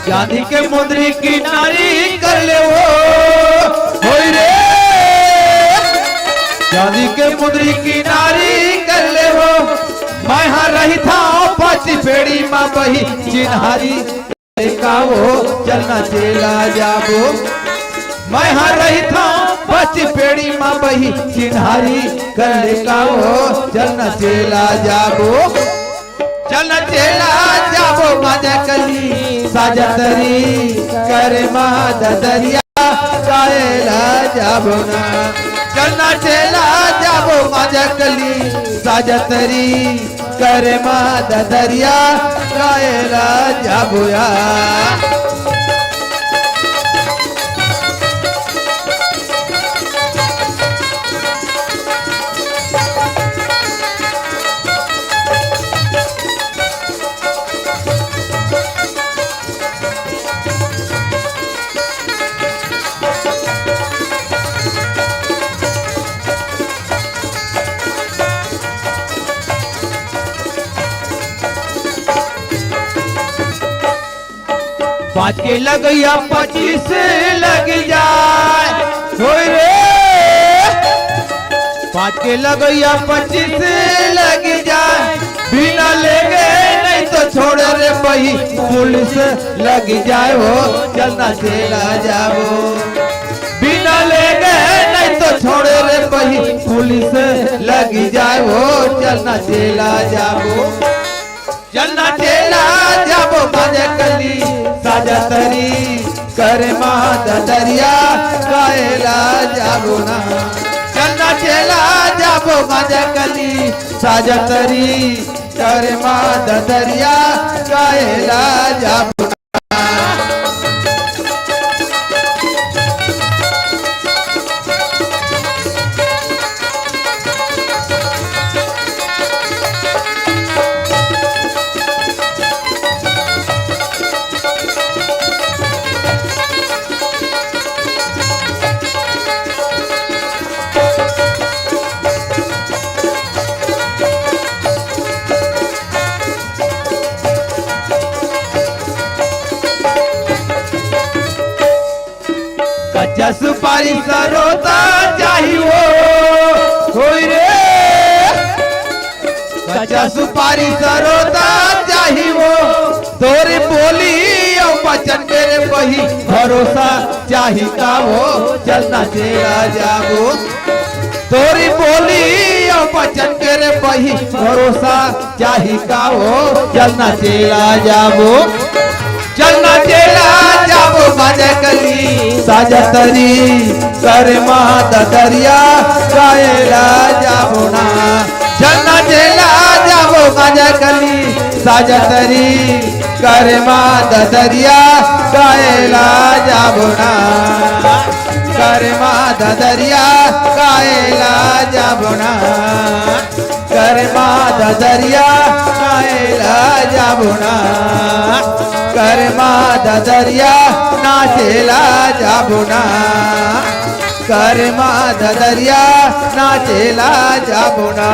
चांदी के मुंदरी किनारी कर ले वो, होई रे। चांदी के मुंदरी किनारी कर ले वो, मैं हा रही था पच पेड़ी मा बही चिन्हारी। का वो चल ना चेला जाबो, मैं हा रही था पच पेड़ी मा बही चिन्हारी कर ले का वो चल ना चेला जाबो। चल ना चेला जाबो गांजा कली, साजतरी करे मा ददरिया गायला जाबो ना। चल ना चेला जाबो गांजा कली, साजतरी करे मा ददरिया गायला जाबो या। पाँच के लगइया पच्चीस लग जाए, होय रे। पाँच के लगइया पच्चीस लग जाए, बिना लेगे नहीं तो छोड़ रे बही, पुलिस लग जाए हो, चल ना चेला जाबो। बिना लेगे नहीं तो छोड़ रे बही, पुलिस लग जाए हो, चल ना चेला जाबो। चल ना चेला जाबो गांजा कली, साजतरी करे मा ददरिया गायला जाबो ना। चल ना चेला जाबो गांजा कली, साजतरी करे मा ददरिया गायला जाबो ना। कच्चा सुपारी सरोता चाही वो, होय रे। कच्चा सुपारी सरोता चाही वो, तोरी बोली अउ बचन मेरे बही, भरोसा चाही का वो, चल ना चेला जाबो। तोरी बोली अउ बचन मेरे बही, भरोसा चाही का वो, चल ना चेला जाबो। चल ना चेला जाबो गांजा कली, साजतरी करे मा ददरिया गायला जाबो ना। चल ना चेला जाबो गांजा कली, साजतरी करे मा ददरिया गायला जाबो ना। करमा ददरिया गाए ला जाबो ना, करमा ददरिया गाए ला जाबो ना, करमा ददरिया नाचे ला जाबो ना, करमा ददरिया नाचे ला जाबो ना।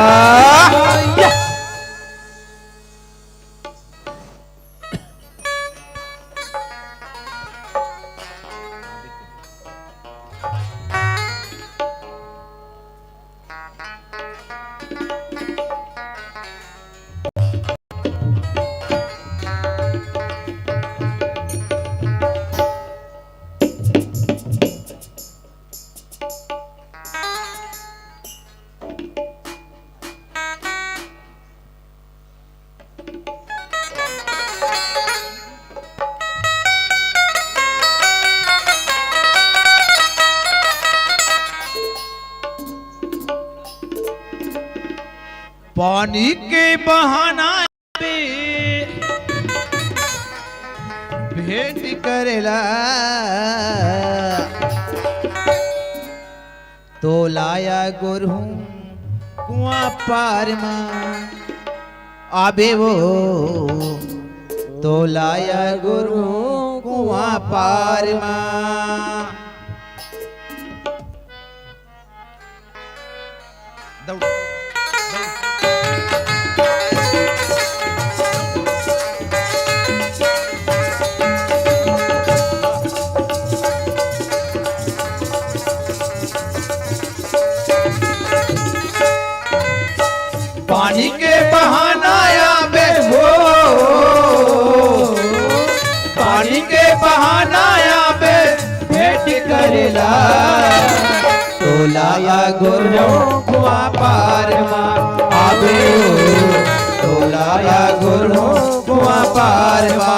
पानी के बहाना पे भेंट करेला। तोला या गोरहूं कुआं पार मा आबे वो, तोला या गोरहूं कुआं पार मा। दौड़, दौड़। पानी के बहाना आबे हो, पानी के बहाना आबे भेंट करेला। तोला या गोरहूं कुआं पार मा आबे हो, तोला या गोरहूं कुआं पार मा।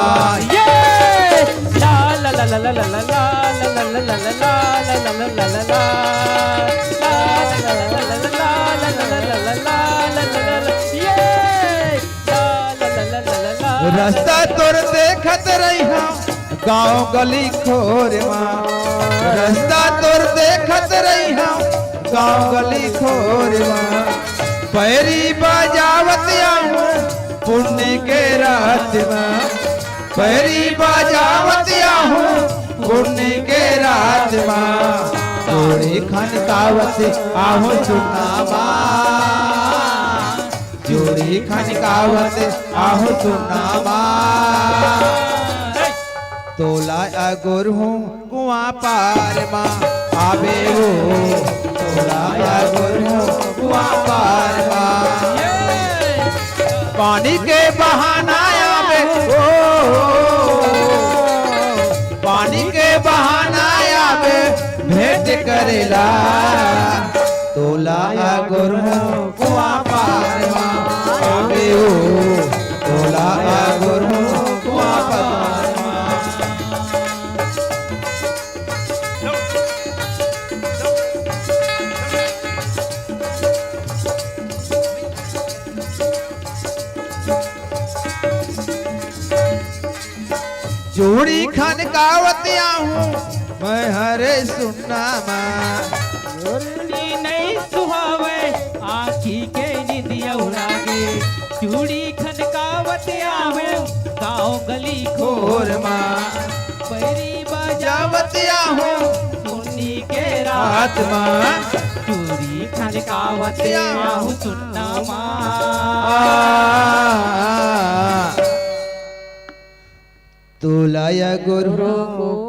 ये ला ला ला ला ला ला ला ला ला ला ला ला ला ला ला ला ला ला ला। ये रस्ता तोर देखत रहिहा गांव गली खोर मा, रस्ता तोर देखत रहिहा गांव गली खोर मा। पैरी बजावत आहूं पुन्नी के रात मा, पैरी बजावत आहूं पुन्नी के रात मा। चूड़ी खनकावत आहूं सुन्ना मा, चूड़ी खनकावत आहूं सुन्ना मा। तोला या गोरहूं कुआं पार मा आबे वो, तोला या गोरहूं कुआं पार मा। पानी के बहाना आबे ओ, पानी के बहाना आबे भेंट करेला। तोला या गोरहूं कुआं पार मा आबे ओ, तोला या गोरहूं कुआं पार मा। चूड़ी खनकावत आहूं मैं हरे सुन्ना मा। चूड़ी नइ सुहावय आंखी के निंदिया उड़ा गे। चूड़ी खनकावत आहूं गांव गली खोर मा। पैरी बजावत आहूं पुन्नी के रात मा। चूड़ी खनकावत आहूं सुन्ना मा। तोला या गोरहूं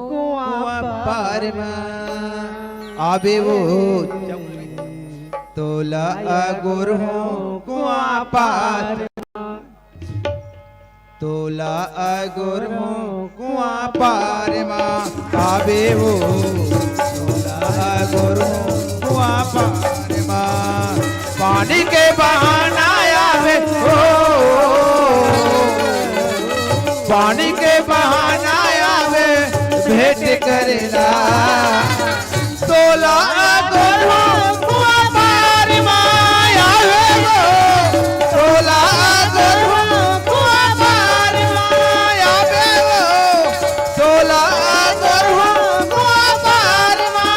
कुआं पार मा आबे वो, तोला या गोरहूं कुआं पार मा, तोला या गोरहूं कुआं पार मा आबे वो, तोला या गोरहूं कुआं पार मा। पानी के बहाना आबे ओ, पानी के बहाना आबे भेंट करेला। तोला या गोरहूं कुआं पार मा आबे वो, तोला या गोरहूं कुआं पार मा आबे वो, तोला या गोरहूं कुआं पार मा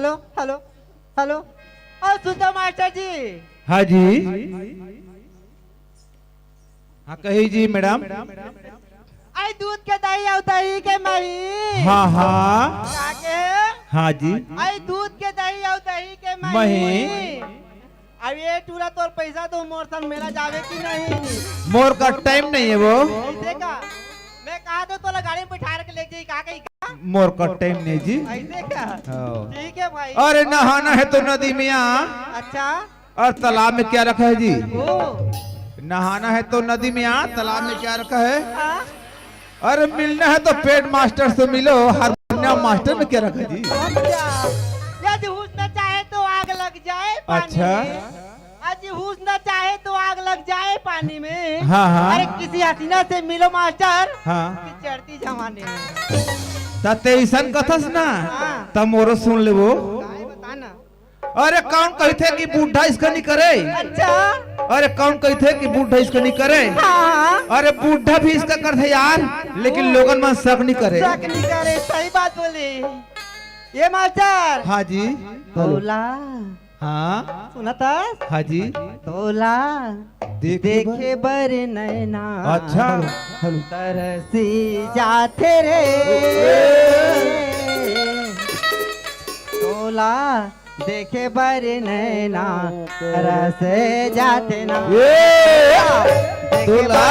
हेलो, हेलो, हेलो। अउ सुन तो मास्टर जी। हाँ जी। हाँ, कही जी मैडम। अई दूध के दही अउ दही के मही। हाँ, हाँ। का के? हाँ जी। अई दूध के दही अउ दही के मही। मही। अब ये टूरा तोर पैसा तो मोर संग मेला जाबे कि नहीं? मोर का टाइम नहीं है वो। ऐसे का? मैं कहा तो तोला गाड़ी में बैठा के ले जाई, का कही का? मोर का टाइम नहीं जी। ऐसे का? हाँ। ठीक है भाई। अरे नहाना है तो नदी में आ। अच्छा। और तालाब में क्या रखा है जी? ओ। नहाना है तो नदी में आ, तालाब में क्या रखा है? हाँ। अरे मिलना है तो पेड मास्टर से मिलो, हारमोनियम मास्टर में क्या रखा है जी? अच्छा, यदि हुस्न चाहे तो आग लग जाए पानी अच्छा। में। यदि हुस्न चाहे तो आग लग जाए पानी में। हाँ, हाँ। अरे किसी हसीना से मिलो मास्टर, हाँ। कि चढ़ती जवानी में। त ते ऐसन कथस ना, हाँ। त मोरो सुन लेबो। काय बता ना। अरे कौन कहिथे कि बूढ़ा इसका नहीं करे? अच्छा। अरे कौन कहिथे कि बूढ़ा इसका नहीं करे? हाँ। अरे बूढ़ा भी इसका करथे यार, लेकिन लोगन मन शक नहीं करे। शक नहीं करे, सही बात बोले। ये मास्टर। हाँ जी। बोला। हाँ। सुनत हस? हाँ जी। तोला देखे देखे बर नैना अच्छा। तरसी जाथे रे। तोला देखे बर नैना तरस जाथे ना। ए! तोला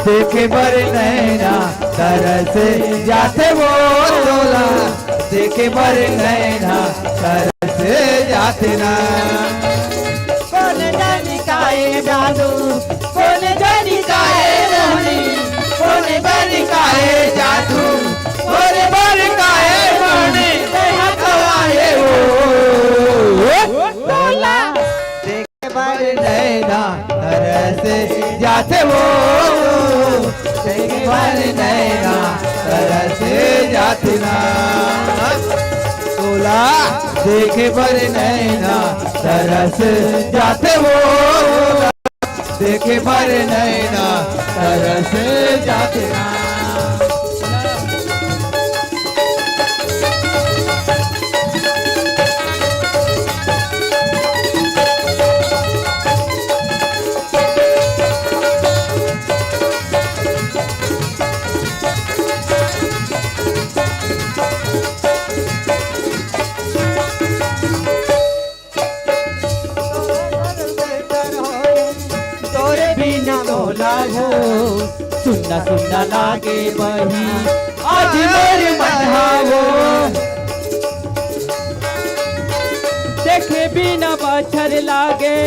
देखे बर नैना तरस जाथे वो, तोला देखे बर नैना तरस जाथे ना। कोन जनी काए जादू, कोन जनी काए मोहनी, कोन जनी काए जादू, कोन बर काए मोहनी, तैहा कवाए हो। तोला देखे बर नैना तरस जाथे वो, देखे बर नैना तरस जाथे ना। तोला देखे बर नैना तरस जाथे वो, देखे बर नैना तरस जाथे ना। तोरे बिना मोला हो सुन्ना सुन्ना लागे बही, आज मोर मन हा वो। देखे बिना बछर लागे,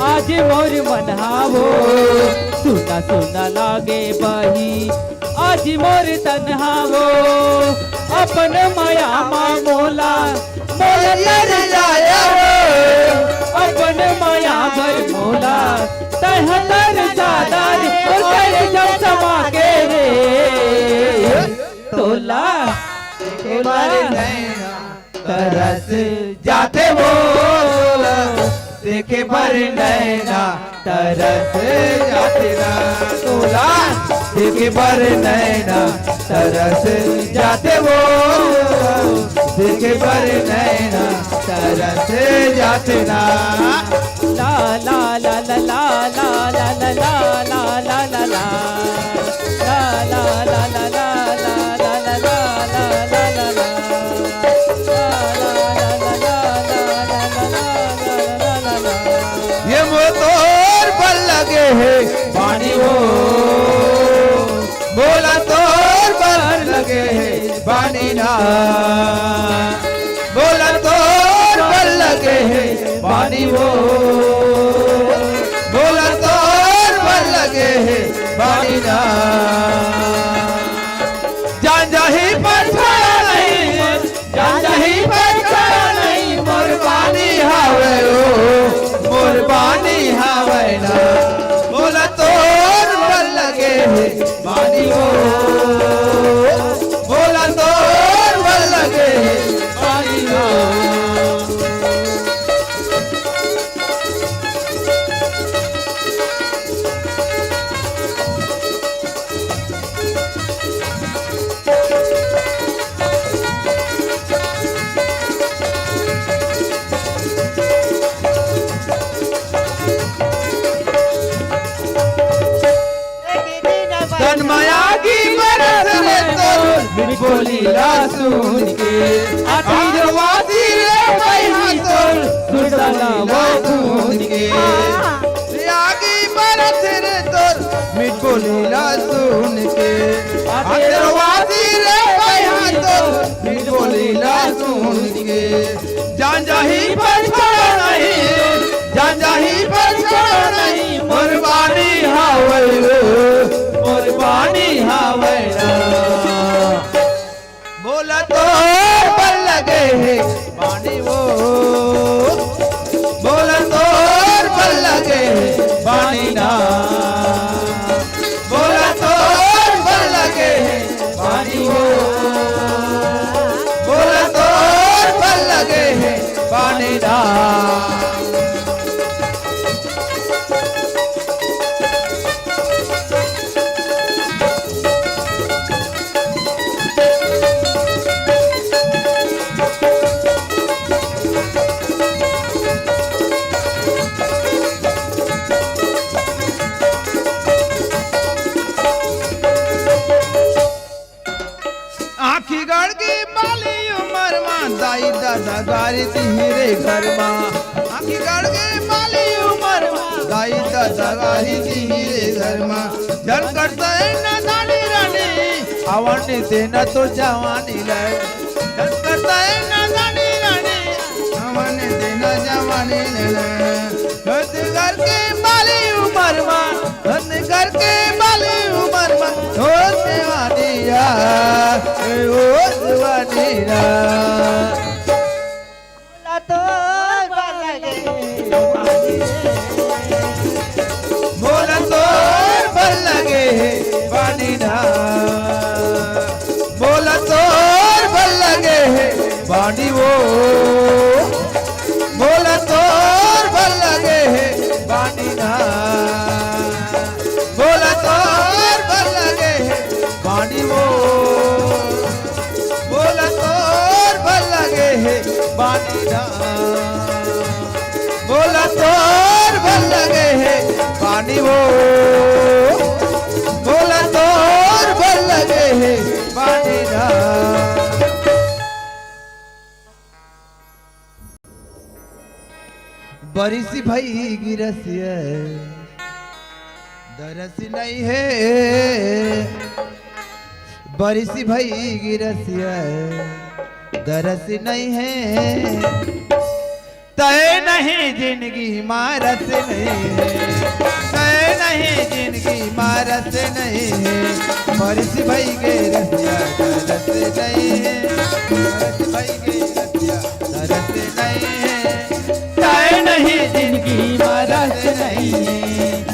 आज मोर मन हा वो सुन्ना सुन्ना लागे बही। आज मोर तन हा वो अपन मया मा मोला, मोला तर जाया वो अपन मया भर मोला। तैहा तर जादा रे, ओ कर जब समा के रे। तोला, तोला। तरस जाथे वो, देखे बर नैना तरस जाथे ना। तोला देखे बर नैना तरस जाथे वो, देखे बर नैना तरस जाथे ना। ला, ला, ला, ला, ला। ये मोर तोर बर लगे हे पानी वो, मोला तोर बर लगे हे पानी ना। मोला तोर बर लगे हे पानी वो, मोला तोर बर लगे हे पानी ना। जान जाही पर खड़ा नहीं, जान जाही पर खड़ा नहीं, मोर पानी हावे ओ, मोर पानी हावे ना। मोला तोर बर लगे हे पानी वो, मोला तोर बर लगे हे पानी वो। बोली ला सुन के, आदिवासी रे भाई तोर सुरता ला वो सुन के। आगी बरत रे तोर मीठ बोली ला सुन के, आदिवासी रे भाई तोर मीठ बोली ला सुन के। जान जाही पर छोड़ा नहीं, जान जाही पर छोड़ा नहीं, मोर बानी हावै रे, मोर बानी हावै ना। बोला तोर बल लगे हे बानी वो, बोला तोर बल लगे हे बानी ना, बोला तोर बल लगे हे बानी वो, बोला तोर बल लगे हे बानी ना। आँखी गड़ के बाली उमर मा, दाई ददा गारी दिही रे घर मा। आँखी गड़ के बाली उमर मा, दाई ददा गारी दिही रे घर मा। जल करता है ना दानी रानी, आवन तेना तो जवानी लग। जल करता है ना दानी रानी, आवन तेना जवानी लग। घर के बाली उमर मा, धन करके बाली उमर मा, ओ जवानी रा, ए ओ जवानी रा। बोला तोर बल लगे, बोला तोर बल लगे हे बानी ना, बोला तोर बल लगे हे बानी वो। बोला तोर बल लगे हे बानी ना, बोला तोर बल लगे हे बानी वो, बोला तोर बल लगे हे बानी ना, बोला तोर बल लगे हे बानी वो, बोला तोर बल लगे हे बानी ना। बरिस भई गिरसिया दरस नहीं है, बरिस भई गिरसिया दरस नहीं है। तय नहीं जिंदगी मा रस नहीं है, तय नहीं जिंदगी मा रस नहीं है। बरिस भई गिरसिया दरस नहीं है, बरिस भई गिरसिया दरस नहीं है। तय नहीं जिंदगी मा रस नहीं,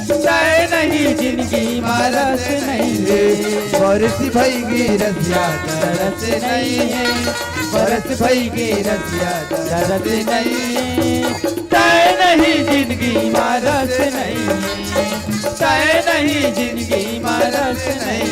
तय नहीं जिंदगी मा रस नहीं है। बरिस भई गिरसिया दरस नहीं है, बरिस भई गिरसिया दरस नहीं। तय नहीं जिंदगी मा रस नहीं, तय नहीं जिंदगी मा रस नहीं।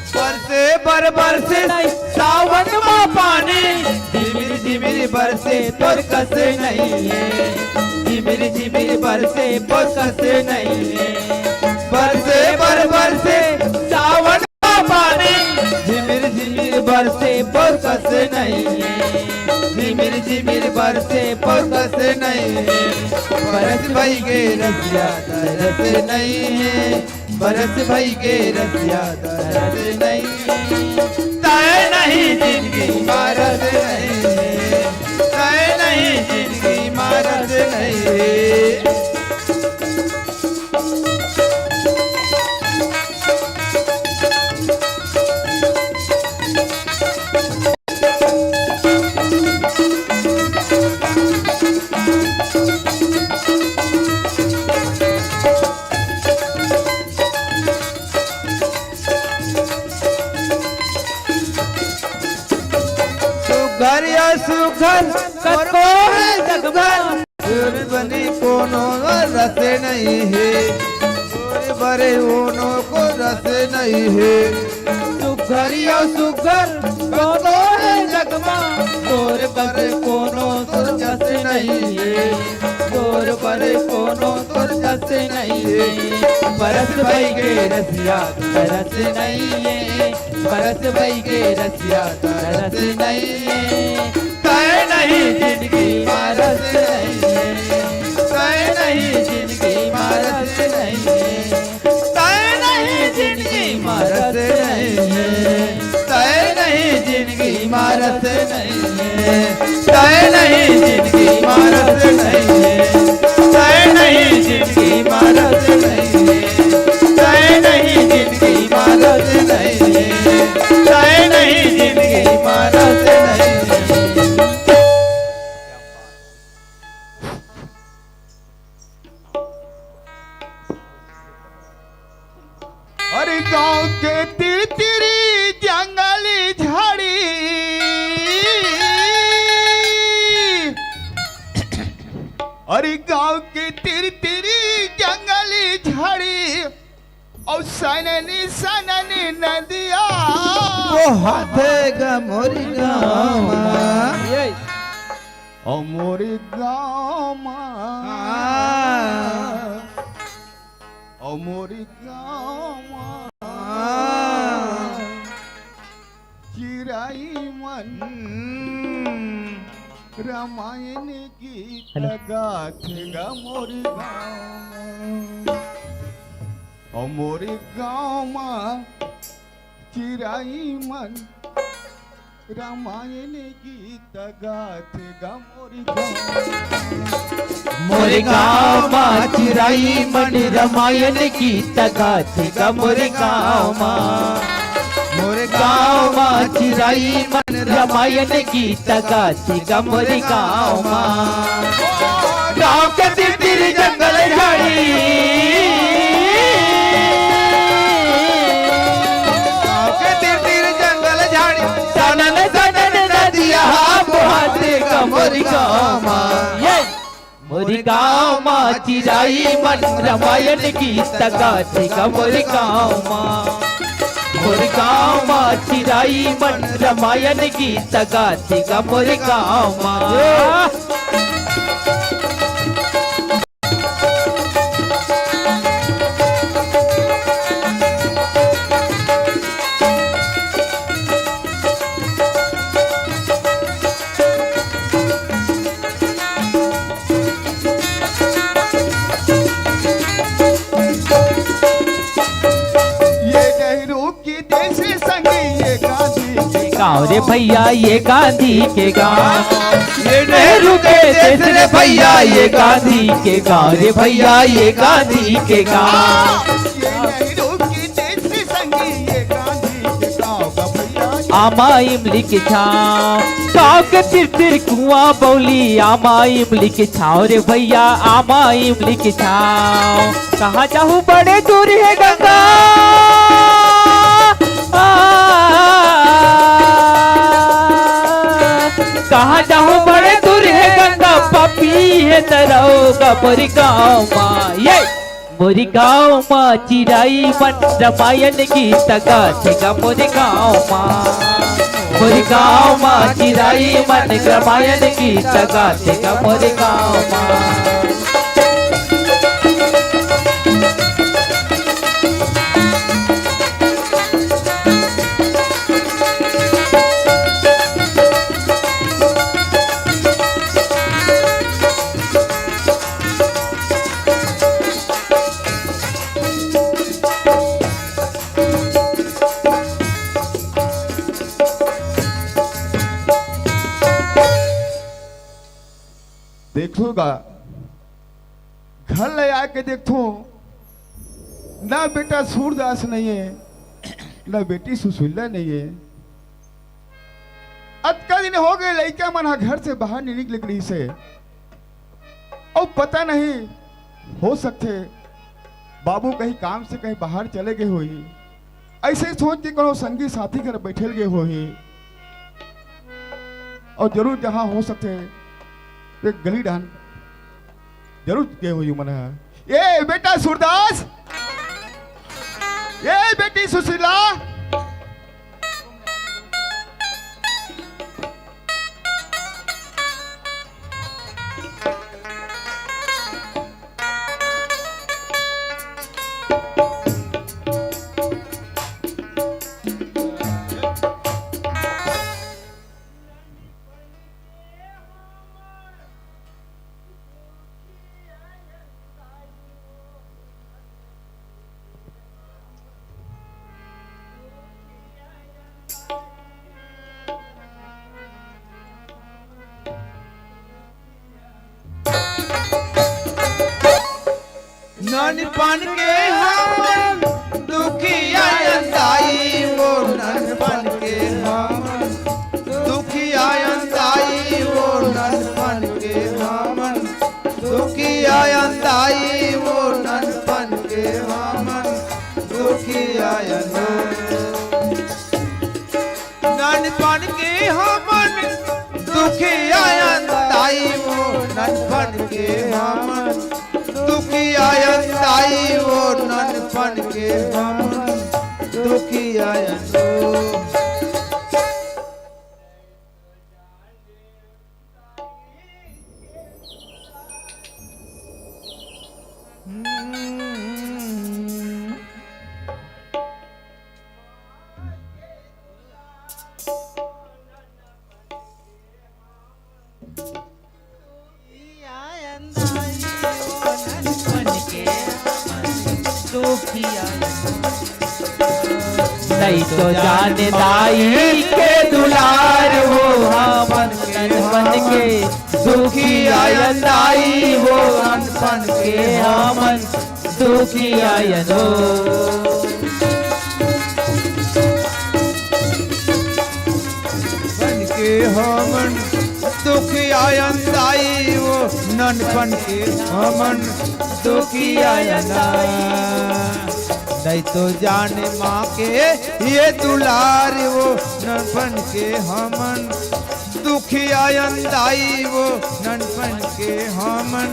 बरसे बर बरसे सावन मा पानी, झिमिर झिमिर बरसे तोर कस नहीं है, झिमिर झिमिर बरसे तोर कस नहीं है। बरसे बर बरसे सावन मा पानी, झिमिर झिमिर बरसे तोर कस नहीं है, झिमिर झिमिर बरसे तोर कस नहीं है। बरिस भई गिरसिया दरस नहीं है, बरिस भई गिरसिया दरस नहीं। तय नहीं जिंदगी मा रस नहीं है, तय नहीं जिंदगी मा रस नहीं है। सुघर या सुघर, कतको है सुघर। तोर बने कोनो रस नहीं हे, तोर बने कोनो रस नहीं हे। सुघर अउ सुघर कोनो हे जग मा, तोर बने कोनो तोर जस नहीं हे, तोर बने कोनो तोर जस नहीं हे। परस भई के रसिया तरस नहीं हे, परस भई के रसिया तरस नहीं हे। तय नहीं जिनगी मा रस नहीं हे, तय नहीं जिनगी मा रस नहीं हे, तय नहीं जिनगी मा रस नहीं हे, तय नहीं जिनगी मा रस नहीं हे, तय नहीं जिनगी मा रस नहीं हे, तय नहीं जिनगी मा रस नहीं हे, तय नहीं जिनगी मा रस नहीं हे, तय नहीं जिनगी मा रस नहीं हे। अरे गांव के तीर तीर जंगल झाड़ी, अरे गांव के तीर तीर जंगल झाड़ी, अउ सननी सननी नदिया। ओ हाथे गा मोरी गाँव मा। ये। ओ मोरी गाँव मा। हाँ। ओ मोरी गाँव मा। हाँ। चिरई मन। हम्म। रामायण गीत हेलो। गाथे गा मोरी गाँव मा। ओ मोरे गाँव मा चिरई मन रामायण गीत गाथे गा मोरे गाँव। मोरे गाँव मा चिरई मन रामायण गीत गाथे गा मोरे गाँव मा। मोरे गाँव मा चिरई मन रामायण गीत गाथे गा मोरे गाँव मा। गाँव के तीर तीर जंगल झाड़ी, गाँव के तीर तीर जंगल झाड़ी, सनन सनन नदिया बोहाथे गा मोरे गाँव मा। ये मोरे गाँव मा चिरई मन रामायण गीत गाथे गा मोरे गाँव मा। मोरे गाँव मा चिरई मन रामायण गीत गाथे गा मोरे गाँव मा। ये नेहरू के देश संगी ये गांधी के गाँव रे भैया, ये गांधी के गाँव। ये नेहरू के देश रे भैया, ये गांधी के गाँव रे भैया, ये गांधी के गाँव। ये नेहरू के देश संगी ये गांधी के गाँव का भैया। आमा इमली के छाँव, गाँव के तीर तीर कुआँ बौली, आमा इमली के छाँव रे भैया, आमा इमली के छाँव। कहाँ जाहूँ बड़े दूर हे गंगा, आ, कहाँ जाहूँ बड़े दूर हे गंगा, पापी हे तरव गा मोरे गाँव मा। ये मोरे गाँव मा चिरई मन रामायण गीत गाथे गा मोरे गाँव मा। मोरे गाँव मा चिरई मन रामायण गीत गाथे गा मोरे गाँव मा। देखो गा, घर ले आके देखथों, ना बेटा सूरदास नहीं है, ना बेटी सुशीला नहीं है। अतका दिन हो गए, लइका मन ह घर से बाहर नहीं निकले रहिस हे। अउ पता नहीं, हो सकथे बाबू कहीं काम से कहीं बाहर चले गए होही, अइसे सोच के कोनो संगी साथी घर बैठल गए होही। अउ जरूर जहाँ हो सकथे, ते गली डहन जरूर के हो मन ह। ए बेटा सूरदास, ए बेटी सुशीला, ननपन के हमन दुखिया अंदाई वो, ननपन के हमन दुखिया अंदाई वो, ननपन के हमन दुखिया अंदाई वो, ननपन के हमन दुखिया अंदाई। ननपन के हमन दुखिया अंदाई वो, ननपन के हमन दुखिया अंदाई वो, ननपन के हमन दुखिया अंदाई। नहीं तो जाने दाई के दुलार वो, हमन ननपन के दुखिया अंदाई वो, ननपन के हमन दुखिया अनो। ननपन के हमन दुखिया अंदाई वो, ननपन के हमन दुखिया अंदाई। नहीं तो जाने माँ के ये दुलार वो, ननपन के हमन दुखिया अंदाई वो, ननपन के हमन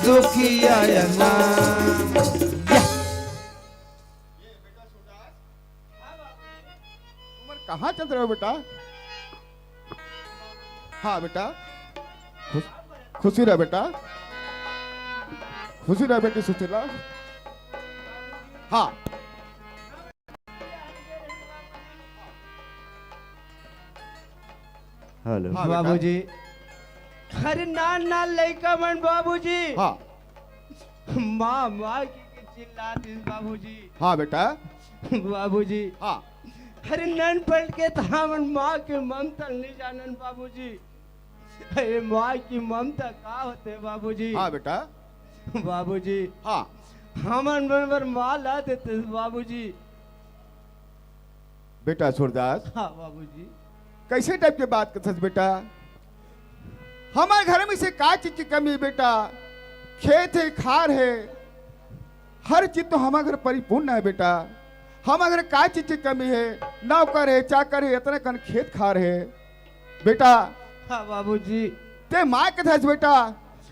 दुखिया अंदाई। तुमन कहाँ चल रहे हो बेटा? हाँ बेटा, खुश, खुशी रह बेटा, खुशी रह बेटी सुशीला। हाँ। हेलो। हाँ, बेटा। बाबूजी। अरे नान नान लइका मन बाबूजी। हाँ। माँ, माँ की, की चिल्लात हे बाबूजी। हाँ, बेटा। बाबूजी। हाँ। अरे ननपन के त हमन माँ के ममता ल नइ जानन बाबूजी। अरे माँ की ममता का होथे बाबूजी? हाँ, बेटा। बाबूजी। हाँ। हमन मन बर माँ ला देते बाबूजी। बेटा सूरदास। हाँ बाबूजी। कइसे टाइप के बात करथस बेटा? हमर घर में से का चीज की कमी हे बेटा? खेत हे, खार हे, हर चीज तो हमर घर परिपूर्ण हे बेटा। हमर घर का चीज की कमी हे? नौकर हे, चाकर हे, अतना कन खेत खार हे बेटा। हाँ बाबूजी। ते माँ कथस बेटा,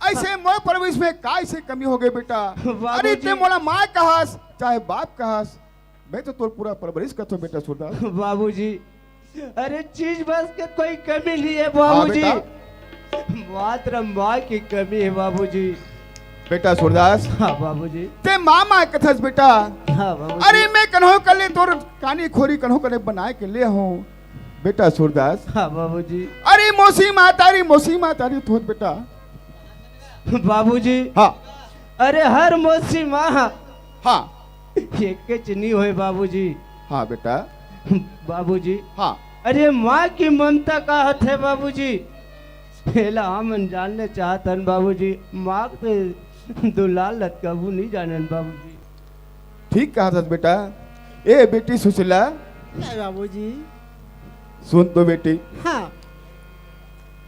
अइसे मोर परवरिश में का अइसे कमी होगे बेटा? बाबूजी। अरे ते मोला माँ कहस चाहे बाप कहस, मैं तो तोर पूरा परवरिश करथों बेटा सूरदास। बाबूजी, अरे चीज बस के कोई कमी नइ हे बाबूजी। हाँ बेटा। मात्र माँ की कमी हे बाबूजी। बेटा सूरदास। हाँ बाबूजी। ते माँ माँ कथस बेटा। हाँ बाबूजी। अरे मैं कन्हो कले तोर कानी खोरी कन्हो कले बनाय के ले हूँ बेटा सूरदास। हाँ बाबूजी। अरे मौसी महतारी, मौसी महतारी थोर बेटा। बाबूजी। हाँ। अरे हर मौसी माँ। हाँ। एकेच नइ होय बाबूजी। हाँ बेटा। बाबूजी। हाँ। अरे माँ की ममता का होथे बाबूजी? एला हमन जानना चाहत हन बाबूजी। माँ के दुलार ल कभू नइ जानन बाबूजी। ठीक कहत हस बेटा। ए बेटी सुशीला। काय बाबूजी? सुन तो बेटी। हाँ।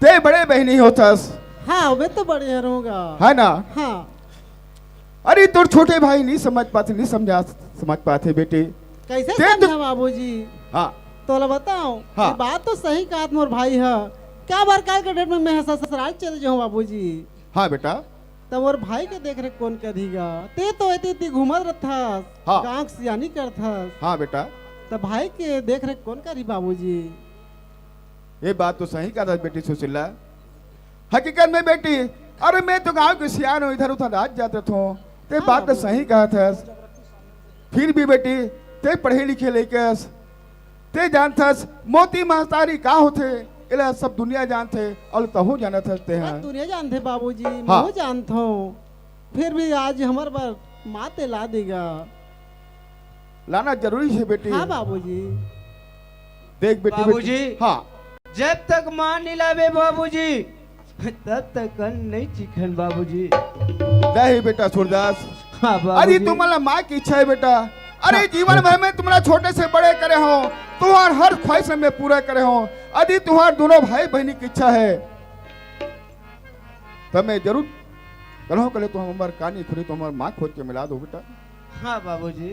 ते बड़े बहिनी होथस। हाँ, मैं तो बड़े हरंव गा। हे ना? हाँ। अरे तोर छोटे भाई नइ समझ पाथे, नइ समझा, समझ पाथे बेटी। कइसे ते तो समझा बाबूजी? हाँ। तोला बतावंव, हाँ। ये बात तो सही कहत मोर भाई ह। काबर काल के डेट में मैं ससुराल चल जाहूँ बाबूजी। हाँ बेटा। त मोर भाई के देख रेख कोन करही गा? ते तो एती ती घूमत रथस, हाँ। गाँव के सियानी करथस। हाँ बेटा। त भाई के देख रेख कोन करही बाबूजी? ये बात तो सही कहत हस बेटी सुशीला। हकीकत में बेटी, अरे मैं तो गाँव के सियान हूँ, इधर उधर रात जात रथों। ते हाँ बात तो बाबूजी। सही कहत हस। फिर भी बेटी, ते पढ़े लिखे लइका हस, ते जानथस मोती महतारी का होथे, एला सब दुनिया जानथे, अउ तहूँ जानत हस ते बस हा। दुनिया जानथे बाबूजी, हाँ। महूँ जानथों। फिर भी आज हमर बर माँ ते ला दे गा। लाना जरूरी हे बेटी। हाँ बाबूजी। देख बेटी, बाबूजी। बेटी। हाँ। जब तक माँ नइ लाबे बाबूजी, तब तक अन्न नइ चिखन बाबूजी। नहीं बेटा सूरदास। हाँ बाबूजी। अरे तुमन ला माँ के इच्छा हे बेटा। अरे हाँ। जीवन भर में तुमन ला छोटे से बड़े करे हँव, तुम्हर हर ख्वाहिश मैं पूरा करे हँव। अरे तुम्हर दूनों भाई बहिनी के इच्छा हे, त मैं जरूर कलहूँ कले तुमन हमर कानी खुरी तुमन माँ खोज के मिला दो बेटा। हाँ बाबूजी।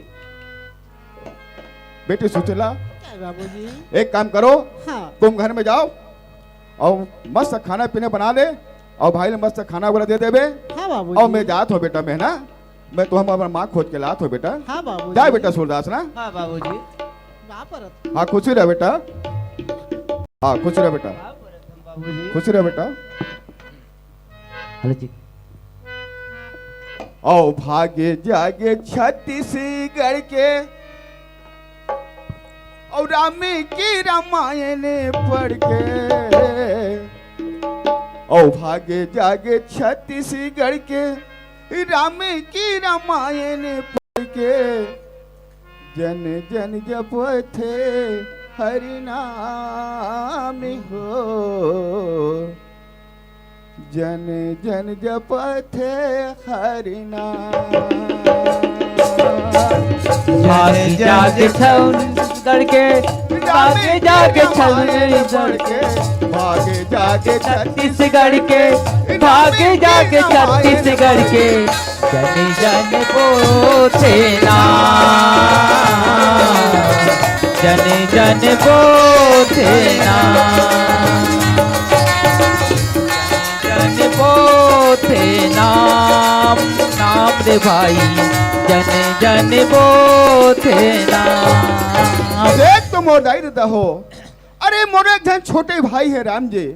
बेटी सुशीला, क्या बाबूजी? एक काम करो, हाँ। तुम घर में जाओ अउ मस्त खाना पीना बना ले अउ भाई ला मस्त खाना वगैरह दे देबे। हाँ बाबूजी। अउ मैं जात हँव बेटा, मैं ना, मैं तुमन हमर माँ खोज के लात हँव बेटा। हाँ बाबूजी। जा बेटा सूरदास ना। हाँ बाबूजी। गा परत। हाँ खुशी रह बेटा। हाँ खुशी रह बेटा। गा परत हम बाबूजी। खुशी रह बेटा। हेलो जी। अउ भागे जागे छत्तीसगढ़ के, अउ राम की रामायण पढ़ के, अउ भागे जागे छत्तीसगढ़ के, राम की रामायण पढ़ के, जन जन जपथे हरि नाम हो। जन जन जपथे हरि नाम। भाग जाग छत्तीसगढ़ के, भाग जाग छत्तीसगढ़ के, भाग जाग छत्तीसगढ़ के, भाग जाग छत्तीसगढ़ के। जन जन बोथे नाम, जन जन बोथे नाम। जन बोथे नाम, नाम रे भाई, जन जन बोथे नाम। देख तो मोर दाई ददा हो, अरे मोर एक झन छोटे भाई हे राम जी।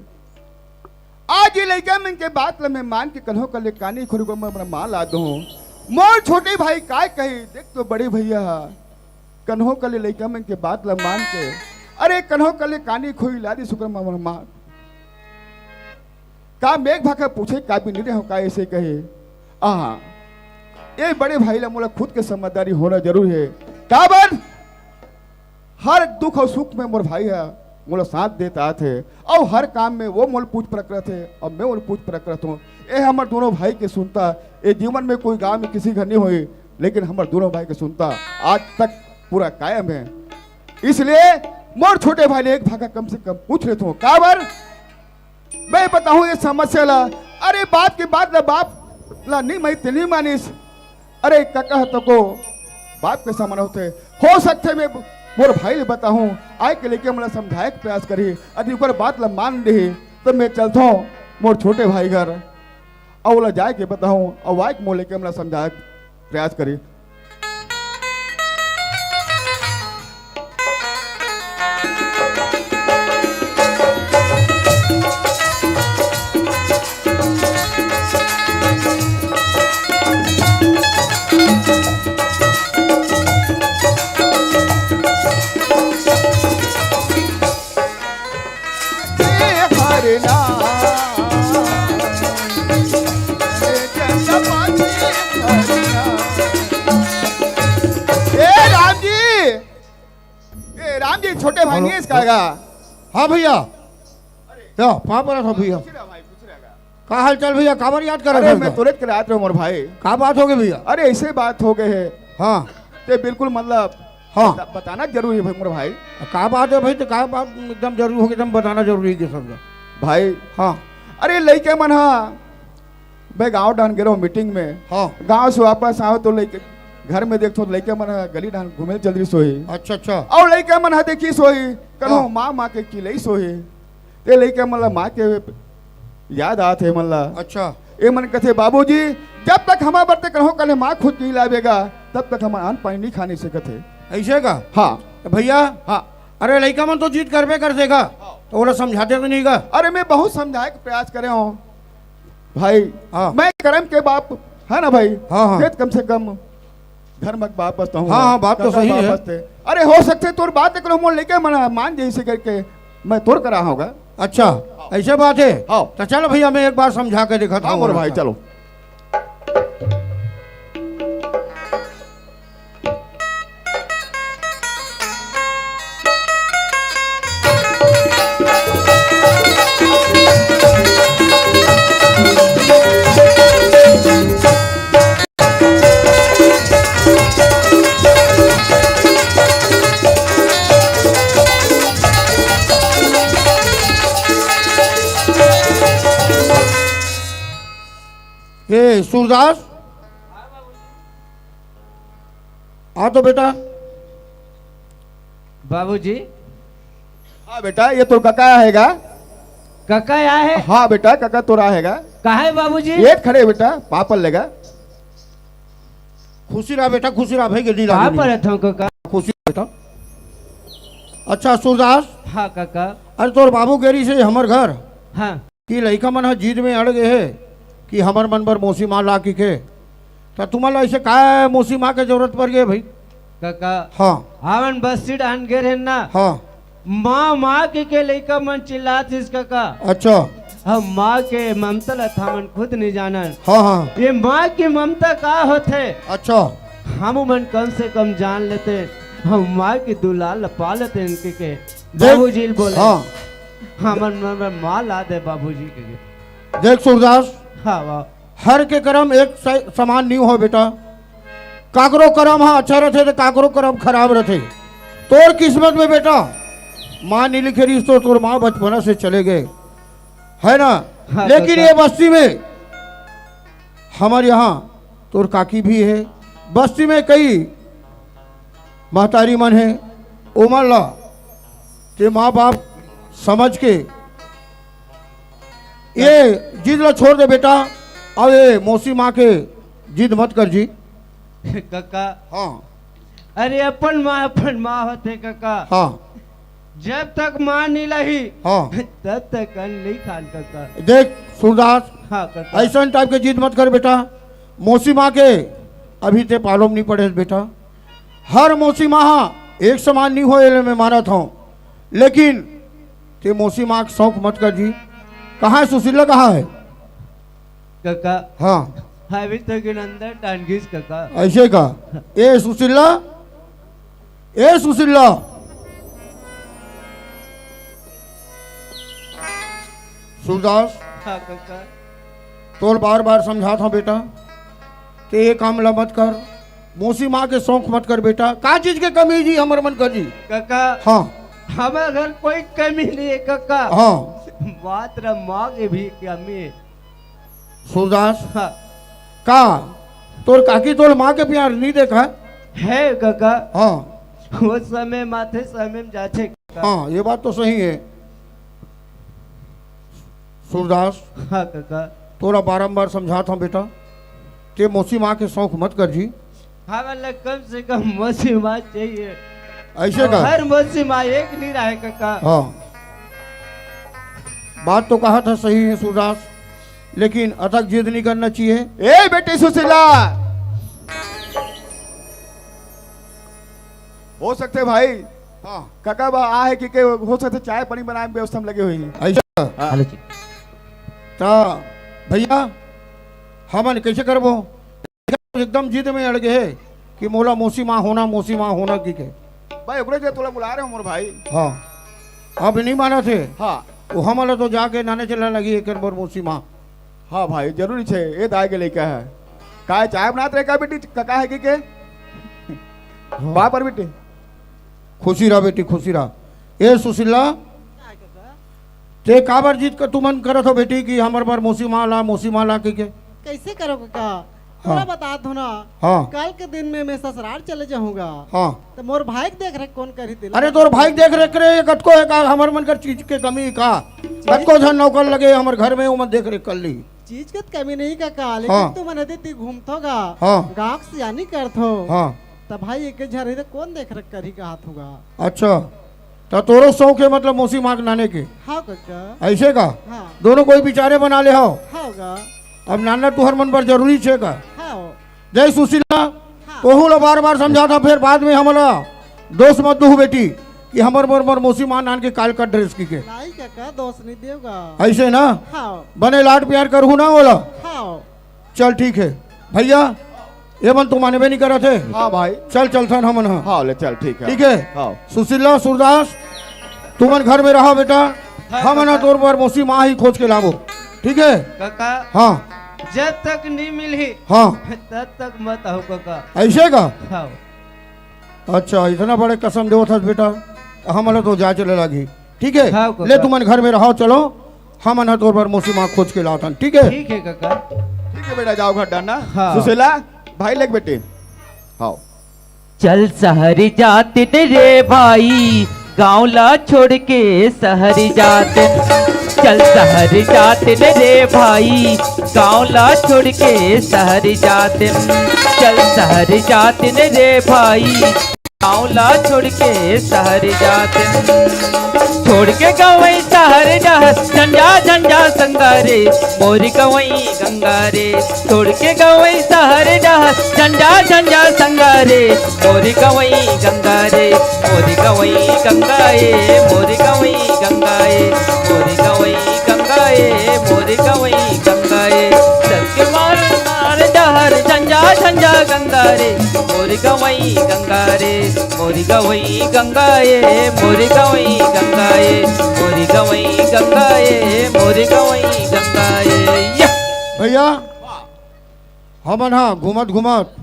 आज ये लइका मन के बात ल मैं मान के कलहूँ कले कानी खुरी बर मैं माँ ला दूँ। मोर छोटे भाई काय कही, देख तो बड़े भैया हा, कलहूँ कले लइका मन के बात ल मान के, अरे कलहूँ कले कानी खुरी ला दिस ओकर माँ। का मैं एक भाखा पूछे का भी नइ रहे हँव, का अइसे कहे? आहा, ये बड़े भाई ला मोला खुद के समझदारी होना जरूरी हे। काबर? हर दुख अउ सुख में मोर भाई ह मोला साथ देत आत हे, अउ हर काम में वो मोला पूछ परख रहिथे अउ मैं ओला पूछ परख रहिथों। ये हमर दूनों भाई के सुनता, ये जीवन में कोई गाँव में किसी घर नइ होही, लेकिन हमर दूनों भाई के सुनता आज तक पूरा कायम हे। इसलिए मोर छोटे भाई ले एक भाखा कम से कम पूछ लेथों। काबर? मैं बताहूँ ये समस्या ला। अरे बाप के बात ला बाप ला नइ मानिस ते नइ मानिस। अरे कका ह तको बाप के समान होथे। हो सकथे मैं मोर भाई ले बताहूँ, आय के लइका मन ला समझाय के प्रयास करही, अदि ओकर बात ला मान लेही, त मैं चलथों मोर छोटे भाई घर, अउ ओला जाय के बताहूँ, अउ आय के मोर लइका मन ला समझाय के प्रयास करही। हे हरि नाम, हे जगपति हरि नाम। ए राम जी, ए राम जी, छोटे भाई हेलो। नइ हे इसका का? हाँ भैया, क्या पाँव परत हँव भैया। खुश रह भाई, खुश रह। का हाल चाल भैया, काबर याद करे अरे, हस मैं भैया? तुरंत के रात रहे मोर भाई। का बात होगे भैया? अरे, अइसे बात होगे हे। हाँ। ते बिल्कुल मतलब हाँ। बता-, बताना जरूरी हे भाई, मोर भाई। का बात हे भाई, त का बात एकदम जरूरी होगे, एकदम बताना जरूरी हे सबका। भाई। हाँ। अरे, लइका मन हा, मैं गाँव डहन गे रहों मीटिंग में। हाँ। गाँव से वापस आएँव त लइका, घर में देखथों त लइका मन हा गली डहन घूमे ल चल दिस होही। अच्छा, अच्छा। अउ लइका मन हा देखिस होही, कलहूँ हाँ। माँ, माँ के चिल्लाइस होही। ते लइका मन ला माँ के याद आत हे मन ला। अच्छा। ए मन कथे, "बाबूजी, जब तक हमर बर ते करहो कले माँ खुद नहीं लावेगा, तब तक हम अन्न पानी नहीं खा नहीं सकत हे।" ऐसे का? हाँ। तो भैया, हाँ। अरे लइका मन तो जिद करबे कर देगा, तो ओला समझाते तो नहीं का? अरे मैं बहुत समझाए के प्रयास करे हूँ भाई। हाँ। मैं करम के बाप है ना भाई? हाँ, हाँ। ते कम से कम घर में बाप बचता हूँ। हाँ, हाँ, बात तो सही है। अरे हो सकथे तोर बात करो मोर लइका मन मान जैसे करके मैं तोर करा होगा। अच्छा, ऐसे बात है? हाँ। तो चलो भैया, मैं एक बार समझा के दिखाता हूँ। हाँ, मोर भाई, चलो। ए, सूरदास, आ तो बेटा। बाबूजी। हाँ बेटा, ये तो कका आएगा। कका आए हे? हाँ बेटा, कका तोर आएगा। काहे बाबूजी? ये खड़े बेटा, पापल लेगा। खुशी रहा बेटा, खुशी रहा भाई, गेली का लागे नहीं। परत हूँ कका? खुशी रहा बेटा। अच्छा सूरदास। हाँ कका। अरे तोर बाबू गेरी से हमर घर। हाँ। कि लइका मन ह जिद में अड़ गे हे कि हमर मन बर मौसी माँ ला किके, त तुमन ला ऐसे काय मौसी माँ के जरूरत पड़ गे भाई? कका, हाँ। हमन बस्ती डाहन गे रहेन ना। हाँ। माँ, माँ किके लइका मन चिल्लात रिस कका। अच्छा। हम माँ के ममता ला त हमन खुद नहीं जानन। हाँ, हाँ। ये माँ के ममता का होथे? अच्छा। हम मन कम से कम जान लेते, हम माँ के दुलार ला पा लेते इनके के। देख, बाबूजी ल बोले। हाँ। हमन मन बर माँ ला दे बाबूजी के। देख सूरदास, हाँ, वाह। हर के करम एक स-, समान नहीं हो बेटा। काकरो करम हा अच्छा रथे तो काकरो करम खराब रथे। तोर किस्मत में बेटा माँ नहीं लिखे रहिस तो तोर माँ बचपना से चले गए, है ना? हाँ, लेकिन काका। ये बस्ती में हमारे यहाँ तोर काकी भी है, बस्ती में कई महतारी मन हे, ओमन ला ते माँ बाप समझ के ये जिद ला छोड़ दे बेटा। अब ये मौसी माँ के जिद मत कर जी। कका। हाँ। अरे अपन माँ, अपन माँ होथे कका। हाँ। जब तक माँ नहीं लाही, हाँ। तब तक अन्न नहीं खान कका। देख सूरदास, हाँ कका। ऐसन टाइप के जिद मत कर बेटा। मौसी माँ के अभी ते पालोम नहीं पड़े बेटा। हर मौसी माँ हा एक समान नहीं होए, ले मैं मानत हूँ, लेकिन ते मौसी माँ के शौक मत कर जी। कहाँ है सुशीला, कहाँ है? कका। हाँ। अभी तो गिन अंदर टांगिस कका। ऐसे का? ए सुशीला, ए सुशीला। सूरदास, हाँ कका। तोर बार बार समझात हूँ बेटा, ते ये काम ला मत कर। मौसी माँ के शौक मत कर बेटा। का चीज के कमी जी हमर मन का जी? कका, हाँ। हमर घर कोई कमी नहीं है कका। हाँ। मात्र माँ के भी कमी है। सूरदास, हाँ। का तोर काकी तोर माँ के प्यार नहीं देखा? है कका। हाँ। वो समय माथे समय में जाचे कका। हाँ, ये बात तो सही है। सूरदास, हाँ कका। तोला बारंबार समझात हूँ बेटा, ते मौसी माँ के शौक मत कर जी। हमन ला कम से कम मौसी माँ चाहिए। ऐसे का? हर मौसी माँ एक नहीं रहे कका। हाँ, बात तो कहा था सही है सूरदास, लेकिन अतक जिद नहीं करना चाहिए। ए बेटी सुशीला, हो सकथे भाई, हाँ। कका बा आ हे कि के, हो सकथे चाय पानी बनाए में व्यवस्था में लगे हुए हैं। ऐसा? हाँ। हेलो जी। त भैया, हमन कैसे करबो? एकदम जिद में अड़ गे हे कि मोला मौसी माँ होना, मौसी माँ होना की के। भाई, ओकरे जे तोला बुला रहे हो मोर भाई। हाँ। अब नहीं मानत हे। हाँ। वो हमला तो जाके नाने चलना लगी एक बार मौसी माँ। हाँ भाई, जरूरी छे, ए दाई के लइका है। काय चाय बनात रहे का बेटी, कका है कि के? हाँ। बा पर बेटी। खुशी रहा बेटी, खुशी रहा। ए सुशीला, ते काबर जिद कर तुमन करत हो बेटी कि हमर बर मौसी माँ ला, मौसी माँ ला कहिके? कैसे करो कका? हाँ। थोड़ा बता दो ना। हाँ। कल के दिन में मैं ससुराल चले जाऊंगा। हाँ। तो मोर भाई के देख रेख कौन करी तेला? अरे तोर भाई के देख रेख करे, ये कतको है का, हमर मन कर चीज के कमी का? कतको झन नौकर लगे हमर घर में, ओमन देख रेख कर ली। चीज के त कमी नहीं कका, लेकिन हाँ। तुमन एती घूमथो गा, हाँ। गाँव के सियानी करथो। हाँ। त भाई एक झन रही त कोन देख रेख करही कहत हों गा। अच्छा, त तोरो शौक हे मतलब मौसी माँ के नाने के? हाँ कका। अइसे का? हाँ। दोनों कोई बिचारे बना ले हव? हाँ गा। अब नाना तुहर मन बर जरूरी हे का? हाँ। जय सुशीला, हाँ। तोहू ला बार बार समझाथंव, फेर बाद में हमला दोष मत दुहू बेटी कि हमर बर मोर मौसी माँ नान के काल का ड्रेस कहिके। नहीं कका, दोष नहीं देव गा। अइसे ना? हाँ। बने लाड प्यार करहू ना ओला? हाँ। चल ठीक हे। भइया, ये मन तो मानबे नहीं करत हे। हाँ भाई। चल चलथन हमन ह। हाँ, ले चल, ठीक हे। ठीक हे? हाँ। सुशीला, सूरदास, तुमन घर में रहा बेटा, हाँ, हमन ह कका। तोर बर मौसी माँ ही खोज के लाबो, ठीक हे? कका, हाँ। जब तक नहीं मिलही, हाँ। तब तक मत आव कका। अइसे का? हाँ। अच्छा, इतना बड़े कसम देवत हस बेटा, हमन ला तो जाए चले लागही, ठीक हे? हाँ, कका। ले तुमन घर में रहा, चलो, हमन ह तोर बर मौसी माँ खोज के लाथन, ठीक हे? ठीक हे कका। ठीक हे बेटा, जाव घर डहर ना। हाँ। सुशीला, भाई लेग बेटी। हाँ। चल सहर जातिन रे भाई, गाँव ला छोड़ के सहर जातिन। चल सहर जातिन रे भाई, गाँव ला छोड़ के सहर जातिन। चल सहर जातिन रे भाई, गाँव ला छोड़ के सहर जातिन। छोड़ के गँवई सहर डहर, झंझा झंझा संगवारी, मोर गँवई गंगा रे। छोड़ के गँवई सहर डहर, झंझा झंझा संगवारी, मोर गँवई गंगा रे। मोर गँवई गंगा ए, मोर गँवई गंगा ए, मोर गँवई गंगा ए, मोर गँवई गंगा ए। चल के मार मार डहर, झंझा झंझा गंगा रे, मोर गँवई गंगा रे। मोर गँवई गंगा ए, मोर गँवई गंगा ए, मोर गँवई गंगा ए, मोर गँवई गंगा ए। या! भइया, हमन ह घूमत घूमत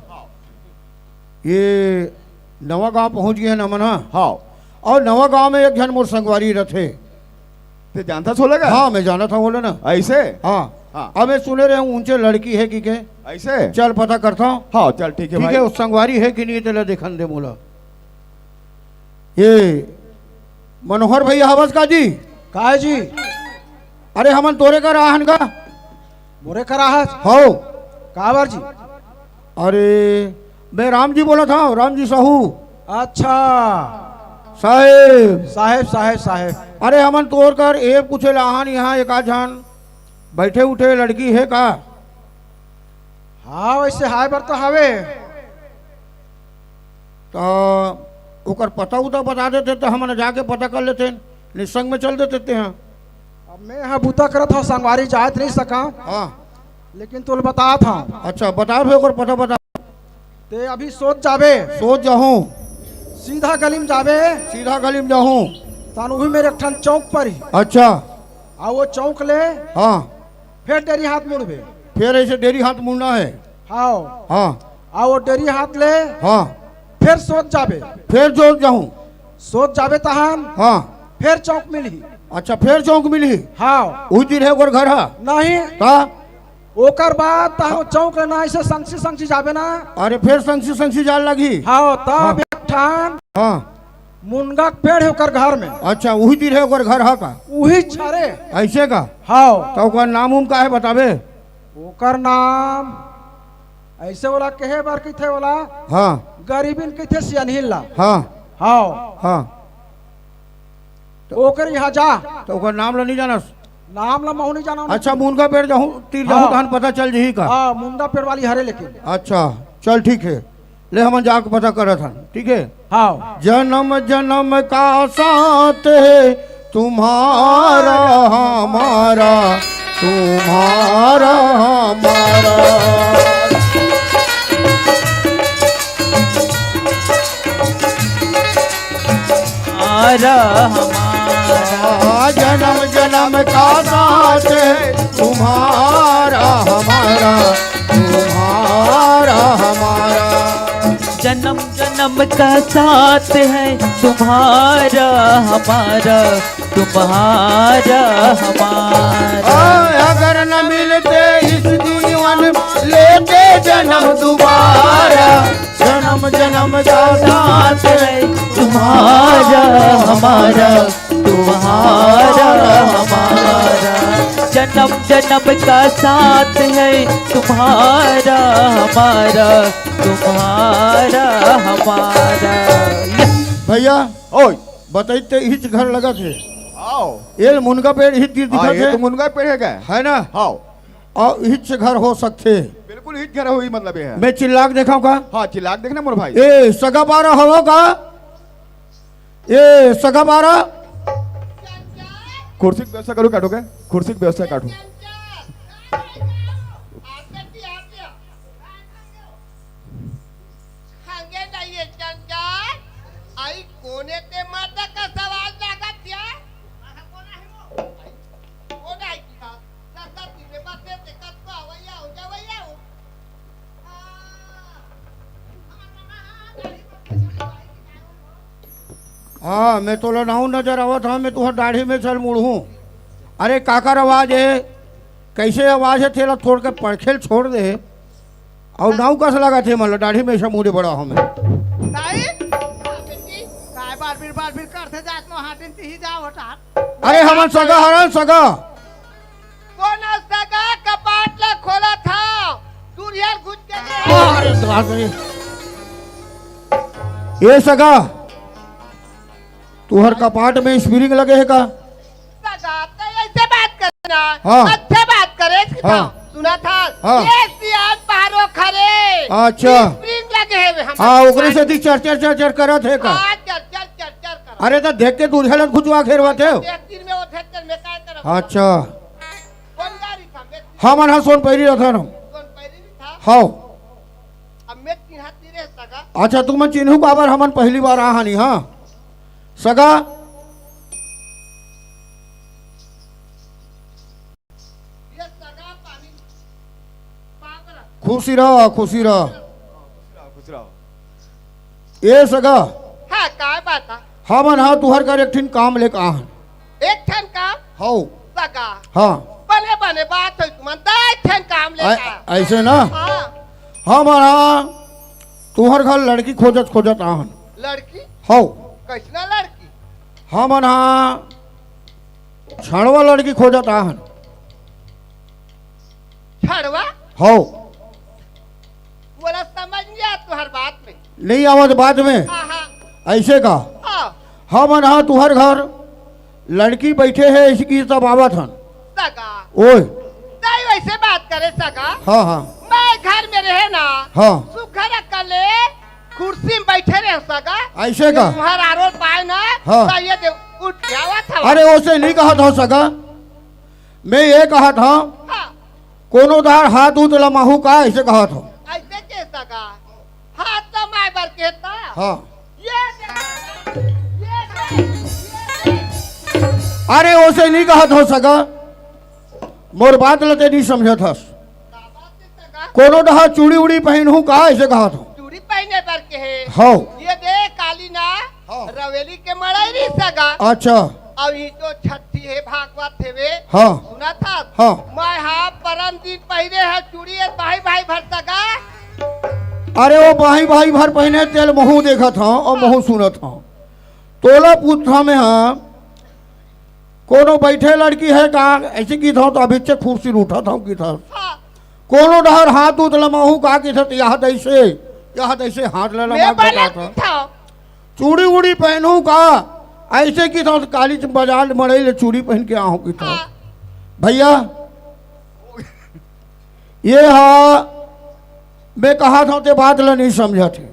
ये नवा गांव पहुंच गे हन हमन ह। हाँ। अउ नवा गांव में एक झन मोर संगवारी रथे। तें जानथस ओला का? हाँ, मैं जानत हंव ओला ना। अइसे? हाँ। हाँ। अब मैं सुने रहेंव ऊंचे लड़की हे कहिके। अइसे? चल पता करथंव। हाँ, चल ठीक हे ठीक भाई। हे, वो संगवारी हे कि नहीं, तेला देखन दे मोला। ये मनोहर भइया हवस का जी? का जी? अरे हमन तोरे करा हन का? मोरे करा हस? हव। काबर जी? अरे मैं राम जी बोलत हंव, राम जी साहू। अच्छा। साहेब। साहेब, साहेब, साहेब। अरे हमन तोर कर ए पूछे ला हन, इहाँ एक आध झन बइठे उठे लड़की हे का? हाँ, वइसे हाय बर तो हवे। त ओकर पता उता बता देते त हमन जाके पता कर लेतेन, निसंग में चल देते तेहा। अब मैं ह बूता करत हंव, संगवारी जात नहीं सकंव। हाँ। लेकिन तोला बतात हंव। अच्छा, बता भे, ओकर पता बता। तें अभी सोच जाबे। सोच जाहूं। सीधा गली में जाबे। सीधा गली में जाहूं। तहान उही मेर एक ठन चौक परही। अच्छा। अउ वो चौक ले हाँ। फेर डेरी हाथ मुड़बे। फेर अइसे डेरी हाथ मुड़ना हे। हाँ। हाँ। अउ वो डेरी हाथ ले हाँ। फेर सोच जाबे। फेर सोच जाहूं। सोच जाबे तहान हाँ। फेर चौक मिलही। अच्छा, फेर चौक मिलही? हाँ। उही तीर हे ओकर घर ह? नहीं। का? ओकर बाद तहान चौक ले ना, अइसे संगसी संगसी जाबे ना। अरे फेर संगसी संगसी जाय ल लगही? हाँ, तब हाँ। एक ठन हाँ। मुनगा के पेड़ हे ओकर घर में। अच्छा, उही तीर हे ओकर घर ह का? उही झरे। अइसे का? हाँ। त ओकर नाम उम का हे बताबे? ओकर नाम अइसे ओला कहे बर कहिथे ओला। हाँ। गरीबिन कहिथे सियनहिन ला। हाँ। हाँ। हाँ। ओकर इहाँ जा। त ओकर नाम ला नहीं जानस? नाम ला महूं नहीं जानंव। अच्छा, मुनगा पेड़ जाहूं, तीर जाहूं, हाँ। तहन पता चल जही का? हाँ, मुनगा पेड़ वाली हरे लेकिन। अच्छा, चल ठीक हे। ले हमन जाके पता करत हन, ठीक हे? हाँ। जन्म जन्म का साथ है तुम्हारा हमारा, तुम्हारा हमारा। हमारा हमारा। जन्म जन्म का साथ है तुम्हारा हमारा, तुम्हारा हमारा। जन्म जन्म का साथ है तुम्हारा हमारा, तुम्हारा हमारा। आ, अगर न मिलते इस दुनिया में, लेते जन्म दोबारा। जन्म जन्म का साथ है तुम्हारा हमारा, तुम्हारा हमारा। जन्म जन्म का साथ है तुम्हारा हमारा, तुम्हारा हमारा। ये भैया, ओए। बताई ते इहिच घर लगत हे। आओ। ये मुनगा पेड़ इहिच गिर हाँ, दिखत ये हे। तो मुनगा पेड़ है क्या? है ना? हाँ। और इहिच घर हो सकथे। बिल्कुल इहिच घर होही, मतलब ये है। मैं चिल्ला के देखाऊं का? हाँ, चिल्ला के देखना मोर भाई। ए, सगा बारा हवो का? ए, सगा बारा। कुर्सी की व्यवस्था करो, काटो क्या? कुर्सी की व्यवस्था काटो। हंगे नहीं ये चंचल, आई कोने ते मर्द का सवाल लागत या? कोन आई की बात? सत्तर दिन में बसे ते कब को आवैया हो जावैया हो? हाँ, मैं तोला नाऊ नजर आवत हूँ, मैं तुहर दाढ़ी में चल मुड़हूँ। अरे काकर आवाज है, कैसे आवाज है तेला? थोड़ के पड़खेल छोड़ दे। अउ नाऊ कस लगत हे, मतलब दाढ़ी में ऐसा मुड़े बड़ा हमें। दाई, बेटी, काय बार बीर, बार बीर करथे जात नो हाटिन तिही जाओ हटात। अरे हमन सगा हरन, सगा। कोन सगा? कपाट ला खोला था, दुरिया घुस के। अरे बाप रे। ये सगा, तुहर कपाट में स्प्रिंग लगे हे का? सगा, तो ऐसे बात करना। हाँ। अच्छे बात करे, हाँ। सुना था? हाँ। ये सियान पारो खरे। अच्छा। स्प्रिंग लगे हे हम। हाँ, ओकरे से ती चर चर चर चर करत हे का? हाँ, चर चर चर चर करत। अरे, तो देख के दूर हेलन खुजवा घेरवत हे। देख दिन में वो देख कर मैं काय करब? अच्छा। कौन गाड़ी था? मैं हमन हा सोन पैरी रथन। सोन पैरी था? हाँ। अब मैं चिन्हाती रहे सगा। अच्छा, तुमन चिन्हू काबर? हमन पहली बार आ हनी, हाँ। सगा। खुशी रह, खुशी रह। खुशी रह। ए सगा। हाँ, काय बात है? हमन हा तुहर कर एक ठिन काम लेके आहन। एक ठन काम? हौ। सगा। हाँ। बने बने बात है, तुमन दा एक ठन काम लेके आ। ऐसे ना? हाँ। हमन हा तुहर घर लड़की खोजत खोजत आहन। लड़की? हौ। कैसना लड़की? हमन हा छड़वा लड़की खोजत आहन। छड़वा? हौ। बोला समझ नहीं आ तुहर बात में। नहीं आवत बात में? हाँ, हाँ। ऐसे का? हाँ। हमन हा तुहर घर लड़की बैठे हे, इसकी सब आवत हन। सगा। ओए। नहीं वैसे बात करे सगा। हाँ, हाँ। मैं घर में रहे ना। हाँ। सुखर अकले कुर्सी में बैठे रहे सगा। ऐसे का? तुम्हार आरोप पाए ना। हाँ। तो ये दे उठ गया हुआ था। अरे ओसे नहीं कहत हौं सगा, मैं ये कहत हौं। हाँ। कोनो दार हाथ उत लमाहू का, ऐसे कहत हौं। ऐसे के सगा? हाथ लमाए बर कहता? हाँ। ये दे, ये दे, ये दे। अरे ओसे नहीं कहत हौं सगा, मोर बात ल ते नहीं समझत हस। का बात है सगा? कोनो डहा चूड़ी उड़ी पहनहूँ का, ऐसे कहत हौं। चूड़ी पहने बर के हे। हौ। ये दे काली ना, हाँ। रवेली के मड़ई रही सगा। अच्छा। अब ये तो छठी है, भागवत है वे। हाँ। सुना था? हाँ। मैं हा परम दिन पहिरे है चूड़ी, ये बाही बाही भर सगा। अरे वो बाही बाही भर पहने तेल महू देखत हौं और महू सुनत हौं। तोला पूछत हौं मैं हा, कोनो बैठे लड़की है का? ऐसे किथौं तो अभी से कुर्सी उठत हौं किथौं। हाँ। कोनो डहर हाथ उत लमाहूँ का किथौं तो यह तैसे, यह तैसे हाथ ले लमा के बता था। चूड़ी उड़ी पहनहूँ का? ऐसे किथौं तो काली बाजार मड़ई ले चूड़ी पहन के आहूँ किथौं। हाँ। भैया, ये हा, मैं कहत हौं ते बात ल नहीं समझत हे।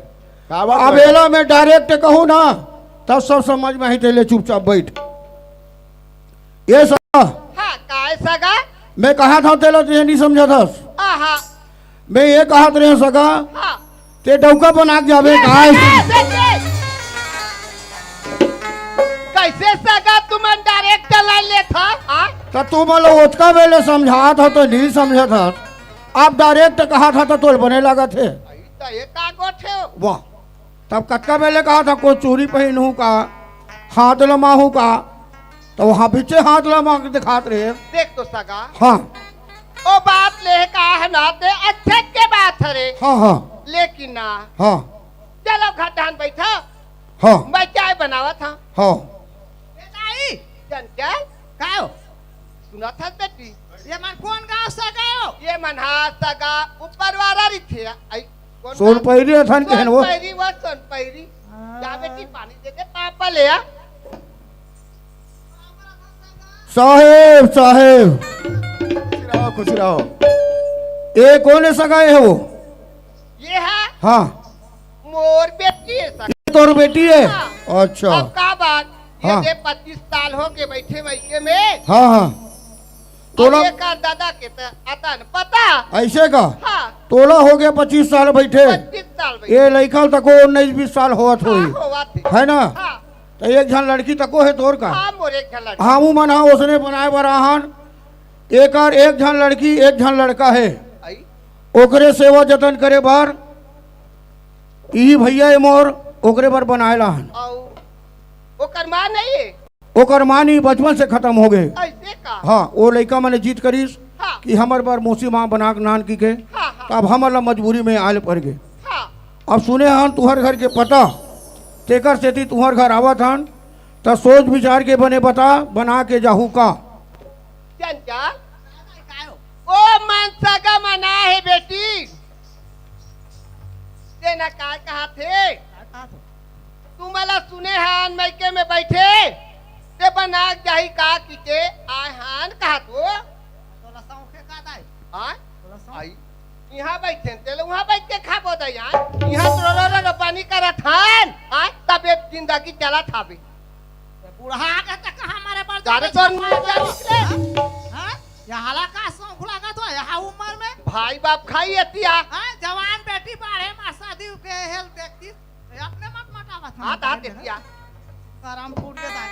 का बात अब है? एला मैं direct कहूँ ना, तब सब समझ में ही, ते ले चुपचाप बैठ। ये सगा। हाँ, काय सगा? मैं कहत हौं तेला ते नहीं समझत हस। आहा। मैं ये कहत रहे सगा। हाँ। ते डौका बना के जाबे, ए, काय? ए, ए, ए, ए। कैसे सगा तुमन direct line लेथा? हाँ? त तुमन ला ओतका बेले समझात हौं त नहीं समझत हस। अब direct कहत हौं त तोल बने लागत हे। त ये का गोठ हे? वाह। तब कतका बेले कहत हौं कोई चूड़ी पहनहूँ का, हाथ लमाहूँ का, त वहाँ पीछे हाथ लमा के दिखात रहे। देख तो सगा। हाँ। ओ बात ले कहा ना ते अच्छे के बात हरे। हाँ, हाँ। लेकिन ना। हाँ। चलो घर डाहन बैठा। हाँ। मैं चाय बनावत हौं। हाँ। ए दाई, चंचल। का हो? सुनत हस बेटी? ये मन कोन गाँव से गयो? ये मन हा सगा ऊपर वाला रहिथे। आई, कोन सोनपैरी अथन के हन वो। सोनपैरी, वो सोनपैरी। हाँ। जा बेटी, पानी दे दे, पापा ले आ। साहेब, साहेब। खुश रहो, खुश रहो। ए कोन सगा हे वो? ये हा हाँ। मोर बेटी हे सगा। तोर बेटी हे? हाँ। अच्छा। अब का बात? ये हाँ। दे पच्चीस साल हो के बैठे वैके में। हाँ, हाँ। तोला अब एकर दादा के त अतन पता। ऐसे का? हाँ। तोला हो गया पच्चीस साल बैठे। पच्चीस साल बैठे। ये लइका ल तको उन्नीस बीस साल होवत हाँ, होई। होवत हे। है ना? हाँ। त एक झन लड़की तको हे तोर का? हाँ, मोर एक झन लड़की। हमू मन हा ओसने बनाए बर आहन। एकर एक झन लड़की, एक झन लड़का हे। आई। ओकरे सेवा जतन करे बर इही भैया ए मोर, ओकरे बर बनाए लाहन। अउ ओकर माँ नहीं हे? ओकर माँ नहीं, बचपन से खतम हो गए। ऐसे का? हाँ, वो लइका मने जिद करिस हाँ। कि हमर बर मौसी माँ बना के नान की के, हाँ, हाँ। त अब हमर ला मजबूरी में आए ल पड़ गे। हाँ। अब सुने हन तुहर घर के पता, तेकर सेती तुहर घर आवत हन, त सोच विचार के बने बता, बना के जाहू का? चंचल, ओ मन सगा मना हे बेटी। तेना काय कहाथे? का कहाथे? तुमला सुने हन मइके में बैठे, ते बना के जाही का किके आए हन कहाथो। तोला सौंखे का दाई? आय? तोला सौंखे? आई। इहाँ बैठे, तेला उहाँ बैठ के खाबो दाई, आय? इहाँ तो रो, रो, रो, पानी करत हन, आय? तब एक जिंदगी चलत हावे। ये बूढ़ा आगे तक कहाँ मारे पड़ जावे? तोर मुंह क्या निकले? हाँ? हाँ? ये हाला का सौंख लागत हो, यहाँ उम्र में? भाई बाप खाई एतिया। हाँ? जवान बेटी बाढ़े मा शादी के हेल देखती, ये अपने मत मटावत हम हाँ, ता तेतिया। करम फूट के दाई।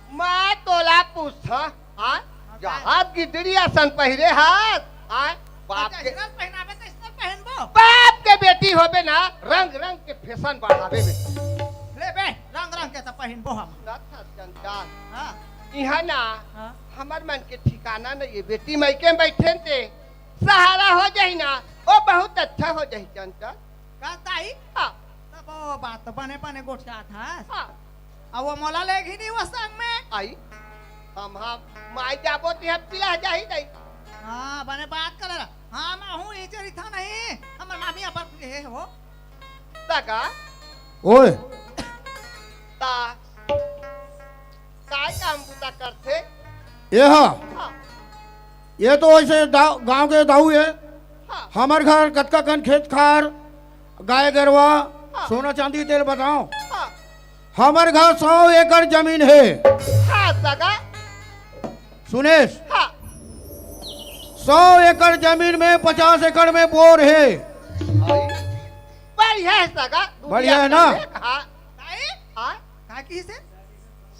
मैं तोला पूछा, हाँ? हाँ, जहाँ गिदड़ी असन पहिरे हाथ, आय? बाप अच्छा, के हिरन पहिनावे त इसने पहिनबो। बाप के बेटी होबे ना, रंग रंग के फैशन बढ़ावे बेटी। ले बे, रंग रंग के त पहिनबो हम। अच्छा, चंचल। हाँ। इहाँ ना, हाँ। हमर मन के ठिकाना नहीं हे बेटी, मइके में बैठे ते सहारा हो जाही ना, ओ बहुत अच्छा हो जाही चंचल। का दाई? हाँ। तब वो बात तो बने बने गोठियात हस। हाँ। अब वो मोला लेगही नहीं वो संग में। आई, हम, हम माई जाबो तिहाँ पिला जाही दाई। हाँ, बने बात कर रहा। हाँ, मैं हूँ, ये चरिथा नहीं, हमर मामी अपन के हे हो। सगा? ओए। ता। काय काम बूता करथे? ये हा। हाँ। ये तो ऐसे दाव, गांव के दाऊ हे। हाँ। हमर घर कतका कन खेत खार, गाय गरवा, हाँ। सोना चांदी तेल बताओ। हाँ। हमर घर सौ एकड़ जमीन हे। हाँ, सगा। सुनेश, हाँ। सौ एकड़ जमीन में पचास एकड़ में बोर हे। बढ़िया हे सगा। बढ़िया हे ना? हाँ। हाँ। का किहिसे?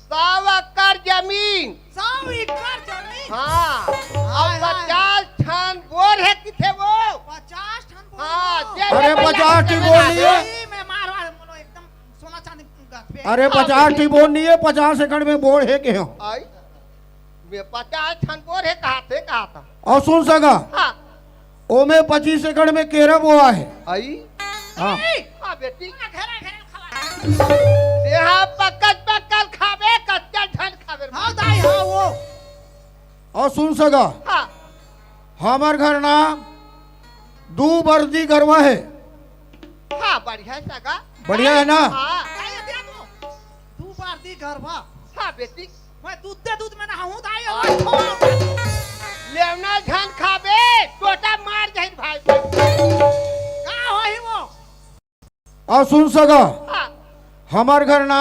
सौ एकड़ जमीन। सौ एकड़ जमीन? हाँ। हाय, हाय। पचास ठन बोर हे किथे वो। पचास ठन बोर हाँ, हो। जे अरे, पचास ठन बोर नहीं हे। सही में मार वाले मोलो एकदम सोना चांदी गथबे। अरे, हाँ, पचास बेटी। ठन बोर नहीं हे, पचास एकड़ में बोर हे के हो। आई? मैं पचास ठन बोर हे कहाथे, कहाथा। अउ सुन सगा। हाँ। ओमे पच्चीस एकड़ में केरा बोआ हे। आई? हाँ। आई, हाँ बेटी। घेरा, घेरा खवा। यहाँ पकल, पकल खाबे, कच्चा झन खाबे। हाँ दाई, हाँ वो। अउ सुन सगा। हाँ। हमर घर ना दू बरदी गरवा हे। हाँ, बढ़िया हे सगा। बढ़िया हे ना? हाँ। दाई, दिया तू। दू बरदी गरवा। हाँ बेटी। मैं दूध दे दूध में नहाऊं दाई, और हाँ। लेवना झन खाबे, टोटा मार जाही भाई। का होही वो? अउ सुन सगा, हाँ। हमर घर ना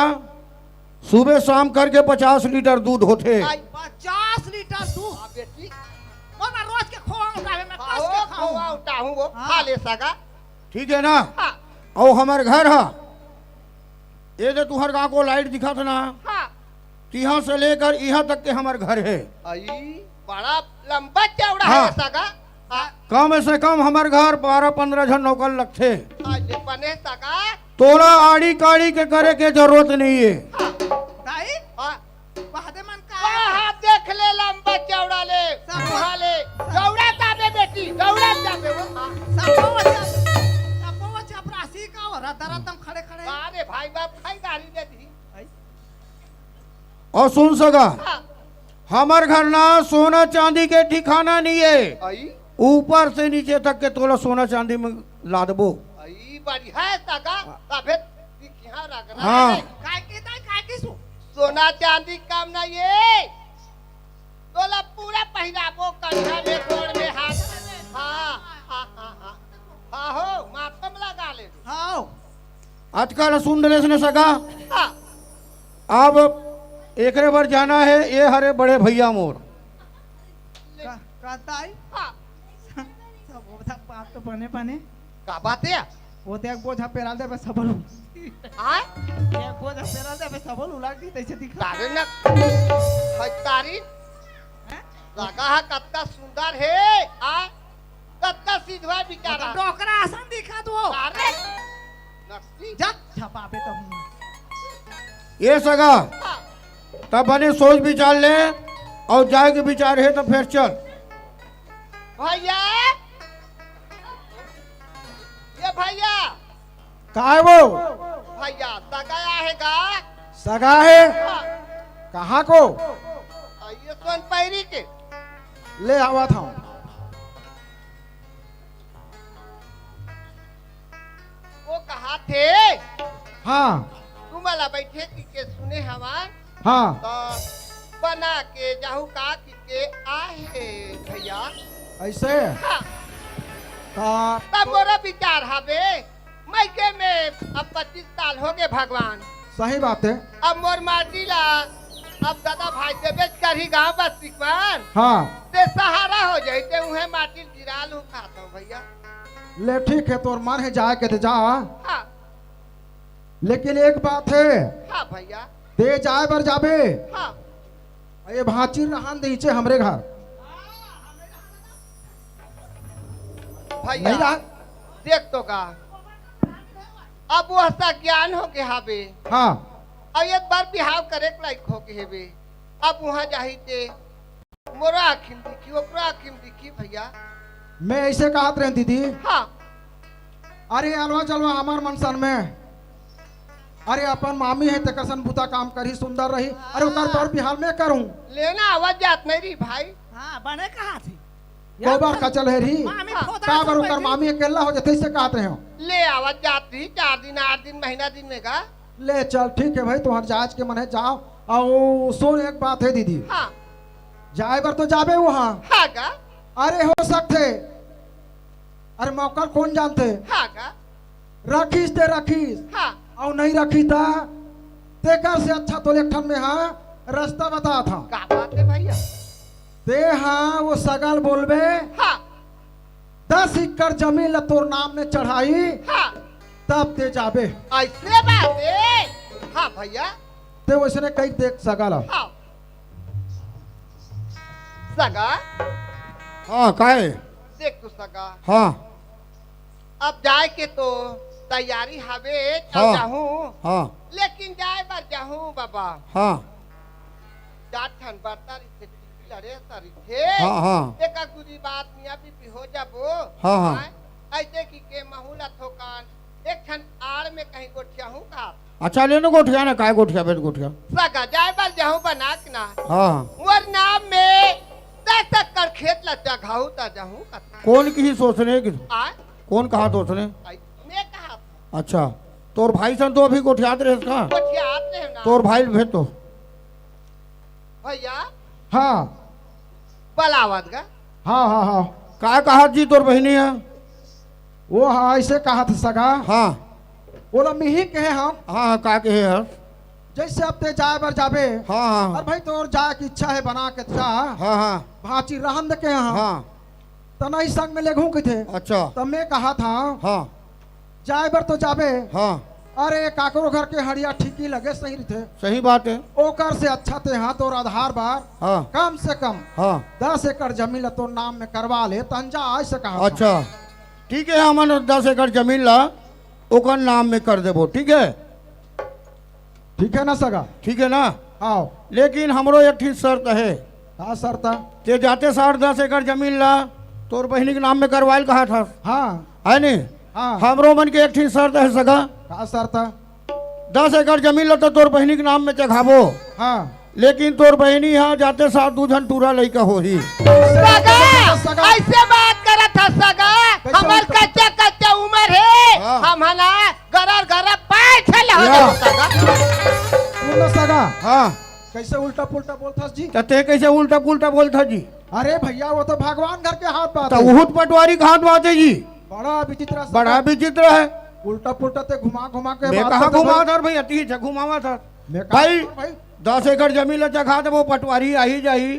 सुबह शाम करके पचास लीटर दूध होथे। आई। पचास लीटर दूध? हाँ बेटी। वो मैं रोज के खोवा उठावे, मैं हाँ, कस के वो खाऊं। खोवा उठाऊं वो, हाँ। खा ले सगा। ठीक हे ना? हाँ। अउ हमर घर हा, ये दे तुहर गांव को लाइट दिखत ना? हाँ। तिहां से लेकर इहां तक के हमर घर हे। आई, बड़ा लंबा चौड़ा हाँ। हे सगा। हाँ। कम से कम हमर घर बारह पंद्रह झन नौकर लगथे। आज बने सगा। तोला आड़ी काड़ी के करे के जरूरत नहीं हे। हाँ। दाई? हाँ। वहादे मन का? वहाँ देख ले लंबा चौड़ा ले, सब बुढ़ा ले, दौड़ा जाबे बेटी, दौड़ा जाबे वो। हाँ। सबो वचन, सबो वचन चपरासी का हो रहा, दरद दम खड़े खड़े। अरे भाई बाप खाई गाड़ी दे दी। भाई। अउ सुन सगा, हाँ। हमर घर ना सोना चांदी के ठिकाना नहीं है। आई? ऊपर से नीचे तक के तोला सोना चांदी में लादबो। आई, बढ़िया है सगा, तबे दिखिया रगड़ा हाँ। है। काय के ताई, काय के सो? सोना चांदी काम ना ये। तोला पूरा पहिराबो, कंधा में, गोड़ में, हाथ। हाँ, हाँ, हाँ, हाँ। हाँ हो, माथा में लगा ले। हाँ। आजकल सुन रहे ने सगा। हाँ। अब एकरे बर जाना है, ये हरे बड़े भैया मोर। का, का ताई? हाँ। सब वो था बात तो बने बने। का बात है? वो देख बोझा पेराल देबे सबल। आय? देख बोझा पेराल देबे सबल उलट दी तैसे दिखा। तारे न, भाई तारी। हैं? लगा है कत्ता सुंदर है। आ? कत्ता सिधवा बेचारा। डोकरा असन दिखा तू। अरे। नकली। जा, छपाबे तो हूँ। ये सगा, हाँ। तब बने सोच विचार ले, और जाए के विचार है तो फिर चल। भैया, ये भैया। का है वो? भैया, सगा आहे गा? सगा है? हाँ। कहाँ को? आ, ये सोन पैरी के। ले आवा था। वो कहा थे? हाँ। तुम वाला बैठे की के सुने हवा? हाँ। तो बना के जाहू का की के आहे भैया। ऐसे? हाँ। ता तब मोरा विचार हवे, मइके में अब पच्चीस साल हो गए भगवान। सही बात है। अब मोर माटी ला अब दादा भाई देबे करही गाँव बस्ती पर। हाँ। ते सहारा हो जाई, ते उहे माटी गिरा लू खाता हूँ भैया। ले ठीक है, तोर मन है जाए के ते जा। हाँ। लेकिन एक बात है। हाँ भैया। ते जाए बर जाबे। हाँ। ये भांची रहन दीचे हमरे घर। भैया, नहीं रहा। देख तो का, अब वो हस्ता ज्ञान हो के हाबे। हाँ। अब एक बार बिहाव करे के लायक हो के हेबे। अब वहाँ जाही ते मोरा आँखी में दिखी, ओकरा आँखी में दिखी भैया। मैं ऐसे कहत रहे दीदी। हाँ। अरे अलवा जलवा हमार मनसन में। अरे अपन मामी है तेकर सन बुता काम करही, सुंदर रही। अरे ओकर हाँ। तौर बिहार में करूँ। लेना आवाज जात नहीं रही भाई। हाँ, बने कहा थी। गोबर का चल है रही। मामी हाँ। खोदा का बर ओकर पैदी। मामी अकेला हो जाते, इसे कहत रहे हो। ले आवाज जात रही, चार दिन, आठ दिन, महीना दिन में का। ले चल, ठीक है भाई, तुम्हार जांच के मन है, जाओ। और सुन, एक बात है दीदी। हाँ। जाए बर तो जाबे वहाँ। हाँ का? अरे हो सकथे, अरे मौका कौन जानथे? हाँ का? रखिस ते रखिस। हाँ। अउ नहीं रखिस ता तेकर से अच्छा तो एक ठन में हाँ रास्ता बता था। का बात है भैया? ते हाँ वो सगा ल बोलबे। हाँ। दस एकड़ जमीन ला तोर नाम में चढ़ाई। हाँ। तब ते जाबे। ऐसे बात है। हाँ भैया। ते वैसने कही देख सगा ला। हाँ। सगा। हाँ, काहे? देख तो सगा। हाँ। अब जाए के तो तैयारी हवे, चल हाँ। जाहूँ। हाँ। लेकिन जाए बर जाहूँ बाबा। हाँ। चार ठन बर्ता रहिथे, टीवी लड़े सा रहिथे। हाँ, हाँ। एका गुरी बात मियाँ बीबी हो जाबो। हाँ, हाँ। हाँ। ऐसे कि के महू ला थोकन एक ठन आड़ में कहीं गोठियाहूँ का। अच्छा, ले न गोठिया ना, काय गोठिया, बेट गोठिया। सगा जाए बर जाहूँ बना के ना। हाँ। मोर नाम में दस एकड़ खेत ला चघाहूँ ता जाहूँ का। कौन किही सोचने की? आय? कौन कहा सोचने? आई, मैं कहा। अच्छा, तोर भाई सन तो अभी गोठियात रहे का? गोठियात रहे ना। तोर भाई ल भेज तो। भैया। हाँ। बलावत गा। हाँ, हाँ, हाँ। का कहत जी तोर बहिनी है? वो हाँ, ऐसे कहत सगा। हाँ। वो ना मिही कहे हम। हाँ, हाँ, का कहे है? जैसे अब ते जाए बर जाबे। हाँ, हाँ। और भाई तोर जाए की इच्छा है बना के जा। हाँ, हाँ। भांची रहन दे के यहाँ। हाँ। त नहीं संग में लेगहूँ कथे। अच्छा। त मैं कहा था। हाँ। जाए बर तो जाबे। हाँ। अरे काकरो घर के हड़िया ठीकी लगे सही रहिथे। सही बात है। ओकर से अच्छा ते हाँ तोर आधार बार हाँ। कम से कम हाँ। दस एकड़ जमीन ला तोर नाम में करवा ले, तहन जा आए से कहा था। अच्छा, ठीक है, हमन दस एकड़ जमीन ला ओकर नाम में कर देबो, ठीक है? ठीक है ना सगा? ठीक है ना? आओ। लेकिन हमरो एक ठिन शर्त है। का शर्त है? ते जाते साठ दस एकड़ जमीन ला तोर बहिनी के नाम में करवाइल कहा था। हाँ। है नी? हाँ। हमरो मन के एक ठिन शर्त है सगा। का शर्त है? दस एकड़ जमीन ला तो तोर बहिनी के नाम में चघाबो। हाँ। लेकिन तोर बहिनी ह जाते साथ दू झन टूरा लइका होही। सगा, सगा। अइसे बात करत हस सगा, कैसे हमर उल्टा कच्चा कच्चा उमर हे, हाँ। हम ह ना गरर गरर पाए छल हो या। जाबो सगा। सुन ना सगा। हाँ। कैसे उल्टा पुल्टा बोलथस जी? त तें कैसे उल्टा पुल्टा बोलथस जी? अरे भइया, वो तो भगवान घर के हाथ बात त हे। उहू त पटवारी के हाथ बात हे जी। बड़ा विचित्र सगा। बड़ा विचित्र हे। उल्टा पुल्टा तें घुमा घुमा के मैं बात कहाँ करथस घुमावत भाई। हँव भइया, तीच घुमावत हँव। मैं कहाँ भाई, घुमावत भाई? दस एकड़ जमीन ला जगह देबो, पटवारी आही जाही,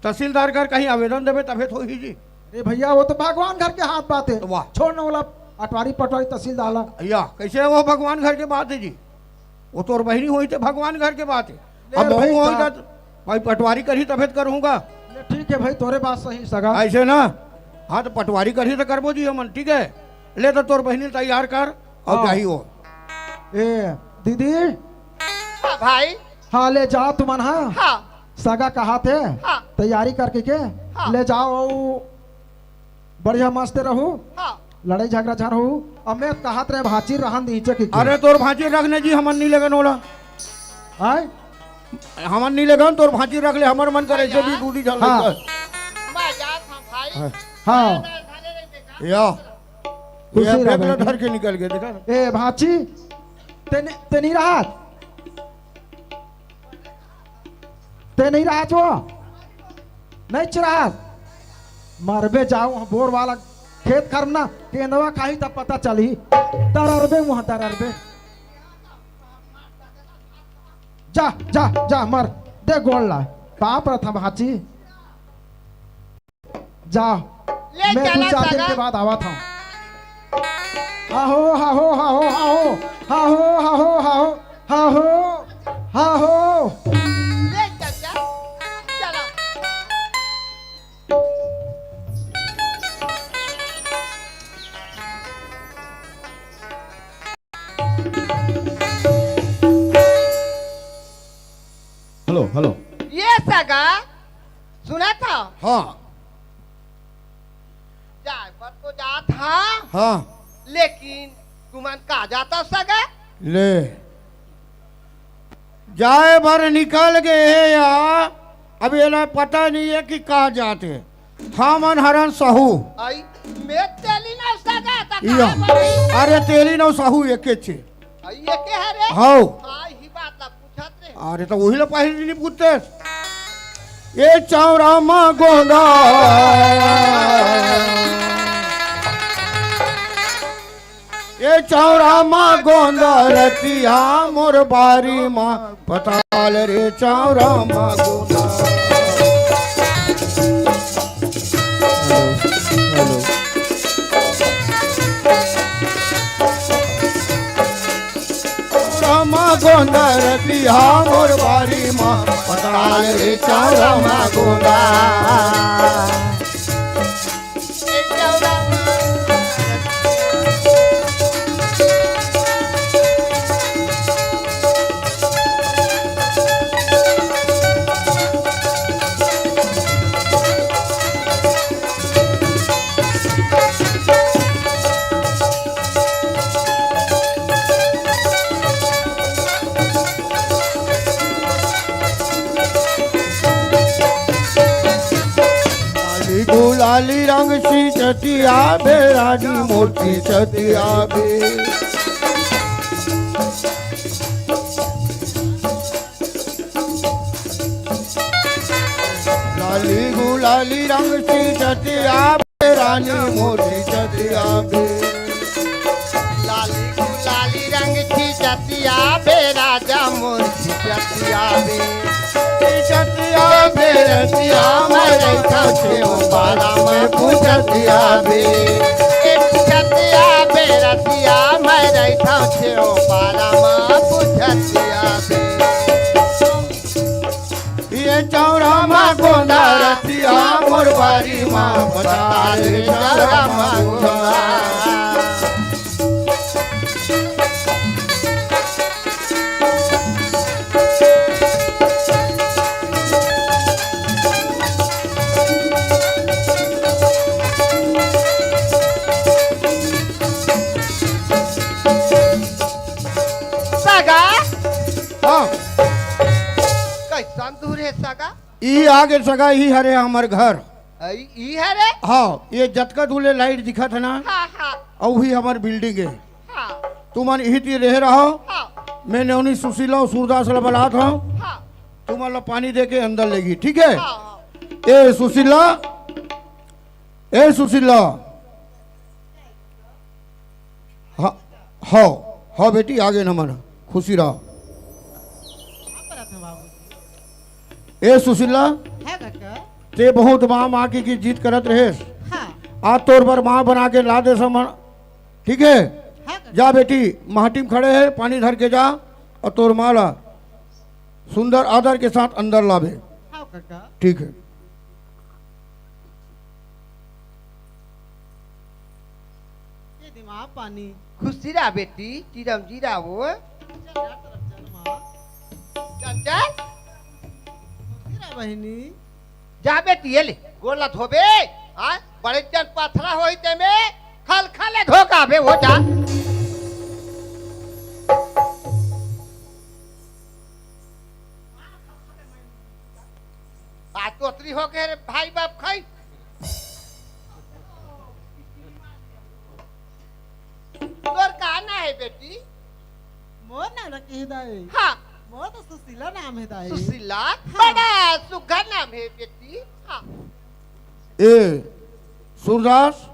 तहसीलदार कर कहीं आवेदन देबे तभे तो होही जी। अरे भइया, वो तो भगवान घर के हाथ बात हे। तो वाह। छोड़ ना ओला, अटवारी पटवारी तहसीलदार ला। भइया, कैसे वो भगवान घर के बात हे जी? वो तोर बहिनी होही त भगवान घर के बात हे। ले अब भाई बहू होही साहब। त भाई पटवारी करही तभे तो करहूँगा। ले ठीक हे भाई, तोरे बात सही सगा। अइसे ना? हाँ, त पटवारी करही त करबो जी हमन, ठीक हे। ले त तोर बहिनी तैयार कर अउ हाँ। जाही वो। ए दीदी। हाँ भाई। हाँ, ले जाव तुमन, हाँ। हाँ। सगा कहाथे, हाँ। तैयारी करके के, हाँ। ले जाव अउ बढ़िया मस्त रहू, हाँ। लड़ाई झगड़ा झन होहू। अउ मैं कहात रहेंव भांची रहन दीचे के, के। अरे तोर भांची रख ने जी, हमन नी लेगन ओला। आय? हमन नी लेगन, तोर भांची रख ले, हमर मन करे अइसे भी दूधी झन हाँ। लइका। मैं जात हँव भाई। हाँ। हाँ। मैं घरे नहीं देखा। या। खुशी ये रह बैग ला बेटी। धर के निकल गे, देखा? ए भांची, तें नी, तें नी रहत? तें नी रहत वो? नइच रहत? मरबे जाव, बोर वाला खेत खार म ना, केंदवा खाही त पता चलही। दररबे मुँह, दररबे। जा, जा, जा, मर। दे गोड़ ला। पाप रथा भांची। जा, ले मैं दू चला चार दिन सगा। के बाद आवत हँव। हाहो, हाहो, हाहो, हाहो। हाहो, हाहो, हाहो, हाहो। हाहो। ले चल जा, चला। Hello, hello. ये सगा, सुनत हव? हाँ। जाए बर तो जात हँव। हाँ। लेकिन तुमन का जात हव सगा? ले। जाए बर निकल गे हे या, अब एला पता नइ हे कि का जात हे। हमन हरन सहू। आई, मैं तेली नव सगा, त या। कहाँ बनी? अरे तेली नव सहू एकेच हे। आई, एके हरे? हव। हाँ, इही बात ला पूछत रहे। अरे त उही ला पहिली नइ पूछतेस। ए चाँवरा म गोंदा। ए चाँवरा म गोंदा रतिया मोर बारी म पताल रे चाँवरा म गोंदा। Hello, hello. चाँवरा म गोंदा रतिया मोर बारी म पताल रे चाँवरा म गोंदा। लाली गुलाली रंग सींचत आबे, रानी मोर सींचत आबे। लाली गुलाली रंग सींचत आबे, रानी मोर सींचत आबे। लाली गुलाली रंग सींचत आबे, राजा मोर सींचत आबे। सींचत आबे रतिया मैं रहिथँव छेव पारा मैं पूछत आबे। सींचत आबे रतिया मैं रहिथँव छेव पारा मैं पूछत आबे। ए चाँवरा म गोंदा रतिया मोर बारी म पताल रे चाँवरा म गोंदा। सगा? हाँ। कैसा हम दूर हे सगा। ई आगे सगा, ई हरे हमर घर। अई, ई हरे? हाँ, ये जतका दूर ले लाइट दिखत हे ना, हाँ, हाँ। अउ ही हमर बिल्डिंग हे। हाँ। तुमन इही तीर रहे रहो। हाँ। मैं नोनी सुशीला अउ सूरदास ला बलात हूँ। हाँ। तुमन ला पानी दे के अंदर लेगी, ठीक है? हाँ, हाँ। ए सुशीला, ए सुशीला। हाँ, हाँ, हाँ बेटी, आगे न मन, खुशी रहो। ए सुशीला, हाँ काका। ते बहुत माँ, माँ की, की जीत करत रहेस। हाँ। आज तोर बर माँ बना के ला दे समन, ठीक है? हाँ काका। जा बेटी, माटी म खड़े हे, पानी धर के जा अउ तोर माँ ला सुंदर आदर के साथ अंदर लाबे। हाँ काका। ठीक है। ये दे माँ पानी। खुशी रहा बेटी, चिरम जीरा वो। चल यार, तरफ चल माँ। चल, चल। खुशी रहा बहिनी। जा बेटी, ये ले, गोड़ ला धोबे। हाँ, बड़े जन पथरा होई ते में खल खल धो का बे, वो जा। आज तोतरी हो गए रे भाई बाप खाई। तोर का नाम हे बेटी? मोर नाम रखे हे दाई। हाँ। मोर तो सुशीला नाम हे दाई। सुशीला? हाँ। बड़ा सुघर नाम हे बेटी। हाँ। ए, सूरदास।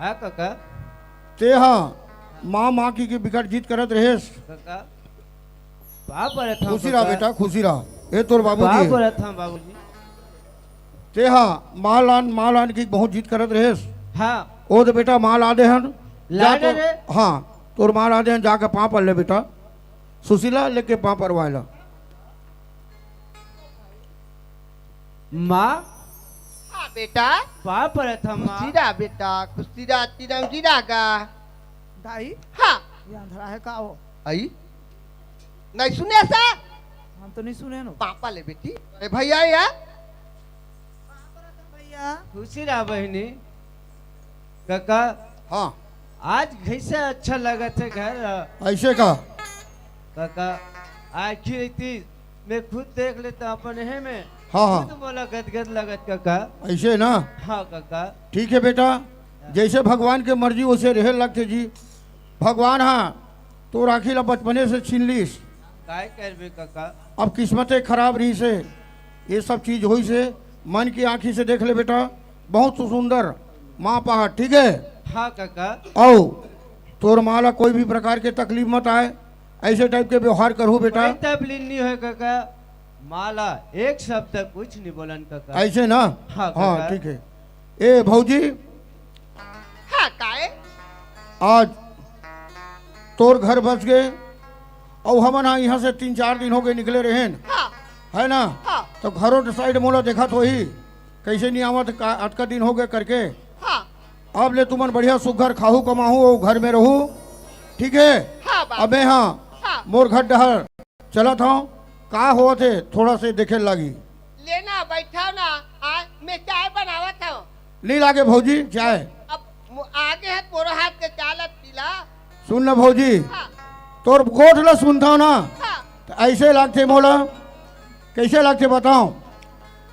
हाँ काका। ते हा माँ, माँ की, की बिकट जीत करत रहेस। काका, पाँव परत हँव खुशी रहा काका। बेटा, खुशी रहा। ए तोर बाबूजी पाँव हे। परत हँव बाबूजी। ते हा माँ लान, माँ लान की बहुत जीत करत रहेस। हाँ। ओ दे बेटा, माँ ला दे हन। ला जा दे तो, रे। हाँ, तोर माँ ला दे हन, जाके पाँव पर ले बेटा। सुशीला लेके पाँव परवाए ला। माँ। हाँ बेटा। पाँव परत हँव माँ। खुशी रहा बेटा, खुशी रहा, चिरम जीरा गा। दाई। हाँ। ये अंधरा हे का हो? अई? नहीं सुने सा? हम तो नहीं सुने नो। पाँव पर ले बेटी। अरे भैया या। भैया। खुशी रहा बहिनी। काका। हाँ। आज कैसे अच्छा लगत हे घर? ऐसे का? काका, आखिर इतनी मैं खुद देख लेता अपन हे में। हाँ, हाँ। खुद मोला गदगद लगत काका। ऐसे ना? हाँ काका। ठीक हे बेटा, जैसे भगवान के मर्जी वैसे रहे लगथे जी। भगवान हा तोर आँखी ला बचपने से छीन लीस। काय करबे काका? अब किस्मते खराब रहिस हे, ये सब चीज होइस हे। मन की आँखी से देख ले बेटा, बहुत सुंदर माँ पहाड़, ठीक है? हाँ काका। अउ तोर माँ ला कोई भी प्रकार के तकलीफ मत आए, ऐसे टाइप के व्यवहार करहू बेटा। कोई तकलीफ नहीं होय काका, माँ ला एक शब्द कुछ नहीं बोलन काका। ऐसे ना? हाँ हाँ, काका। ठीक है। ए भौजी, हाँ, काए? आज तोर घर बस गे, अउ हमन हा इहाँ से तीन चार दिन हो गए निकले रहेन, हाँ। है ना? हाँ। तो घरों के साइड मोला देखत होही, कैसे नहीं आवत, का, अतका दिन हो गए करके। हाँ। अब ले तुमन बढ़िया सुग्घर खाहू कमाहू अउ घर में रहू, ठीक है? हाँ, बाबू। अबे हाँ, हाँ। मोर घर डहर चलत हव, का होवत हे, थोड़ा से देखे लागी। लेना, बैठाव ना, आ, मैं चाय बनावत हव। नहीं लागे भौजी, चाय। अब मो-, आगे हे तोरो हाथ के चाय ला पीला। सुन ना भौजी, हाँ। तोर गोठ ला सुनथव ना, हाँ। त ऐसे लागथे मोला, कैसे लागथे बताओ?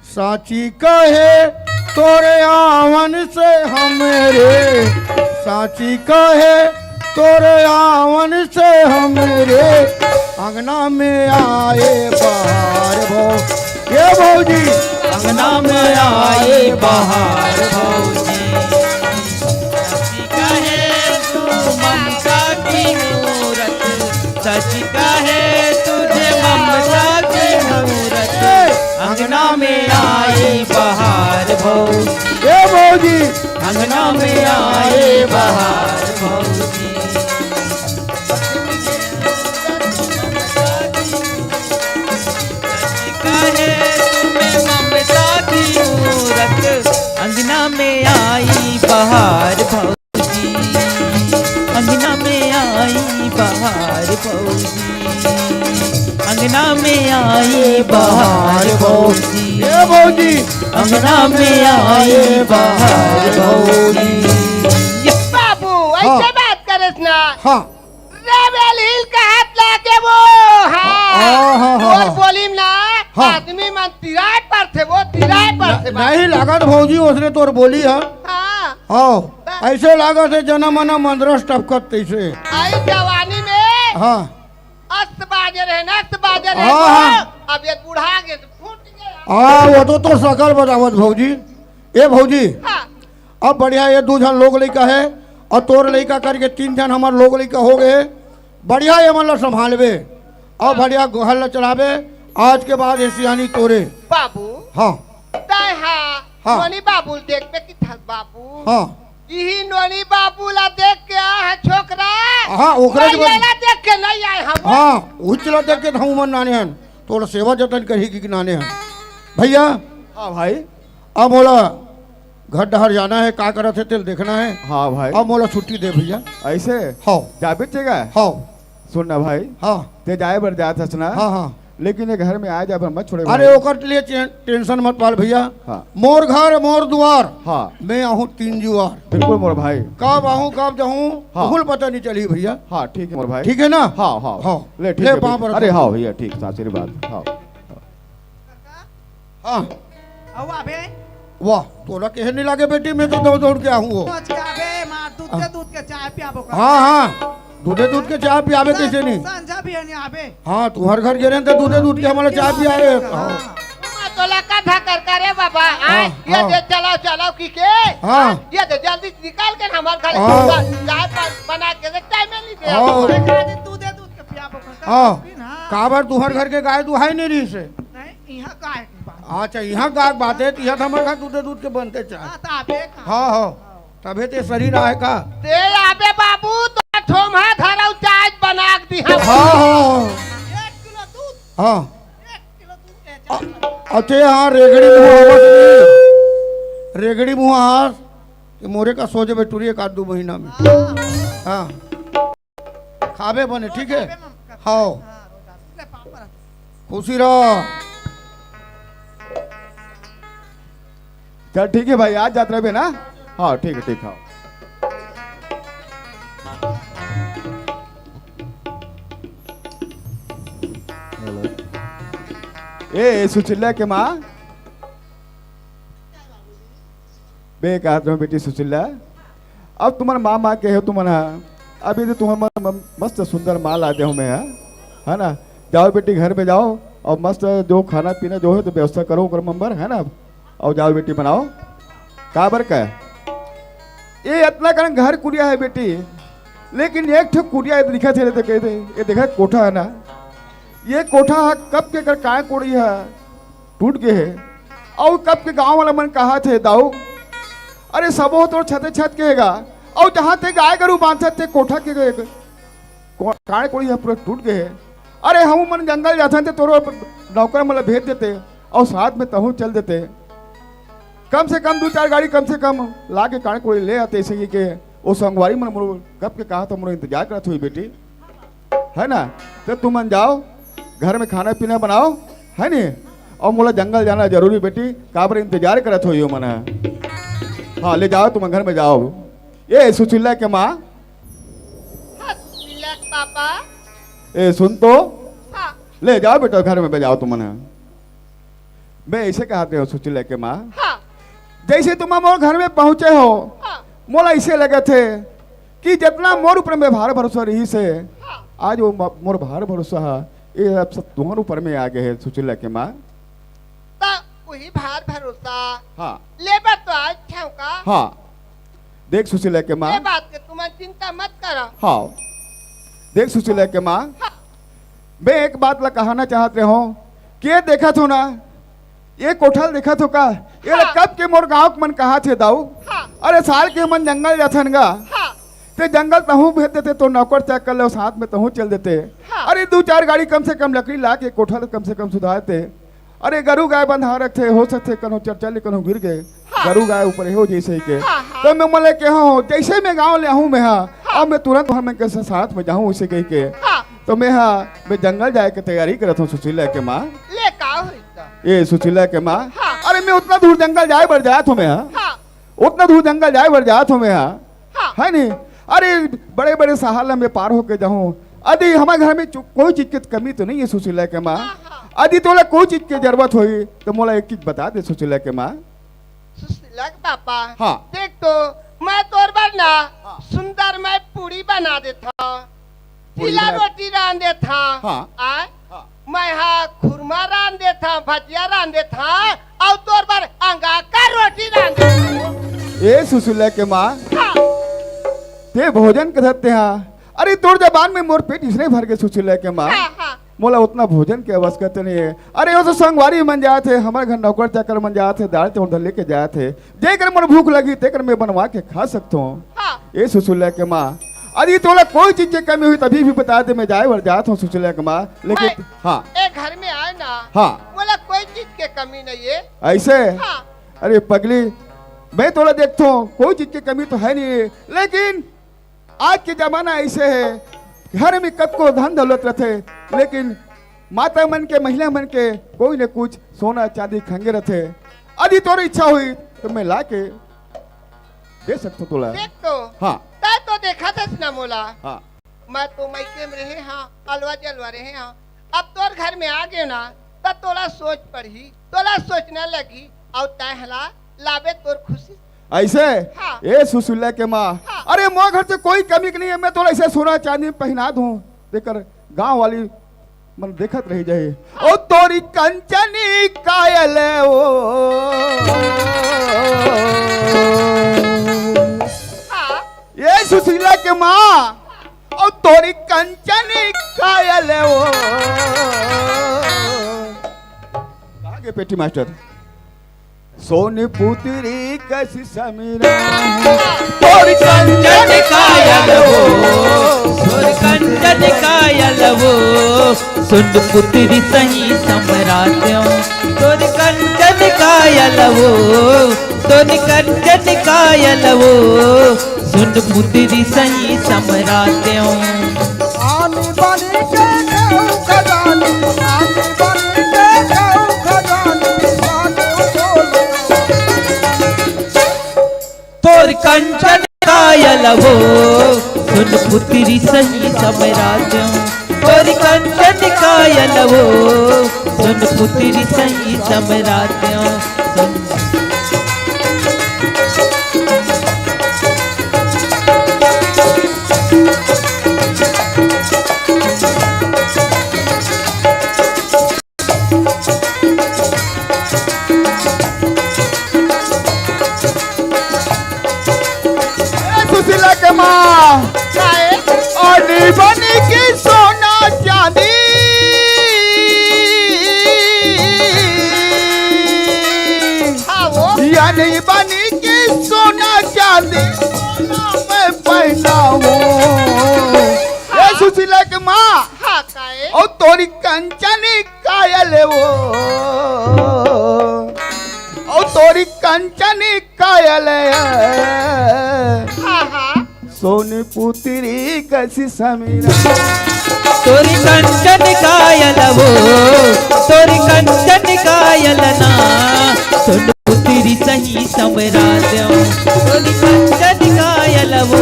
साची कहे तोरे आवन से हमरे, साची कहे तोरे आवन से हमरे, अंगना में आए बहार भौ-, ये भौजी, अंगना में आए बहार भौजी। सच कहे तू ममता की मूरत, सच कहे तुझे ममता की मूरत। अंगना में आई बहार भौजी। ए भौजी। अंगना में आई बहार भौजी। सच कहे तुम्हें ममता की मूरत, अंगना में आई बहार भौजी। अंगना में आई बहार भौजी, अंगना में आई बहार भौजी। ए भौजी। अंगना में आई बहार भौजी। बाबू, ऐसे हाँ। बात करेस ना। हाँ। रे बेलहिल कहत लागे वो। हाँ। हाँ, हाँ, हाँ, तोर हाँ। बोली म ना, हाँ। आदमी मन तिराय परथे वो, तिराय परथे न-, बा। नहीं लागत भौजी, ओसने तोर बोली ह। हाँ। हाँ। बस। अइसे लागत हे जना मना मंदरस टपकत तइसे। अई जवानी में हाँ। अस्त बाजे रहे न, अस्त बाजे रहे हाँ, वो। हाँ। अब ये बूढ़ा गे त फूट गे। हाँ, वो तो तोर सकल बतावत भौजी। ए भौजी, हाँ। अब बढ़िया ये दू झन लोग लइका हे अउ तोर लइका करके तीन झन हमर लोग लइका हो गे। बढ़िया ये मन ल संभालबे अउ बढ़िया घर ल चलाबे। आज के बाद ये सियानी तोरे। बाबू। हाँ। तैं हा हाँ। नोनी बाबू ल देखबे कि थस बाबू। हाँ। इही नोनी बाबू ला देख के आय हे छोकरा। हाँ, ओकरा मैं जी बन- येला देख के नहीं आय हँव। हाँ, उही ला देख के त हमू मन नाने हन। तोर सेवा जतन करही कि नाने हन। भइया। हाँ भाई। अब मोला घर डहर जाना हे, का करत हे तेला देखना हे। हाँ भाई। अब मोला छुट्टी दे भइया। अइसे? हाँ। जाबे तेगा? हाँ। सुन ना भाई। हाँ। तैं जाय बर जात हस ना? हाँ, हाँ। लेकिन ये घर में आय जाय बर मत छोड़े अरे भाई। ओकर लिए चे-, tension मत पाल भइया। हाँ। मोर घर, मोर दुवार। हाँ। मैं आहूँ तीन जुवार। बिल्कुल मोर भाई। कब आहूँ, कब जाहूँ, हाँ। बिल्कुल पता नहीं चलही भइया। हाँ, ठीक हे मोर भाई। ठीक हे ना? हाँ, हाँ। हाँ। ले, ठीक ले, हे पाँव भइया। पर अरे हाँ भइया, ठीक, आशीर्वाद। हाँ। हाँ। अउ आबे? वाह, तोला कहे नहीं लागे बेटी, मैं तो दौड़ दौड़ के आहूँ वो। पहुँच के आबे, मार दूध के, हाँ। दूध के चाय पियाबो कर। हाँ, हाँ, दूधे दूध के चाय पियाबे सन-, कइसे नहीं? संझा भी नहीं आबे। हाँ, तुम्हर घर गे रहेन त दूधे दूध के हमला चाय पियाबे। हाँ। हाँ। तोला का धकर करे बाबा, हाँ, आय, ये हाँ। दे, चलाव, चलाव की के। हाँ। ये दे, जल्दी निकाल के हमर घर हाँ। गाय बन-, बना के दे, time नहीं दे हाँ। हमर। एक आदमी दूधे दूध के पियाबो कर। हाँ। पीन, हाँ। काबर तुम्हर घर के गाय दुहाय नहीं रहिसे? नहीं। इहाँ गाय के बात। अच्छा, इहाँ गाय के बात हे, त इहाँ त हमर घर दूधे दूध के बनते चाय। हाँ, त आबे का। हाँ, हाँ। तभे ते शरीर आहे का? ते आबे बाबू, तो ठोम्हा धरव चाय बना के दिहा। हाँ, हाँ, हाँ। एक किलो दूध। हाँ। एक किलो दूध ले अ-, जा। अते हाँ, रेगड़ी मुँह हवस नी। रेगड़ी मुँह हवस। ये मोरे का सो जबे टुरी एक आध दू महीना में। हाँ। हाँ। खाबे बने, ठीक हे? खाबे मन, हाँ। हाँ, रोज आबे। ले, पापड़। खुशी रह। चल, ठीक हे भाई, आज जात रहिबे ना? हाँ, ठीक हे, ठीक हे। Hello। ए, ए, सुचिल्ला के माँ। बे, कहत रहों बेटी सुचिल्ला, अब तुम्हर माँ, माँ कहे हो तुम्हर, हाँ। अभी तो तुम्हर म-, म-, मस्त सुंदर माँ ला दे हँव मैं, हाँ? है ना? जाव बेटी, घर में जाव अउ मस्त जो खाना पीना जो हे तो व्यवस्था करव ओकर मन बर, है ना? अउ जाव बेटी बनाव। काबर का? ये अतना कन घर कुरिया हे बेटी, लेकिन एक ठो कुरिया ये दिखत हे तो कहिथे, ये देखा कोठा हे ना? ये कोठा ह कब के कर काय कोड़ी ह टूट गे हे। अउ कब के गांव वाला मन कहाथे दाऊ, अरे सबो तोर छते छत के हे गा। अउ जहां ते गाय गरू बांधत ते कोठा के गए को-, काय कोड़ी ह पूरा टूट गे हे। अरे हमू मन जंगल जाथन ते तोरो नौकर मन ल भेज देते अउ साथ में तहूं चल देते। कम से कम दू चार गाड़ी कम से कम ला के काय कोड़ी ले आते, अइसे कहिके ओ संगवारी मन मोर कब के कहाथे, मोर इंतजार करत होही बेटी। है ना? त तुमन जाव, घर में खाना पीना बनाव, है नी? अउ मोला जंगल जाना जरूरी बेटी, काबर इंतजार करत होही ओमन। हाँ, ले जाव, तुमन घर में जाव। ए सुशीला के माँ। हाँ, सुशीला के पापा। ए सुन तो। हाँ। ले जाव बेटा, घर में बे जाव तुमन। मैं अइसे कहत रहेंव सुशीला के माँ। हाँ। जइसे तुम मोर घर में पहुंचे हो, हाँ। मोला अइसे लगत हे कि जतना मोर ऊपर में भार भरोसा रहिस हे, हाँ। आज वो म-, मोर भार भरोसा ह, ये अब सब तुम्हर ऊपर में आ गे हे सुशीला के माँ। त उही भार भरोसा हाँ। ले बर तो आय हँव का? हाँ। देख सुशीला के माँ। ये बात के तुमन चिंता मत करो। हाँ। देख सुशीला के माँ। हाँ। मैं एक बात ला कहना चाहत रहेंव कि ये देखत हो ना, ये कोठा ल देखत हो का? ये ला हाँ। कब के मोर गांव के मन कहाथे दाऊ। हाँ। अरे साल के हमन जंगल जाथन गा। हाँ। ते जंगल तहूं भेज देते, तोर नौकर चाकर ल साथ में तहूं चल देते। हाँ। अरे दू चार गाड़ी कम से कम लकड़ी ला के कोठा ल कम से कम सुधारते। अरे गरू गाय बंधा रखथे, हो सकथे कन्हू चरचा ले कन्हू गिर गे, हाँ। गरू गाय ऊपर हो जइसे के। हाँ, हाँ। त मैं ओमन ल कहेंव, जइसे मैं गांव ले आहूं मैं हा, हाँ। अब मैं तुरंत हमन के साथ में जाहूं अइसे कहिके। हाँ। त मैं हा, मैं जंगल जाय के तैयारी करत हँव सुशीला के माँ। ले का होइस त? ए सुशीला के माँ, हाँ। अरे मैं ओतना दूर जंगल जाय बर जात हँव मैं हा। हाँ। ओतना दूर जंगल जाय बर जात हँव मैं हा। हाँ। है नी? अरे, बड़े-बड़े सहाल में पार होके जाहूं। अदी हमर घर में चु-, कोई चीज के कमी तो नहीं है सुशीला के माँ। हाँ, हाँ। अदी तोला कोई चीज के जरूरत होई तो मोला एक चीज बता दे सुशीला के माँ। सुशीला के पापा, हाँ। देख तो, मैं तोर बर ना हाँ। सुंदर मैं पूड़ी बना देथंव, पूड़ी चीला बना रोटी रांध देथंव, हाँ। आय? हाँ। मैं हा खुरमा रांध देथंव, भजिया रांध देथंव, अउ तोर बर अंगाकर रोटी रांध देथंव। ए सुशीला के माँ, हाँ। ते भोजन करत ते हा। अरे तोर जबान में मोर पेट इसने भर गे सुशीला के माँ। हाँ, हाँ। मोला उतना भोजन के आवश्यकता नहीं है। अरे वो तो संगवारी मन जात हे, हमर घर नौकर चाकर मन जात हे, दाल चावल धर लेके जात हे। जेकर मोर भूख लगी तेकर मैं बनवा के खा सकथंव। हाँ। ए सुशीला के माँ, अरे तोला कोई चीज के कमी होई तभी भी बता दे, मैं जाए बर जात हंव सुशीला के माँ। लेकिन मैं हाँ। ए घर में आए ना, हाँ। मोला कोई चीज के कमी नहीं है। ऐसे? हाँ। अरे पगली, मैं तोला देखथंव, कोई चीज के कमी तो है नहीं, लेकिन आज के जमाना ऐसे है, घर में कतको धन दौलत रथे, लेकिन माता मन के, महिला मन के कोई न कुछ सोना चांदी खंगे रथे। यदि तोर इच्छा होई तो मैं ला के दे सकथंव तोला। देख तो, हाँ। तैं तो देखत हस ना मोला। हाँ। मैं तो मइके में रहे हंव, अलवा जलवा रहे हंव। अब तोर घर में आ गेंव ना, त तोला सोच पड़ही, तोला सोचना लगही, अउ तैं हला लाबे तोर खुशी। ऐसे? हाँ। ए सुशीला के माँ, हाँ। अरे मोर घर से कोई कमी के नहीं है, मैं तोला ऐसे सोना चांदी में पहिना दूं, तेकर गांव वाली मन देखत रही जाही। हाँ। ओ तोरी कंचनी कायल ओ। हाँ। ए सुशीला के माँ, ओ तोरी कंचनी कायल ओ। कहाँ गे पेटी मास्टर? सोन पुतरी कस समीरा, तोर कंचन कायल वो, तोर कंचन कायल वो, सोन पुतरी सही समरात्यों, तोर कंचन कायल वो, सोन कंचन कायल वो, सोन पुतरी सही समरात्यों। आनी बानी के कहूँ खजानी, आनी बानी के कहूँ खजानी, बानी बोलो। तोर कंचन कायल वो, सोन पुतरी सही समरात्यों। तोर कंचन कायल वो, सोन पुतरी सही समरात्यों। ए सुशीला के माँ, काहे? आनी बानी के सोना चांदी। हाँ वो। आनी बानी के सोना चांदी, सोना मैं पहनाऊं। ए हाँ। सुशीला के माँ, हाँ, काहे? ओ तोरी कंचनी कायल वो, ओ तोरी कंचनी कायल। हाँ, हाँ। सोन पुतरी कसी समीरा। तोरी कंचन कायल वो, तोरी कंचन कायल ना, सोन पुतरी सही समरात्यों। तोरी कंचन कायल वो,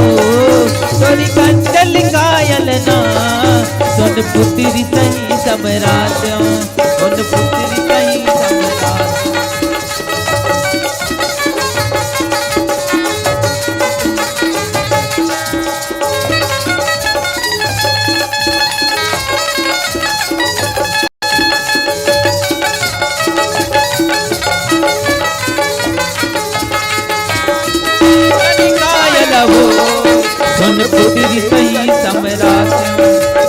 तोरी कंचन कायल ना, सोन पुतरी सही समरात्यों। सोन पुतरी सही समरात्यों। कायल वो, सोन पुतरी सही समरात्यों।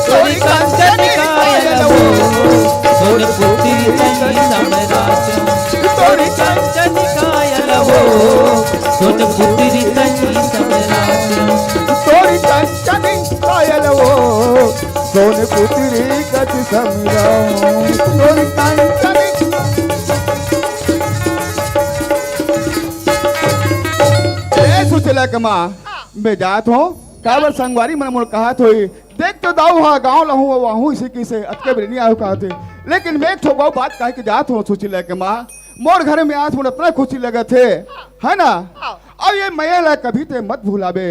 तोरी कंचन कायल वो, सोन पुतरी सही समरात्यों। तोरी कंचन कायल वो, सोन पुतरी सही समरात्यों। तोरी कंचन कायल वो, सोन पुतरी कसी समीरा। तोरी कंचन। ए सुशीला के माँ, मैं जात हंव, काबर संगवारी मन मोला कहत होही, देख तो दाऊ हा गाँव लहूँ, वहूँ इसी की से अतके बेर नहीं आयो कहत हे। लेकिन मैं एक ठो गौ बात कह के जात हंव सुशीला के माँ, मोर घर में आज मोला अतना खुशी लगत हे, है ना? अब ये मया ला कभी ते मत भुलाबे।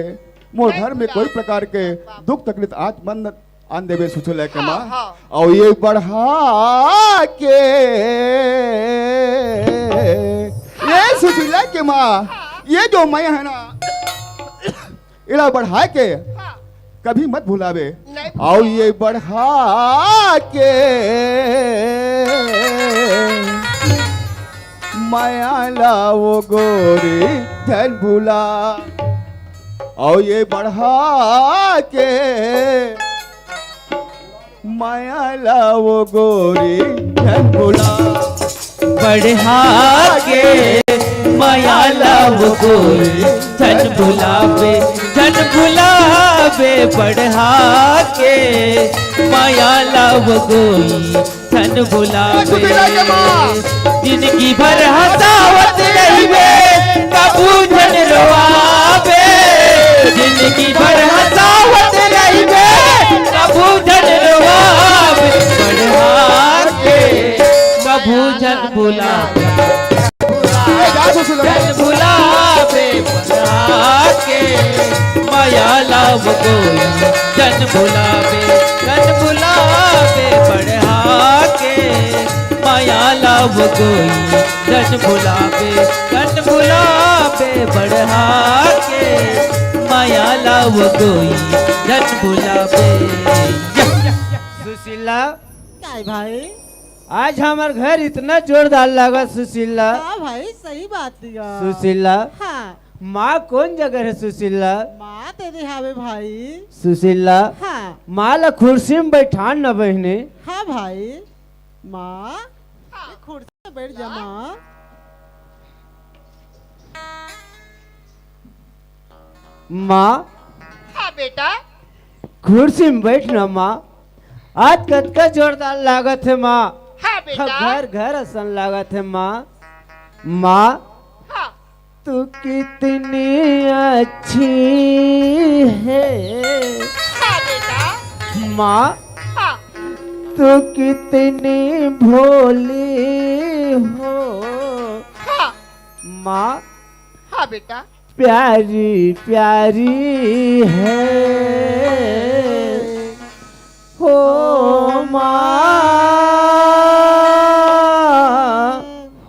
मोर घर में कोई प्रकार के दुख तकलीफ आज मन आन देबे सुशीला के माँ। हाँ। अउ ये बढ़ा के, ये सुशीला के माँ, ये जो मैं है ना, एला बढ़ा के कभी मत भुलावे। अउ ये बढ़ा के मया ला वो गोरी झन भुला, अउ ये बढ़ा के मया ला वो गोरी झन भुला। बढ़ा के मया ला वो गोरी झन भुलावे, झन भुलावे। बढ़ा के मया ला वो गोरी झन भुलावे। जिनगी भर हँसावत रहिबे, कभू झन रोआबे। जिनगी भर हँसावत रहिबे, कभू झन रोआबे। बढ़ा के कभू झन भुलाबे। झन भुलाबे। बढ़ा के मया ला वो गोरी झन भुलाबे, झन भुलाबे। बढ़ा के मया ला वो गोरी झन भुलाबे, झन भुलाबे। बढ़ा के मया ला वो गोरी झन भुलाबे। सुशीला। काय भाई? आज हमर घर इतना जोरदार लागत सुशीला। हाँ भाई, सही बात दिया। सुशीला। हाँ। माँ कोन जगह हे सुशीला? माँ तेरे हावे भाई। सुशीला। हाँ। माँ ला खुर्सी में बैठान न बहिनी। हाँ भाई। माँ, ये खुर्सी में बैठ जा माँ। माँ। हाँ बेटा। खुर्सी में बैठ ना माँ। आज कतका जोरदार लागत हे माँ। हाँ बेटा। घर घर असन लागत हे माँ। माँ। हाँ। तू कितनी अच्छी है। हाँ बेटा। माँ। हाँ। तू कितनी भोली हो। हाँ। माँ। हाँ बेटा। प्यारी प्यारी है हो माँ,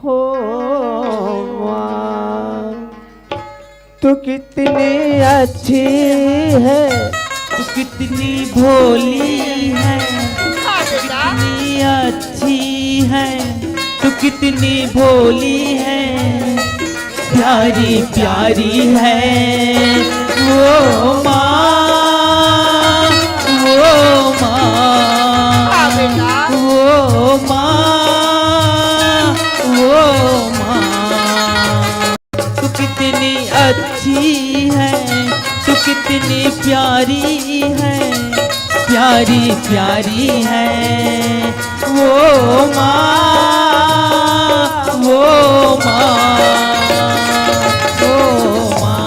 हो माँ। तू कितनी अच्छी है। तू कितनी भोली है। हाँ बेटा। कितनी अच्छी है। तू कितनी भोली है। प्यारी प्यारी है वो माँ, वो माँ, हाँ बेटा। वो माँ, वो माँ। तू कितनी अच्छी है, तू कितनी प्यारी है, प्यारी प्यारी है वो माँ, वो माँ, वो माँ।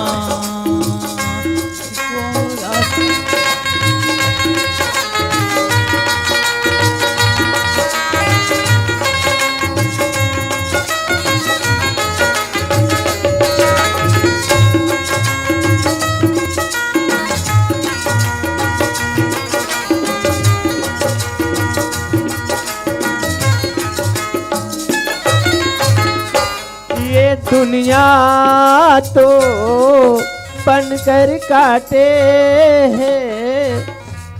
ये दुनिया तो बनकर कांटे है,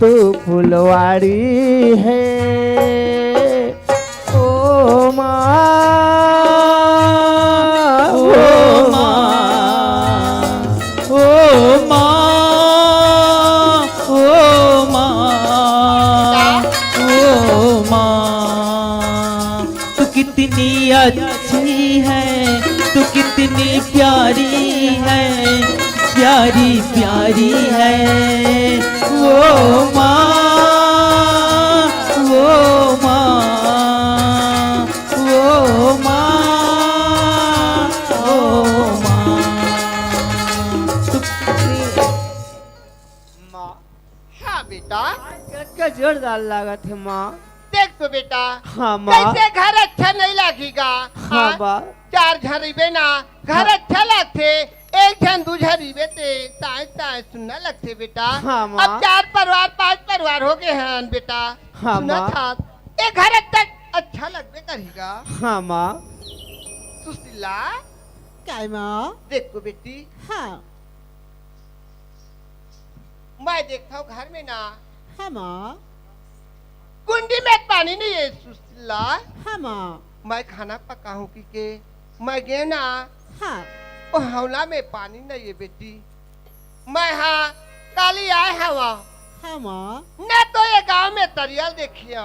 तू फुलवाड़ी है। ओ माँ, ओ माँ, ओ माँ, ओ माँ, ओ माँ। तू कितनी अच्छी है, तू कितनी प्यारी है, प्यारी प्यारी है वो माँ, वो माँ, वो माँ, वो माँ। तू कितनी माँ। हाँ बेटा। आज कतका जोरदार लागत हे माँ। देख तो बेटा, हाँ माँ। कैसे घर अच्छा नहीं लागेगा? हाँ हाँ? बा। चार झन रहिबे ना, घर हाँ। अच्छा लागथे। एक झन दू झन रहिबे ते ताय ताय सुन्ना लगथे बेटा। हाँ, माँ। अब चार परिवार, पांच परिवार हो गे हन बेटा। हाँ, सुना माँ। था, ए घर तक अच्छा लगबे करही गा। हाँ, माँ। सुशीला। काय, माँ? देखो बेटी। हाँ। मैं देखथव घर में ना। हाँ, माँ। कुंडी में पानी नहीं है सुशीला। हाँ, माँ। मैं खाना पकाहूं कहिके मैं गेंव ना। हाँ। ओ हौला में पानी नहीं है बेटी। मैं हा काली आय हवा। हाँ, माँ। न तो ये गांव में तरियल देखिया,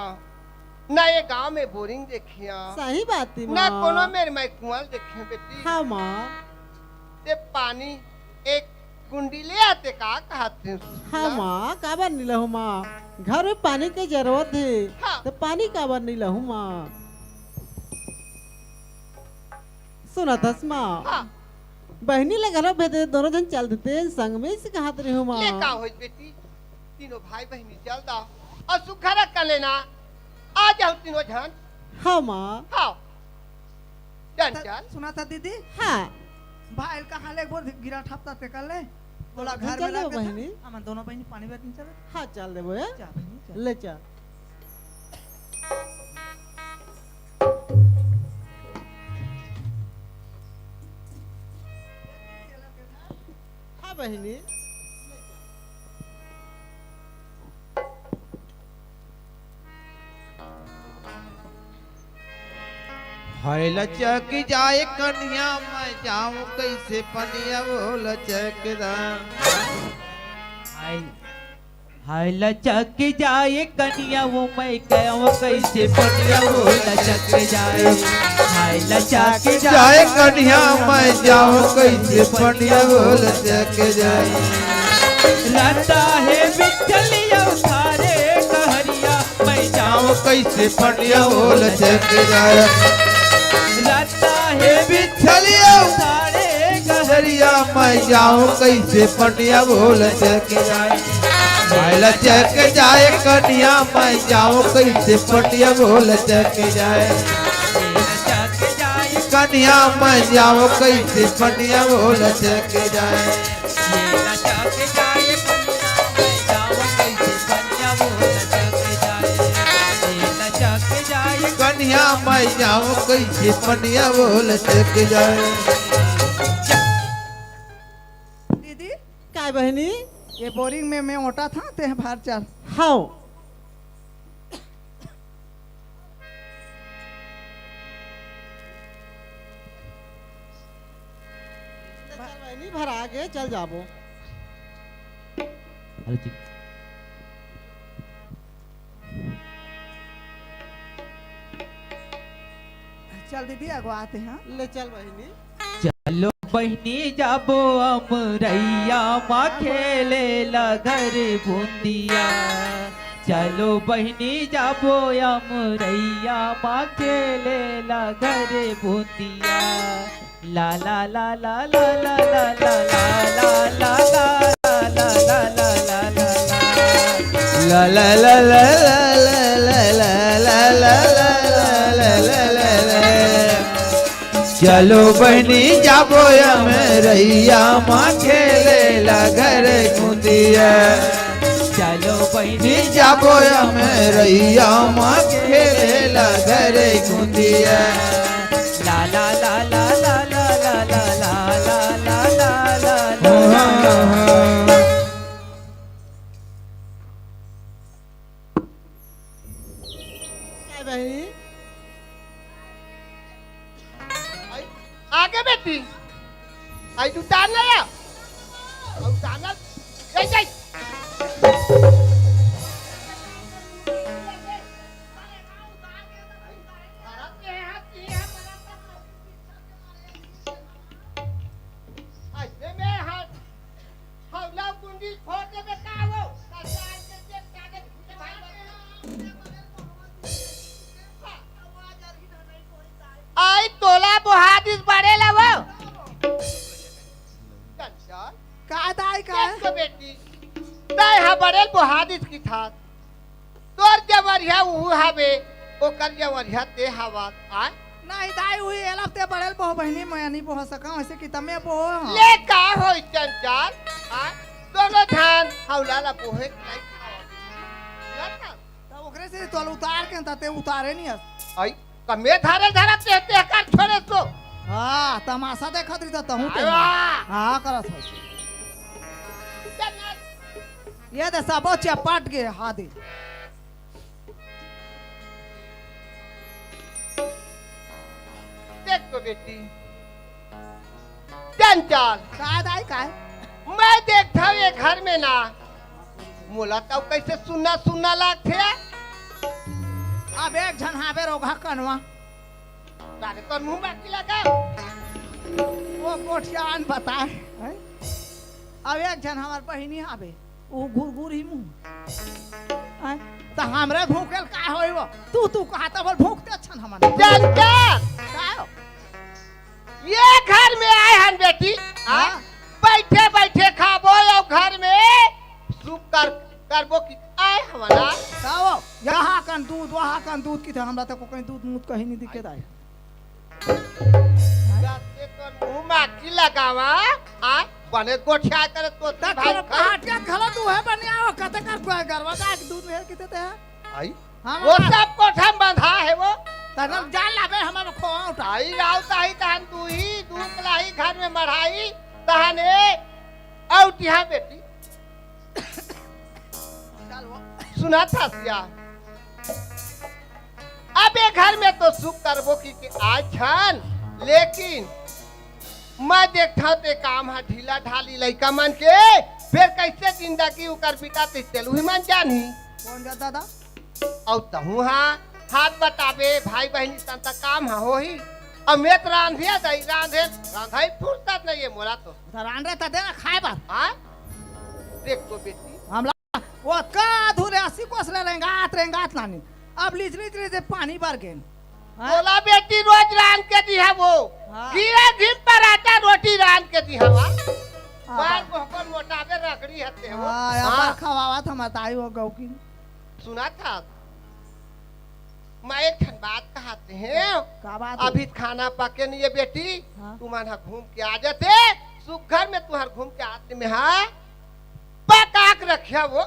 न ये गांव में बोरिंग देखिया। सही बात है, न माँ। कोनो मेर मैं कुआं ल देखिया बेटी। हाँ, माँ। ते पानी एक कुंडी ले आते का कहत हे? हाँ, माँ, काबर नी लहूँ, माँ? घर में पानी के जरूरत हे, हाँ। त पानी काबर नी लहूँ, माँ? सुनत हस, माँ? हाँ। बहिनी ले घलो भेज दे, दोनों झन चल देते, संग में इसे कहत रहे हूँ, माँ। ले का होइस बेटी, तीनों भाई बहिनी चल दा, अउ सुघर कर लेना, आ जाओ तीनों झन। हाँ, माँ। हाँ। चल, त-, चल। सुना था दीदी? हाँ। भाई ल कहाँ ले एक बार गिरा ठापता ते कर ले। बोला घर चल में दो रख दे। बहिनी। हमन दोनों बहिनी पानी बर नहीं चले। हाँ, चल देबो, ए? जा बहिनी, जा। ले चल। हाँ बहिनी। हाय लचक जाए कनिया, मैं जाऊं कैसे पनिया, वो लचकदार। हाय, हाय लचक जाए कनिया, वो मैं जाऊं कैसे पनिया, वो लचक जाए। हाय लचक जाए कनिया, मैं जाऊं कैसे पनिया, वो लचक जाए। रहता है बिचलिया थारे कहरिया, मैं जाऊं कैसे पनिया, वो लचक जाए। रहता है बिचलिया थारे कहरिया, मैं जाऊं कैसे पनिया, वो लचक जाए। मैं लचक जाए कनिया, मैं जाऊं कैसे पनिया, वो लचक जाए। कनिया, मैं जाऊं कैसे पनिया, वो लचक जाए। कनिया, मैं जाऊं कैसे पनिया, वो लचक जाए। दीदी। काय बहिनी? ये बोरिंग में मैं ओटा था, ते भार चल। हाव। चल बहिनी, भरा गे, चल जाबो। अरे जी। चल दीदी, अगवा आते हैं। ले चल बहिनी। चलो बहिनी जाबो अमरैया मा खेले ला घर बूंदिया। चलो बहिनी जाबो अमरैया मा खेले ला घर बूंदिया। ला ला ला ला। चलो बहिनी जाबो अमरैया मा खेले ला घर बूंदिया। चलो बहिनी जाबो अमरैया मा खेले ला घर बूंदिया। ला ला ला। काय बहिनी? आई, आगे बेटी। आई, तू उतार ना या। उतार ना। जय, जय। अइसने में हाथ हौला कुंडी फोड़ देबे का हो? आई तोला बोहा दिस बड़े ला वो। चंचल। का दाई का? देख तो बेटी, तै हा बड़े ल बोहा दिस की था। तोर जवरिया उहू हावे, ओकर जवरिया ते हवा, आय? नहीं दाई, उही एला ते बड़े ल बोह बहिनी, मैं नहीं बोह सकंव, ऐसे कि तमे बोह। ले का होई चंचल? हाँ? दोनों धान हौला ला बोहे के लाई खावा। ना था? त ओकरे से तोल उतार के त ते उतारे नहीं हस। आई, कमे धारे धारा ते, ते कर छोड़े तो। हाँ, तमाशा देखत रही त तहूँ ते। अरे वाह! हाँ, करत हस। चल ना। ये दे सबो चपट गे, हाँ दे। देख तो बेटी, चंचल। काय दाई, काय? मैं देखथंव ये घर में ना, मोला तो कैसे सुन्ना सुन्ना लागथे। अब एक झन हावे रोगहा कनवा। तारे तो मुंह बाकी लगा। वो गोठियान बताए, हैं? अब एक झन हमर बहिनी हावे, वो गुरगुर ही मुंह। हैं? त हमरे भूखे ल का होई वो? तू, तू कहा त बोल भूखते छन हमन। चंचल! का हो? ये घर में आए हन बेटी, हाँ? हाँ। बैठे बैठे खाबो, अउ घर में सुख कर, करबो कि आए हमन ना। का हो? यहाँ कन दूध, वहाँ कन दूध, किथे हमरा तक कोई दूध मूत कहीं नहीं दिखे दाई। जाते तो मुंह माखी लगावा, आ, बने गोठिया करे तो तक भाई तो खाई। पहाटिया घलो तू है बनिया हो, कते कर कोई गरवा का दूध में किथे ते है? आई? हम वो हमार सब कोठा में बंधा है वो। तनम जान लावे हमार खोआ उठा। आई राव ताही तहन तू ही, दूध लाई घर में मढ़ाई, तहन ए, आउट यहाँ बेटी। चल वो। सुना था सिया। अब ये घर में तो सुख करबो कि, कि आज छन, लेकिन मैं देखथंव ते काम ह ढीला ढाली लइका मन के, फेर कैसे जिंदगी उकर बिताथे तेल उही मन जानही। कौन गा दादा? अउ तहूँ हा हाथ बटाबे, भाई बहिनी सन त काम ह होही। अउ मैं त रांधे दई, रांधे, रांधई फुर्सत नहीं है मोला तो। त रांधे त दे ना खाए बर। हाँ? देख तो बेटी। हमला वो का अधूरे अस्सी कोस ले रेंगात, रेंगात लानी। अब लिजरी, लिजरी पानी बर गेन। हाँ? बोला बेटी रोज रांध के दिहा वो। हाँ। घीया घी पराठा रोटी रांध के दिहा वा। हाँ, बार बा- मोहकल मोटाबे रगड़ी हते हो। हाँ, या हाँ। बार खवावत हम ताई वो गौ की। सुना था? मैं एक ठन बात कहते हैं। का बात है? अभी खाना पके नहीं है बेटी। हाँ। तुमन हा घूम के आ जाते। सुघर में तुहर घूम के आते में हा। पका के रखिया वो।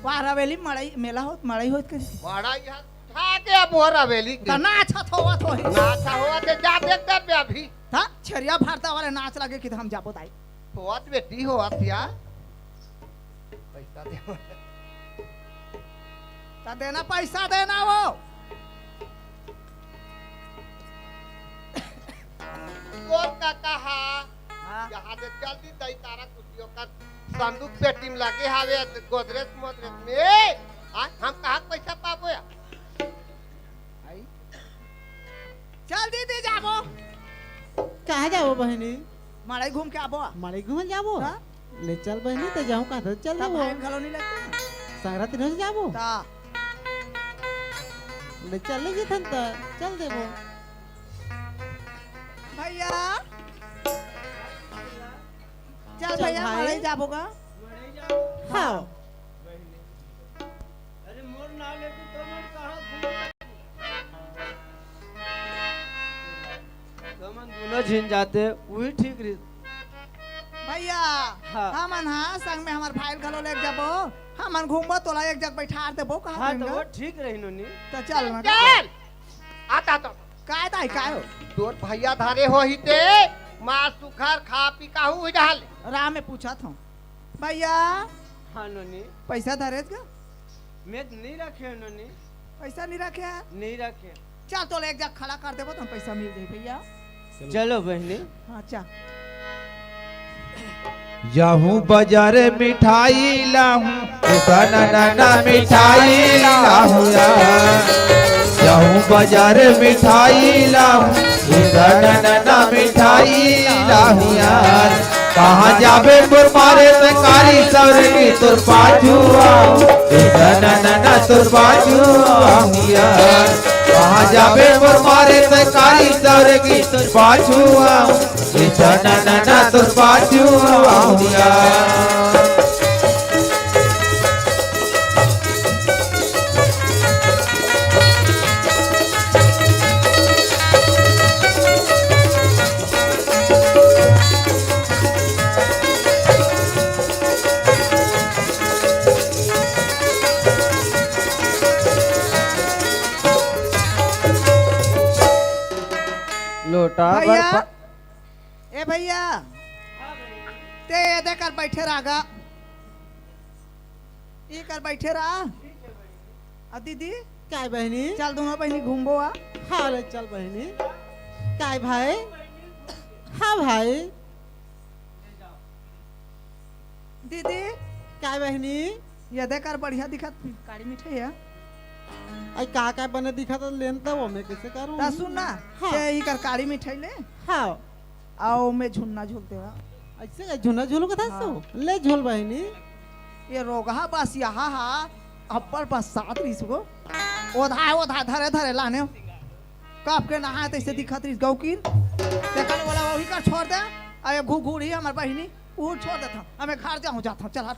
वाह, रवेली मड़ई, मेला होत, मड़ई होत कहीं। मड़ई हा उठा के अब वो रवेली के। त नाच हथ होवत होही। नाच होवत है, जा देख दे बे अभी। त छेरिया भरता वाले नाच लगे कि त हम जाबो दाई। होवत बेटी होवत या। पैसा दे। त देना, पैसा देना वो। तोर काका हा, हाँ। यहाँ से जल्दी दई तारा कुछ ओकर संदूक पेटी में लगे हावे, गोदरेज मोदरेज में। आ, हम कहाँ पैसा पाबो या? आई। चल दीदी, जाबो। कहाँ जाबो बहिनी? मड़ई घूम के आबो। मड़ई घूम जाबो? हाँ। ले चल बहिनी, त जाऊँ कहाँ त चल त देबो। भाई घलो नहीं लगता। संगरा तीनों से जाबो। ता। ले चल ले जथन त चल देबो। भैया। चल चल भैया, भाई। मड़ई जाबो गा। हाँ। अरे मोर नाव लेके तुमन कहाँ घूमत? तुमन दोनों झिन जाते, वही ठीक रही। भैया, हाँ। हमन हाँ संग में हमार भाई घलो लेके जाबो, हमन घूमबो, तोला एक जग बैठार देबो, कहा हाँ, तो वो ठीक रही नोनी। तो चल ना। चल। आता तो। काय दाई, काय हो? तोर भैया धरे होही ते, मार सुखर खा पी काहू हो जाले। राम में पूछत हूँ। भैया। हाँ नोनी। पैसा धरेस का? मैं नहीं रखे नोनी। पैसा नहीं रखे? नहीं रखे। चल, तोला एक जग खड़ा कर देबो, त हम पैसा मिल जाई भैया। चलो बहिनी। हाँ, चल। जाहूँ बाजार मिठाई लाहूँ, एतना नना मिठाई लाहूँ यार। जाहूँ बाजार मिठाई लाहूँ, एतना नना मिठाई लाहूँ यार। कहाँ जाबे तोर मारे त कारी सरगी तोर पाछू आऊँ, एतना नना तोर पाछू आऊँ यार। कहाँ जाबे तोर मारे त कारी सरगी तोर पाछू आऊँ, एतना नना तोर पाछू आऊँ यार। बेटा, भैया, बर-, ए भैया, ते एदे कर बइठे रह गा, ई कर बइठे रह। अ दीदी, काय बहिनी? चल दूनों बहिनी घूमबो आ। हाँ ले चल बहिनी। काय भाई? हाँ भाई। दीदी, काय बहिनी? एदे कर बढ़िया दिखत काड़ी मिठाई हे। अई का का बने दिखत हे, लेन त ओमे कइसे करूँ? त सुन ना, हाँ। ते ई कर काड़ी मिठाई ले। हाँ। अउ ओमे झुन्ना झुल देवा। अइसे का झुन्ना झुलहूँ कथस? हाँ। ले झुल बहिनी। ए रोगहा बस यहाँ हा, अब्बड़ बस्सात रहिस गो। ओधा ओधा धरे धरे लाने। कब के नहाय तइसे दिखत रहिस गौकिन। तेकर ओला ओही कर छोड़ दे। अउ ए घुघुड़ी हमर बहिनी, ऊ छोड़ देथन। हमें घर जाहूँ जाथन, चल हट।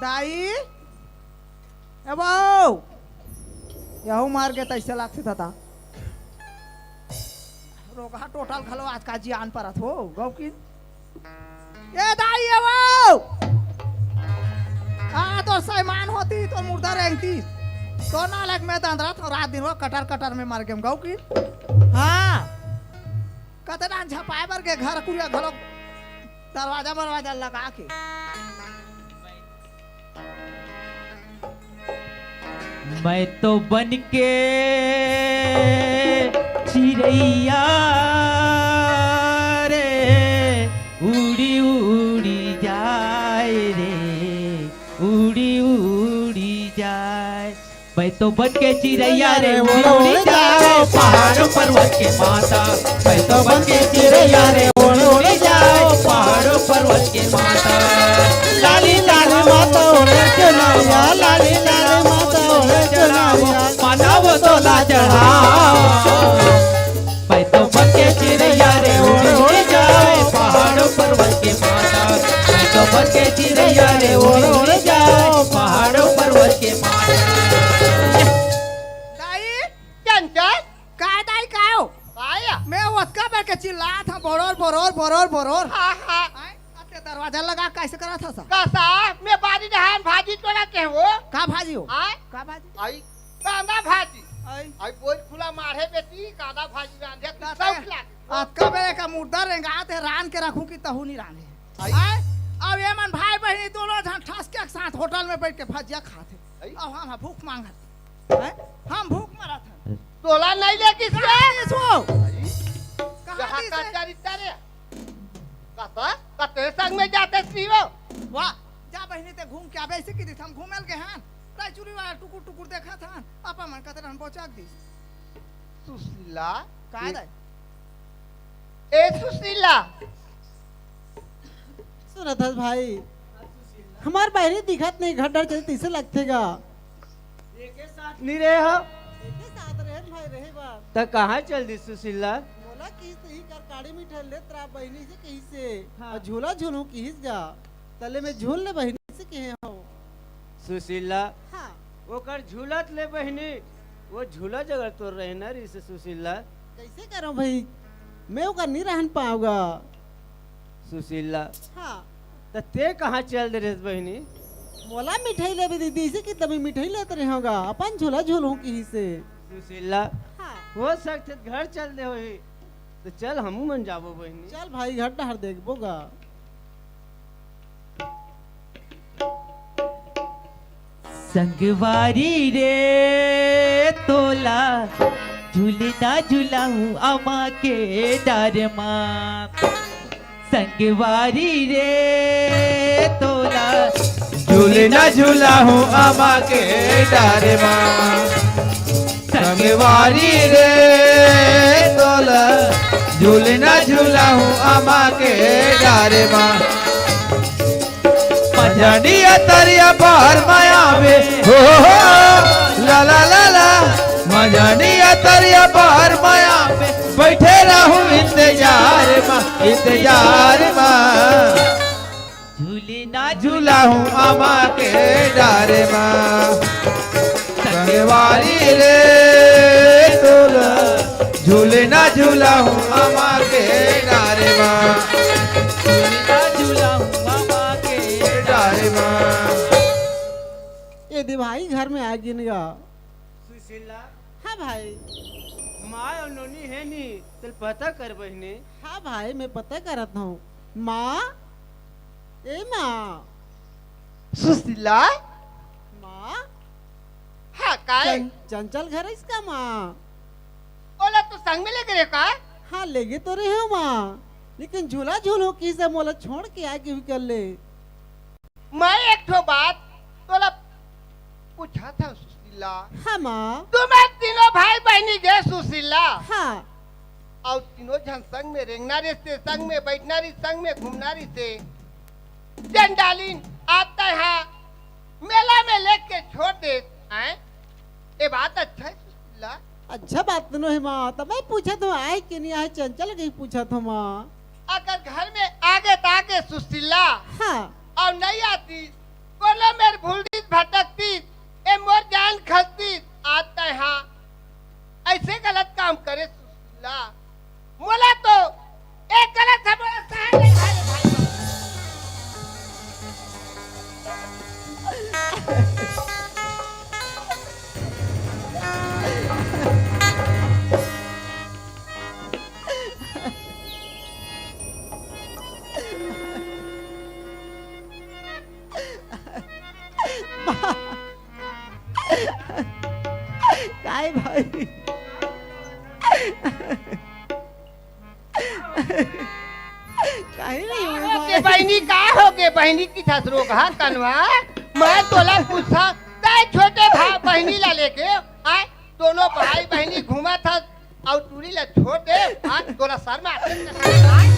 दाई, ए बऊ, यहू मर गे तइसे लागथे दादा। रोगहा टोटल घलो आज का जियान परत हो, गौकिन। ए दाई, ए बऊ। आ, तोर सैमान होती, तोर मुर्दा रेंगती। तोर नालक में दंदरत हो, रात दिन वो कटर कटर में मर गेम, गौकिन। हाँ। कते डान झपाए बर गे घर कुरिया घलो दरवाजा बरवाजा लगा के। मैं तो बन के चिरैया रे, उड़ी उड़ी जाए रे, उड़ी उड़ी जाए। मैं तो बन के चिरैया रे, उड़ी उड़ी जाओ पहाड़ों पर्वत के माता। मैं तो बन के चिरैया रे, उड़ी उड़ी जाओ पहाड़ों पर्वत के माता। लाली लाली माता ओढ़े चुनरिया, लाली लाली माता ओढ़े चुनरिया। मानव तोला चढ़ाओ। मैं तो बन के चिरैया रे, उड़ उड़ जाए पहाड़ों पर्वत के माता। मैं तो बन के चिरैया रे, उड़ उड़ जाए पहाड़ों पर्वत के माता। दाई, चंचल। काय दाई, काय हो? आया। मैं ओतका बेर के चिल्लात हँव, बरोर, बरोर, बरोर, बरोर। हाँ, हाँ। आय, अते दरवाजा लगा, कइसे करत हस? कइसे? मैं बारी डहर भाजी तोड़त हँव। का भाजी हो? आय? का भाजी? आई, कांदा भाजी। आई। आई, बोल खुला मारे बेटी, कांदा भाजी रांधे, तू का शौक ते? लागे। अतका बेर का मुर्दा रेंगात हे, रांध के रखूँ कि तहूँ नइ रांधे। आई। आय? अब ये मन भाई बहिनी दूनों झन ठसके के साथ होटल में बइठ के भजिया खात हे। आई। अब हम भूख मांगत। हैं? हम भूख मरत हन। तोला नइ लेगिस का? कहाँ गिस वो? आई। कहाँ कहाँ गिस का हे? चरित्र रे? कता? कते संग में जात हस वो? वाह, जा बहिनी ते घूम के आबे, अइसे कहि दिस हम घूमे ल गे हन। रायचुरी वाला टुकुर टुकुर देखत हन, अपन मन कते रहन बोचक दिस। सुशीला। का ए, दाई? ए सुशीला। सुनत हस भाई, हमर बहिनी दिखत नइ, घर डहर चलत तइसे लगथे गा। एके साथ नइ रहे हो? एके साथ रहे भाई, रहे बात। त कहाँ चल दिस सुशीला? मोला किहिस इही कर काड़ी मिठाई लेत रहा बहिनी से किहिस हे। हाँ। अउ झूला झूलहूँ किहिस गा। तले में झूल ले बहिनी से कहे हँव। सुशीला, हाँ। ओकर झूलत ले बहिनी, वो झूला जगह तोर रहना रहिस सुशीला। कइसे करँव भाई, मैं ओकर नइ रहन पावँव गा। सुशीला, हाँ। त ते कहाँ चल दे रहेस बहिनी? मोला मिठाई लेबे दीदी, अइसे कि त मैं मिठाई लेत रहेंव गा, अपन झूला झूलहूँ किहिस हे। सुशीला, हाँ। हो सकथे घर चल दे होही, त चल हमू मन जाबो बहिनी। चल भाई, घर डहर देखबो गा। संगवारी रे तोला झुलना झुलाहूँ अमा के डार मा। संगवारी रे तोला झूलना झूलाहूँ आमा के डारे मा। संगवारी रे तोला झूलना झूलाहूँ आमा के डारे मा। मजनिया तरिया पार माया में हो, हो, हो, ला, ला, ला, ला। मजनिया तरिया पार माया में बैठे रहूं इंतजार मा, इंतजार मा। झूलना झूलाहूं आमा के डारे मा। संगवारी रे तोला झूलना झूलाहूं आमा के डारे मा। झूलना झूलाहूं आमा के डारे मा। ए दे भाई, घर में आ गिन गा। सुशीला। हाँ भाई। माँ अउ नोनी हे नी, तेल पता कर बहिनी। हाँ भाई, मैं पता करत हूँ। माँ, ए माँ। सुशीला। माँ। हाँ, काय? चं-, चंचल घर है इसका माँ। ओला तो संग में लेके रहे का? हाँ, लेगे तो रहे हो माँ, लेकिन झूला झूल हो किसे मोला छोड़ के आगे हुई कर ले। मैं एक ठो बात तोला पूछा था सुशीला। हाँ माँ। तुम्हें तीनों भाई बहनी गे सुशीला। हाँ। और तीनों झन संग में रेंगना रिस ते, संग में बैठना रिस, संग में घूमना रिस ते। चंडालिन आता है, मेला में लेके छोड़ दे, हैं? ये बात अच्छा है सुशीला? अच्छा बात तो नहीं माँ, तो मैं पूछत हूँ आए कि नहीं आए, चंचल के ही पूछत हूँ माँ। अगर घर में आगे तो आगे सुशीला। हाँ। और नहीं आती, कोनो मेर भूलतीस भटकतीस, ए मोर जान खसतीस, आज तय हाँ ऐसे गलत काम करे सुशीला। मोला तो एक गलत से मोला सहन नहीं भाई, भाई। काय भाई? काही नाही हो के भाई। बहिनी, का हो के बहिनी की ठसरो कहा कनवा? मैं तोला पूछा, तय छोटे भाई बहिनी ला लेके आए, दोनों भाई बहिनी घूमा था, अउ टूरी ला छोड़ दे, आज तोला शर्म आथे।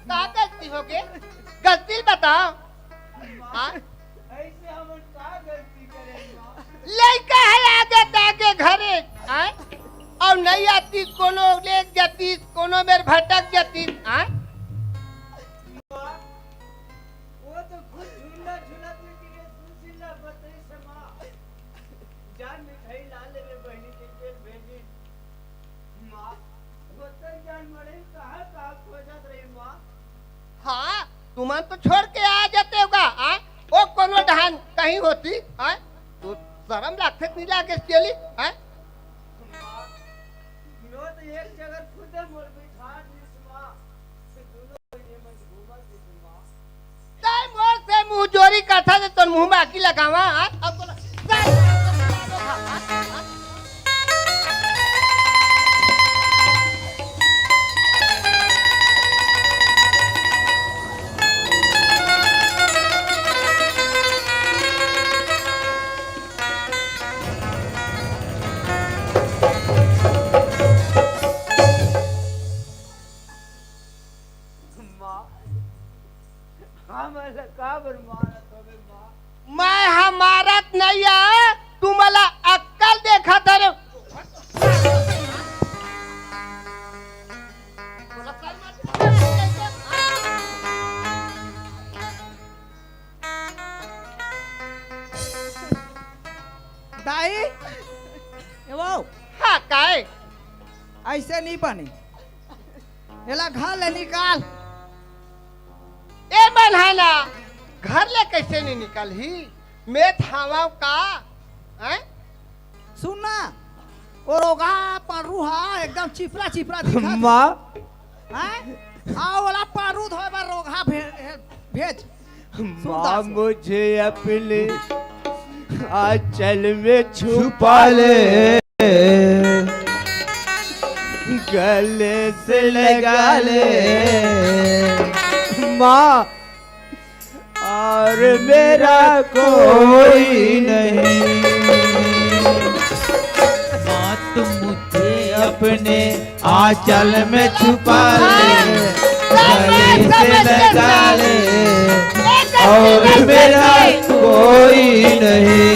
का गलती हो गे? गलती ल बताओ। हाँ? ऐसे हमन का गलती करे माँ? लइका है आगे त आगे घरे, हाँ? अउ नहीं आती कोनो ले जाती, कोनो मेर भटक जाती, हाँ? माँ, वो तो खुद झूला झूलत लेके गए, सुशीला बताई से माँ। जान मिठाई ला लेवे बहिनी के जेल भेजी। माँ, वो तो जान मरे कहाँ कहाँ खोजत रही माँ। हाँ, तुमन तो छोड़ के आ जाते होगा, हाँ? वो कोनो डहान कहीं होती, हाँ? तो शर्म लागथे कि नहीं लागे चली, हाँ? माँ, यो तो एक जगह खुद मोर बिठा दीस माँ। दोनों ये मन घूमत दीस माँ। तै मोर से मुंह जोरी करथा त तोर मुंह में आगी लगावा, हाँ? अब तोला माँ, हमन ला काबर मारत हवे माँ? मैं ह मारत नइ आ, तुमन ला अक्कल देखात हरे। दाई, ए वो। हाँ, काय? ऐसे नहीं बने। एला घर ले निकाल। ए मन हा ना, घर ले कैसे नहीं निकालही? मैं थावव का? हैं? सुन ना, ओ रोगा पारू हा, एकदम चिपरा चिपरा दिखत हे। माँ। हैं? आओ वाला पारू धोए बर रोगहा भे-, भेज। माँ, सूरदास। मुझे अपने आंचल में छुपा ले, गले से लगा ले माँ, और मेरा कोई नहीं। माँ, तुम मुझे अपने आंचल में छुपा ले, गले से लगा ले, और मेरा कोई नहीं।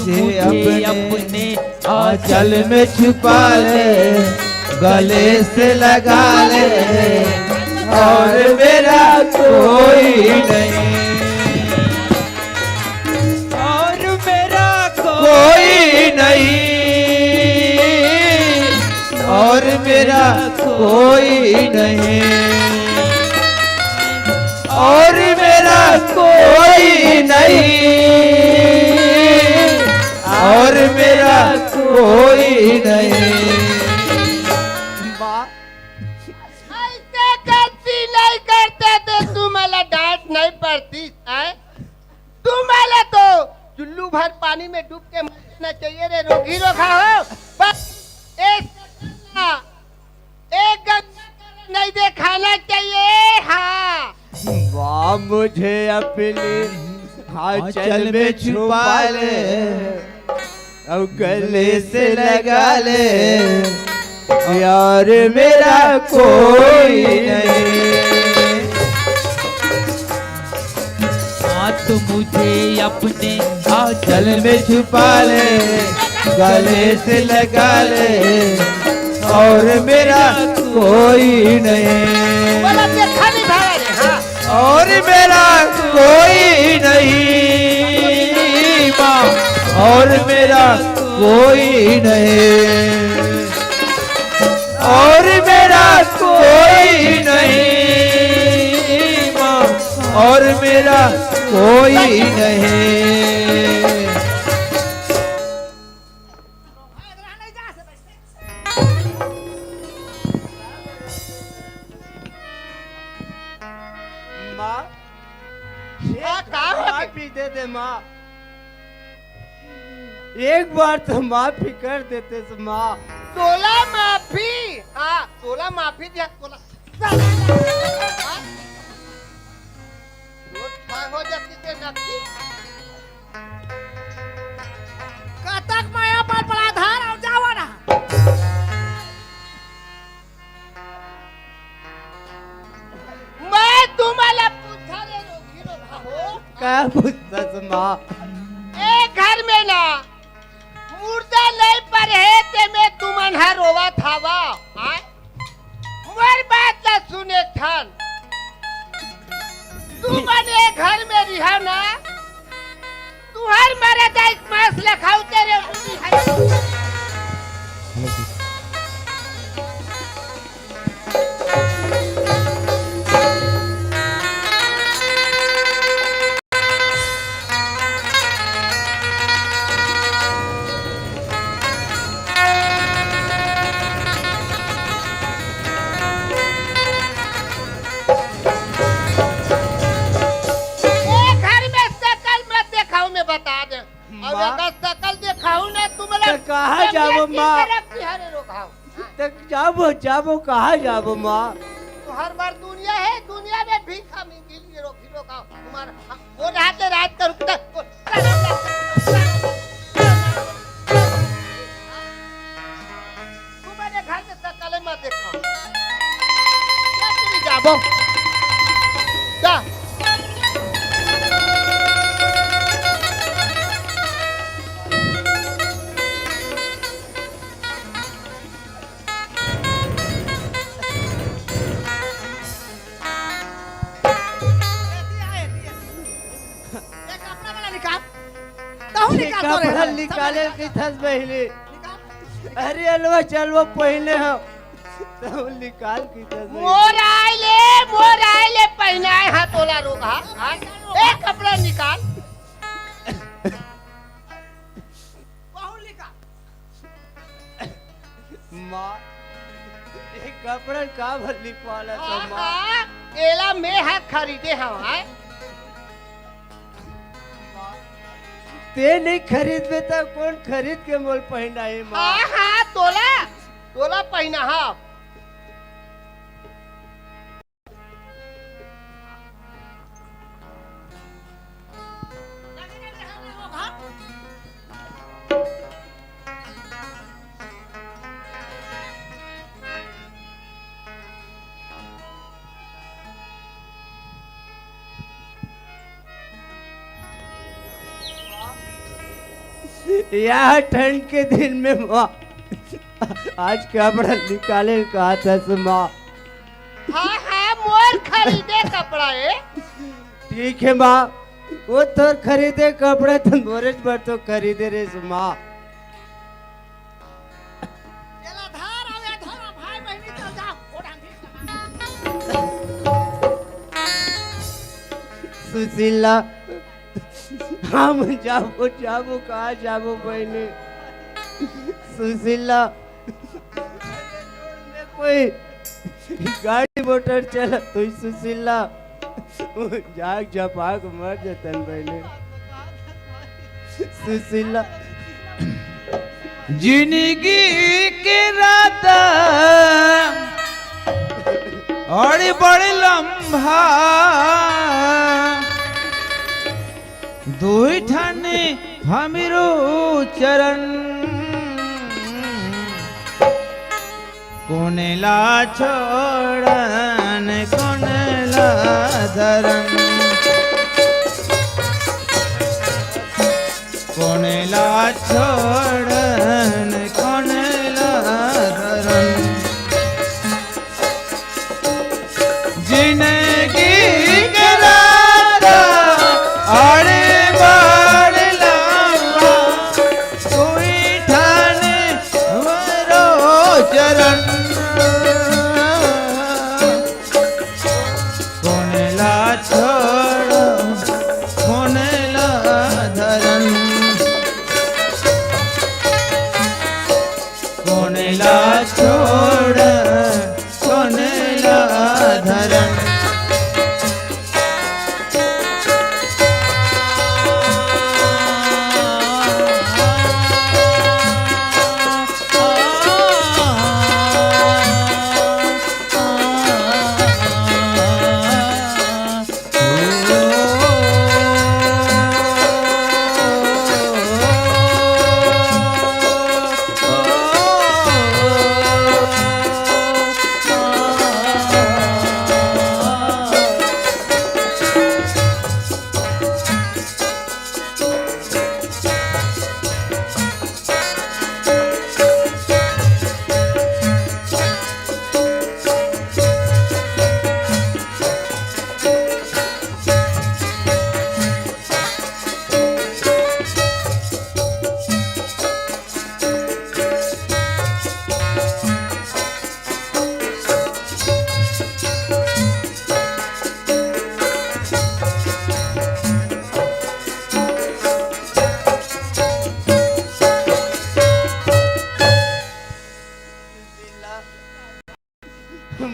मुझे अपने आंचल में छुपा ले, गले से लगा ले, और मेरा कोई नहीं। और मेरा कोई नहीं, और मेरा कोई नहीं, और मेरा कोई नहीं, और मेरा कोई नहीं। माँ। ऐसे गलती नहीं करते थे, तुम्हाला डांट नहीं पड़ती, हैं? तुम्हाला तो चुल्लू भर पानी में डूब के मर जाना चाहिए रे रोगी रोगा हो। बस एक, एक गंगा नहीं दिखाना चाहिए। हाँ। माँ, मुझे अपनी आंचल में छुपा ले, और गले से लगा ले, यार मेरा कोई नहीं। हाँ, तो मुझे अपने आंचल में छुपा ले, गले से लगा ले, और मेरा कोई नहीं। बोला, देखा नहीं भाई, हाँ। और मेरा कोई नहीं माँ, और मेरा कोई नहीं, और मेरा कोई नहीं माँ, और मेरा कोई नहीं। माँ, हाँ, का हो? माफी दे दे माँ, एक बार तो माफी कर देते से माँ। तोला माफी? हाँ, तोला माफी दिया, तोला। हाँ? रोज छाय हो जाती से नकली। कतक मया पर पड़ा धार और जावा ना। मैं तुम्हाला पूछा रे रोगी रोगा हो। का पूछता से माँ? ए घर में ना मुर्दा नहीं पड़े हे, ते में तुमन ह रोवत हवा। आय? मोर बात ला सुने थन। तुमन ए घर में रिहा ना, तुहर मरे दाई मांस लखाऊ तेरे उठी है। ए घर में सकल मत देखाऊ, मैं बता दे। अब माँ। एकर सकल देखाऊ ना, तुम्हारा तो कहाँ जाबो, माँ? तरफ की हरे रोगाओ। तक जाबो, जाबो, कहाँ जाबो, माँ? तो हर बार दुनिया है, दुनिया में भीखा मिंगी लिए रोगी रोगाओ। तुम्हारा वो रात ले रात का रुकता। तुम्हारे घर में सकल मत देखो। क्या चली जाबो? जा। ये कपड़ा वाला निकाल। तहु ये निकाल तो रे। कपड़ा निकाले की थस पहले। निकाल। अरे अलवा चलवा पहले हम। तहु निकाल की थस पहले। मोर आइले, मोर आइले पहनाए हा तोला रोग हा। हाँ? ए कपड़ा निकाल। बहू निकाल। माँ, ये कपड़ा काबर लिखवाला था, माँ? हाँ, एला मैं हा खरीदे हवं, आय। ते नहीं खरीदबे त कोन खरीद के मोल पहिनाही, माँ? हाँ, हाँ, तोला, तोला पहिनाहूँ। यह ठंड के दिन में माँ, आज कपड़ा निकाले कहा था से माँ। हाँ, हाँ, मोर खरीदे कपड़ा ए। ठीक है माँ, वो तोर खरीदे कपड़ा तो मोरे बर तो खरीदे रे से माँ। एला धर, अउ ए धर, भाई बहिनी चल जाओ, ओ ढंग से। सुशीला, हम जाबो, जाबो, कहाँ जाबो बहिनी? सुशीला, कोई गाड़ी मोटर चलत होही सुशीला, जाग झपाक मर जतन बहिनी। सुशीला। जिंदगी के रास्ता अरे बड़ लंबा, दुई ठन हमरो चरण। कोन ला छोड़न, कोन ला धरन, कोन ला छोड़न, कोन ला धरन। जिंदगी के रास्ता अरे बड़ लंबा, दुई ठन हमरो चरण। कोन ला छोड़, कोन ला धरन, कोन ला छोड़, कोन ला धरन।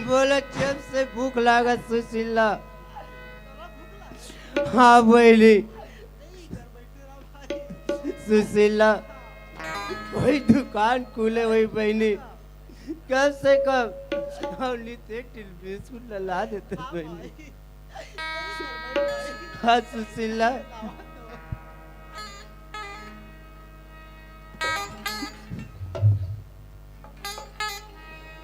बोला, जब से भूख लागत सुशीला। हाँ बहिनी। सुशीला, कोई दुकान खुले होही बहिनी, कम से कम हमनी ते टिल बिस्कुट ला, ला देते बहिनी। हाँ सुशीला।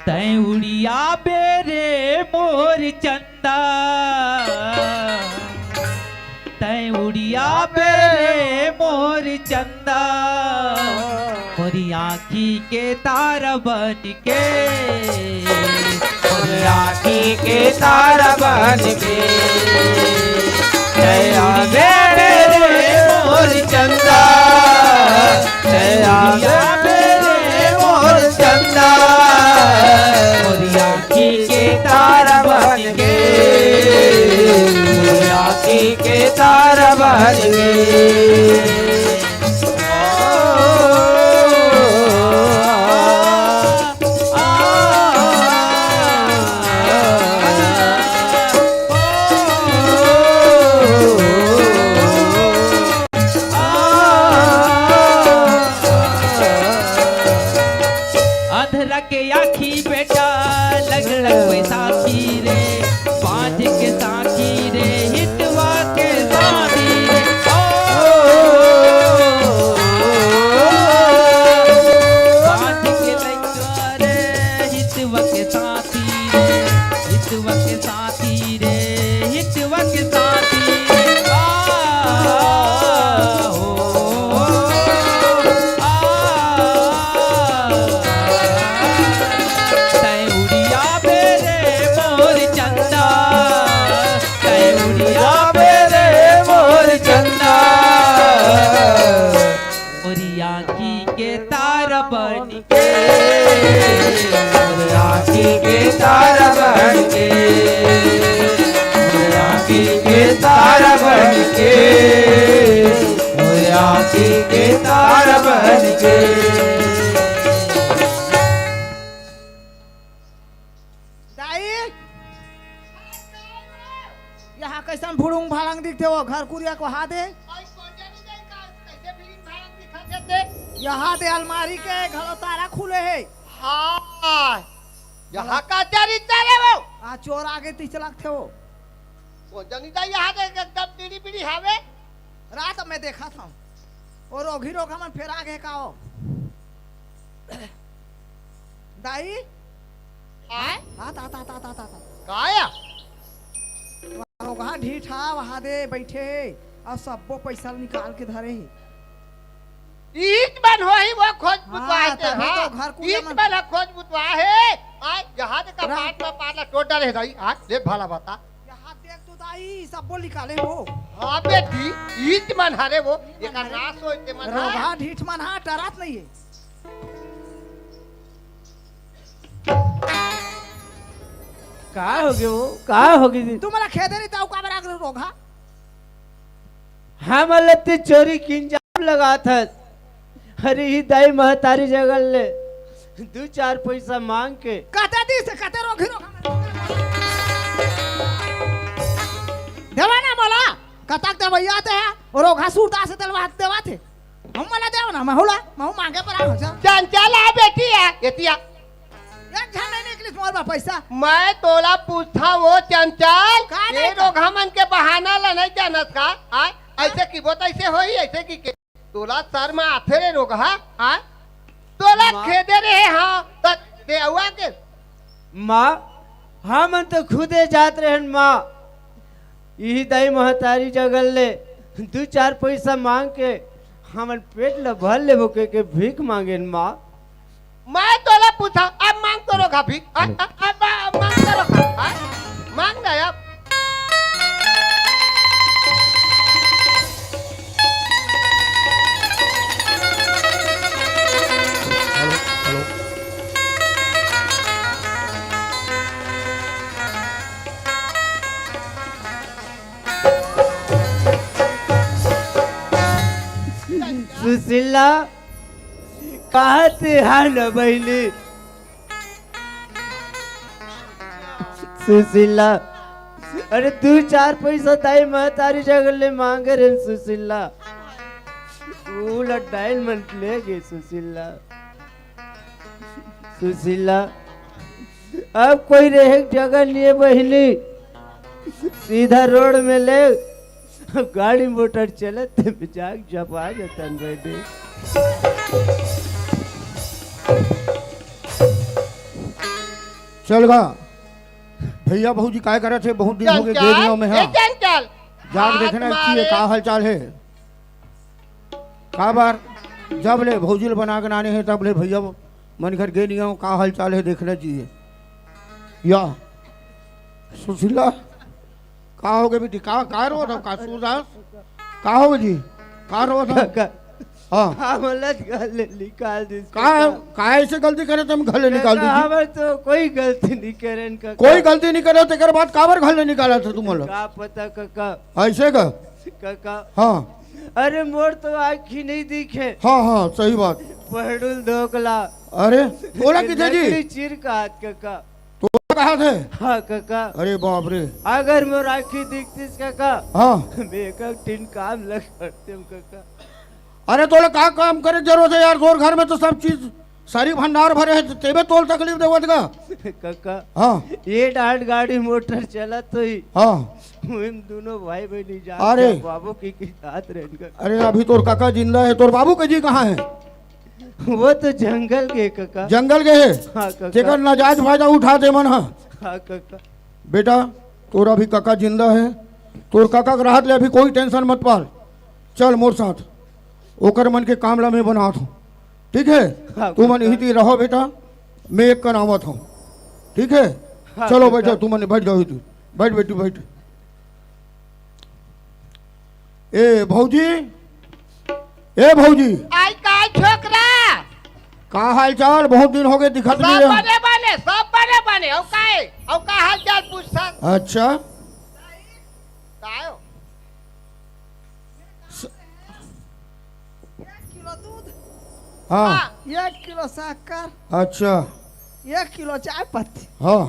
तैं उड़ियाबे रे मोर चंदा, तैं उड़ियाबे रे मोर चंदा, मोरी आँखी के तारा बन के, मोरी आँखी के तारा बन के, तैं आबे रे मोर चंदा, तैं आबे रे मोर चंदा, मोरी आँखी के तारा बन के, मोरी आँखी के तारा बन के। आँखी के तारा बन के। दाई, यहाँ कैसन भुड़ुंग भाड़ंग दिखथे वो घर कुरिया को हा दे। यहाँ दे अलमारी के घलो तारा खुले हे। हाँ, यहाँ का चरित्र हे वो। आ, चोर आगे तीच लगथे वो। वो जनी दाई यहाँ दे एकदम बीड़ी बीड़ी हावे। रात में देखा था। वो रोगी रोगा मन फेर आगे का हो। दाई? आय? आ, ता, ता, ता, ता, ता। का या? रोगहा ढीठ हा, वहाँ दे बैठे हे, अउ सब्बो पैसा निकाल के धरे हे। ईच मन होही वो खोज हाँ, बुतवाए ते, तभी हाँ। तो घर कुरिया ईच मन मन ह खोज बुतवाए हे। आय, यहाँ दे का रा- पाट में पाट ला टोट डाले हे दाई। आय, देख भला बता। यहाँ देख तो दाई, सब्बो निकाले हो। हाँ बेटी, ईच मन हरे वो, ईच मन एकर हरे। नाश होय ते मन हा। रोगहा ढीठ मन हा, डरत नहीं है। का होगे वो? का होगे जी? तू मोला खेदे नहीं, ताऊ काबर आगे रोगहा? हमन ल ते चोरी के इल्जाम लगात हस। अरे, ही दाई महतारी जगह ले दू चार पैसा मांग के। कते दिस हे, कते रोगही रोगहा? देवा ना मोला, कतक देवइया ते हे, रोगहा सूरदास हे तेला देवा थे। हम मोला देव ना, महू ला, महू मांगे बर आए हो जा। चंचल आ बेटी आ, एती आ। एक झन नहीं निकलिस मोर बर पैसा। मैं तोला पूछथंव वो चंचल, का ये नहीं का? रोगहा मन के बहाना ला नहीं जानस का? आय, ऐसे की बोत ऐसे होही, ऐसे की के? तोला शर्म आथे रे रोगहा, आय? तोला माँ। खेदे रहे हाँ, त देवा के। माँ, हमन तो खुदे जात रहन माँ। इही दाई महतारी जगह ले दू चार पैसा मांग के हमन पेट ल भर लेबो के, के भीख मांगेन माँ। मैं तोला पूछा, अब मांग तो रोगहा भीख, आ, आ, आ, मा-, मांग तो रोगहा, आ, मांग ना अब। Hello, hello. सुशीला, कहाँ ते हा न बहिनी? सुशीला, अरे दू चार पैसा दाई महतारी जगह ले मांगे रहे सुशीला, वो ला डाइन मन ले गे सुशीला। सुशीला, अब कोई रहे के जगह नहीं है बहिनी, सीधा रोड में ले, अब गाड़ी मोटर चलत ते में जाके झपा जतन बहिनी। चल गा भैया, भौजी काय करत हे? बहुत दिन हो गए चंचल, गेलियों में, ए हाँ। चंचल, जाके हाथ देखना मारे। चाहिए, का हाल चाल है? काबर जब ले भौजी ल बना के नाने हे, तब ले भैया मन घर गे नहीं हंव, का हाल चाल हे देखना चाहिए। या सुशीला, का हो गए बेटी? का, का रोत हव? का सूरदास? का हो गए जी? का रोत हव? काका, हाँ। हमला घर ले निकाल दिस का, काका। का ऐसे गलती करे तुम घर ले निकाल काका, दीजिए? हमर तो कोई गलती नहीं करेन काका। कोई गलती नहीं करे, तेकर बाद काबर घर ले निकाला था तुम लोग? का पता काका। ऐसे का? काका। हाँ। अरे मोर तो आँखी नहीं दिखे। हाँ, हाँ, सही बात। पहड़ुल धोकला। अरे, तोला किथे जी? लकड़ी चीर का हाथ काका। तोला कहा थे? हाँ काका। अरे बाप रे। अगर मोर आँखी दिखतीस काका, हाँ। मैं एक टिन काम लग करते हूँ काका। अरे तोला का काम करे जरूरत है यार? तोर घर में तो सब चीज सारी भंडार भरे हे, तेबे तोल तकलीफ देवत गा। काका, हाँ। ये डांट गाड़ी मोटर चलत होही। हाँ। हम दोनों भाई बहनी जात अरे। बाबू की, की साथ रहन का। अरे अभी तोर काका जिंदा है, तोर बाबू के जी कहाँ है? वो तो जंगल गए काका। जंगल गए है? हाँ काका। तेकर नाजायज फायदा उठा दे मन हा। हाँ काका। बेटा, तोर अभी काका जिंदा है, तोर काका के रहत ले अभी कोई टेंशन मत पाल। चल मोर साथ, ओकर मन के काम ला मैं बनात हूँ, ठीक है? हाँ, तू मन काका। इही ती रहो बेटा, मैं एक कन आवत हूँ, ठीक है? हाँ, चलो काका। बैठो, तू मन बैठ जाओ इही ती, बैठ बेटी बैठ। ए भौजी, ए भौजी। आई काय छोकरा? का हाल चाल? बहुत दिन हो गए दिखत सब नहीं है। बने बने, सब बने बने। अउ काय? अउ का हाल चाल पूछथस? अच्छा। काय हो? स-, किलो दूध, हाँ। हाँ। एक किलो शक्कर, अच्छा। एक किलो चाय पत्ती। हाँ।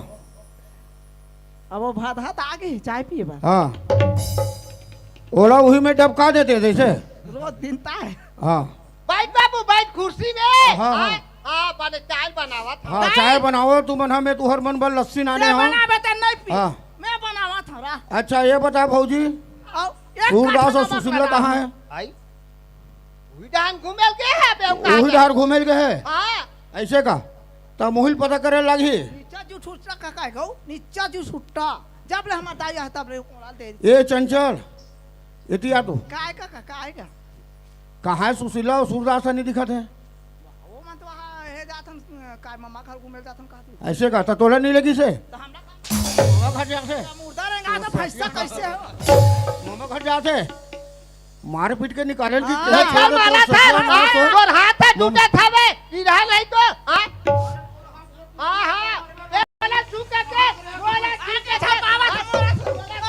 अब वो भात हाथ आ गई चाय पिए बर। हाँ। ओला उही में डबका देते जैसे। रोज दिन ताय। हाँ। बैठ बाबू, बैठ कुर्सी में। हाँ, हाँ। हाँ, हाँ, बने चाय बनावत हूँ। हाँ, चाय बनावो तुमन, हाँ, मैं तुहर मन बर लस्सी लाने हूँ। बनावे त नहीं पी। हाँ। मैं बनावत हूँ रा। अच्छा, ये बता भौजी, सूरदास और सुशीला कहाँ है? आई? उही डाहर घूमे ल गे हे बे, उही डाहर घूमे ल गे हे? हाँ। ऐसे का? त मोहिल पता करे लागही। नीचा जू छुट्टा का काय गऊ? नीचा जू छुट्टा। जब ले हमार दाई आहे, तब ले ओला दे। ए चंचल, एती आ तो। काय का, का, काय का? कहाँ हे सुशीला और सूरदास नहीं दिखत हे? वो मन तो वहाँ हे जात हन, काय ममा घर घूमे ल जात हन, कहा तू? ऐसे का? त तोला नहीं लगी से? तो हमरा का? ममा घर जात हे। मुर्दा रहेगा तो भैंसा कैसे हो? ममा घर जात हे। मार पीट के निकाले की हाँ। तेरा लइका छोड़ दे, मारा तोर था, ससुर ना हाँ, सो। तोर हाथ है, टूटा था बे, गिरा नहीं तो, हाँ? हाँ, हाँ, ए, बोला छू के दे, बोला छू के दे, हाँ, बोला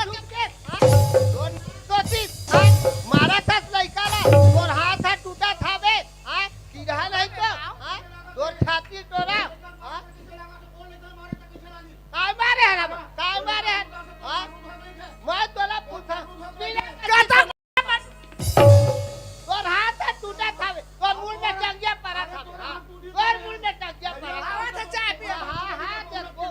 छू के, हाँ, तोर तो तीस, हाँ, मारा था लइका ला, तोर हाथ है, टूटा था बे, हाँ, गिरा नहीं तो, हाँ, तोर छाती टोरा, हाँ, काय मारे है रे, काय मारे है, हाँ, मैं तोला पूछा, कतक तोर हाथ ह टूटत हवे, तोर मुड़ में टंगिया परत हवे, हाँ। तोर मुड़ में टंगिया परत हवे। आवा था चाय पिए। हाँ, हाँ, हाँ, देखो।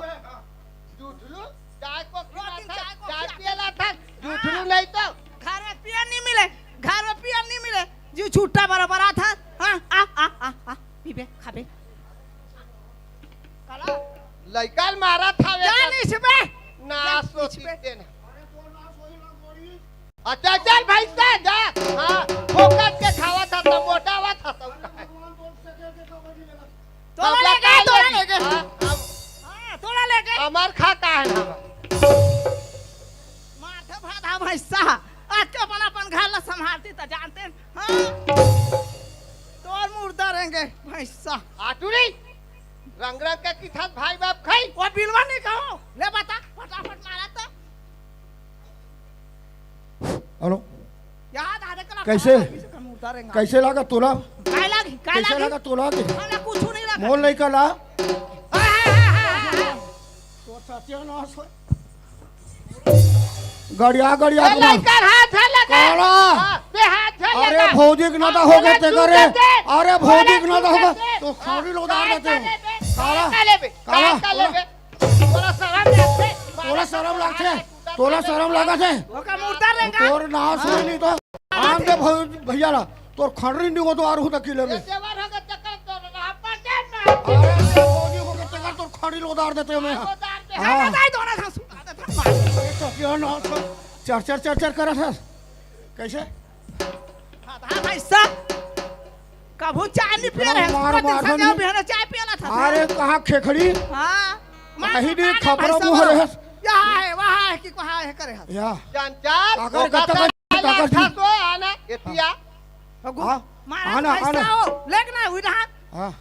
झूठलू, चाय को खिला रोटी था, चाय को चाय खिला पियला था, झूठलू नहीं तो। घर में पिए नहीं मिले, घर में पिए नहीं मिले। जी छुट्टा बरोबर आ था, हाँ, आ, आ, आ, आ, पीबे, खाबे। काला? लइका ल मारत हवे जा कर। नहीं छुबे। ना जा सोची नहीं छुबे। तेन। अच्छा, चल भैंसा, जा। हाँ, फोकट के खावत ह, त मोटावत ह, त उठा। तोला अब ले गए, का तोला लेबे? ले गए। हाँ, अब हाँ, तोला ले गए। अमर खा का है ना? मारथे भादा भैंसा, आज के अपन, अपन घर ला संभालती त जानते हैं। हाँ? तोर मुर्दा रहेंगे भैंसा। आटू रे, रंग रंग के किथस भाई बाप खाई। वो बिलवा नहीं कहो, ले बता, फटाफट मारा तो। हेलो। याद आ रहा कैसे? कैसे लागा तोला? काय लागी? काय कैसे लागी? लागा तोला के? हमरा कुछ नहीं लगा। मोर लइका ला। हाँ, हाँ, हाँ, हाँ, हाँ। तो सत्यानाश हो। गड़िया, गड़िया ए, तुम्हार। लइका हाथ है लगा। काला। हाँ, बे हाथ है अरे लगा। भौजी के नाता हो गए ते करे। अरे भौजी के नाता हो गए। तो खड़ी लो उतार देते हो। काला। काला लेबे? काला। काला लेबे? तोला शरम लागथे? तोला शरम लागथे? तोला शरम लागत हे? ओकर मुर्दा रे का? तोर नाश होय नहीं तो। आन दे भौ-, भैया ला, तोर खड़री निगो तो आरू तक ले। ये देवर हो के चक्कर तो रहा, पटे में। अरे, भौजी हो के चक्कर तोर खड़ी लोदार देते मैं। लोदार दे। हाँ। हटा दे, दोनों घास उतार दे, मार। ये तो क्या नाश हो? चर, चर, चर, चर करत हस। कैसे? हाँ, हाँ, भाई साहब। कभू चाय नहीं पिए रहे, मार, पूरा दिन मार, संझा बिहान चाय पियला था। अरे, कहाँ खेखड़ी? हाँ। मार, कहीं भी मार, खपरा भाई मुँह साहब। रहे। यहाँ है, वहाँ है कि कहाँ है करे हस। या। चंचल, अगर ओका गत्ता तो का, का कर दी। तो आना, एतिया। हाँ। मारा आना, पैसा आना। हो, लेक ना हुई रहा। हाँ।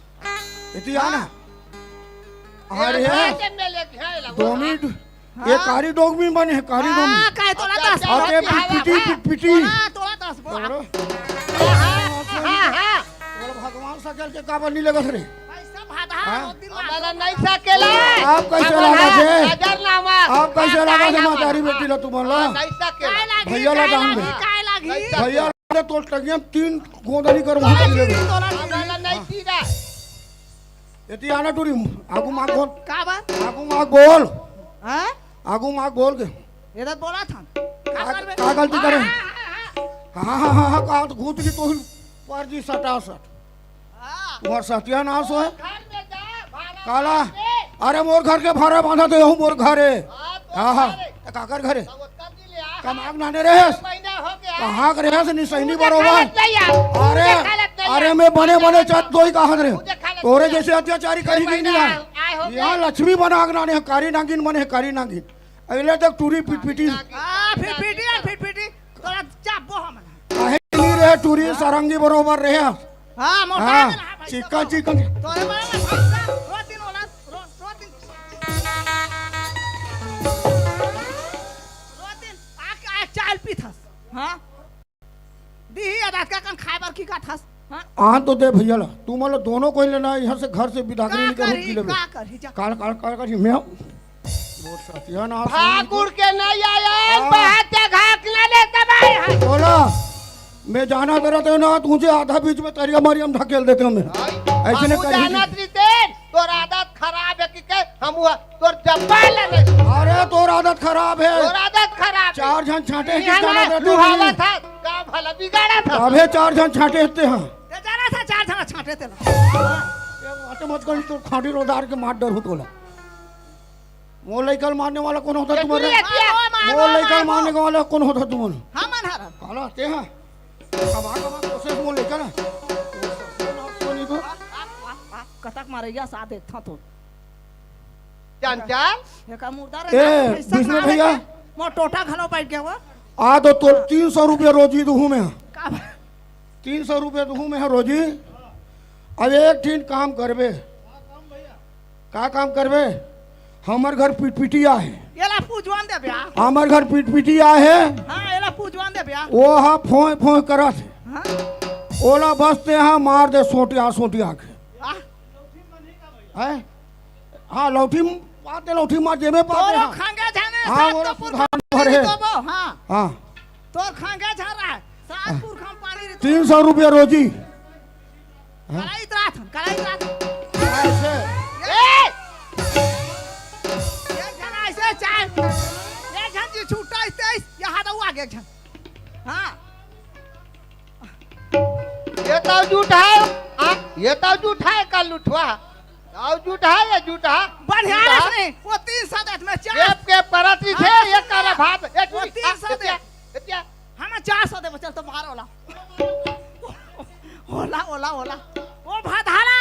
एतिया आना। हाँ। अरे, ये दो मिनट। ये हाँ। कारी डोगमी बने हे, कारी डोगमी। हाँ, काय तोला दस अच्छा, बोल। अच्छा, पिटपिटी, हाँ, पिटपिटी। तोला, तोला दस बोल। हाँ, हाँ, हाँ। तोला भगवान सकल के काबर नहीं लगत रे? भाई सब भादा हाँ? रोज दिन मार। हमारा नहीं सकेला। आप कैसे हमारा लागत हे? नजर नामा। आप कैसे हाँ, लागत हे, नामा। महतारी बेटी ला तुमन ला? हाँ, नहीं सकेला। काय लागी, भैया ला काय दान दे। लागी, काय लागी? नहीं सकेला। भैया ला तोर टंगिया में तीन गोदनी कर वहाँ चली गई। तोला हमारा नहीं सीधा। एती आना टूरी, आगू माग बोल। का बात? आगू माग बोल। हाँ? आगू माग बोल के। ये तो बोला था। का का, करबे? का गलती करे? हाँ, हाँ, हाँ, हाँ। हाँ, हाँ, हाँ, हाँ, का तो घूत की तो पर जी सटासट। हाँ। तुम्हार सत्यानाश होय। घर में जा, भाड़ा काला, दे। अरे मोर घर के भाड़ा बांधा दे हूँ, मोर घर है। हाँ, तो हाँ, हाँ, घर है। त काकर घर है? तो वो तब नहीं ले आ। कमाग नाने रहे। महीना हो गया। कहाँ के रहे से निसैनी बरोबर? अरे, अरे, मैं बने, बने चात दोई कहा रे। तोरे जैसे अत्याचारी करी भी नहीं है। यहाँ लक्ष्मी बना के नाने, कारी नागिन बने, कारी नागिन। अगले तक टूरी पिटपिटी। हाँ, फिर पीटी है, फिर पीटी। तोरा चापो हम ना। काहे नहीं रहे टूरी, सरंगी बरोबर रहे। हाँ, मोटा हाँ, है ना, भाई, चिकन, सब। चिकन। तोरे बड़ा ना, भाई, सब। रोज दिन होला, रोज, रोज दिन। रोज दिन आके, आके चाय पीथस। हाँ? दीही अदात का कन खाए बर की का थस? हाँ? आन तो दे भैया ला, तुमन ला दोनों कोई ला ना, यहाँ से घर से बिदागरी का निकल करही, की लेबे। का करही, जा। काल, काल, काल करही, मैं बहुत साथी है ना, आप भाग उड़ के नहीं आया, हाँ। बहुत जगह के ना ले तबाय है। बोला, मैं जाना तो रहते हो ना, तुझे आधा बीच में तरिया मारी हम ढकेल देते हमें। भाई, ऐसे नहीं बाबू करही। जानत रहिते, तोर आदत खराब है कि के हम हुआ, तोर जब्बा ले नहीं। अरे, तोर आदत खराब है। तोर आदत खराब है। चार झन छांटे ही यहाँ जाना ना, देते लुहावा नहीं। था, का भला बिगाड़ा था। अबे चार झन छांटे हते हैं। ते जाना था, चार झन छांटे तेला। ये बातें मत कर, तो खांडी रोदार के मार डर हो तोला। मोर लइका ल मारने वाला कौन होता ये तुम्हारे? तू ये क्या? मारो, मारो, मोर लइका ल मारो। मारने वाला कौन होता तुम्हारे? हमन हरन। काला ते हैं। कमा, कमा, कोशिश मोर लइका ना। कोशिश ना, कोई नहीं तो। कतक मारैया साथ देखता तो। चंचल। एका मुर्दा ए, रहता, पैसा बिस्मिल ना भैया। लेके, मोर टोटा घलो बैठ गया हुआ। आ तो तोर तीन सौ रुपया रोजी दूहूं मैं। का बा-, तीन सौ रुपया दूहूं मैं रोजी। अब एक ठिन काम करबे। का काम करबे? हमर घर पिटपिटिया हे। एला पूजवान दे ब्या। हमर घर पिटपिटिया हे। हाँ, एला पूजवान दे ब्या। वो हा फोंय फोंय करत हे। हाँ। ओला बस ते हा मार दे सोटिया सोटिया के। हाँ। हैं? हाँ, लौठी म-, पाते लौठी मार जेमे पाते तोरो हाँ। खंगे झने हाँ, सात वो तो पुरखा सुधार पानी भरे। री दोबो, हाँ। हाँ। तोर खंगे झन रहा, सात पुरखा पानी री तीन सौ रुपया रोजी। हाँ? कलाई इतरा थन, कलाई इतरा थन। ऐसे। ए! एक झन ऐसे चाय, एक झन जी छूटा इस, इस, यहाँ दऊ आगे एक झन। हाँ। ये तो झूठ है, हाँ? ये तो झूठ है, कल उठवा। तो झूठ है, ये झूठ है। बढ़िया झूठ है। रहे, वो तीन सौ देत में चार। केप, केप करत रही थे, हाँ, ये सुन कर ना। भात, ये वो चुरी, तीन सौ हाँ, दे। ये क्या? हम चार सौ दे, चल तो मारो ला। ओला, ओला, ओला। ओ भाधाला।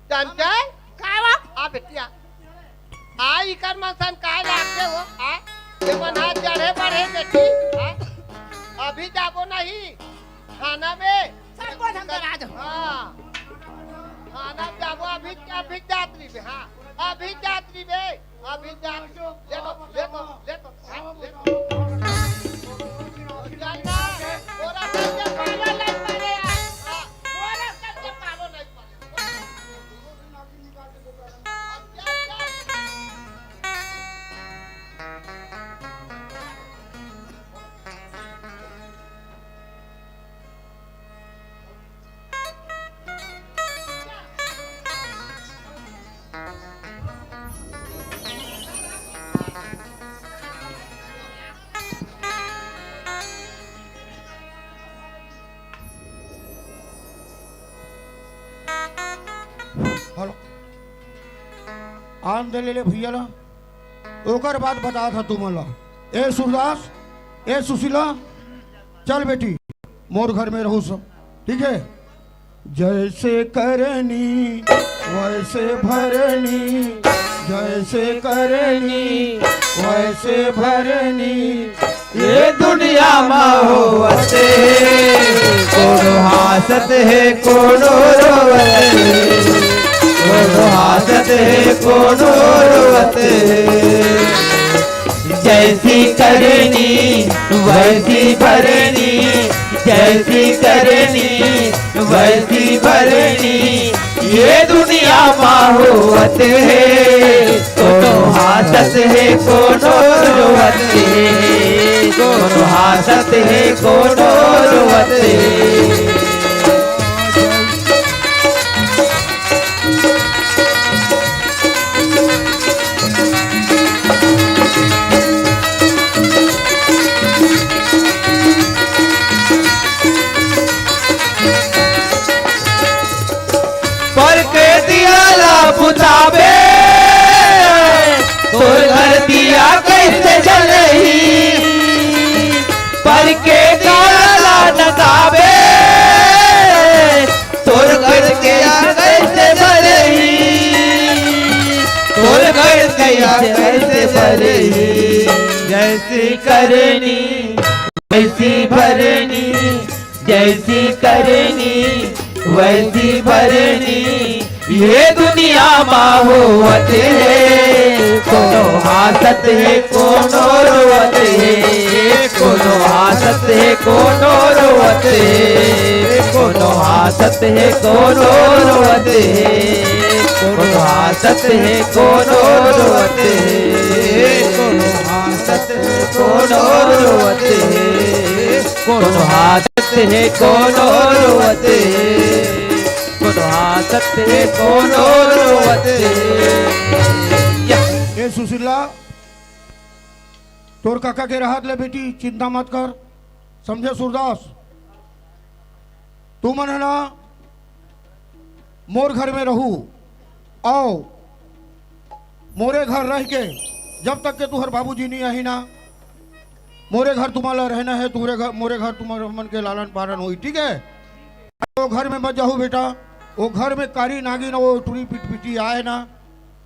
चंचल? काय बा? आ बेटिया। आ इकर मन सन काय लागते हो? आ? ये मन हाथ जड़े बढ़े बेटी। आ? अभी जाबो नहीं। खाना में। सब को हम करा दो। हाँ। खाना में जाबो अभी, अभी जात रही बे। हाँ। अभी जात रही बे। अभी जात रही। ले तो, ले तो, ले तो। हाँ, ले तो। चल ना। बोरा करके पालो नहीं पड़े यार। हाँ। बोरा करके पालो नहीं पड़े। हेलो। आन दे ले, ले भैया ला। ओकर बाद बता था तुमन ला। ए सूरदास, ए सुशीला, चल बेटी, मोर घर में रहू सब, ठीक है? जैसे करनी वैसे भरनी, जैसे करनी वैसे भरनी, ये दुनिया मा होवत हे, कोनो हासत हे, कोनो रोवत हे, कोनो हासत हे, कोनो रोवत हे। जैसी करनी वैसी भरनी, जैसी करनी वैसी भरनी, ये दुनिया मा होवत हे, कोनो हासत हे, कोनो रोवत हे, कोनो हासत हे, कोनो रोवत हे। पर के दिया ला बुताबे, तोर घर दिया कैसे जलही? पर के दिया ला नकाबे, तोर घर दिया कैसे बरही? तोर घर दिया कैसे बरही? जैसी करनी वैसी भरनी, जैसी करनी वैसी भरनी, ये दुनिया मा होवत हे। कोनो हासत हे, कोनो रोवत हे, कोनो हासत हे, कोनो रोवत हे, कोनो हासत हे, कोनो रोवत हे, कोनो हासत हे, कोनो रोवत हे, कोनो हासत हे, कोनो रोवत हे, कोनो हासत हे, कोनो रोवत हे, कोनो हासत हे, कोनो रोवत हे। या। ए सुशीला, तोर काका के रहत ले बेटी, चिंता मत कर, समझे सूरदास? तुमन ह ना मोर घर में रहू, अउ मोरे घर रह के, जब तक के तुहर बाबूजी नहीं आही ना, मोरे घर तुमन ला रहना हे, तुहरे घर, मोरे घर तुमन मन के लालन पालन होई, ठीक है? वो घर में मत जाहू बेटा, वो घर में कारी नागिन, वो टुरी पिटपिटी आए ना,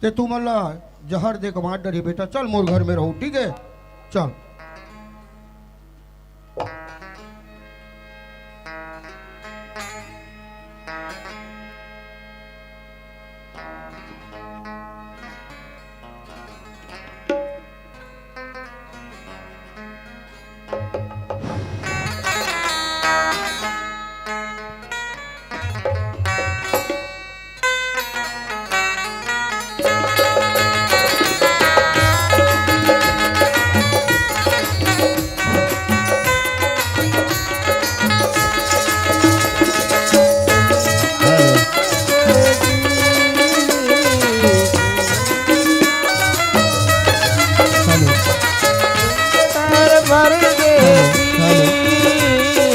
ते तुमन ला जहर दे के मार डरही बेटा। चल मोर घर में रहू, ठीक है? चल।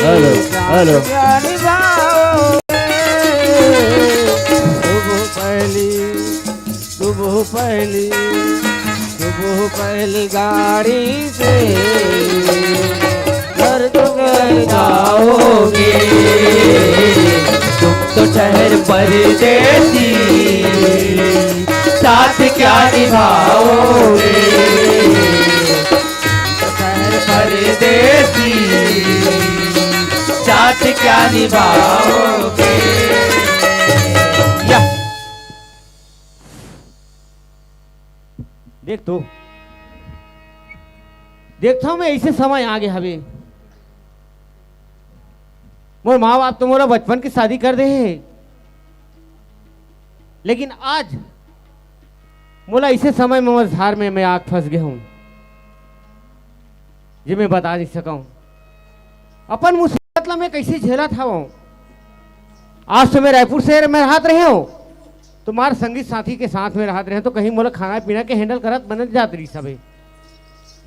हेलो। हेलो। हेलो। सुबह पहली, सुबह पहली, सुबह पहली गाड़ी से घर तुम घर जाओगे। तुम तो ठहर परदेसी, साथ क्या निभाओगे? तुम तो ठहर परदेसी, साथ क्या निभाओगे? या। देख तो, देखथव मैं, ऐसे समय आ गे हवे। मोर माँ बाप तो मोला बचपन के शादी कर दे हे, लेकिन आज मोला ऐसे समय में मोर झार में मैं आग फंस गे हूँ, जे मैं बता नहीं सकूँ। अपन मुसीबत ला मैं कैसे झेलत हवं। आज तो मैं रायपुर शहर में रहत रहे हूँ, तो मार संगी साथी के साथ में रहत रहे हूँ, तो कहीं मोला खाना पीना के handle करत बनत जात रही सबे।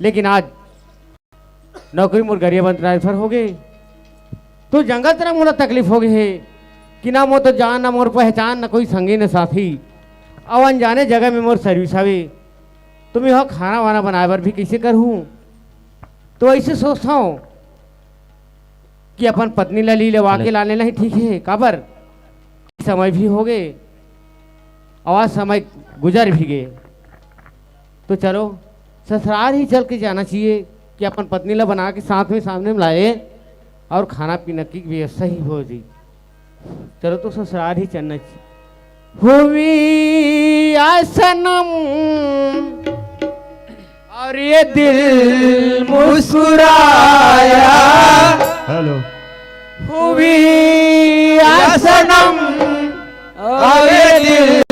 लेकिन आज नौकरी मोर गरियाबंद transfer हो गए, तो जंगल तरफ मोला तकलीफ हो गई है कि ना मोर तो जान, ना मोर पहचान, ना कोई संगी, ना साथी। अब अनजाने जगह में मोर service हवे, तो मैं वहाँ खाना वाना बनाए बर भी कैसे करहूँ? तो ऐसे सोचता हूँ कि अपन पत्नी ला ली लेवा के लाने ला ही ठीक है, काबर समय भी हो गए, अउ आज समय गुजर भी गए। तो चलो, ससुराल ही चल के जाना चाहिए कि अपन पत्नी ला बना के साथ में सामने में लाए और खाना पीना की व्यवस्था ही हो जाए। चलो, तो ससुराल ही चलना चाहिए। हुई आ सनम और ये दिल मुस्कुराया। हेलो। हुई आ सनम और ये दिल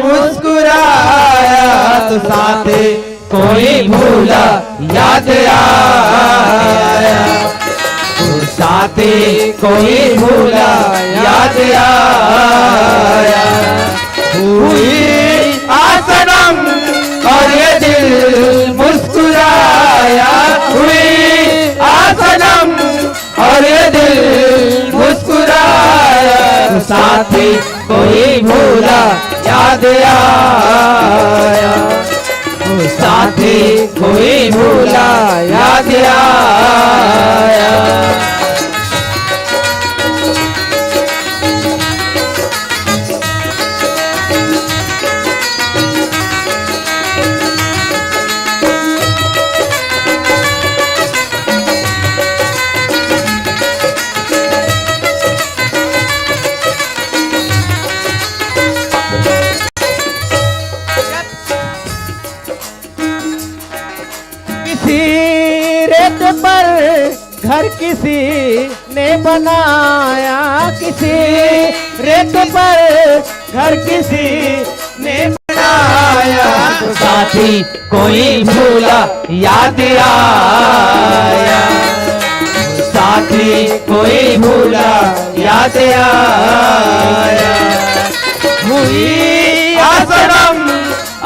मुस्कुराया, तो साथे कोई भूला याद आया, तो साथे कोई भूला याद आया। हुई आ सनम और ये दिल मुस्कुराया, हुई आ सनम और ये दिल मुस्कुराया। साथी कोई भूला याद आया, साथी कोई भूला याद आया। बनाया किसी रेत पर घर किसी ने बनाया। तो साथी कोई भूला याद आया, साथी कोई भूला याद आया। हुई आ सनम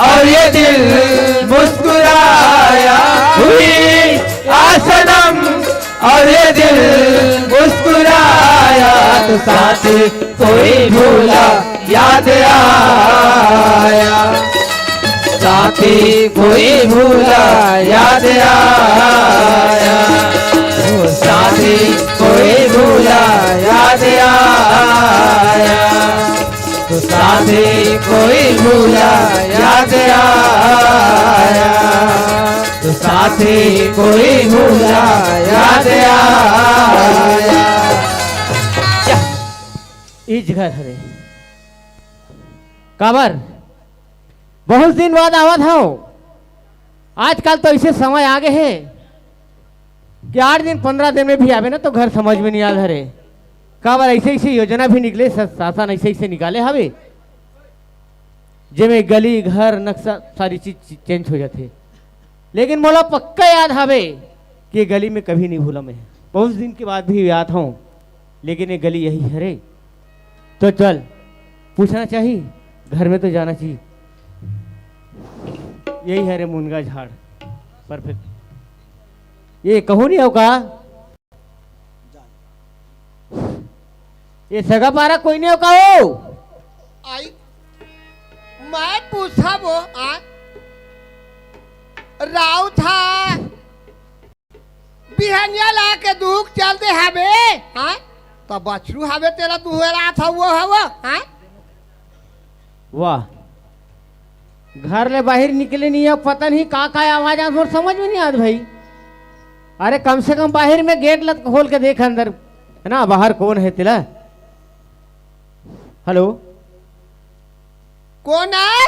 और ये दिल मुस्कुराया, हुई आ सनम और ये दिल मुस्कुराया। तो साथी कोई भूला याद आया, साथी कोई भूला याद आया, साथी कोई भूला याद आया। तो साथी कोई भूला याद आया, तो साथी कोई भूला याद आया। इच घर हरे। काबर? बहुत दिन बाद आवत हव। आजकल तो ऐसे समय आ गए हे कि आठ दिन, पंद्रह दिन में भी आवे ना, तो घर समझ में नहीं आ धरे। काबर ऐसे ऐसे योजना भी निकले, स-, शासन ऐसे ऐसे निकाले हवे, जेमे गली, घर, नक्शा, सारी चीज च-, change हो जाथे। लेकिन मोला पक्का याद हवे कि ये गली में कभी नहीं भूला मैं। बहुत दिन के बाद भी आत हूँ, लेकिन ये गली यही हरे। तो चल, पूछना चाहिए, घर में तो जाना चाहिए। यही हरे मुनगा झाड़, perfect। ये कहूँ नहीं हो का? ये सगा पारा कोई नहीं हो का हो? आई, मैं पूछा वो, आ? राउत हा, बिहनिया ला के दुख चल दे हबे, हाँ? त बछरू हबे तेला दुहरात हव वो हव, हाँ? वाह, घर ले बाहिर निकले नहीं है, पता नहीं का का आवाज आत, मोर समझ में नहीं आत भाई। अरे कम से कम बाहिर में gate ला खोल के देख अंदर, है ना, बाहर कौन है तेला। Hello, कौन है?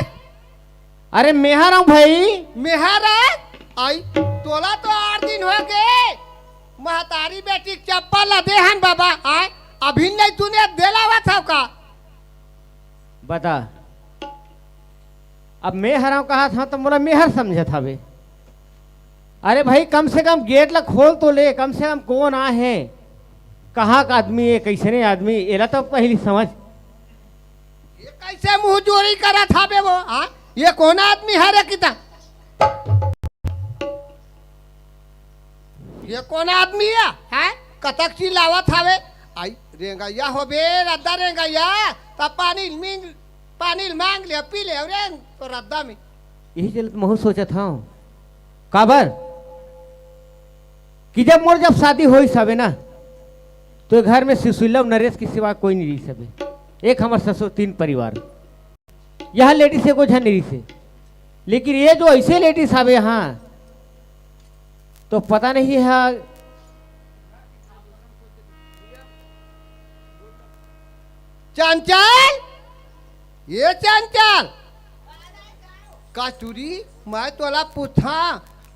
अरे मेहर हूँ भाई। मेहर है? आई, तोला तो आठ दिन हो गए, महतारी बेटी के चप्पल ला दे हन बाबा, आय, अभी नहीं तूने दे लावत हव का? बता, अब मैं हराव कहा था तो मोला मेहर समझत हवे। अरे भाई, कम से कम gate ला खोल तो ले, कम से कम कौन आ है, कहाँ का आदमी है, कैसने आदमी, एला तो पहली समझ। ये कैसे मुंह जोरी करत हवे वो, हाँ? ये कौन आदमी हरे किता? ये कौन आदमी है, हैं? कतक चिल्लावत हवे? आई, रेंगइया होबे, रद्दा रेंगइया, त पानी ल मिंग, पानी ल मांग ले, पी ले, रेंग तो रद्दा में। यही चलत महू सोचत हव। काबर? कि जब मोर जब शादी होइस हवे ना, तो घर में सिसुल्ला अउ नरेश के सिवा कोई नहीं रहिस हवे। एक हमर ससुर, तीन परिवार। यह ladies एको झन नहीं रहिसे, लेकिन ये जो ऐसे ladies हवे यहाँ, तो पता नहीं है। चंचल, ये चंचल, कस्तूरी, मैं तोला पूछा,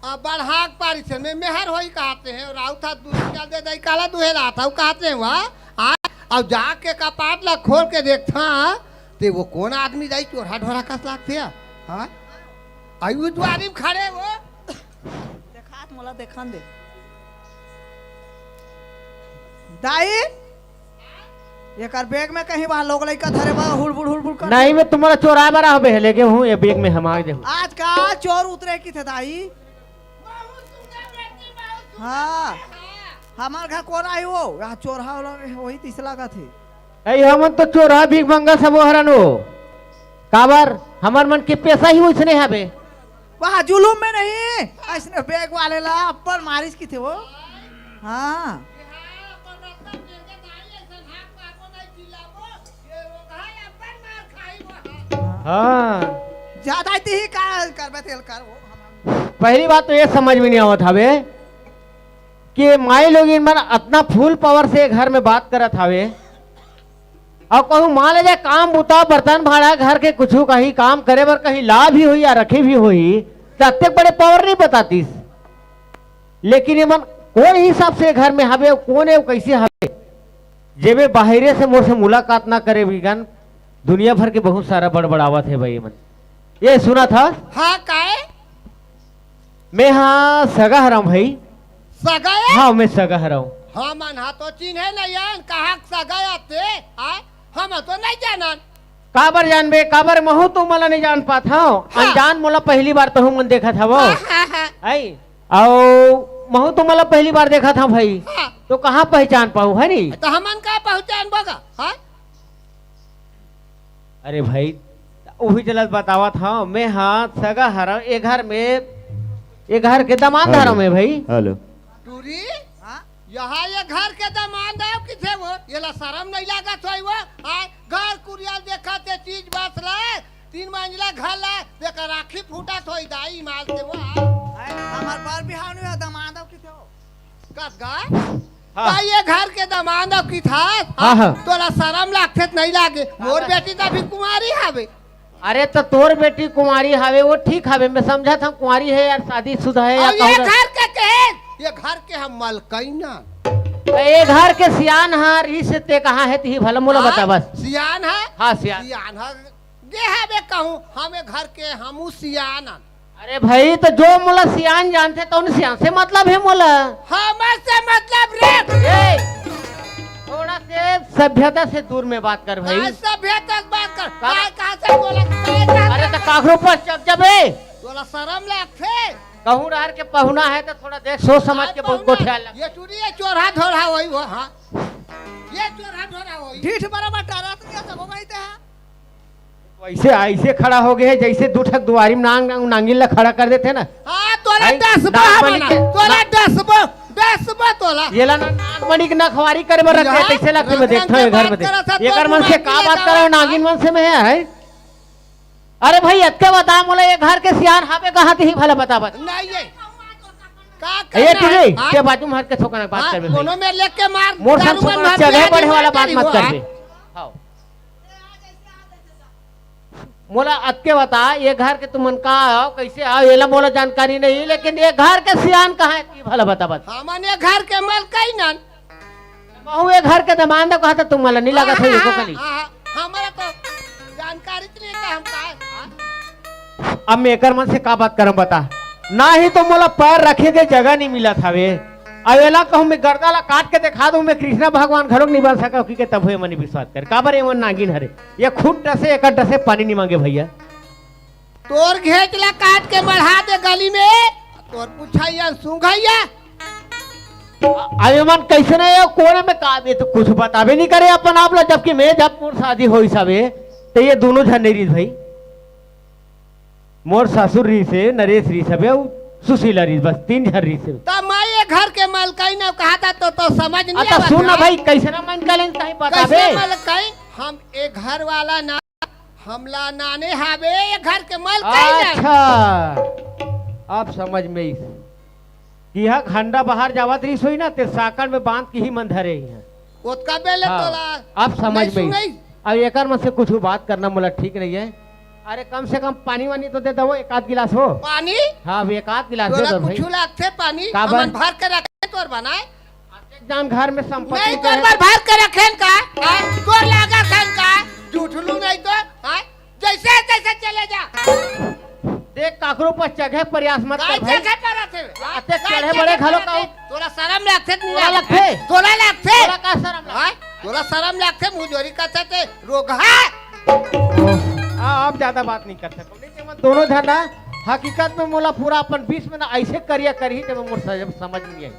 अब बढ़ाक पारी से में मेहर होई कहते हैं, राउत हाथ दूध चल दे दई काला दुहे लात हूँ कहते हैं, वाह। आ, अब जाके कपाट ला खोल के देखता, ते वो कौन आदमी दाई चोरहा ढोरहा कस लागथे? हाँ? आई वो दुआरी में खड़े वो। देखात मोला देखन दे। दाई, एकर bag में कहीं बा लोग लइका धरे बा, हुड़बुड़ हुड़बुड़ कर। नहीं, मैं तुम्हारा चोरा बरा हबे है, लेके हूँ ये bag में हम आ दे। आजकल चोर उतरे की थे दाई। हाँ, हमार घर कोन आई वो? यहाँ चोरहा वाला में वही तीस लागत है। ऐ हमन तो चोरहा भीख मंगा सबो हरन हो। काबर? हमर मन के पेशा ही वैसने हवे। वहाँ जुलूम में नहीं, ऐसने bag वाले ला अब्बड़ मारिस की थे वो। हाँ। हाँ। ज्यादा ही का करबे तेल कर वो। पहली बात तो ये समझ में नहीं आवत हवे कि माई लोगिन मन अतना full power से घर में बात करत हवे, अउ कहूँ मान ले जाए काम बुता, बर्तन भाड़ा, घर के कुछु कहीं काम करे बर कहीं ला भी होही या रखे भी होही, त अतेक बड़े power नहीं बतातीस। लेकिन ये मन कौन हिसाब से घर में हवे, कौन है, कैसे हवे, जेमे बाहिरे से मोर से मुलाकात ना करे बिगन, दुनिया भर के बहुत सारा बड़बड़ावत हे भाई मन। ये सुनत हस? हाँ, काय? मैं हाँ सगा हरंव भाई। सगा ए? हाँ, मैं सगा हरंव। हमन हा तो चिन्हे नइ अन, कहाँ सगा आते? आय, हम तो नइ जानन। काबर जानबे, काबर महूँ तो मोला नइ जान पात हव। हाँ। अनजान मोला पहली बार तहूँ मन देखत हव। हाँ, हाँ, हाँ। आई, अउ महूँ तो मोला पहली बार देखत हव भाई। हाँ। तो कहाँ पहचान पाहूँ, है नी? तो हमन का पहचान बगा, हाँ? अरे भाई, उही चलत बतावत हव, मैं हाँ सगा हरंव, ए घर में, ए घर के दमांद हेलो। हरंव मैं भाई। हेलो। टूरी, हाँ? यहाँ ये घर के दमांद हव किथे वो? येला सरम नइ लागत होई वो? हाँ, घर कुरिया देखत हे चीज बस ला, तीन मंजिला घर ला, देखा राखी फूटत होई दाई माल के वो, हाँ? अरे, हमर बर बिहाव नइ होय, दमांद हव किथे वो? कस गा? हाँ। त ये घर के दमांद हव किथस? हाँ, हाँ। तोला सरम लागथे त नइ लागे? मोर बेटी त अभी कुंवारी हवे। अरे त तोर बेटी कुंवारी हवे, वो ठीक हवे, मैं समझत हंव कुंवारी हे यार, शादीशुदा हे या अउ ये कहूँ घर के कहे, ये घर के हम मलकइन अन। त ये घर के सियान हा रिहिस ते कहाँ हे तिही भला मोला हाँ? बता बस। सियान हा? हाँ, सियान। सियान हा गे हवे कहूँ, हम ये घर के हमू सियान अन। अरे भाई, त जो मोला सियान जानथे, त उन सियान से मतलब हे मोला। हमर से मतलब रे। ए, थोड़ा से सभ्यता से दूर में बात कर भाई। काय सभ्यता से बात कर? का-, काय कहाँ से बोला? काय कहाँ अरे से? त काकरो पास चक जबे। तोला सरम लागथे? कहूँ डहर के पहुना हे त थोड़ा देख सोच समझ के पहुना। गोठिया लग। ये टूरी, ये चोरहा धोरहा होई वो, हाँ। ये चोरहा धोरहा होई। ढीठ बराबर डरा तो क्या सको भाई ते, हाँ? वैसे ऐसे खड़ा हो गए हे, जैसे दू ठक दुआरी में नांग, नांग, नांगिन ला खड़ा कर देथे ना। हाँ, तोला भाई, डसबो नागमणि बना, के तोला ना- डसबो, डसबो तोला। येला ना नागमणि के नखवारी करे बर रखे, यहाँ तैसे लगथे, मैं रंग रंग देखत हंव के ये घर बात में देख। करत हे, एकर तो मन से का बात करव, नागिन मन से मैं हे। अरे भाई, अतके बता मोला, ये घर के सियान हावे कहाँ तिही भला बता बता। नहीं ये। का ये करना टूरी, है? हाँ? के बाजू में हट के थोकन बात हाँ, करबे भाई। कोनो में लेके मार, मोर दारू संग में थोकन मार चढ़े पिया बढ़े के वाला मार बात करी मत वो, करबे। हाँ? हाँ। मोला अतके बता, ये घर के तुमन का हव, कैसे हव, येला मोला जानकारी नहीं, लेकिन ये घर के सियान कहाँ हे, तिही भला बता बता। हमन ये घर के मलकइन अन। कहूँ ये घर के दमांद हव कहा त तुमन ला नइ लागत हे हाँ, एको हाँ, कनी। हाँ, हाँ, हमरा तो जानकारी च नइ हे हम का, हाँ? अब मैं एकर मन से का बात करंव बता, ना ही तो मोला पैर रखे के जगह नइ मिलत हवे। अब एला कहूँ मैं गर्दा ला काट के देखा दूँ, मैं कृष्णा भगवान घलोक नइ बन सकंव कि के तभो ये मन विश्वास करे, काबर ये मन नागिन हरे, ये खुद डसे, एकर डसे पानी नइ मांगे भैया। तोर घेंच ला काट के बढ़ा दे गली में, तोर पुछइया सूंघइया। अ-, अबे मन कैसे ना ये कोने में का, ये तो कुछ बताबे नइ करे अपन आप ला, जबकि मैं जब मोर शादी होइस हवे, त ये दूनों झन नइ रिहिस भाई। मोर ससुर रिहिस हे, नरेश रिहिस हवे, अउ सुशीला रिहिस, बस तीन झन रिहिस हे। त मैं ये घर के मलकइन अन कहा त, तो, तो समझ नइ अ, त आवत सुन ना हे। भाई, कैसे ना मन का लेन तहीं बताबे। कैसे मलकइन? हम ये घर वाला ना हमला नाने हावे, ये घर के मलकइन अन। अच्छा, अब समझ में आइस। कि हा घंडा बाहर जावत रहिस होही ना, ते साकड़ में बांध के ही मन धरे ही हैं। ओतका बेले हाँ, तोला अब समझ नहीं में आइस। सुनाई। अब एकर मन से कुछ बात करना मोला ठीक नहीं है। अरे कम से कम पानी वानी तो दे दो, एक आध गिलास हो। पानी? हाँ, अब एक आध गिलास दे तोला दो भाई। कुछ लागथे पानी? का हमन बन? भर के रखे तोर बनाए। जान घर में संपत्ति मैं तो तोर है। बर भर के रखेन का? हाँ? तोर लागत है का? झूठलू नहीं तो, हाँ? जैसे तैसे चले जा। देख, काकरो पर चढ़े प्रयास मत कर काय भाई। चढ़े पर आथे? हाँ? अते काय चढ़े चढ़े बड़े पर घलो आथे? का? तोला शरम लागथे कि तोला नहीं? लगथे? तोला लागथे? तोला का शरम लागथे? हाँ? तोला शरम लागथे, मुंह जोरी करथे ते रोगहा। ओह, आ, आप ज्यादा बात नहीं कर सकते। नहीं, ते मन दोनों झन ना, हकीकत में मोला पूरा अपन बीच में ना ऐसे करिया करही, ते मन मोर स-, समझ नहीं आई।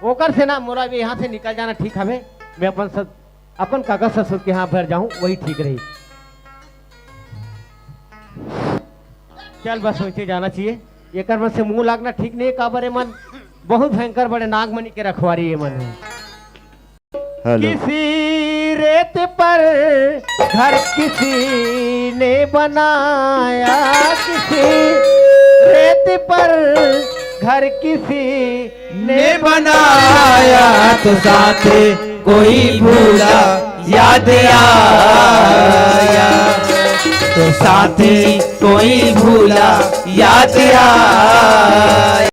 ओकर से ना मोला भी यहाँ से निकल जाना ठीक हवे। मैं अपन स-, अपन काका ससुर के यहाँ भर जाऊँ, वही ठीक रही। चल बस वैसे जाना चाहिए। एकर मन से मुंह लागना ठीक नहीं, काबर ए मन बहुत भयंकर बड़े नागमणि के रखवारी ए मन है। हेलो। किसी रेत पर घर किसी ने बनाया, किसी रेत पर घर किसी ने बनाया तो साथ कोई भूला याद आया, तो साथ कोई भूला याद आया।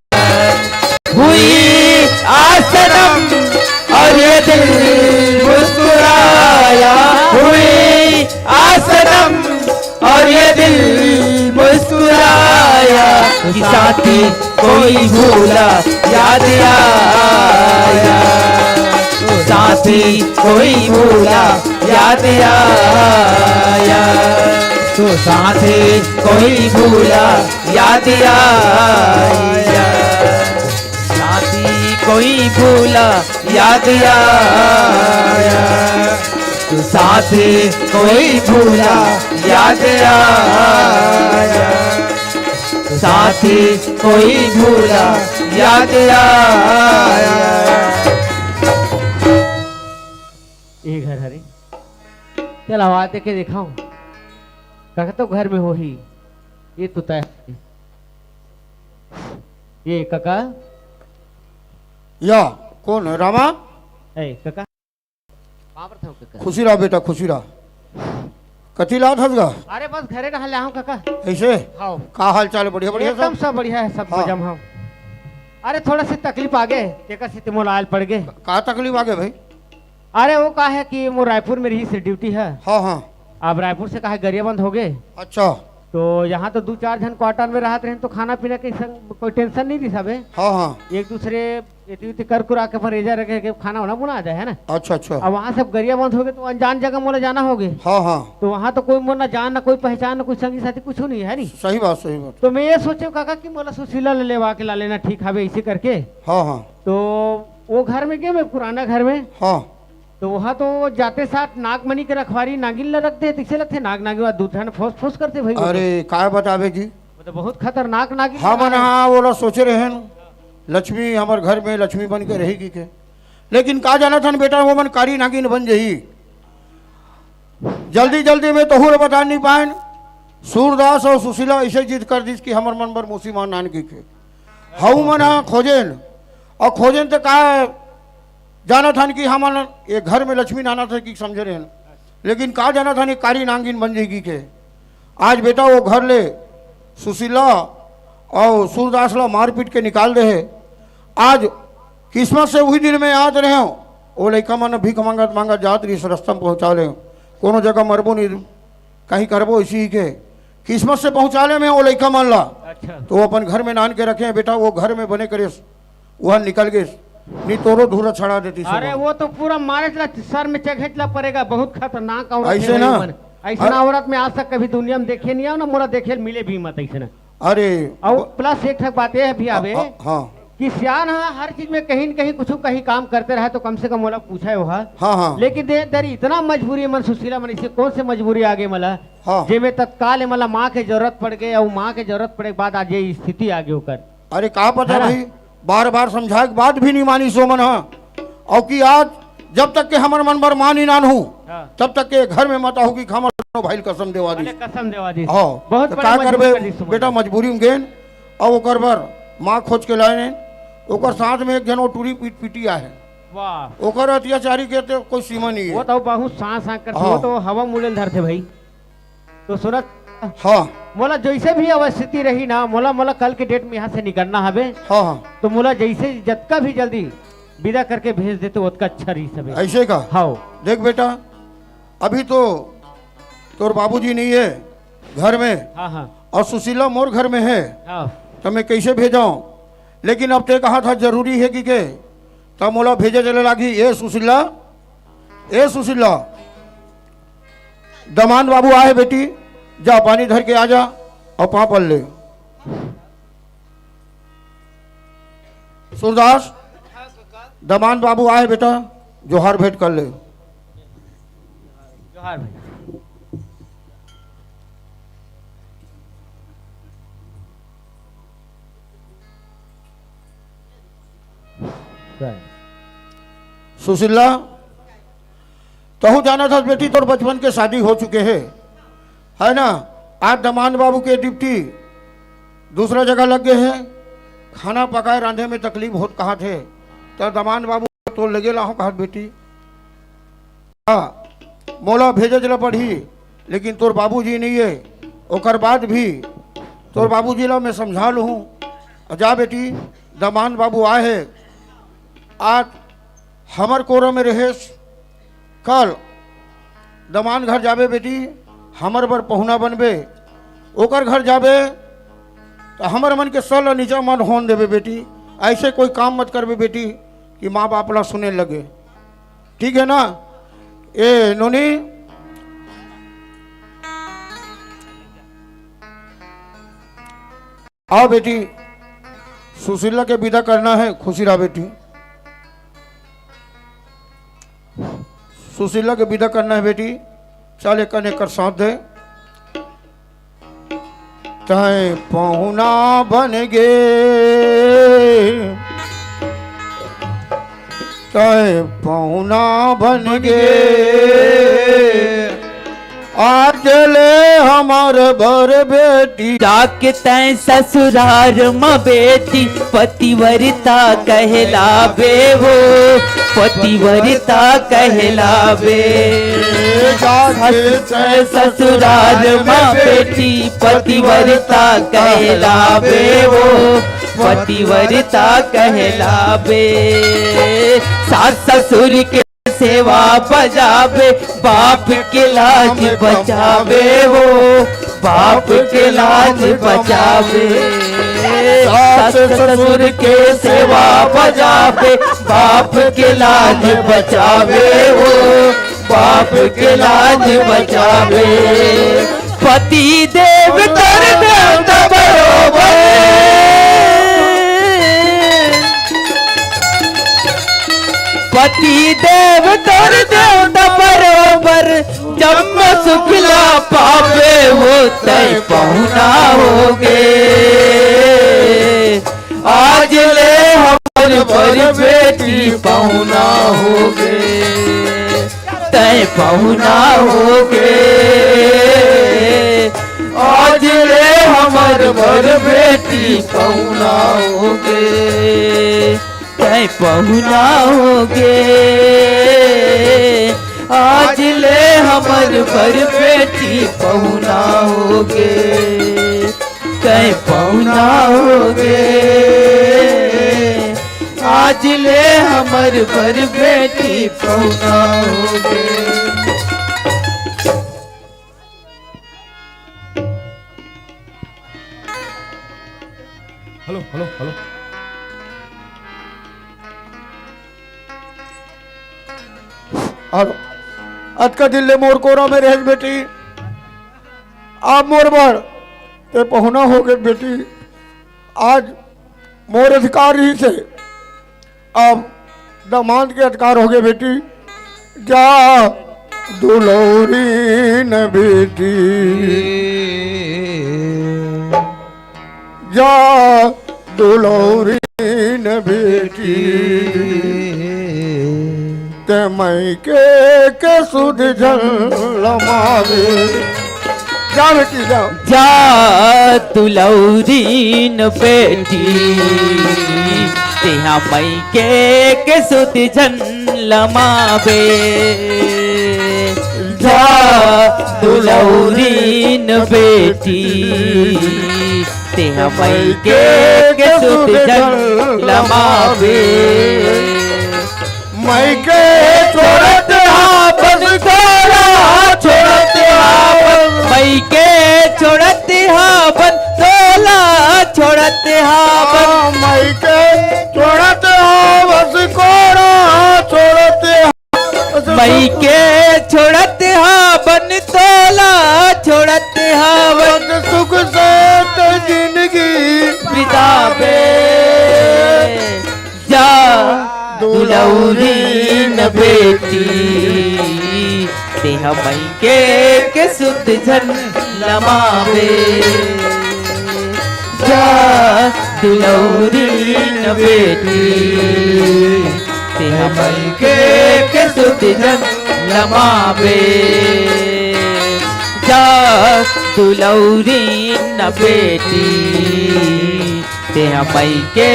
हुई आज सनम और ये दिल मुझ कोई भूला याद आया, साथी कोई भूला याद आया, तो साथी कोई भूला याद आया, साथी कोई भूला याद आया, तो साथी कोई भूला याद आया, साथी कोई भूला याद आया। ये घर हरे। चल, आवाज देके देखा हूँ। काका तो घर में होही। ये तो तय। ये काका। या, कौन है? रामा? ए, काका। बाबर था काका। खुशी रहा बेटा, खुशी रहा। कथी लात हस गा? अरे बस घरे कहाँ ले आऊँ काका। ऐसे? हाँ। का हाल चाल है? बढ़िया, बढ़िया एकदम सब? सब बढ़िया है, सब हाँ। मजा में हम। अरे थोड़ा सी तकलीफ आ गए, तेकर से मोला आयल पड़ गए। का तकलीफ आ गए भाई? अरे वो का है कि वो रायपुर में रही से ड्यूटी है। हाँ, हाँ। अब रायपुर से का है गरियाबंद हो गए। अच्छा। तो यहाँ तो दू चार झन क्वार्टर में रहत रहे तो खाना पीना के संग कोई टेंशन नहीं रही सबे। हाँ, हाँ। एक दूसरे एती उती कर कुरा के अपन रेजा रखे के खाना वाना बना जाए, है ना? अच्छा, अच्छा। अब वहाँ सब गरियाबंद हो गए तो अनजान जगह मोला जाना हो गए। हाँ, हाँ। तो वहाँ तो कोई मोर ना जान, ना कोई पहचान, ना कोई संगी साथी, कुछ नहीं है, नहीं। सही बात, सही बात। तो मैं ये सोचे काका कि मोला सुशीला ले लेवा के ला लेना ठीक हवे, ऐसे करके। हाँ, हाँ। तो वो घर में गए, मैं पुराना घर में। हाँ। तो वहाँ तो जाते साथ नागमणि के रखवारी नागिन ला रख दे, तैसे लगथे नाग नागिन वाला दू ठन फोस फोस करथे भाई वो तो। अरे, काय बताबे जी? वो तो बहुत खतरनाक नागिन हमन लगा है। हाँ, ओला सोचे रहेन, लक्ष्मी हमर घर में लक्ष्मी बन के रहेगी के। लेकिन का जानत हन बेटा, वो मन कारी नागिन बन जही। जल्दी जल्दी में तहू ला बता नहीं पाएन। सूरदास और सुशीला ऐसे जिद कर दिस कि हमर मन बर मौसी मान नान की के। हऊ मन ह खोजेन, और खोजेन तो का जानत हन कि हमन ये घर में लक्ष्मी नाना थे कि समझे रहेन, लेकिन का जानत हन ये कारी नागिन बन जाएगी के। आज बेटा वो घर ले सुशीला और सूरदास ला मारपीट के निकाल दे है। आज किस्मत से वही दिन में याद रहे हो, वो लइका मन भीख मांगत मांगत जात रही, रस्ता में पहुंचा ले, कोनो जगह मरबो नहीं, कहीं करबो इसी के। किस्मत से पहुंचा ले में वो लइका मन ला। अच्छा। तो वो अपन घर में नान के रखे हैं, बेटा, वो घर में बने करे, वह निकल गए, नहीं तोरो धूरा छड़ा देती अरे, सुबह। वो तो पूरा मारे ला, सर में चघेट ला पड़ेगा, बहुत खतरनाक औरत ऐसे है ना? वो मन। ऐसे ना अ- औरत में आज तक कभी दुनिया में देखे नहीं आओ ना, मोला देखे मिले भी मत ऐसे ना। अरे, और ब- प्लस एक ठक बात ये है भी अ-, आवे अ-, हाँ। कि सियान ह हर चीज में कहीं न कहीं कुछ कहीं काम करते रहे तो कम से कम मोला पूछे हो हा। हाँ, हाँ। लेकिन दे दरी इतना मजबूरी मन सुशीला मन, इसे कौन से मजबूरी आगे मला? हाँ। जेमे तत्काल मला माँ के जरूरत पड़ गए और माँ के जरूरत पड़े के बाद आज ये स्थिति आगे ओकर। अरे का पता है ना? भाई, बार बार समझाए के बाद भी नहीं मानी सो मन हा। और कि आज जब तक के हमर मन बर माँ नहीं नान हूँ, हाँ। तब तक के घर में मत आहू कि हमर दोनों भाई ल कसम देवा दी। अरे कसम देवा दी। हाँ। बहुत तो बड़े का मजबूरी करबे कर दी सुमन। बेटा, मजबूरी में गेन, और ओकर बर माँ खोज के लाए ने, ओकर साथ में एक जन वो टूरी पीट पीटी आए है। वाह। ओकर अत्याचारी के तो कोई सीमा नहीं है। वो तो बहुत सांस सांस करते, हाँ। वो तो हवा मुड़े धरते भाई। तो सुनत हाँ। मोला जैसे भी अवस्थिति रही ना, मोला, मोला कल के डेट में यहाँ से निकलना हवे। हाँ, हाँ। तो मोला जैसे जतका भी जल्दी विदा करके भेज देते, ओतका अच्छा रही सबे। ऐसे का? हाँ। देख बेटा, अभी तो तोर बाबूजी नहीं है घर में, हाँ, हाँ। और सुशीला मोर घर में है, हाँ। तो मैं कैसे भेजाऊं? लेकिन अब ते कहा था जरूरी है कि के, तब मोला भेजे चले लागी। ए सुशीला, ए सुशीला, दमान बाबू आए बेटी, जा पानी धर के आ जा और पाँव पड़ ले। सूरदास, दमान बाबू आए बेटा, जोहार भेंट कर ले। जोहार भाई। सुशीला, तहु जानत हस बेटी, तोर बचपन के शादी हो चुके हे, है ना? आज दमान बाबू के ड्यूटी दूसरा जगह लग गए हे, खाना पकाए रांधे में तकलीफ होत कहत हे, त दमान बाबू तोर लगे लाहूं कहत बेटी। हाँ, मोला भेजे ला पड़ही, लेकिन तोर बाबूजी नहीं है, ओकर बाद भी तोर बाबूजी ला मैं समझा लूहूँ। जा बेटी, दमान बाबू आए हे, आज हमर कोरा में रहेस, कल दमान घर जाबे बेटी, हमर बर पहुना बनबे, ओकर घर जाबे, त हमर मन के सर ल नीचा मत होन देबे बेटी, अइसे कोई काम मत करबे बेटी कि माँ बाप ला सुने लगे, ठीक हे ना? ए नोनी, आओ बेटी, सुशीला के विदा करना हे, खुशी रहा बेटी। सुशीला के विदा करना हे बेटी, चल एक कन एकर साथ दे। तैं पहुना बन गे, तैं पहुना बन गे, आज ले हमर बर बेटी। जाके तैं ससुरार म बेटी, पतिवरता कहलाबे वो, पतिवरता कहलाबे। जाके तैं ससुरार म बेटी, पतिवरता कहलाबे वो, पतिवरता कहलाबे। सास ससुर के सेवा बजाबे, बाप के लाज बचाबे वो, बाप के लाज बचाबे। सास ससुर के सेवा बजाबे, बाप के लाज बचाबे वो, बाप के लाज बचाबे। पति देव तोर देवता बरोबर, पति देव तोर देवता बरोबर, जम्मो सुख ला पाबे वो तैं पहुना होगे। आज ले हमर बर बेटी पहुना होगे, तैं पहुना होगे। आज ले हमर बर बेटी पहुना होगे, तैं पहुना होगे। आज ले हमर बर बेटी पहुना होगे, तैं पहुना होगे। आज ले हमर बर बेटी पहुना होगे। Hello, hello, hello. अउ अतका दिन ले मोर कोरा में रहेस बेटी, अब मोर बर तैं पहुना होगे बेटी। आज मोर अधिकार रहिसे, अब दमांद के अधिकार होगे बेटी। जा दुलौरीन बेटी, जा दुलौरीन बेटी, तैं मइके के सुध झन लमाबे। जा बेटी, जा। जा दुलौरीन बेटी, तेहा मइके के सुध झन लमाबे। जा दुलौरीन बेटी, तेहा मइके के सुध झन लमाबे। मइके छोड़त हावन तोला, छोड़त हावन। मइके छोड़त हावन तोला, छोड़त हावन। मइके छोड़त हावन कोरा, छोड़त हावन। मइके छोड़त हावन तोला, छोड़त हावन। सुख से तैं जिनगी बिताबे। जा दुलौरीन बेटी, तेहा मइके के सुध झन लमाबे। जा दुलौरीन बेटी, तेहा मइके के सुध झन लमाबे। जा दुलौरीन बेटी, तेहा मइके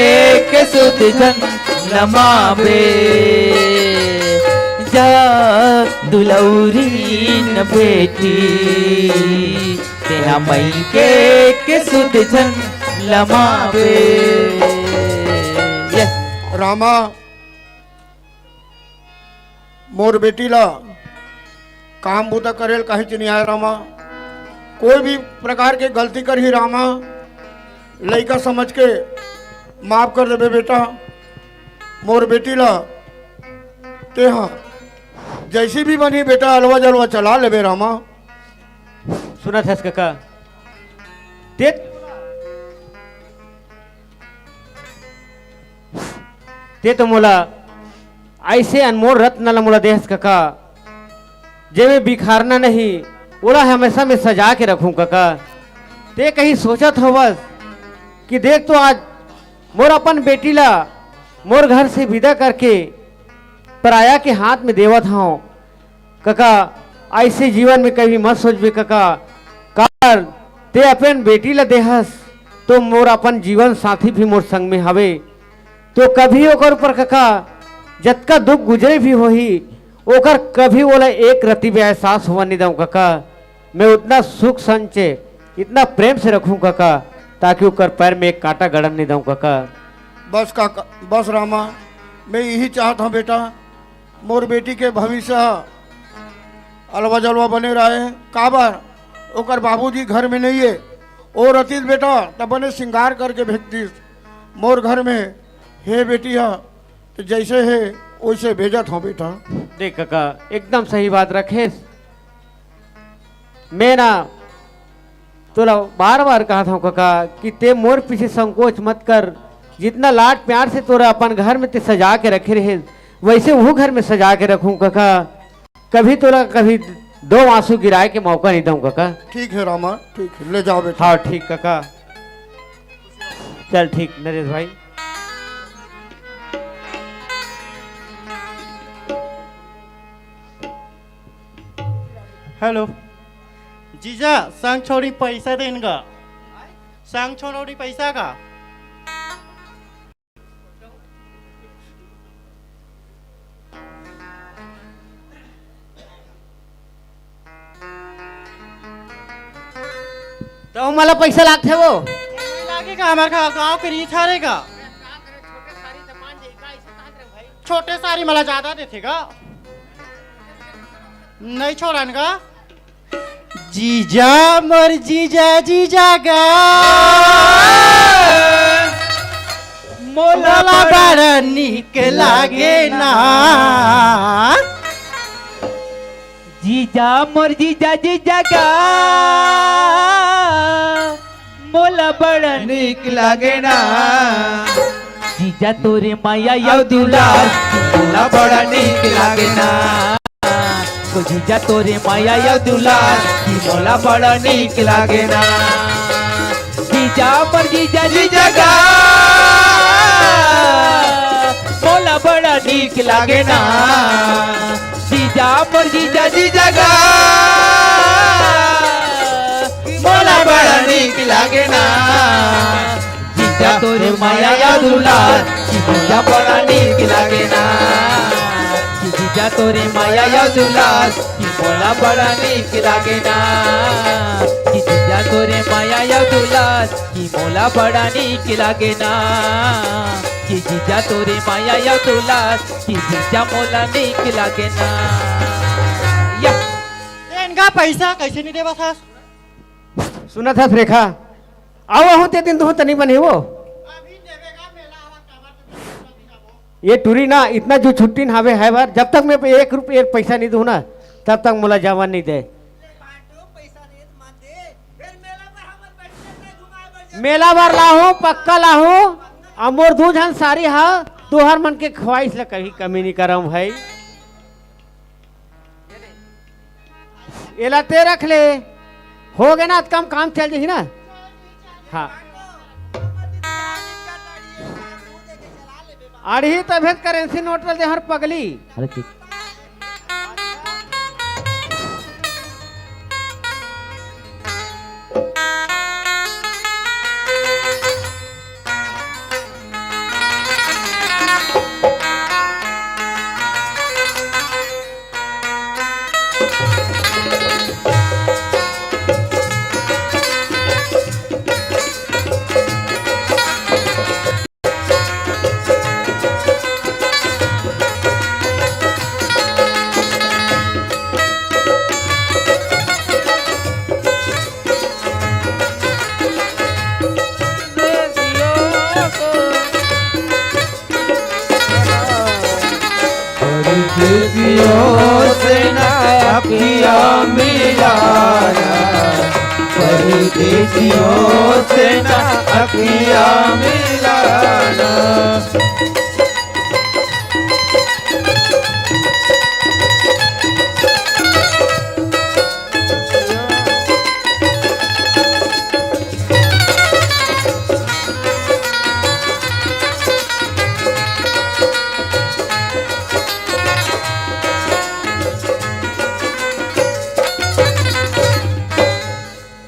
के सुध झन लमाबे। जा दुलौरीन बेटी, तेहा मइके के सुध झन लमाबे। ये रामा, मोर बेटी ला काम बूता करे ल काहीच नइ आय रामा। कोई भी प्रकार के गलती करही रामा, लइका समझ के माफ कर देबे बेटा। मोर बेटी ला तेहा जइसे भी बनही बेटा, अलवा जलवा चला लेबे रामा। सुनत हस कका, ते, ते तो मोला अइसे अनमोल रत्न ला मोला देहस कका, जेमे बिखारना नहीं, ओला हमेशा में सजा के रखूं कका। ते कहीं सोचत होवस कि देख तो आज मोर अपन बेटी ला मोर घर से विदा करके पराया के हाथ में देवत हंव कका, अइसे जीवन में कभी मत सोचबे कका, काबर ते अपन बेटी ला देहस तो मोर अपन जीवन साथी भी मोर संग में हवे, तो कभी ओकर ऊपर कका जतका दुख गुजरे भी होही, ओकर कभी ओला एक रति भी एहसास होवन नहीं दऊं कका। मैं उतना सुख संचे, इतना प्रेम से रखूं कका, ताकि ओकर पैर में एक कांटा गड़न नहीं दऊं कका। बस काका, बस रामा, मैं यही चाहत हंव बेटा, मोर बेटी के भविष्य ह अलवा जलवा बने रहे। काबर ओकर बाबूजी घर में नहीं है, ओ रतिस बेटा त बने श्रृंगार करके भेजतिस मोर घर में। हे बेटी ह त जइसे हे वइसे भेजत हंव बेटा। देख कका, एकदम सही बात रखेस। मैं ना तोला बार बार कहत हंव कका कि ते मोर पीछे संकोच मत कर, जितना लाड प्यार से तोला अपन घर में ते सजा के रखे रहेस वइसे उहू घर में सजा के रखूं कका। कभी तोला कभी दो आंसू गिराए के मौका नहीं दऊं कका। ठीक है रामा, ठीक है, ले जाओ बेटा। हाँ ठीक कका, चल ठीक नरेश भाई। हेलो। जीजा, संग छोड़ी पैसा देन गा। संग छोड़ी पैसा का। तो मोला पैसा लागथे वो। नहीं लागेगा, हमर गाँव के रीत हरे गा। छोटे सारी मला ज्यादा देथे गा। नहीं छोड़न गा। जीजा मोर जीजा जीजा गा, मोला बड़ा नीक लागे ना। जीजा मोर जीजा जीजा गा, मोला बड़ा नीक लागे ना। जीजा तोरे माया अउ दुलार, मोला बड़ा नीक लागे ना। ओ जीजा तोरे माया अउ दुलार, कि मोला बड़ा नीक लागे ना। जीजा मोर जीजा जीजा गा, मोला बड़ा नीक लागे ना। जीजा मोर जीजा जीजा गा, मोला बड़ा नीक लागे ना। जीजा तोरे माया अउ दुलार, कि मोला बड़ा नीक लागे ना। कि जीजा तोरे माया अउ दुलार, कि मोला बड़ा नीक लागे ना। कि जीजा तोरे माया अउ दुलार, कि मोला बड़ा नीक लागे ना। कि जीजा तोरे माया अउ दुलार, कि जीजा मोला नीक लागे ना। या। इनका पैसा कइसे नहीं देवत हस? सुनत हस रेखा, अउ आहूं ते दिन दुहूं तनी बने वो। ये टूरी ना इतना जो छुट्टी हावे है बार, जब तक मैं एक रुपये पैसा नहीं दूं ना, तब तक मोला जावन नहीं दे। मेला बार लाहूं, पक्का लाहूं। अउ मोर दू झन सारी हा, तुहर मन के ख्वाहिश ला कभी कमी नहीं करम भाई। एला ते रख ले, हो गे ना, अतका म काम चल जही ना। हाँ, अड़ही तभे करेंसी नोट ल दे हर पगली। अरे ठीक। अखियाँ मिलाना, परदेसियों से ना अखियाँ मिलाना।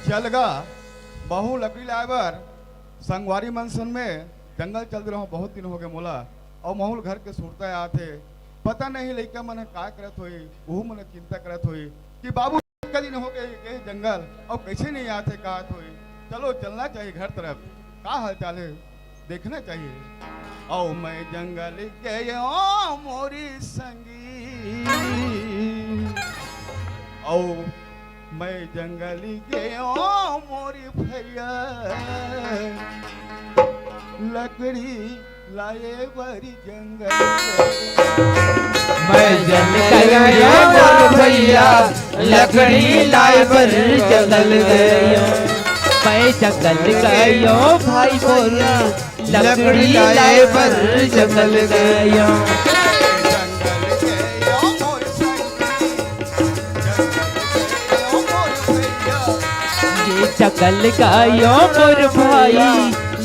चल गा, महूँ लकड़ी लाए बर संगवारी मन संग में जंगल चल दे रहूँ, बहुत दिन हो गए मोला। अउ महूँ घर के सुरता आत हे, पता नहीं लइका मन ह का करत होही, उहू मन चिंता करत होही कि बाबू कई दिन हो गए, गए जंगल, अउ कैसे नहीं आत हे, का होही। चलो चलना चाहिए घर तरफ, का हाल चाल हे, देखना चाहिए। अउ मैं जंगल गयो मोरी संगी, अउ मैं जंगल गयो मोरी भैया, लकड़ी लाए बर जंगल गयो। मैं जंगल गयो मोर भैया, लकड़ी लाए बर जंगल गयो। मैं जंगल गयो भाई मोर, लकड़ी लाए बर जंगल गयो। ये जंगल गयो मोर भाई,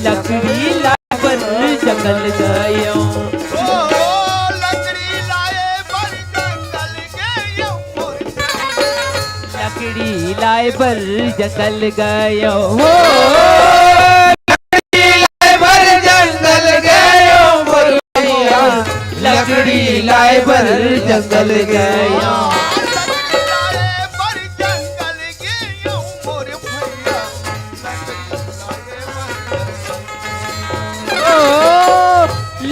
लकड़ी लाए बर जंगल गयो। ओ, लकड़ी लाए बर जंगल गयो मोर, लकड़ी लाए बर जंगल गयो। हो, लकड़ी लाए बर जंगल गयो मोर भैया, लकड़ी लाए बर जंगल गयो। ओ,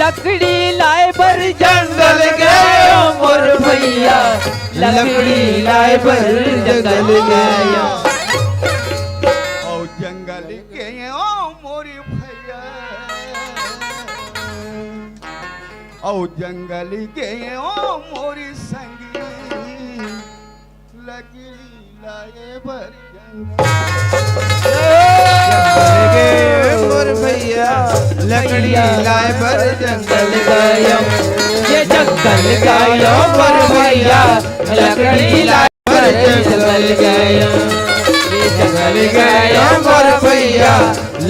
लकड़ी लाए बर जंगल गयो मोर भैया, लकड़ी लाए बर जंगल गयो। ओ जंगल गयो मोर भैया, ओ जंगल गयो मोर संगी, लकड़ी लाए बर जंगल गयो मोर भैया, लकड़ी लाए बर जंगल गयो। ये जंगल गयो मोर भैया, लकड़ी लाए बर जंगल गयो। ये जंगल गयो मोर भैया,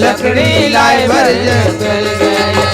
लकड़ी लाए बर जंगल गयो।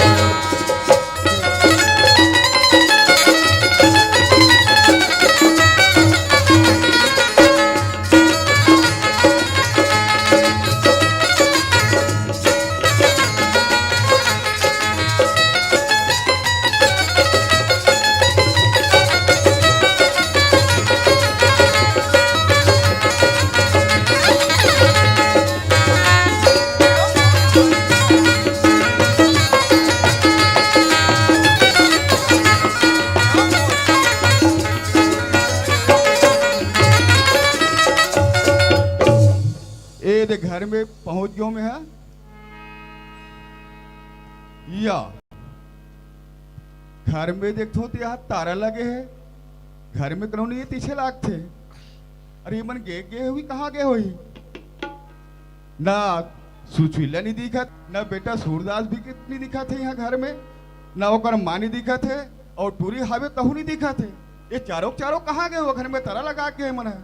ए दे घर में पहुंच गयो मैं, हाँ? या घर में देखथों तो यहाँ तारा लगे हे, घर में कोनो नहीं हे, पीछे लागथे। अरे, ये मन गे, गे हुई, कहाँ गे होही? ना सुशीला नहीं दिखत, ना बेटा सूरदास भी नहीं दिखत हे यहाँ घर में, ना ओकर माँ नहीं दिखत हे, और टूरी हावे तहू नहीं दिखत हे। ये चारों के चारों कहाँ गे हो? घर में तारा लगा के मन है।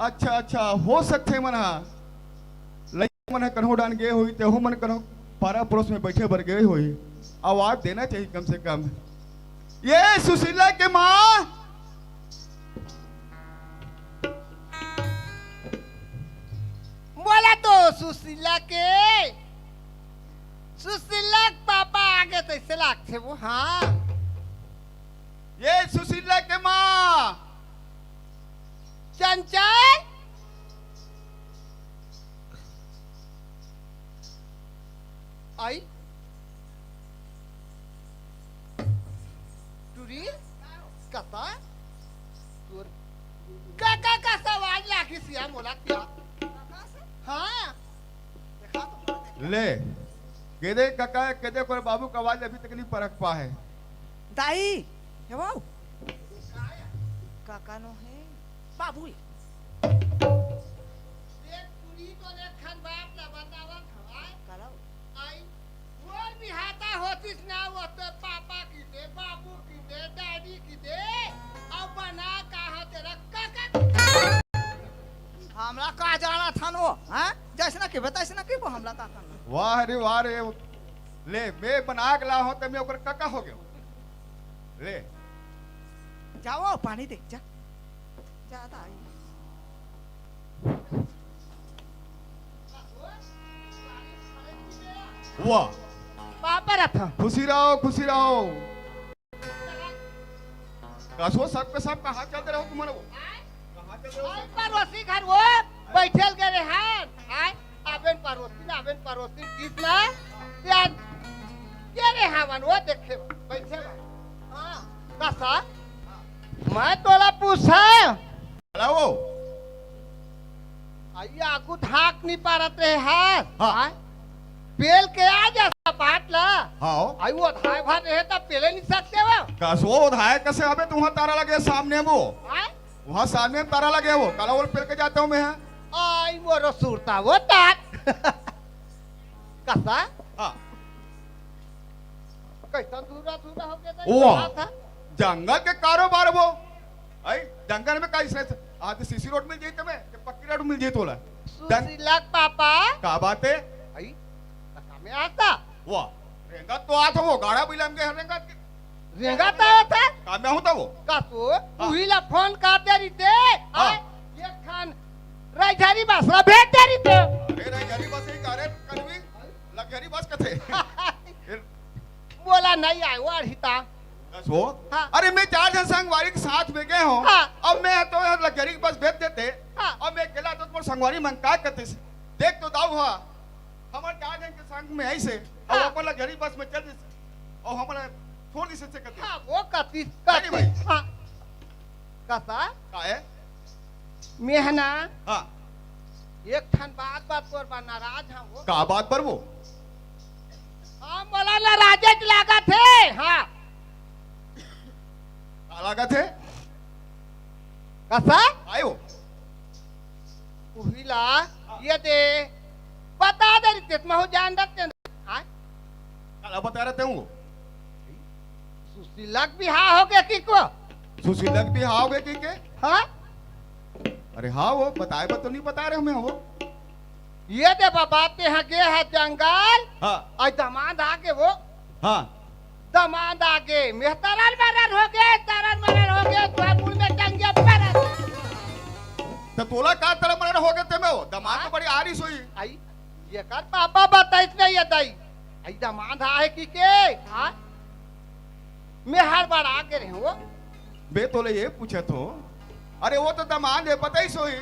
अच्छा, अच्छा, हो सकथे मन हा, लइका मन ह कन्हो डान गे होही, तेहू मन कन्हो पारा पड़ोस में बैठे बर गे होही। आवाज देना चाहिए कम से कम। ये सुशीला के माँ, बोला तो सुशीला के, सुशीला के पापा आगे तैसे लागथे वो, हाँ। ये सुशीला के माँ, चंचल आई। टूरी, कता? तोर काका का सवाल लागी सिया मोला क्या? हाँ। ले, केदे काका, केदे कोर बाबू का आवाज अभी तक नहीं परख पा है। दाई, हे बाबू। काका नो है? बाबू। एक टुरी तो एक खन बात ला बतावत हवय। करो। आई, मोर बिहाता होतिस ना, वो तो पापा किते, बाबू किते, डैडी किते, अउ बना कहा तेरा काका। हमला का जाना थन वो, हैं? जैसना किबे, तैसना किबे, हमला का करना? वाह रे, वाह रे। ले, मैं बना के ला हूं, त मैं ओकर काका हो गयो। ले। जाओ, पानी दे, जा। जा, ता आई। वाह। बापर अथम। खुशी रहो, खुशी रहो। कसो सबके सब कहाँ चल रहे हो तुम्हारे वो? कहाँ चल रहे हो? अरे पड़ोसी घर वो बैठल गए रहे हैं। आय, अबेन पड़ोसी ना, अबेन पड़ोसी किस ना? यार, ये रे हवन वो देखे, बैठे बा। हाँ, कसा? मैं तोला पूछा। हेलो। आई आगू धाक नहीं पारत रहे हैं। हाँ। आय, पेल के आ जा सब बात ला। हाँ। आई वो धाय भात रहे तब पेले नहीं सकते वो। कस वो धाय कसे अबे तुम्हारा तारा लगे सामने वो? आय? वहाँ सामने में तारा लगे वो, काला वो पेल के जाता हूँ मैं, हाँ। आई मोरो सुरता वो तात। कसा? हाँ। कैसा धूरा धूरा हो गया था, वो ये बात है? जंगल के कारोबार वो। आई, जंगल में का इसने आज सीसी रोड मिल जाई तमे, कि पक्की रोड मिल जाई तोला? सुशीलक पापा। का बात है? आई, कसा में आता? वाह, रेंगत तो आत हो, गाड़ा बिलम के रेंगत के। रेंगत आत है? का में हूं तो वो? का तो, हाँ। उही ला फोन कर दे रही थे। हाँ। हाँ, ये खान राजधानी बस ला भेज दे रही थे। अरे राजधानी बस ही का रे, कनवी, लग्जरी बस कथे। फिर बोला नहीं आए, वो अड़हिता। बस हो? हाँ। अरे मैं चार झन संगवारी के साथ में गए हूँ। हाँ। अब मैं तो यहाँ लग्जरी बस भेज देते। हाँ। अब मैं अकेला तो तुम्हारे संगवारी मन का करते से। देख तो दाऊ हा, हमारे चार झन के संग में ऐसे, और हाँ। अपन लग्जरी बस में चल देते, और हमारा छोड़ देते से करते। हाँ, वो कती, अरे कती, भाई। हाँ। कसा? का है? मेहना। हाँ। एक ठन बात, बात पर बा नाराज हूँ वो। का बात पर वो? हाँ, मोला नाराजे लागत है। हाँ। का लागत है? कसा? आयो। उहिला, ये दे, बता दे रही तेत महू जान डरते हैं। हाँ? काला बता रहे थे वो? सुशीलक बिहाव हो गया कि को? सुशीलक बिहाव हो गया कि के? हाँ? अरे हाँ, वो बताए बा तो नहीं बता रहे हमें वो। ये दे बाबा, ते हाँ गे है जंगल। हाँ। और दमांद आगे वो। हाँ। दमांद आगे, मैं तरल मरल हो गए, तरल मरल हो गए, तो मुड़ में टंगे परल। तो तोला का तरल मरल हो गए ते में हो? दमांद तो हाँ। बड़ी आरिस हुई। आई, ये कर पापा बताइस नहीं ये दाई। आई दमांद आहे कि के? हाँ? मैं हड़बड़ा के रहे वो। बे तोले ये पूछत हो, अरे वो तो दमांद है, पता ही सोई।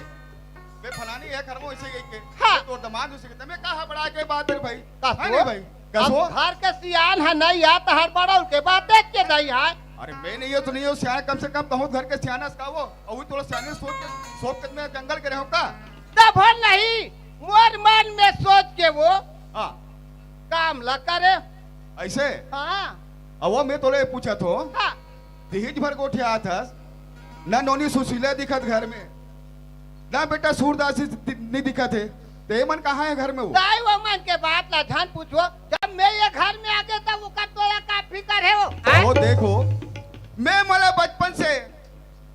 बे फलानी है घर में ऐसे गई के। हाँ। तो दमांद उसे के, तमे का हड़बड़ा के बात है भाई? का हाँ तो? नहीं भाई, अब कसो? घर के सियान है नहीं यार, तो हड़बड़ा उनके बात देख के नहीं यार। अरे मैं नहीं हो तो नहीं हो सियान, कम से कम कहूँ घर के सियाना से का वो, और वो थोड़ा सियाने सोच के, सोच के मैं जंगल के रहो का? तब नहीं, मोर मन में सोच के वो हाँ। काम ला करे। ऐसे? हाँ। अब वो मैं तोले पूछत हो, हाँ। दहेज भर गोठियात हस, ना नोनी सुशीला दिखत घर में, ना बेटा सूरदास जी दि-, नहीं दिखत है, तो ये मन कहाँ है घर में वो? ताई वो मन के बात ला झन पूछो, जब मैं ये घर में आगे तब ओकर तोला का फिकर है वो? वो देखो, मैं मला बचपन से,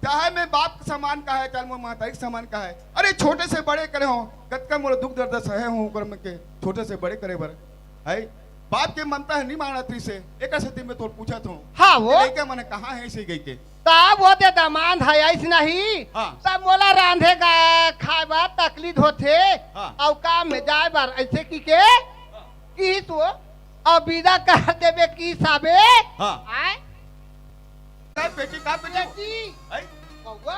चाहे मैं बाप के समान का है, चाहे मोर महतारी के समान का है, अरे छोटे से बड़े करे हो, कतका मोर दुख दर्द सहे हो ओकर मन के, छोटे से बड़े करे बर, है? बाप के ममता है, नहीं मानत रहिसे, एकर सेती मैं तोर पूछत हूँ। हाँ, वो। लइका मन कहाँ है इसे गई के? तब वो दे दमांद है, ऐस नहीं। हाँ। तब मोला रांधे का खाए बर तकलीफ होथे। हाँ। अउ काम में जाए बर ऐसे की के, हाँ। की तो, अब विदा कर देबे की साबे। हाँ। आए? का बेटी, का बेटी? बेटी। आई? बउआ।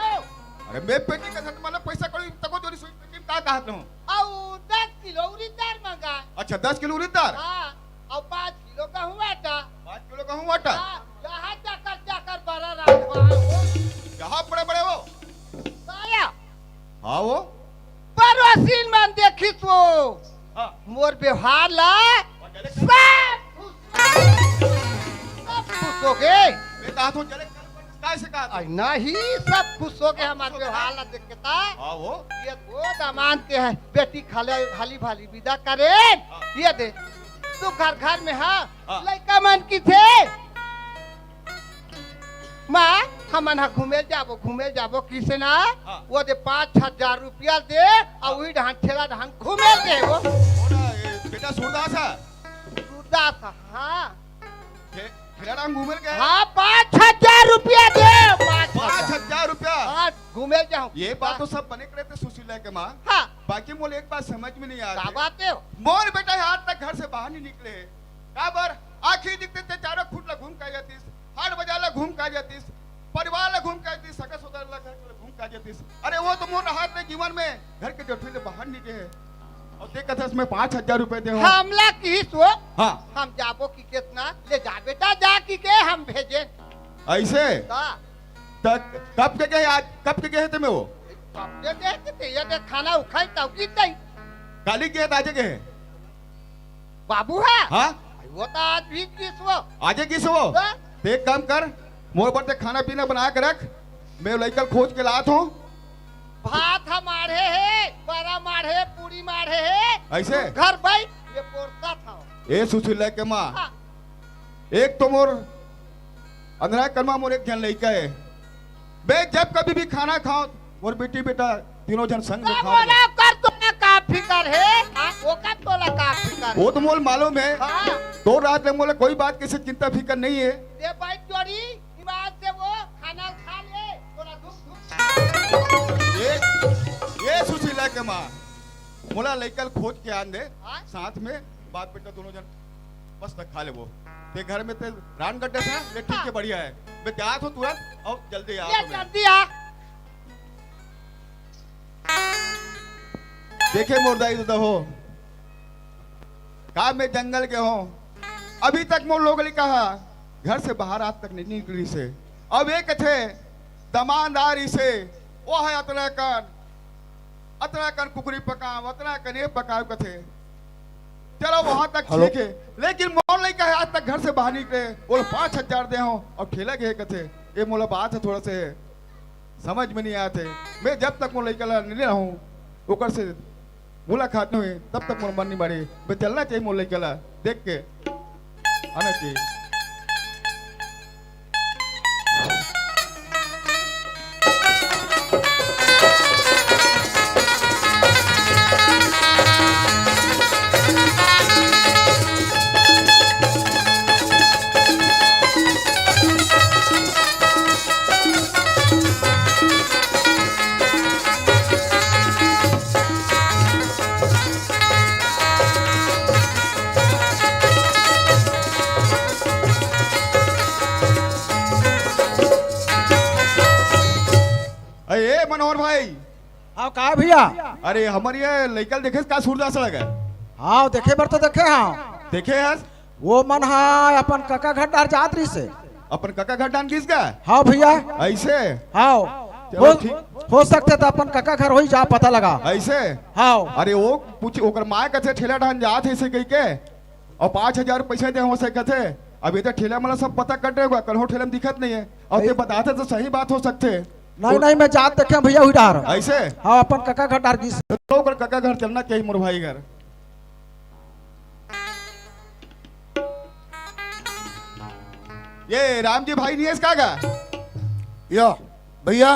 अरे मैं बेटी का साथ मतलब पैसा कौड़ी तको जोरी सोई बेटी का कहत रहूं? अउ दस किलो उरीद दार मंगा। अच्छा, दस किलो उरीद दार? हाँ, अउ पाँच किलो गहूं आटा। पाँच किलो गहूं आटा? हाँ, जहाँ चाकर चाकर बड़ा राजवार हो। जहाँ बड़े बड़े हो? साया। हाँ वो? पड़ोसिन मन देखिस वो। हाँ। मोर व्यवहार ला। और चले सब खुश। सब खुश हो गए। मैं कहा था चले ऐसे कहा था। अरे नहीं, सब खुश हो गए हमारे व्यवहार ला देख के ता। हाँ, वो। ये वो दामाद के है, बेटी खाले हाली भाली विदा करे। हाँ। ये दे, तू घर घर में, हाँ, हाँ। लइका मन किथे? माँ, हमन ह घूमे जाबो, घूमे जाबो, किसे ना? हाँ। वो दे पाँच हजार रुपया दे, अउ हाँ। वही डहान ठेला डहान घूमे दे वो। ओ ना, ए, बेटा सूरदास है। सूरदास, हाँ। ठे-, ठेला डहान घूमे के? हाँ, पाँच हजार रुपया दे, पाँच हजार। पाँच हजार रुपया? हाँ, घूमे जाऊँ। ये बात तो सब बने करे थे सुशीला के माँ। हाँ। बाकी मोला एक बात समझ में नहीं आत का हे। बात है? मोर बेटा आज तक घर से बाहर नहीं निकले हे। काबर? आँखी दिखते ते चारों खूंट ला घूम के आ जातिस, हाट बाजार ला घूम के आ जातिस, परिवार ला घूम के आ जातिस, सगा सोदर ला घर ला घूम के आ जातिस। अरे वो तो मोर रहत रहे जीवन में घर के जठरी ले बाहर निकले हे। अउ ते कथस मैं पाँच हजार रुपए दे हूँ। हमला किहिस वो। हाँ। हम जाबो कि कितना ले जा बेटा, जा कि के हम भेजेन। ऐसे? का? त कब के गए आज, कब के गए थे मैं वो? कब के गए थे, ये देख खाना उखाई तब की तई। काली गए थे, आज गए? बाबू है? हाँ? वो तो आज भी किस वो। आज किस वो? तो? ते एक काम कर, मोर बर ते खाना पीना बना के रख, मैं लइका ल खोज के लात हूँ। भात ह माढ़े हे, बरा माढ़े, पूरी माढ़े हे। ऐसे? घर भाई, ये पोरता था। ए सुशीला के माँ, हाँ। एक तो मोर अंधरा कनमा मोर एक झन लइका हे। मैं जब कभी भी खाना खाओ, मोर बेटी बेटा तीनों झन संग में का खाओ। बोला कर तोला का फिकर हे? हाँ, ओकर तोला का फिकर हे? वो तो मोल मालूम हे। हाँ। तो रात में मोला कोई बात के से चिंता फिकर नहीं हे। दे भाई जोड़ी, ईमान से वो खाना खा ले, तोला दुख दुख। ये, ये सुशीला के माँ, मोला लइका ल खोज के आन दे, हाँ? साथ में बाप बेटा दोनों झन मस्त खा लेबो। ते घर में ते रान गड्ढे से, ये ठीक हे, हाँ। बढ़िया हे। मैं जात हूँ तुरंत अउ जल्दी आ ये हूँ मैं। जल्दी आ। देखे मोर दाई ददा हो, का मैं जंगल के हूँ, अभी तक मोर लोग लइका ह घर से बाहर आज तक नहीं निकलिस हे। अब एक थे दमांद आ रहिस हे, वो हे अतना कन, अतना कन कुकरी पकाव, अतना कन ये पकाव कथे। चलो वहां तक हेलो। ठीक हे, लेकिन मोर लइका ह आज तक घर से बाहर निकले, वो पाँच हजार दे हूँ अउ ठेला गे कथे, ये मोला बात हे थोड़ा से समझ में नहीं आत हे। मैं जब तक मोर लइका ला नहीं रहूं, ओकर से मुलाकात नहीं होई, तब तक मोर मन नहीं मारे। मैं चलना चाहिए मोर लइका ला देख के आना चाहिए। अरे, ए मनोहर भाई। हाँ, का भैया? अरे, हमर ये लइका ल देखे का सूरदास लगे? हाँ, देखे बर तो देखे, हाँ। देखे हस? वो मन हा अपन कका घर डार जात रहिस हे। अपन कका घर डार गिस गा? हाँ भैया। ऐसे? हाँ। चलो हो, ठीक। हो सकथे त अपन कका घर होही, जा पता लगा। ऐसे? हाँ। अरे वो पूछ, ओकर माय कथे ठेला डार जात हे ऐसे कहिके, अउ पाँच हजार पैसा दे हो सकथे। अब ये तो ठेला मन ला सब पता कटे होगा, कल हो ठेला में दिखत नहीं हे, अउ ते बताथे त सही बात हो सकथे। नहीं, नहीं, मैं जात देखे भैया हुई डार। ऐसे? हाँ, अपन कका घर डार गिस। तो ओकर कका घर चलना चाहिए मोर भाई घर। ये राम जी भाई नहीं हे इसका का? या, भैया,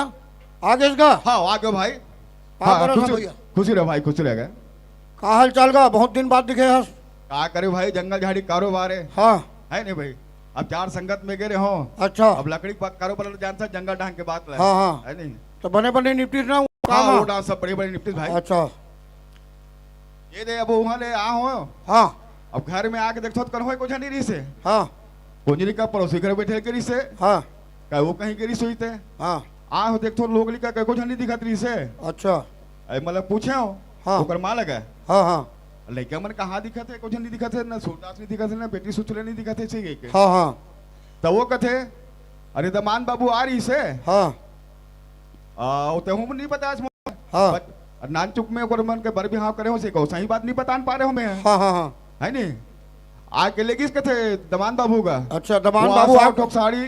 आ गे इसका? हाँ, आ गयो भाई। का हाँ, करो खुश, भैया? खुश रहो भाई, खुश रहो। का हाल चाल गा? बहुत दिन बाद दिखे हस। का करे भाई, जंगल झाड़ी कारोबार हे। हाँ। हे नहीं भाई, अब चार संगत में गे रहे हो। अच्छा। अब लकड़ी का कारोबार जानता, जंगल ढांग के बात ला। हाँ, हाँ। हे नहीं? तो बने बने निपटिस ना काम? हाँ, वो डांस सब बड़े बड़े निपटिस भाई। अच्छा। ये दे, अब वहाँ ले आ हो। हाँ। अब घर में आके देखथो त कल होय कुछ नहीं रहिस हे। हाँ। कुंजरी का पड़ोसी घर बैठे के रहिस हे। हाँ। का वो कहीं के रहिस होही ते। हाँ। आ हो देखथो लोग लइका के कुछ नहीं दिखत रहिस हे। अच्छा। अरे मतलब पूछे हो। हाँ। ओकर माँ लगा। हाँ, हाँ। लइका मन कहाँ दिखत हे, कुछ नहीं दिखत हे, ना सूरदास नहीं दिखत हे, ना बेटी सुशीला नहीं दिखत हे, ऐसे कहिके। हाँ, हाँ। त वो कथे, अरे दमांद बाबू आ रहिस हे। हाँ। आ, वो ते हूँ नहीं बतास हाँ। बट नानचुक में ओकर मन के बर बिहाव करे हो से को सही बात नहीं बतान पा रहे हो मैं। हाँ, हाँ, हाँ। हे नहीं? आके ले गिस कथे दमांद बाबू का। अच्छा, दमांद वो बाबू आस आ- आठ ठोक साड़ी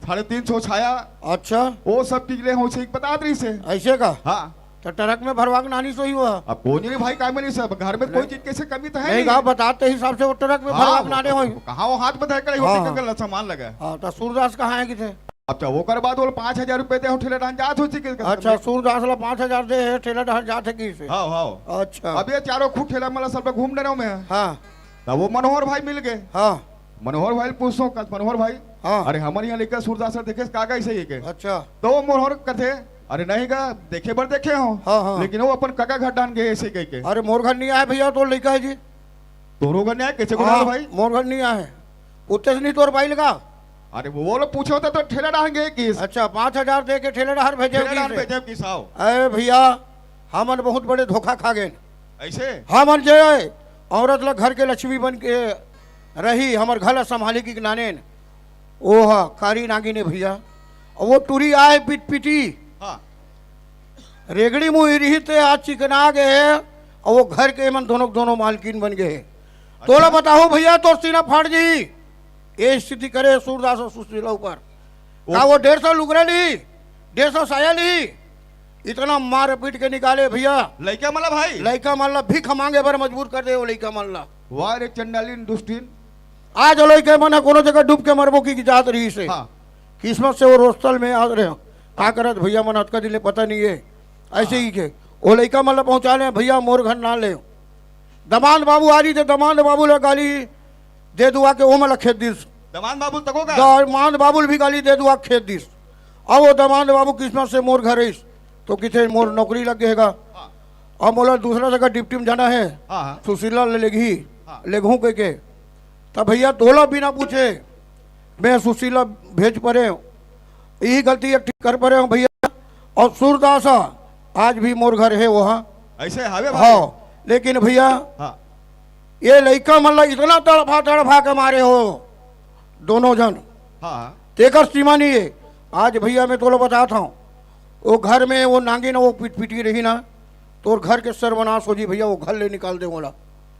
साढ़े तीन सौ छाया। अच्छा। वो सब चीज ले हो, से बतात रहिस हे। ऐसे का? हाँ। तो ट्रक में भरवा के लानिस होही वो? अब कोन जनी भाई, का मिलिस हे, अब घर में कोई चीज के कमी तो है नहीं नहीं। का, बतात हिसाब से वो ट्रक में हाँ, भरवा के वो लाने होही। कहाँ वो हाथ में धर के हाँ, होती हाँ। के गलत सामान लगा। हाँ, तो सूरदास कहाँ हे किथे? अब तो ओकर बाद वो पाँच हजार रुपए दे हो, ठेला डाहन जात होही के। अच्छा, सूरदास ला पाँच हजार दे हे, ठेला डाहन जात हे किसे? हाँ, हाँ। अच्छा। अब ये चारों खूब ठेला मला सब घूम डरे हों मैं। हाँ। तब वो मनोहर भाई मिल गे। हाँ। मनोहर भाई पूछत हों, "कस मनोहर भाई, हाँ। अरे हमर यहाँ लइका सूरदास ला देखेस का?" कइसे ही के। अच्छा। तो वो मनोहर कथे, "अरे नहीं गा, देखे बर देखे हों, हाँ, हाँ। लेकिन वो अपन कका घर डाहन गे अइसे कहिके।" अरे मोर घर नहीं आए भैया, तोर लइका हे जी। तोरो घर नहीं आए, कइसे को हाँ, भाई? मोर घर नहीं आए। उत्ते से नहीं तोर भाई लगा। अरे वो लोग पूछे होते तो ठेला डाहन गे किस। अच्छा, पाँच हजार दे के ठेला डाहन भेजे ठेला डाहन किस। भेजे किस, आओ। अरे भैया, हमन बहुत बड़े धोखा खा गेन। ऐसे? हमन जे औरत ला घर के लक्ष्मी बन के रही, हमर घर ला संभाली की नानेन, ओ हा कारी नागिन हे भैया। और वो टूरी आए पिटपिटी। हाँ। रेगड़ी मुही रही ते आज चिकना गे हे, और वो घर के मन दोनों, दोनों मालकिन बन गे हे। तोला अच्छा। बताओ भैया, तोर सीना फाट जी। ये स्थिति करे सूरदास और सुशीला ऊपर। वो का वो डेढ़ सौ लुगरा ली, डेढ़ सौ साया ली, इतना मार पीट के निकाले भैया। लइका मन ला भाई? लइका मन ला भीख मांगे बर मजबूर कर दे वो लइका मन ला। वाह रे चंडालीन दुष्टीन। आज लइका मन ह कोनो जगह डूब के मरबो की जात रहिस हे। हाँ। किस्मत से वो रोस्तल में आ रहे हो। का करत भैया मन अतका दिन ले पता नहीं हे। ऐसे ही के वो लइका मन ला पहुंचा ले भैया, मोर घर ना ले। दमांद बाबू आ रही थे, दमांद बाबू ला गाली दे दुआ के ओमन ला खेद दिस। दमांद बाबू तको का? दमांद बाबू ला भी गाली दे दुआ के खेद दिस। अब वो दमांद बाबू किस्मत से मोर घर आइस, तो किथे मोर नौकरी लग गे हे गा। हाँ। अब मोला दूसरा जगह ड्यूटी में जाना हे। हाँ, हाँ। सुशीला ले लेगही, हाँ। लेगहूँ कह के। तब भैया तोला बिना पूछे मैं सुशीला भेज परे हूँ, यही गलती एक ठीक कर परे हूँ भैया। और सूरदास आज भी मोर घर हे वहाँ। ऐसे हवे भाई? हाँ, लेकिन भैया हाँ। ये लइका मन ला इतना तड़फा तड़फा के मारे हो दोनों जन, हाँ। तेकर सीमा नहीं हे। आज भैया मैं तोला बतात हूँ, वो घर में वो नागिन वो पिटपिटी रही ना, तोर घर के सर्वनाश हो जी भैया, वो घर ले निकाल दे ओला।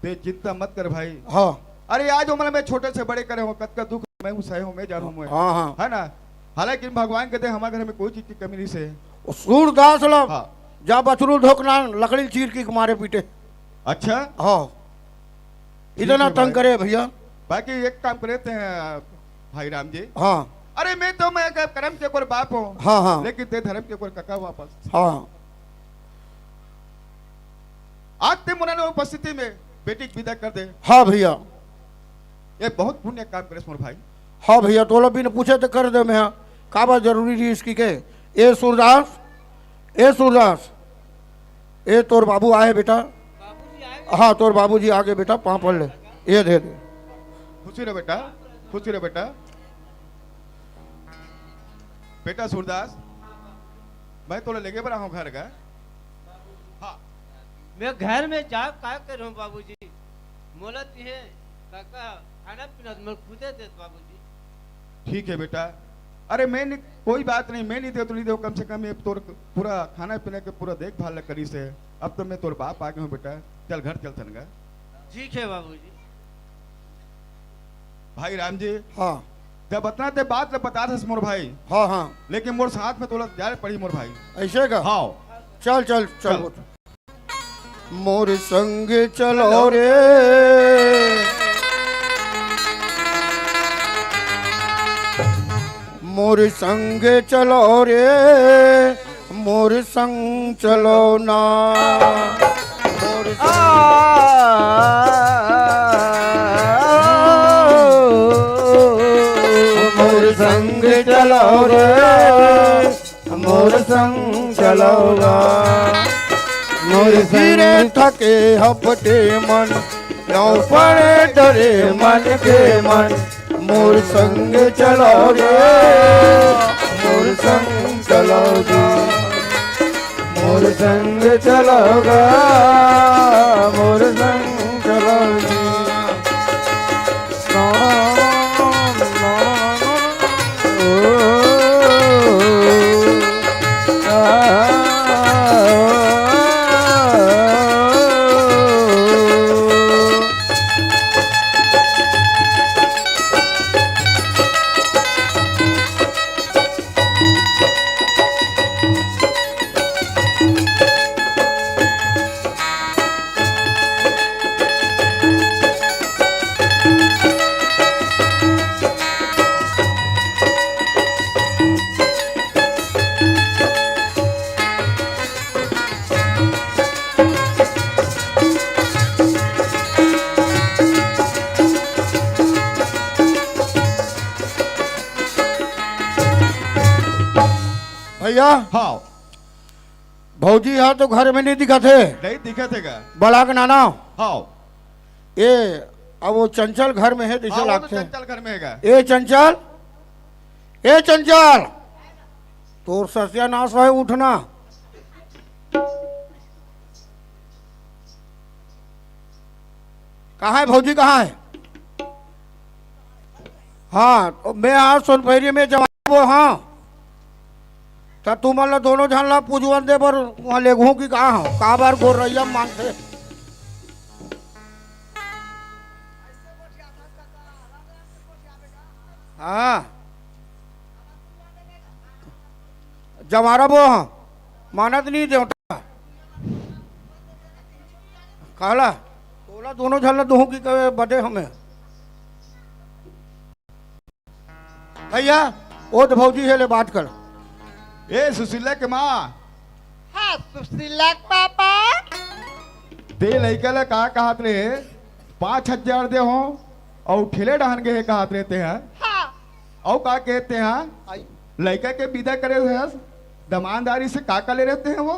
ते चिंता मत कर भाई। हाँ। अरे आज ओमन ला मैं छोटे से बड़े करे हों, कतका दुख मैं हूँ, सहे हों, मैं जानहूँ मैं। हाँ, हाँ। है ना? हालांकि भगवान के दे हमर घर में कोई चीज की कमी नहीं से। वो सूरदास ला हाँ। जा बछरू धोकना लकड़ी चीर के मारे पीटे। अच्छा? हाँ। ठीक इतना है तंग भाई। करे भैया। बाकी एक काम करे ते हैं भाई राम जी। हाँ। अरे मैं तो मैं करम के ओकर बाप हूँ। हाँ, हाँ। लेकिन ते धर्म के ओकर कका वापस। हाँ। आज ते मोला ने उपस्थिति में बेटी के विदा कर दे। हाँ भैया। ये बहुत पुण्य काम करे मोर भाई। हाँ भैया, तोला बिन पूछे तो कर दे मैं। हाँ। का बात जरूरी रहिस कि के? ए सूरदास, ए सूरदास, ए तोर बाबू आए बेटा। हाँ, तोर बाबूजी आगे बेटा, पाँव पड़ ले। ये दे दे। खुशी रह बेटा, खुशी रह बेटा। बेटा सूरदास, मैं तोला लेगे बर आहूँ घर का। हाँ। मैं घर में जाब का करूँ बाबूजी? मोला तिहे काका खाना पीना तो मैं खुदे देत बाबूजी। ठीक है बेटा। अरे मैं नहीं, कोई बात नहीं, मैं नहीं दे तो नहीं दे, कम से कम ये तोर पूरा खाना पीना के पूरा देखभाल ल करी से। अब तो मैं तोर बाप आ गया हूँ बेटा, चल घर चल थन गा। ठीक है बाबूजी। भाई राम जी, हाँ। जब अतना ते बात ल बता दस मोर भाई, हाँ, हाँ। लेकिन मोर साथ में तोला जाए पड़ी मोर भाई। ऐसे का? हाँ। चल, चल, चल, चल। उठ। मोर संग चलो रे, मोर संग चलो रे, मोर संग चलो ना। मोर संग, मोर संग चलो रे, मोर संग चलो ना। मोर संग गिरे थके हपटे मन, नौ पड़े डरे मन के मन, मोर संग चलो रे, मोर संग चलो रे, मोर संग चलो गा, मोर संग चलो रे। क्या? हाँ। भौजी हा तो घर में नहीं दिखत हे। नहीं दिखत हे का? बलाक नाना। हाँ। ए, अब वो चंचल घर में हे, जैसे हाँ, वो तो लागथे। चंचल घर में हे का? ए चंचल, ए चंचल, तोर सत्यानाश हे, उठना। कहाँ हे भौजी, कहाँ हे? हाँ, तो मैं आज सोनपहरी में जवाबो, हाँ, त तुमन ला दोनों झन ला पूजवन दे बर वहाँ लेगहूँ कि का हो? काबर गोरैया मांगथे? हाँ, जवारा बो, हाँ, मानत नहीं देवता। काला, तोला दोनों झन ला दुहूँ कि कहे बदे हमें। भैया, ओ तो भौजी हे, ले बात कर। ए सुशीला के माँ। हाँ, सुशीला के पापा। ते लइका ला का कहत रहे, पाँच हजार दे हो, अउ ठेले डहन गे हे कहत रहे ते हा। हाँ। अउ का कहते हा? आई। लइका के विदा करे हस, दमांदारी से का का ले रहे ते हा वो?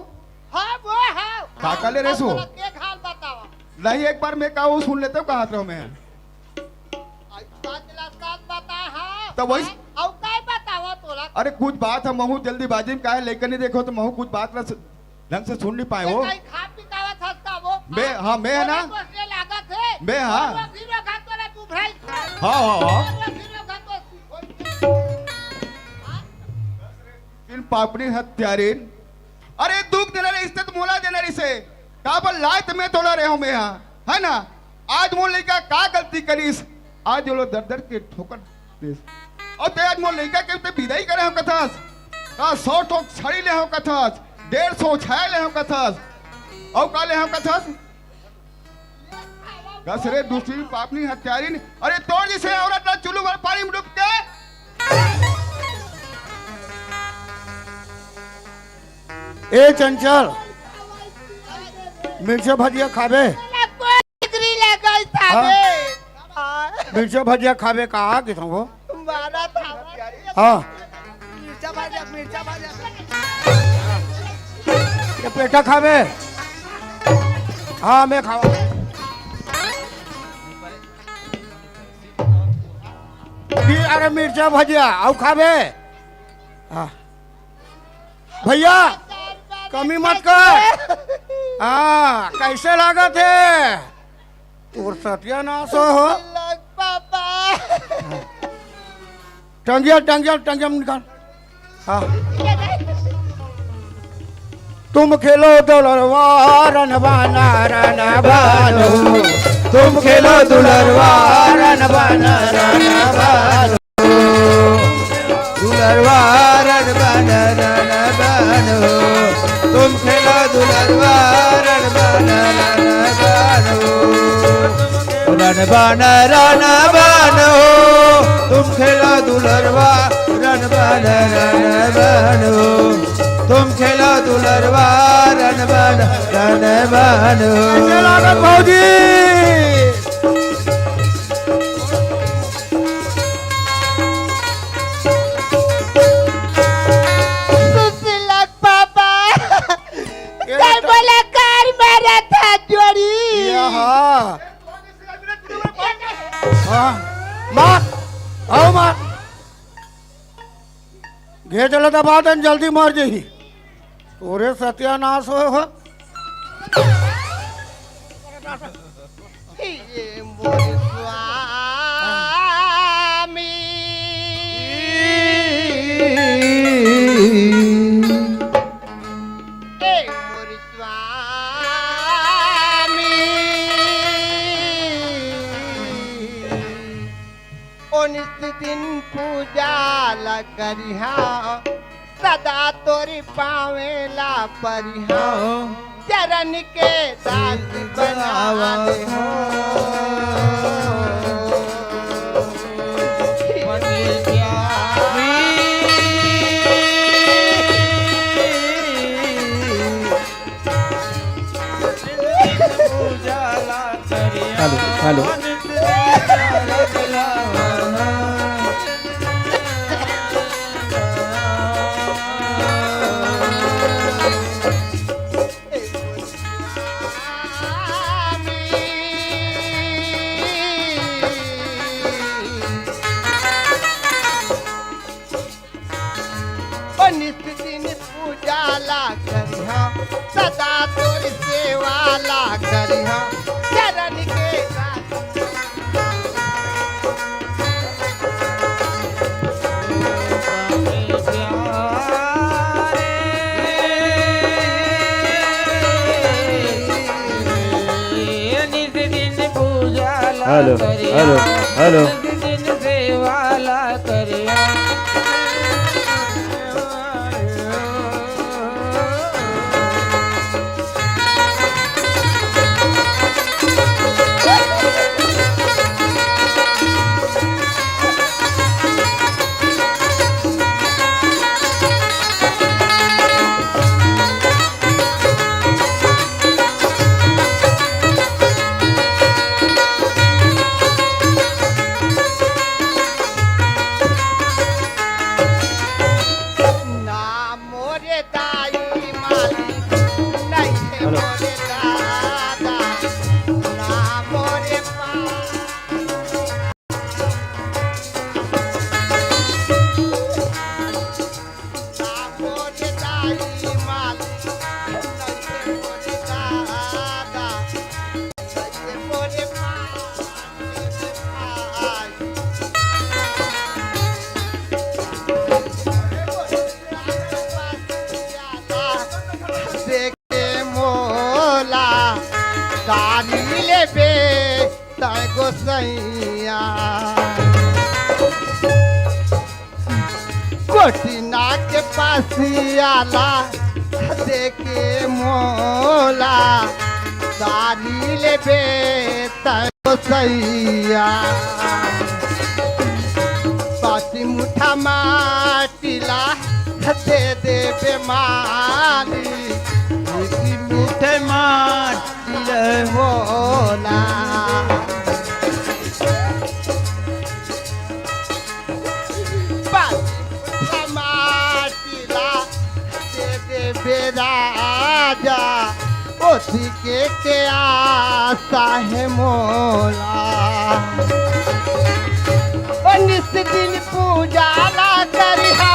हाँ, वो हाँ। का का ले रहे सो? अब तोला के घाल बतावा। नहीं, एक बार मैं का वो सुन लेते हो, कहत रहो मैं। आज सात ला सात बता, हाँ। तो वही हाँ, अउ काय बतावा तोला? अरे कुछ बात हे, महू जल्दीबाजी में काहे लइका नहीं देखो तो महू कुछ बात ला स-, ढंग से सुन नहीं पाए हो। कहीं खा पी कावत हस का वो? मैं, हाँ, मैं है ना? तोरे पोसने लागत हे। मैं, हाँ। और वो हीरो घाट वाला तू भाई खा। हाँ, हाँ, हाँ। और वो हीरो घाट वाला तू भाई खा। इन पापनी हत्यारिन। अरे दुख देना रे, इज्जत मोला देना रे से। काबर लाय त मैं तोला रहे हूँ मैं यहाँ, है ना? आज मोर लइका का गलती करिस, आज ओला दर दर के ठोकर देस। अउ ते आज मोर लइका के ते विदाई करे हो कथस, का सौ ठोक छड़ी ले हो कथस, डेढ़ सौ छाया ले हो कथस, अउ का ले हो कथस? कस रे दूसरी पापनी हत्यारिन, अरे तोर जैसे औरत ला चुल्लू भर पानी में डूब के। ए चंचल, मिर्चा भजिया खाबे? डिग्री लगा हाँ? मिर्चा भजिया खाबे का कि तुमको? मारा था। हाँ। मिर्चा भजिया, मिर्चा भजिया। ये पेठा खाबे? हाँ, मैं खावा। अरे मिर्चा भजिया, अउ खाबे? हाँ। भैया, कमी मत कर। हाँ, कैसे लागत हे? तोर सत्यानाश हो, हो। लग पापा। टंगिया, टंगिया, टंगिया में निकाल। हाँ। तुम खेलो दुलरवा रन बना रन बनो। तुम खेलो दुलरवा रन बना रन बनो। दुलरवा रन बन रन बन हो। तुम खेलो दुलरवा रन बन रन बन हो। रन बन रन बन हो। तुम खेलो दुलरवा रन बन रन बन हो। तुम खेलो दुलरवा रन बन रन बन हो। कैसे लागत भौजी? सुशीलक पापा, ये कल तो बोला कार मारा था जोड़ी। ये हाँ। हाँ। मार। आओ मार। घेचला दबा देन, जल्दी मर जही। तोरे सत्यानाश हो, हो। ये मोर स्वामी। ए मोर स्वामी। उन्नीस दिन पूजा ला करिहा, सदा तोरी पावे ला परिहा, चरण के दास बनावा दे हो। Hello, hello. Hello, hello, hello. दिन सेवा ला करिया। ना मोरे दाई मालिक, नहीं है हेलो। मोरे दादा, ना मोरे पा- देखे मोला गारी लेबे तै गोसैया। कोटिना के पासियाला देखे मोला गारी लेबे तै गोसैया। पाँच मुठा माटी ला दे देबे मालिक, इसी मुठे माटी ला मोला। पाँच मुठा माटी ला दे देबे राजा, ओती के, के आशा हे मोला। ओ निस दिन पूजा ला करिहा,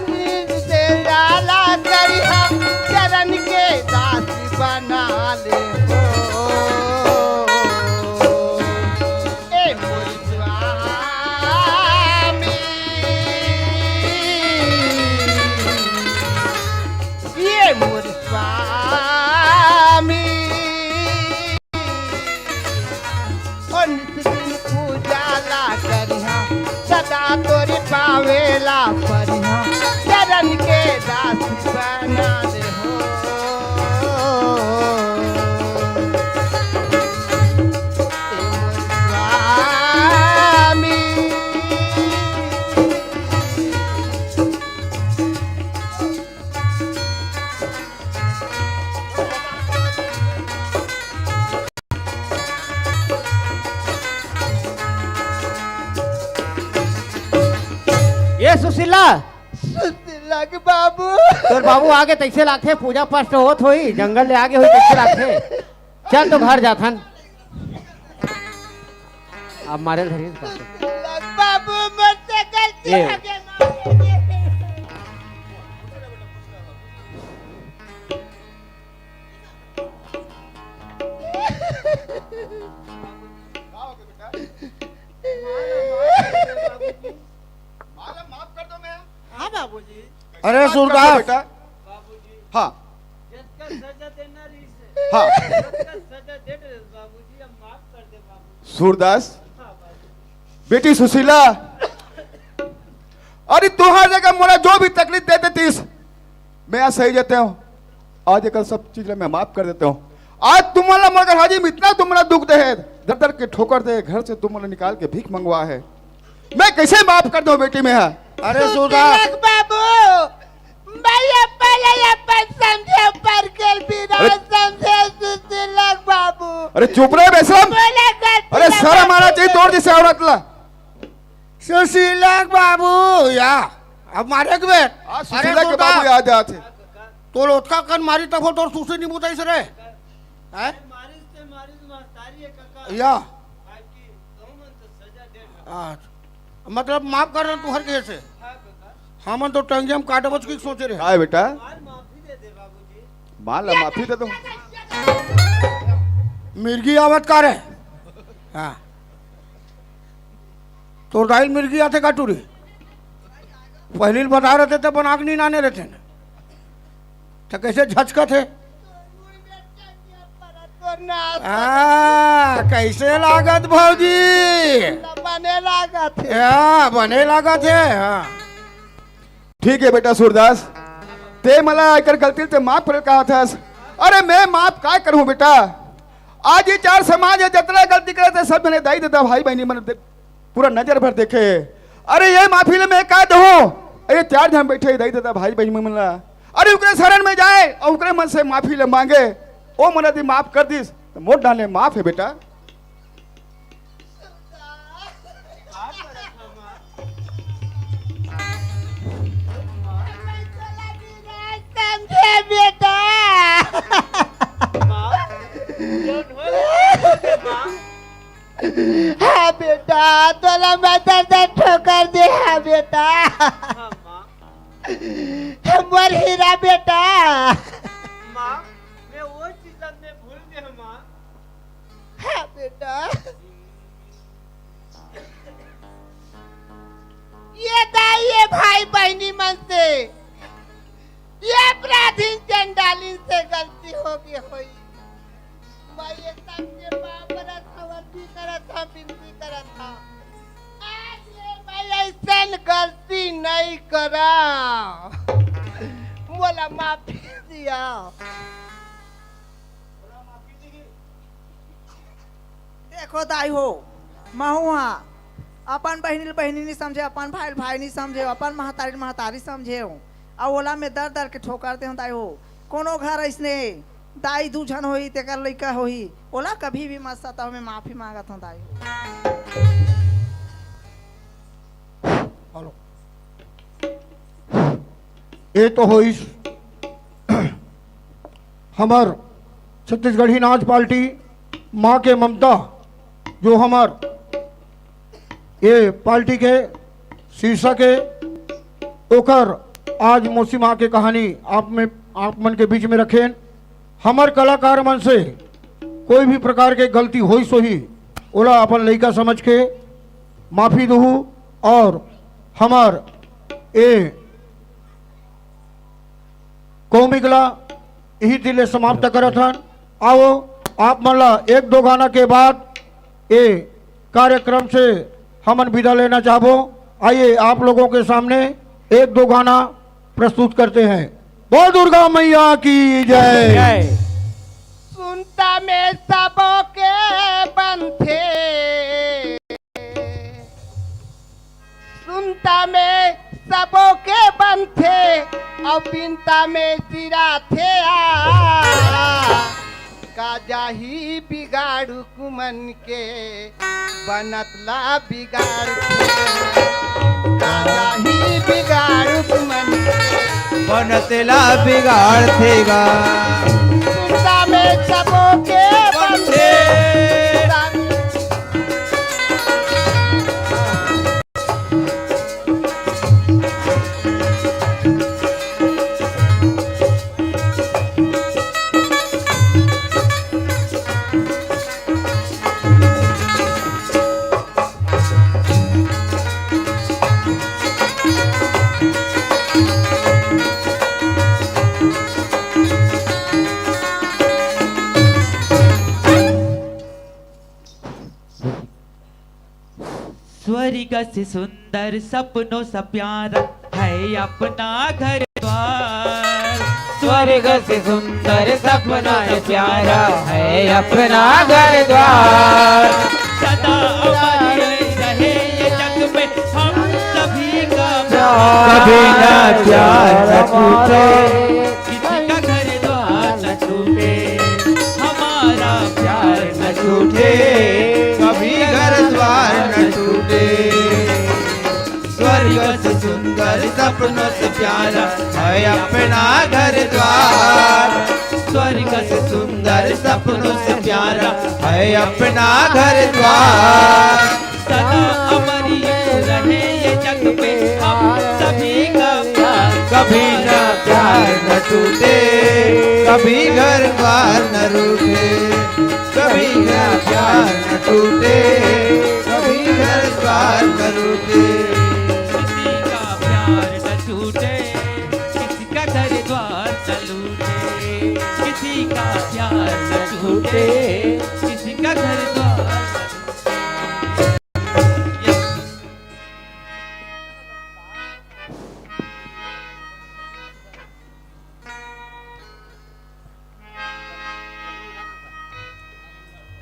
निस दिन ला करिहा, चरण के दासी बना ले हो। ए मोर स्वामी, ए मोर स्वामी, ओ नित दिन पूजा ला करिहा, सदा तोरे पावे ला परिहा, चरण के दास बना दे हो। ए मोर स्वामी। ए सुशीला, सुशीला के बाबू। तोर बाबू आगे तइसे लागथे, पूजा पाठ तो होत होही, जंगल ले आगे होही तइसे लागथे। चल तो घर जाथन। अब मारे धरी बाबू। बाबू, मोर से गलती ये। हो गे, माफ कर दे। माला माफ कर दो मैं। हाँ बाबूजी। अरे माफ कर दो सूरदास। बेटा। बाबूजी। हाँ। जितका सजा देना रही से। हाँ। जितका सजा दे दे बाबूजी, अब माफ कर दे बाबूजी। सूरदास। हाँ बाबूजी। बेटी सुशीला, अरे तुम्हारी जगह मोला जो भी तकलीफ दे देतीस, मैं आज सही जाता हूँ। आज एकर सब चीज ला मैं माफ कर देता हूँ। आज तुमन ला मोर घर हाजिर में इतना तुमन ला दुख दे हे, दर दर के ठोकर दे, घर से तुमन ला निकाल के भीख मंगवा हे, मैं कैसे माफ कर दूं बेटी मैं हा? अरे सुशीला सूरदास। बाबू, मैं ये पहले ये अपन समझे पर गेल बिना अरे समझे सुशीला बाबू। अरे चुप रहे बेशरम। बोले गलती अरे ना शर्म आना बाबू। चाहिए तोर जैसे औरत ला। सुशीला बाबू या, अब मारे के बेर। आज अरे सुशीला के सुशीला। बाबू याद आथे। तोर ओतका कन मारी तब तोर सुशी नी बुताइस रे। हैं? मारिस ते मारिस महतारी हे कका। या। बाकी तुमन तो सजा दे दो। अच्छा। मतलब माफ कर रहे तुहर के से। हाँ कका। हमन तो टंगिया में काटबच की सोचे रहे। काय बेटा? मार माफी दे दे बाबूजी। मार ला माफी दे दो। मिर्गी आवत का रे? हाँ। तोर दाई ल मिर्गी आथे का टूरी? पहिली ल बता रहते त बना के नी लाने रहते न। त कैसे झचकत हे? ना। हाँ, कइसे लागत भौजी? बने लागत हे। हाँ, बने लागत हे, हाँ। ठीक हे बेटा सूरदास, तें मोला एकर गलती ले तें माफ करे ल कहत हस। अरे मैं माफ का करहूँ बेटा? आज ये चार समाज हे, जतना गलती करे हे सब झने दाई ददा भाई बहिनी मन दे-, पूरा नजर भर देखे। अरे ये माफी ले मैं का देहूँ? अरे चार झन बइठे दाई ददा भाई बहिनी मन ला, अरे उकरे शरण में जाए अउ उकरे मन से माफी ले मांगे, ओ मन यदि माफ कर दिस त मोर डाले माफ हे बेटा। समझे बेटा। माँ, जौन होय, माँ। हाँ बेटा, तोला मैं दर दर ठोकर दे, हाँ बेटा। हाँ, माँ। हमर हीरा बेटा। माँ, मैं वो चीज ला मैं भूल गया, माँ। हाँ बेटा, ये दाई, ये भाई बहिनी मन से, ये अपराधीन चंडालीन से गलती हो गई होही। मैं ये सबके पाँव परत हँव, अरजी करत हँव, बिनती करत हँव। आज ले मैं अइसन गलती नइ करँव। मोला माफी दिया। देखो दाई हो, महूँ हा अपन बहिनी ल बहिनी नइ समझेंव, अपन भाई ल भाई नइ समझेंव, अपन महतारी ल महतारी समझेंव, अउ ओला मैं दर दर के ठोकर देहूँ दाई हो। कोनो घर अइसने दाई दू झन होही, तेकर लइका होही, ओला कभी भी मत सताओ, मैं माफी मांगत हूँ दाई हो। हेलो। ये तो होइस हमर छत्तीसगढ़ी नाच पार्टी माँ के ममता, जो हमर ये पार्टी के शीर्षक हे, ओकर आज मौसी माँ के कहानी आप में, आप मन के बीच में रखेन। हमर कलाकार मन से कोई भी प्रकार के गलती होइस होही, ओला अपन लइका समझ के माफी दुहू अउ हमर ए कॉमिक ला इही तीर ले समाप्त करत हन। आओ, आप मन ला एक दो गाना के बाद ए कार्यक्रम से हमन विदा लेना चाहबो। आइए, आप लोगों के सामने एक दो गाना प्रस्तुत करते हैं। बोल दुर्गा मैया की जय। जय। सुनता में सबो के बनथे, सुनता में सबो के बनथे, अउ बिनता में सिराथे आ। का जाही बिगाड़ू कुमन के, बनत ला बिगाड़ के। का जाही बिगाड़ू कुमन के, बनत ला बिगाड़थे गा। सुनता में सबो के बनथे। स्वर्ग से सुंदर सपनों सा प्यारा है अपना घर द्वार। स्वर्ग से सुंदर सपना है प्यारा है अपना घर द्वार। सदा अमर रहे ये जग में हम सभी का प्यार। कभी ना प्यार न टूटे। किसी का घर द्वार न छूटे, हमारा प्यार न छूटे, कभी घर द्वार न छूटे। स्वर्ग से सुंदर सपनों से प्यारा है अपना घर द्वार। स्वर्ग से सुंदर सपनों से प्यारा है अपना घर द्वार। सदा अमर रहे ये जग में हम सभी का प्यार। कभी ना प्यार न टूटे, कभी घर द्वार न रूठे। कभी ना प्यार न टूटे, कभी घर द्वार न रूठे। किसी का प्यार न छूटे, किसी का घर द्वार न लूटे। किसी का प्यार न छूटे। टूटे। किसी का घर द्वार।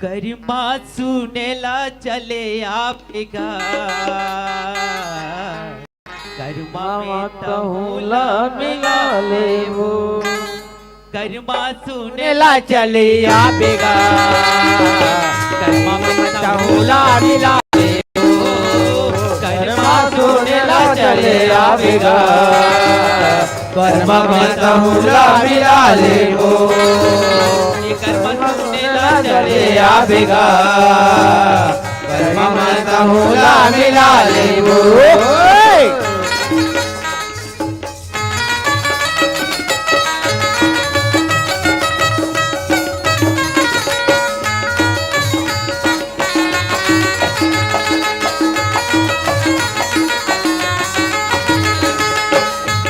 करमा सुने ला चले आबे गा। करमा में तहूँ ला मिला लेबो। करमा सुने ला चले आबे गा। करमा में तहूँ ला मिला लेबो। करमा सुने ला चले आबे गा। करमा में तहूँ ला मिला लेबो। करमा सुने ला चले आबे गा। करमा में तहूँ ला मिला लेबो।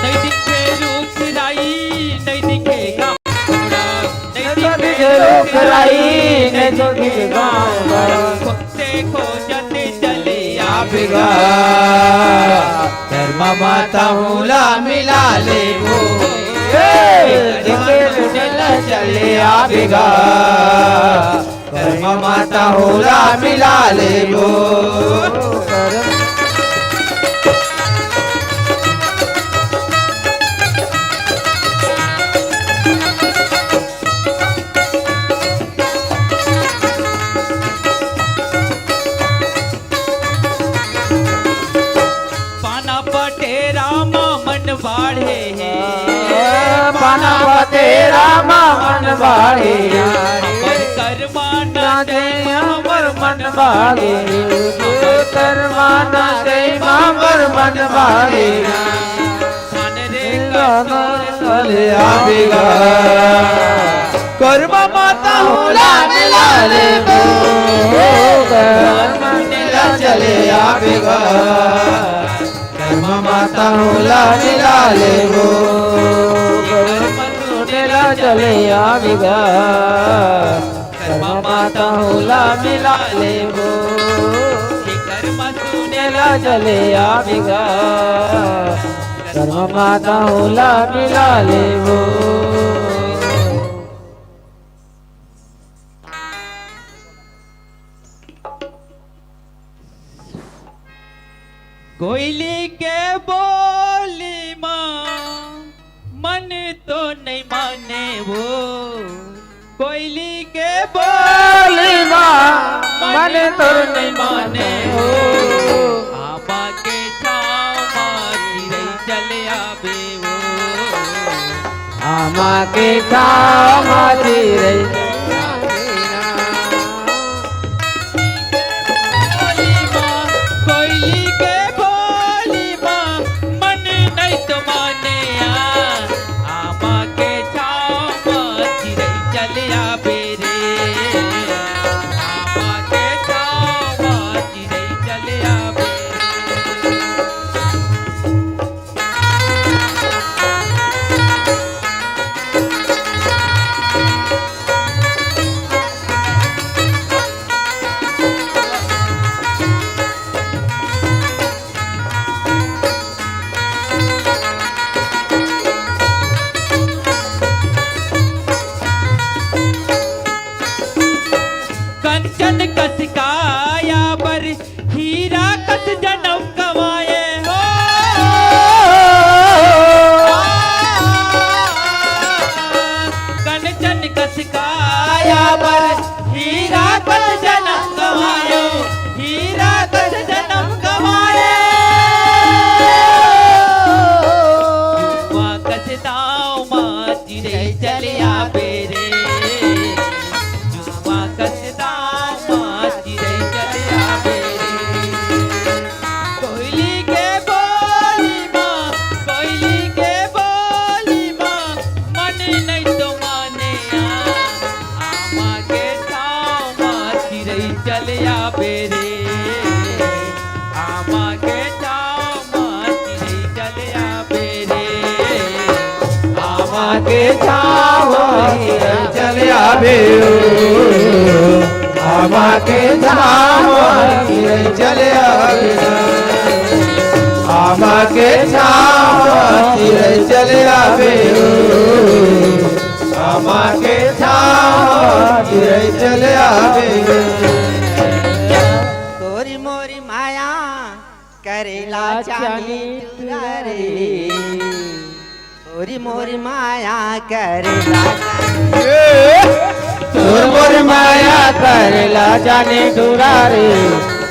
नहीं दिखे रूख राई, नहीं दिखे गाँव बड़ा, नहीं दिखे रूख राई, नहीं दिखे गाँव बड़ा। खोजते खोजते चले आबे गा। करमा में तहूँ ला मिला लेबो। ए, करमा सुने ला चले आबे गा। करमा में तहूँ ला मिला लेबो। पाना पटेरा मा मन बाढ़े हे। पाना पटेरा मा मन बाढ़े हे। हमर करमा ना जय हमर मन बाढ़े हे। हमर करमा ना जय हमर मन बाढ़े हे। चले आबे गा। करमा में तहूँ ला मिला लेबो। करमा सुने ला चले आबे गा। करमा में तहूँ ला मिला लेबो। करमा सुने ला चले आबे गा। करमा में तहूँ ला मिला लेबो। करमा सुने ला चले आबे गा। करमा में तहूँ ला मिला लेबो। कोयली के बोली मा मन तो नहीं माने वो। कोयली के बोली मा मन तो नहीं माने वो। आमा के छाँव मा चिरई चले आबे वो। आमा के छाँव मा चिरई। कोयली के बोली मा मन नहीं तो माने आ। आमा के छाँव मा चिरई चले आबे रे। आमा के छाँव मा चिरई चले आबे रे। कंचन कस काया बर हीरा कस जनम कमाए हो। कंचन कस काया बर हीरा कस जनम कमायो। हीरा कस जनम कमाए। जुआ कस दाँव मा चिरई चले आबे रे। जुआ कस दाँव मा चिरई चले आबे रे। कोयली के बोली मा, कोयली के बोली मा, मन नहीं तो माने आ। आमा के छाँव मा चिरई चले आबे रे। आमा के छाँव मा चिरई चले आबे रे। आमा के छाँव मा चिरई चले आबे ओ। छाँव चिरई चले आवे, आमा के छाँव चिरई चले आवे। तोरी मोरी माया करेला चानी टुरा रे। तोरी मोरी माया करेला चानी। ए, तोर मोर माया करेला चानी टुरा रे।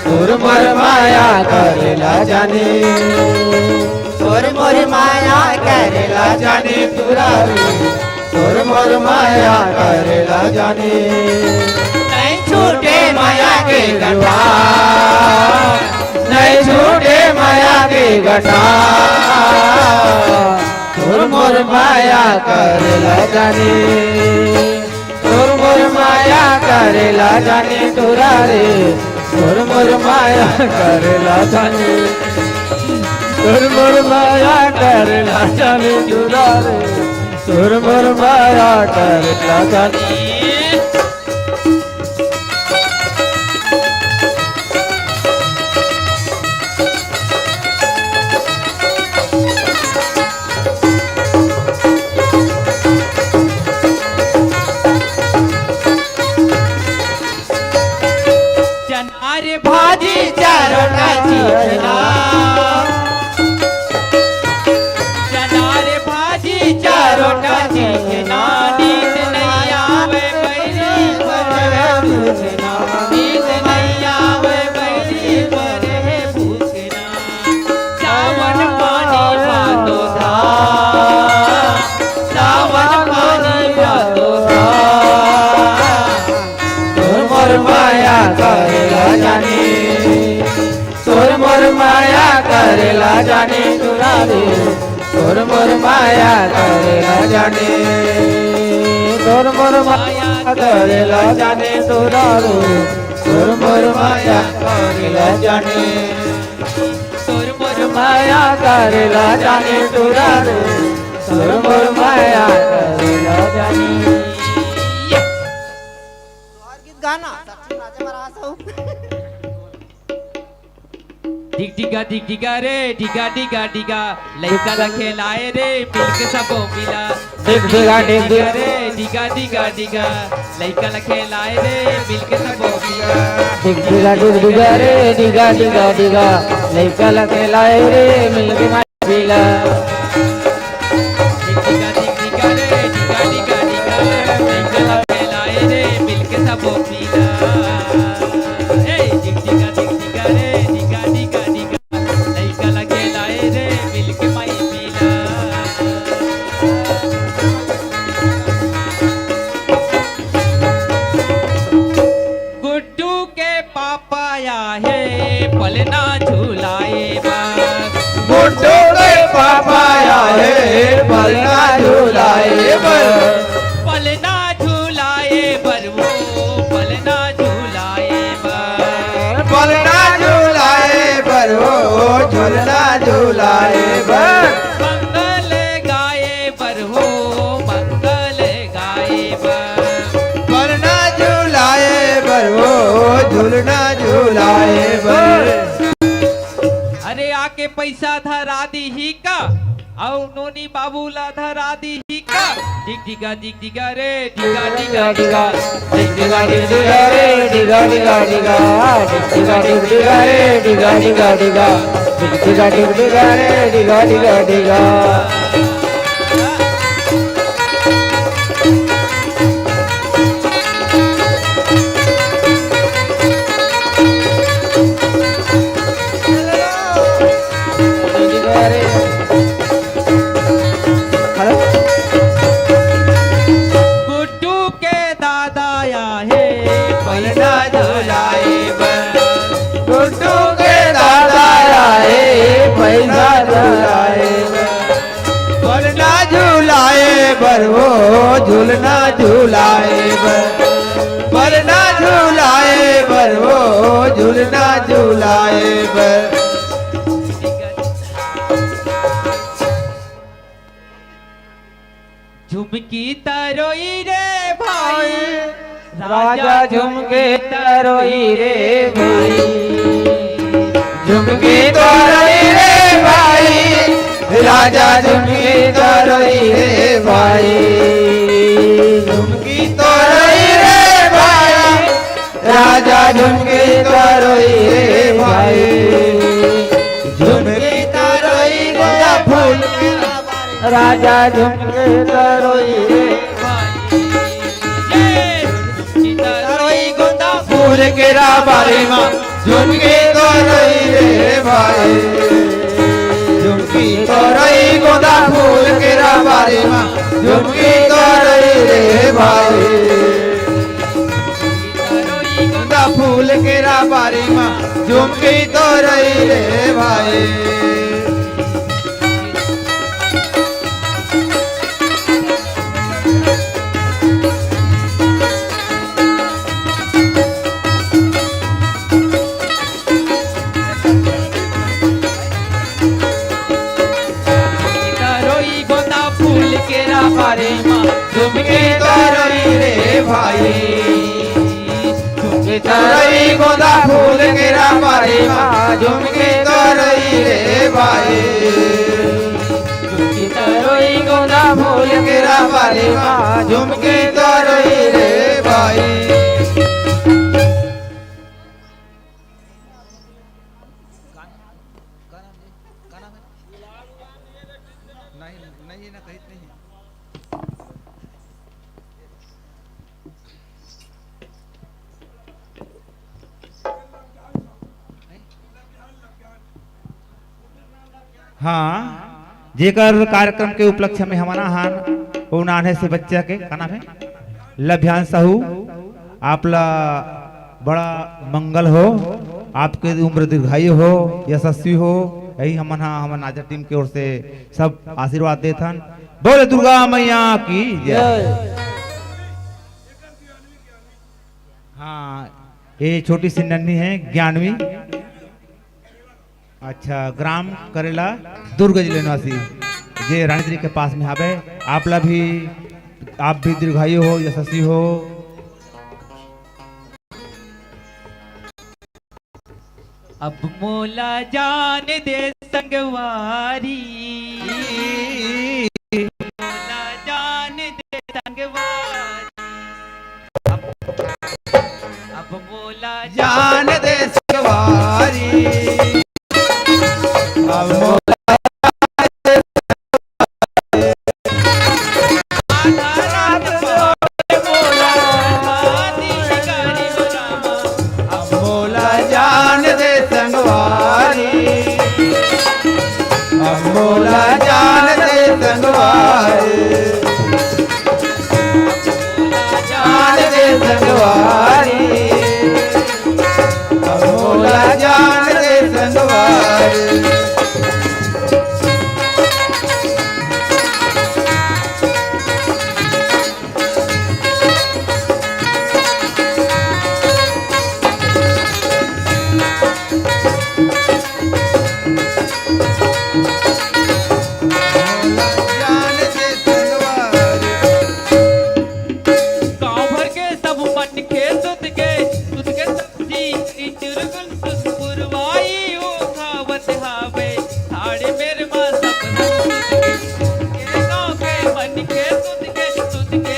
तोर मोर माया करेला चानी। तोर मोर माया करेला चानी टुरा रे। तोर मोर माया करेला चानी। नहीं छूटे माया के गठा। नहीं छूटे माया के गठा। तोर मोर माया करेला चानी। तोर मोर माया करेला चानी टुरा रे। तोर मोर माया करेला चानी। तोर मोर माया करेला चानी टुरा रे। तोर मोर माया करेला चानी। चना रे भाजी चारों का चीज ना। चना रे भाजी चारों का चीज ना। नींद नहीं आवे बैरी पर भूख ना। नींद नहीं आवे बैरी पर भूख ना। सावन पानी भादो धा, सावन पानी भादो धा। तोर मोर माया करेला चानी, तोर मोर माया करेला चानी टुरा रे। तोर मोर माया करेला चानी, तोर मोर माया करेला चानी टुरा रे। तोर मोर माया करेला चानी। तोर मोर माया करेला चानी टुरा रे। तोर मोर माया करेला चानी। तोहर गीत गाना, सच्ची नाचे बर आस हो। डिग डिगा, डिग डिगा रे, डिगा, डिगा, डिगा, लइका ल खेलाए रे, मिलके सबो मिला। डिग डिगा, डिग डिगा। रे, डिगा, डिगा, डिगा, लइका ल खेलाए रे, मिलके सबो मिला। डिग डिगा, डिग डिगा रे, डिगा, डिगा, डिगा, लइका ल खेलाए रे, मिलके माई मिला। डिग डिगा, डिग डिगा रे, डिगा, डिगा, डिगा, लइका ल खेलाए रे, मिलके सबो मिला। ए, डिग डिगा, डिग डिगा रे, डिगा, डिगा, डिगा, लइका ल खेलाए रे, मिलके माई मिला। गुड्डू के पापा आए हे पलना झुलाए बर। गुड्डू के पापा आए हे पलना झुलाए बर। पलना झुलाए बर वो, पलना झुलाए बर। पलना झुलाए बर वो, झुलना झुलाए बर। मंगल गाए बर हो, मंगल गाए बर। पलना झुलाए बर हो, झुलना झुलाए बर। अरे आके पैसा धरा दीही का, अउ नोनी बाबू ला धरा दीही का। डिग डिगा, डिग डिगा रे, डिगा, डिगा, डिगा। डिग डिगा, डिग डिगा रे, डिगा, डिगा, डिगा। डिग डिगा, डिग डिगा रे, डिगा, डिगा, डिगा। डिग डिगा, डिग डिगा रे, डिगा, डिगा, डिगा। गुड्डू के दादा आए हे पलना झुलाए बर। गुड्डू के दादा आए हे पलना झुलाए बर। पलना झुलाए बर वो, झुलना झुलाए बर। पलना झुलाए बर वो, झुलना झुलाए बर। झुमकी तरोई रे भाई, राजा झुमकी तरोई रे भाई। झुमकी तरोई रे भाई, राजा झुमकी तोरई रे भाई, झुमकी तोरई रे भाई, राजा झुमकी तोरई रे भाई, झुमकी तोरई गोंदा फूल के राजा झुमकी तोरई रे भाई। तोरई गोंदा फूल के राबारी मा झुमकी तोरई रे भाई, झुमकी तोरई गोंदा फूल के राबारी मा झुमकी तोरई रे भाई, गोंदा फूल के राबारी मा झुमकी तोरई रे भाई। तोरई गोंदा फूल के राबारी मा झुमकी तोरई रे भाई, झुमकी तोरई गोंदा फूल के राबारी मा झुमकी तोरई रे भाई, झुमकी तोरई गोंदा फूल के राबारी मा झुमकी तोरई रे भाई। हाँ, जेकर कार्यक्रम के उपलक्ष्य में हमन आहान, वो नान्हे से बच्चा के, का नाम है? लभ्यान साहू। आप ला बड़ा मंगल हो, आपके उम्र दीर्घायु हो, यशस्वी हो। यही हमन हा, हमन नाचा टीम के ओर से सब आशीर्वाद देथन। बोले दुर्गा मैया की जय। हाँ, ये छोटी सी नन्ही है, ज्ञानवी। अच्छा, ग्राम करेला, दुर्ग जिले निवासी, जे रानीतरी के पास में हावे। आप ला भी, आप भी दीर्घायु हो, यशस्वी हो। अब मोला जान दे संगवारी, मोला जान दे संगवारी। अब मोला जान दे संगवारी, अब मोला अब मोला जान दे संगवारी, अब मोला जान दे संगवारी, जान दे संगवारी, अब मोला जान दे संगवारी। गांव भर के सब मनखे सुन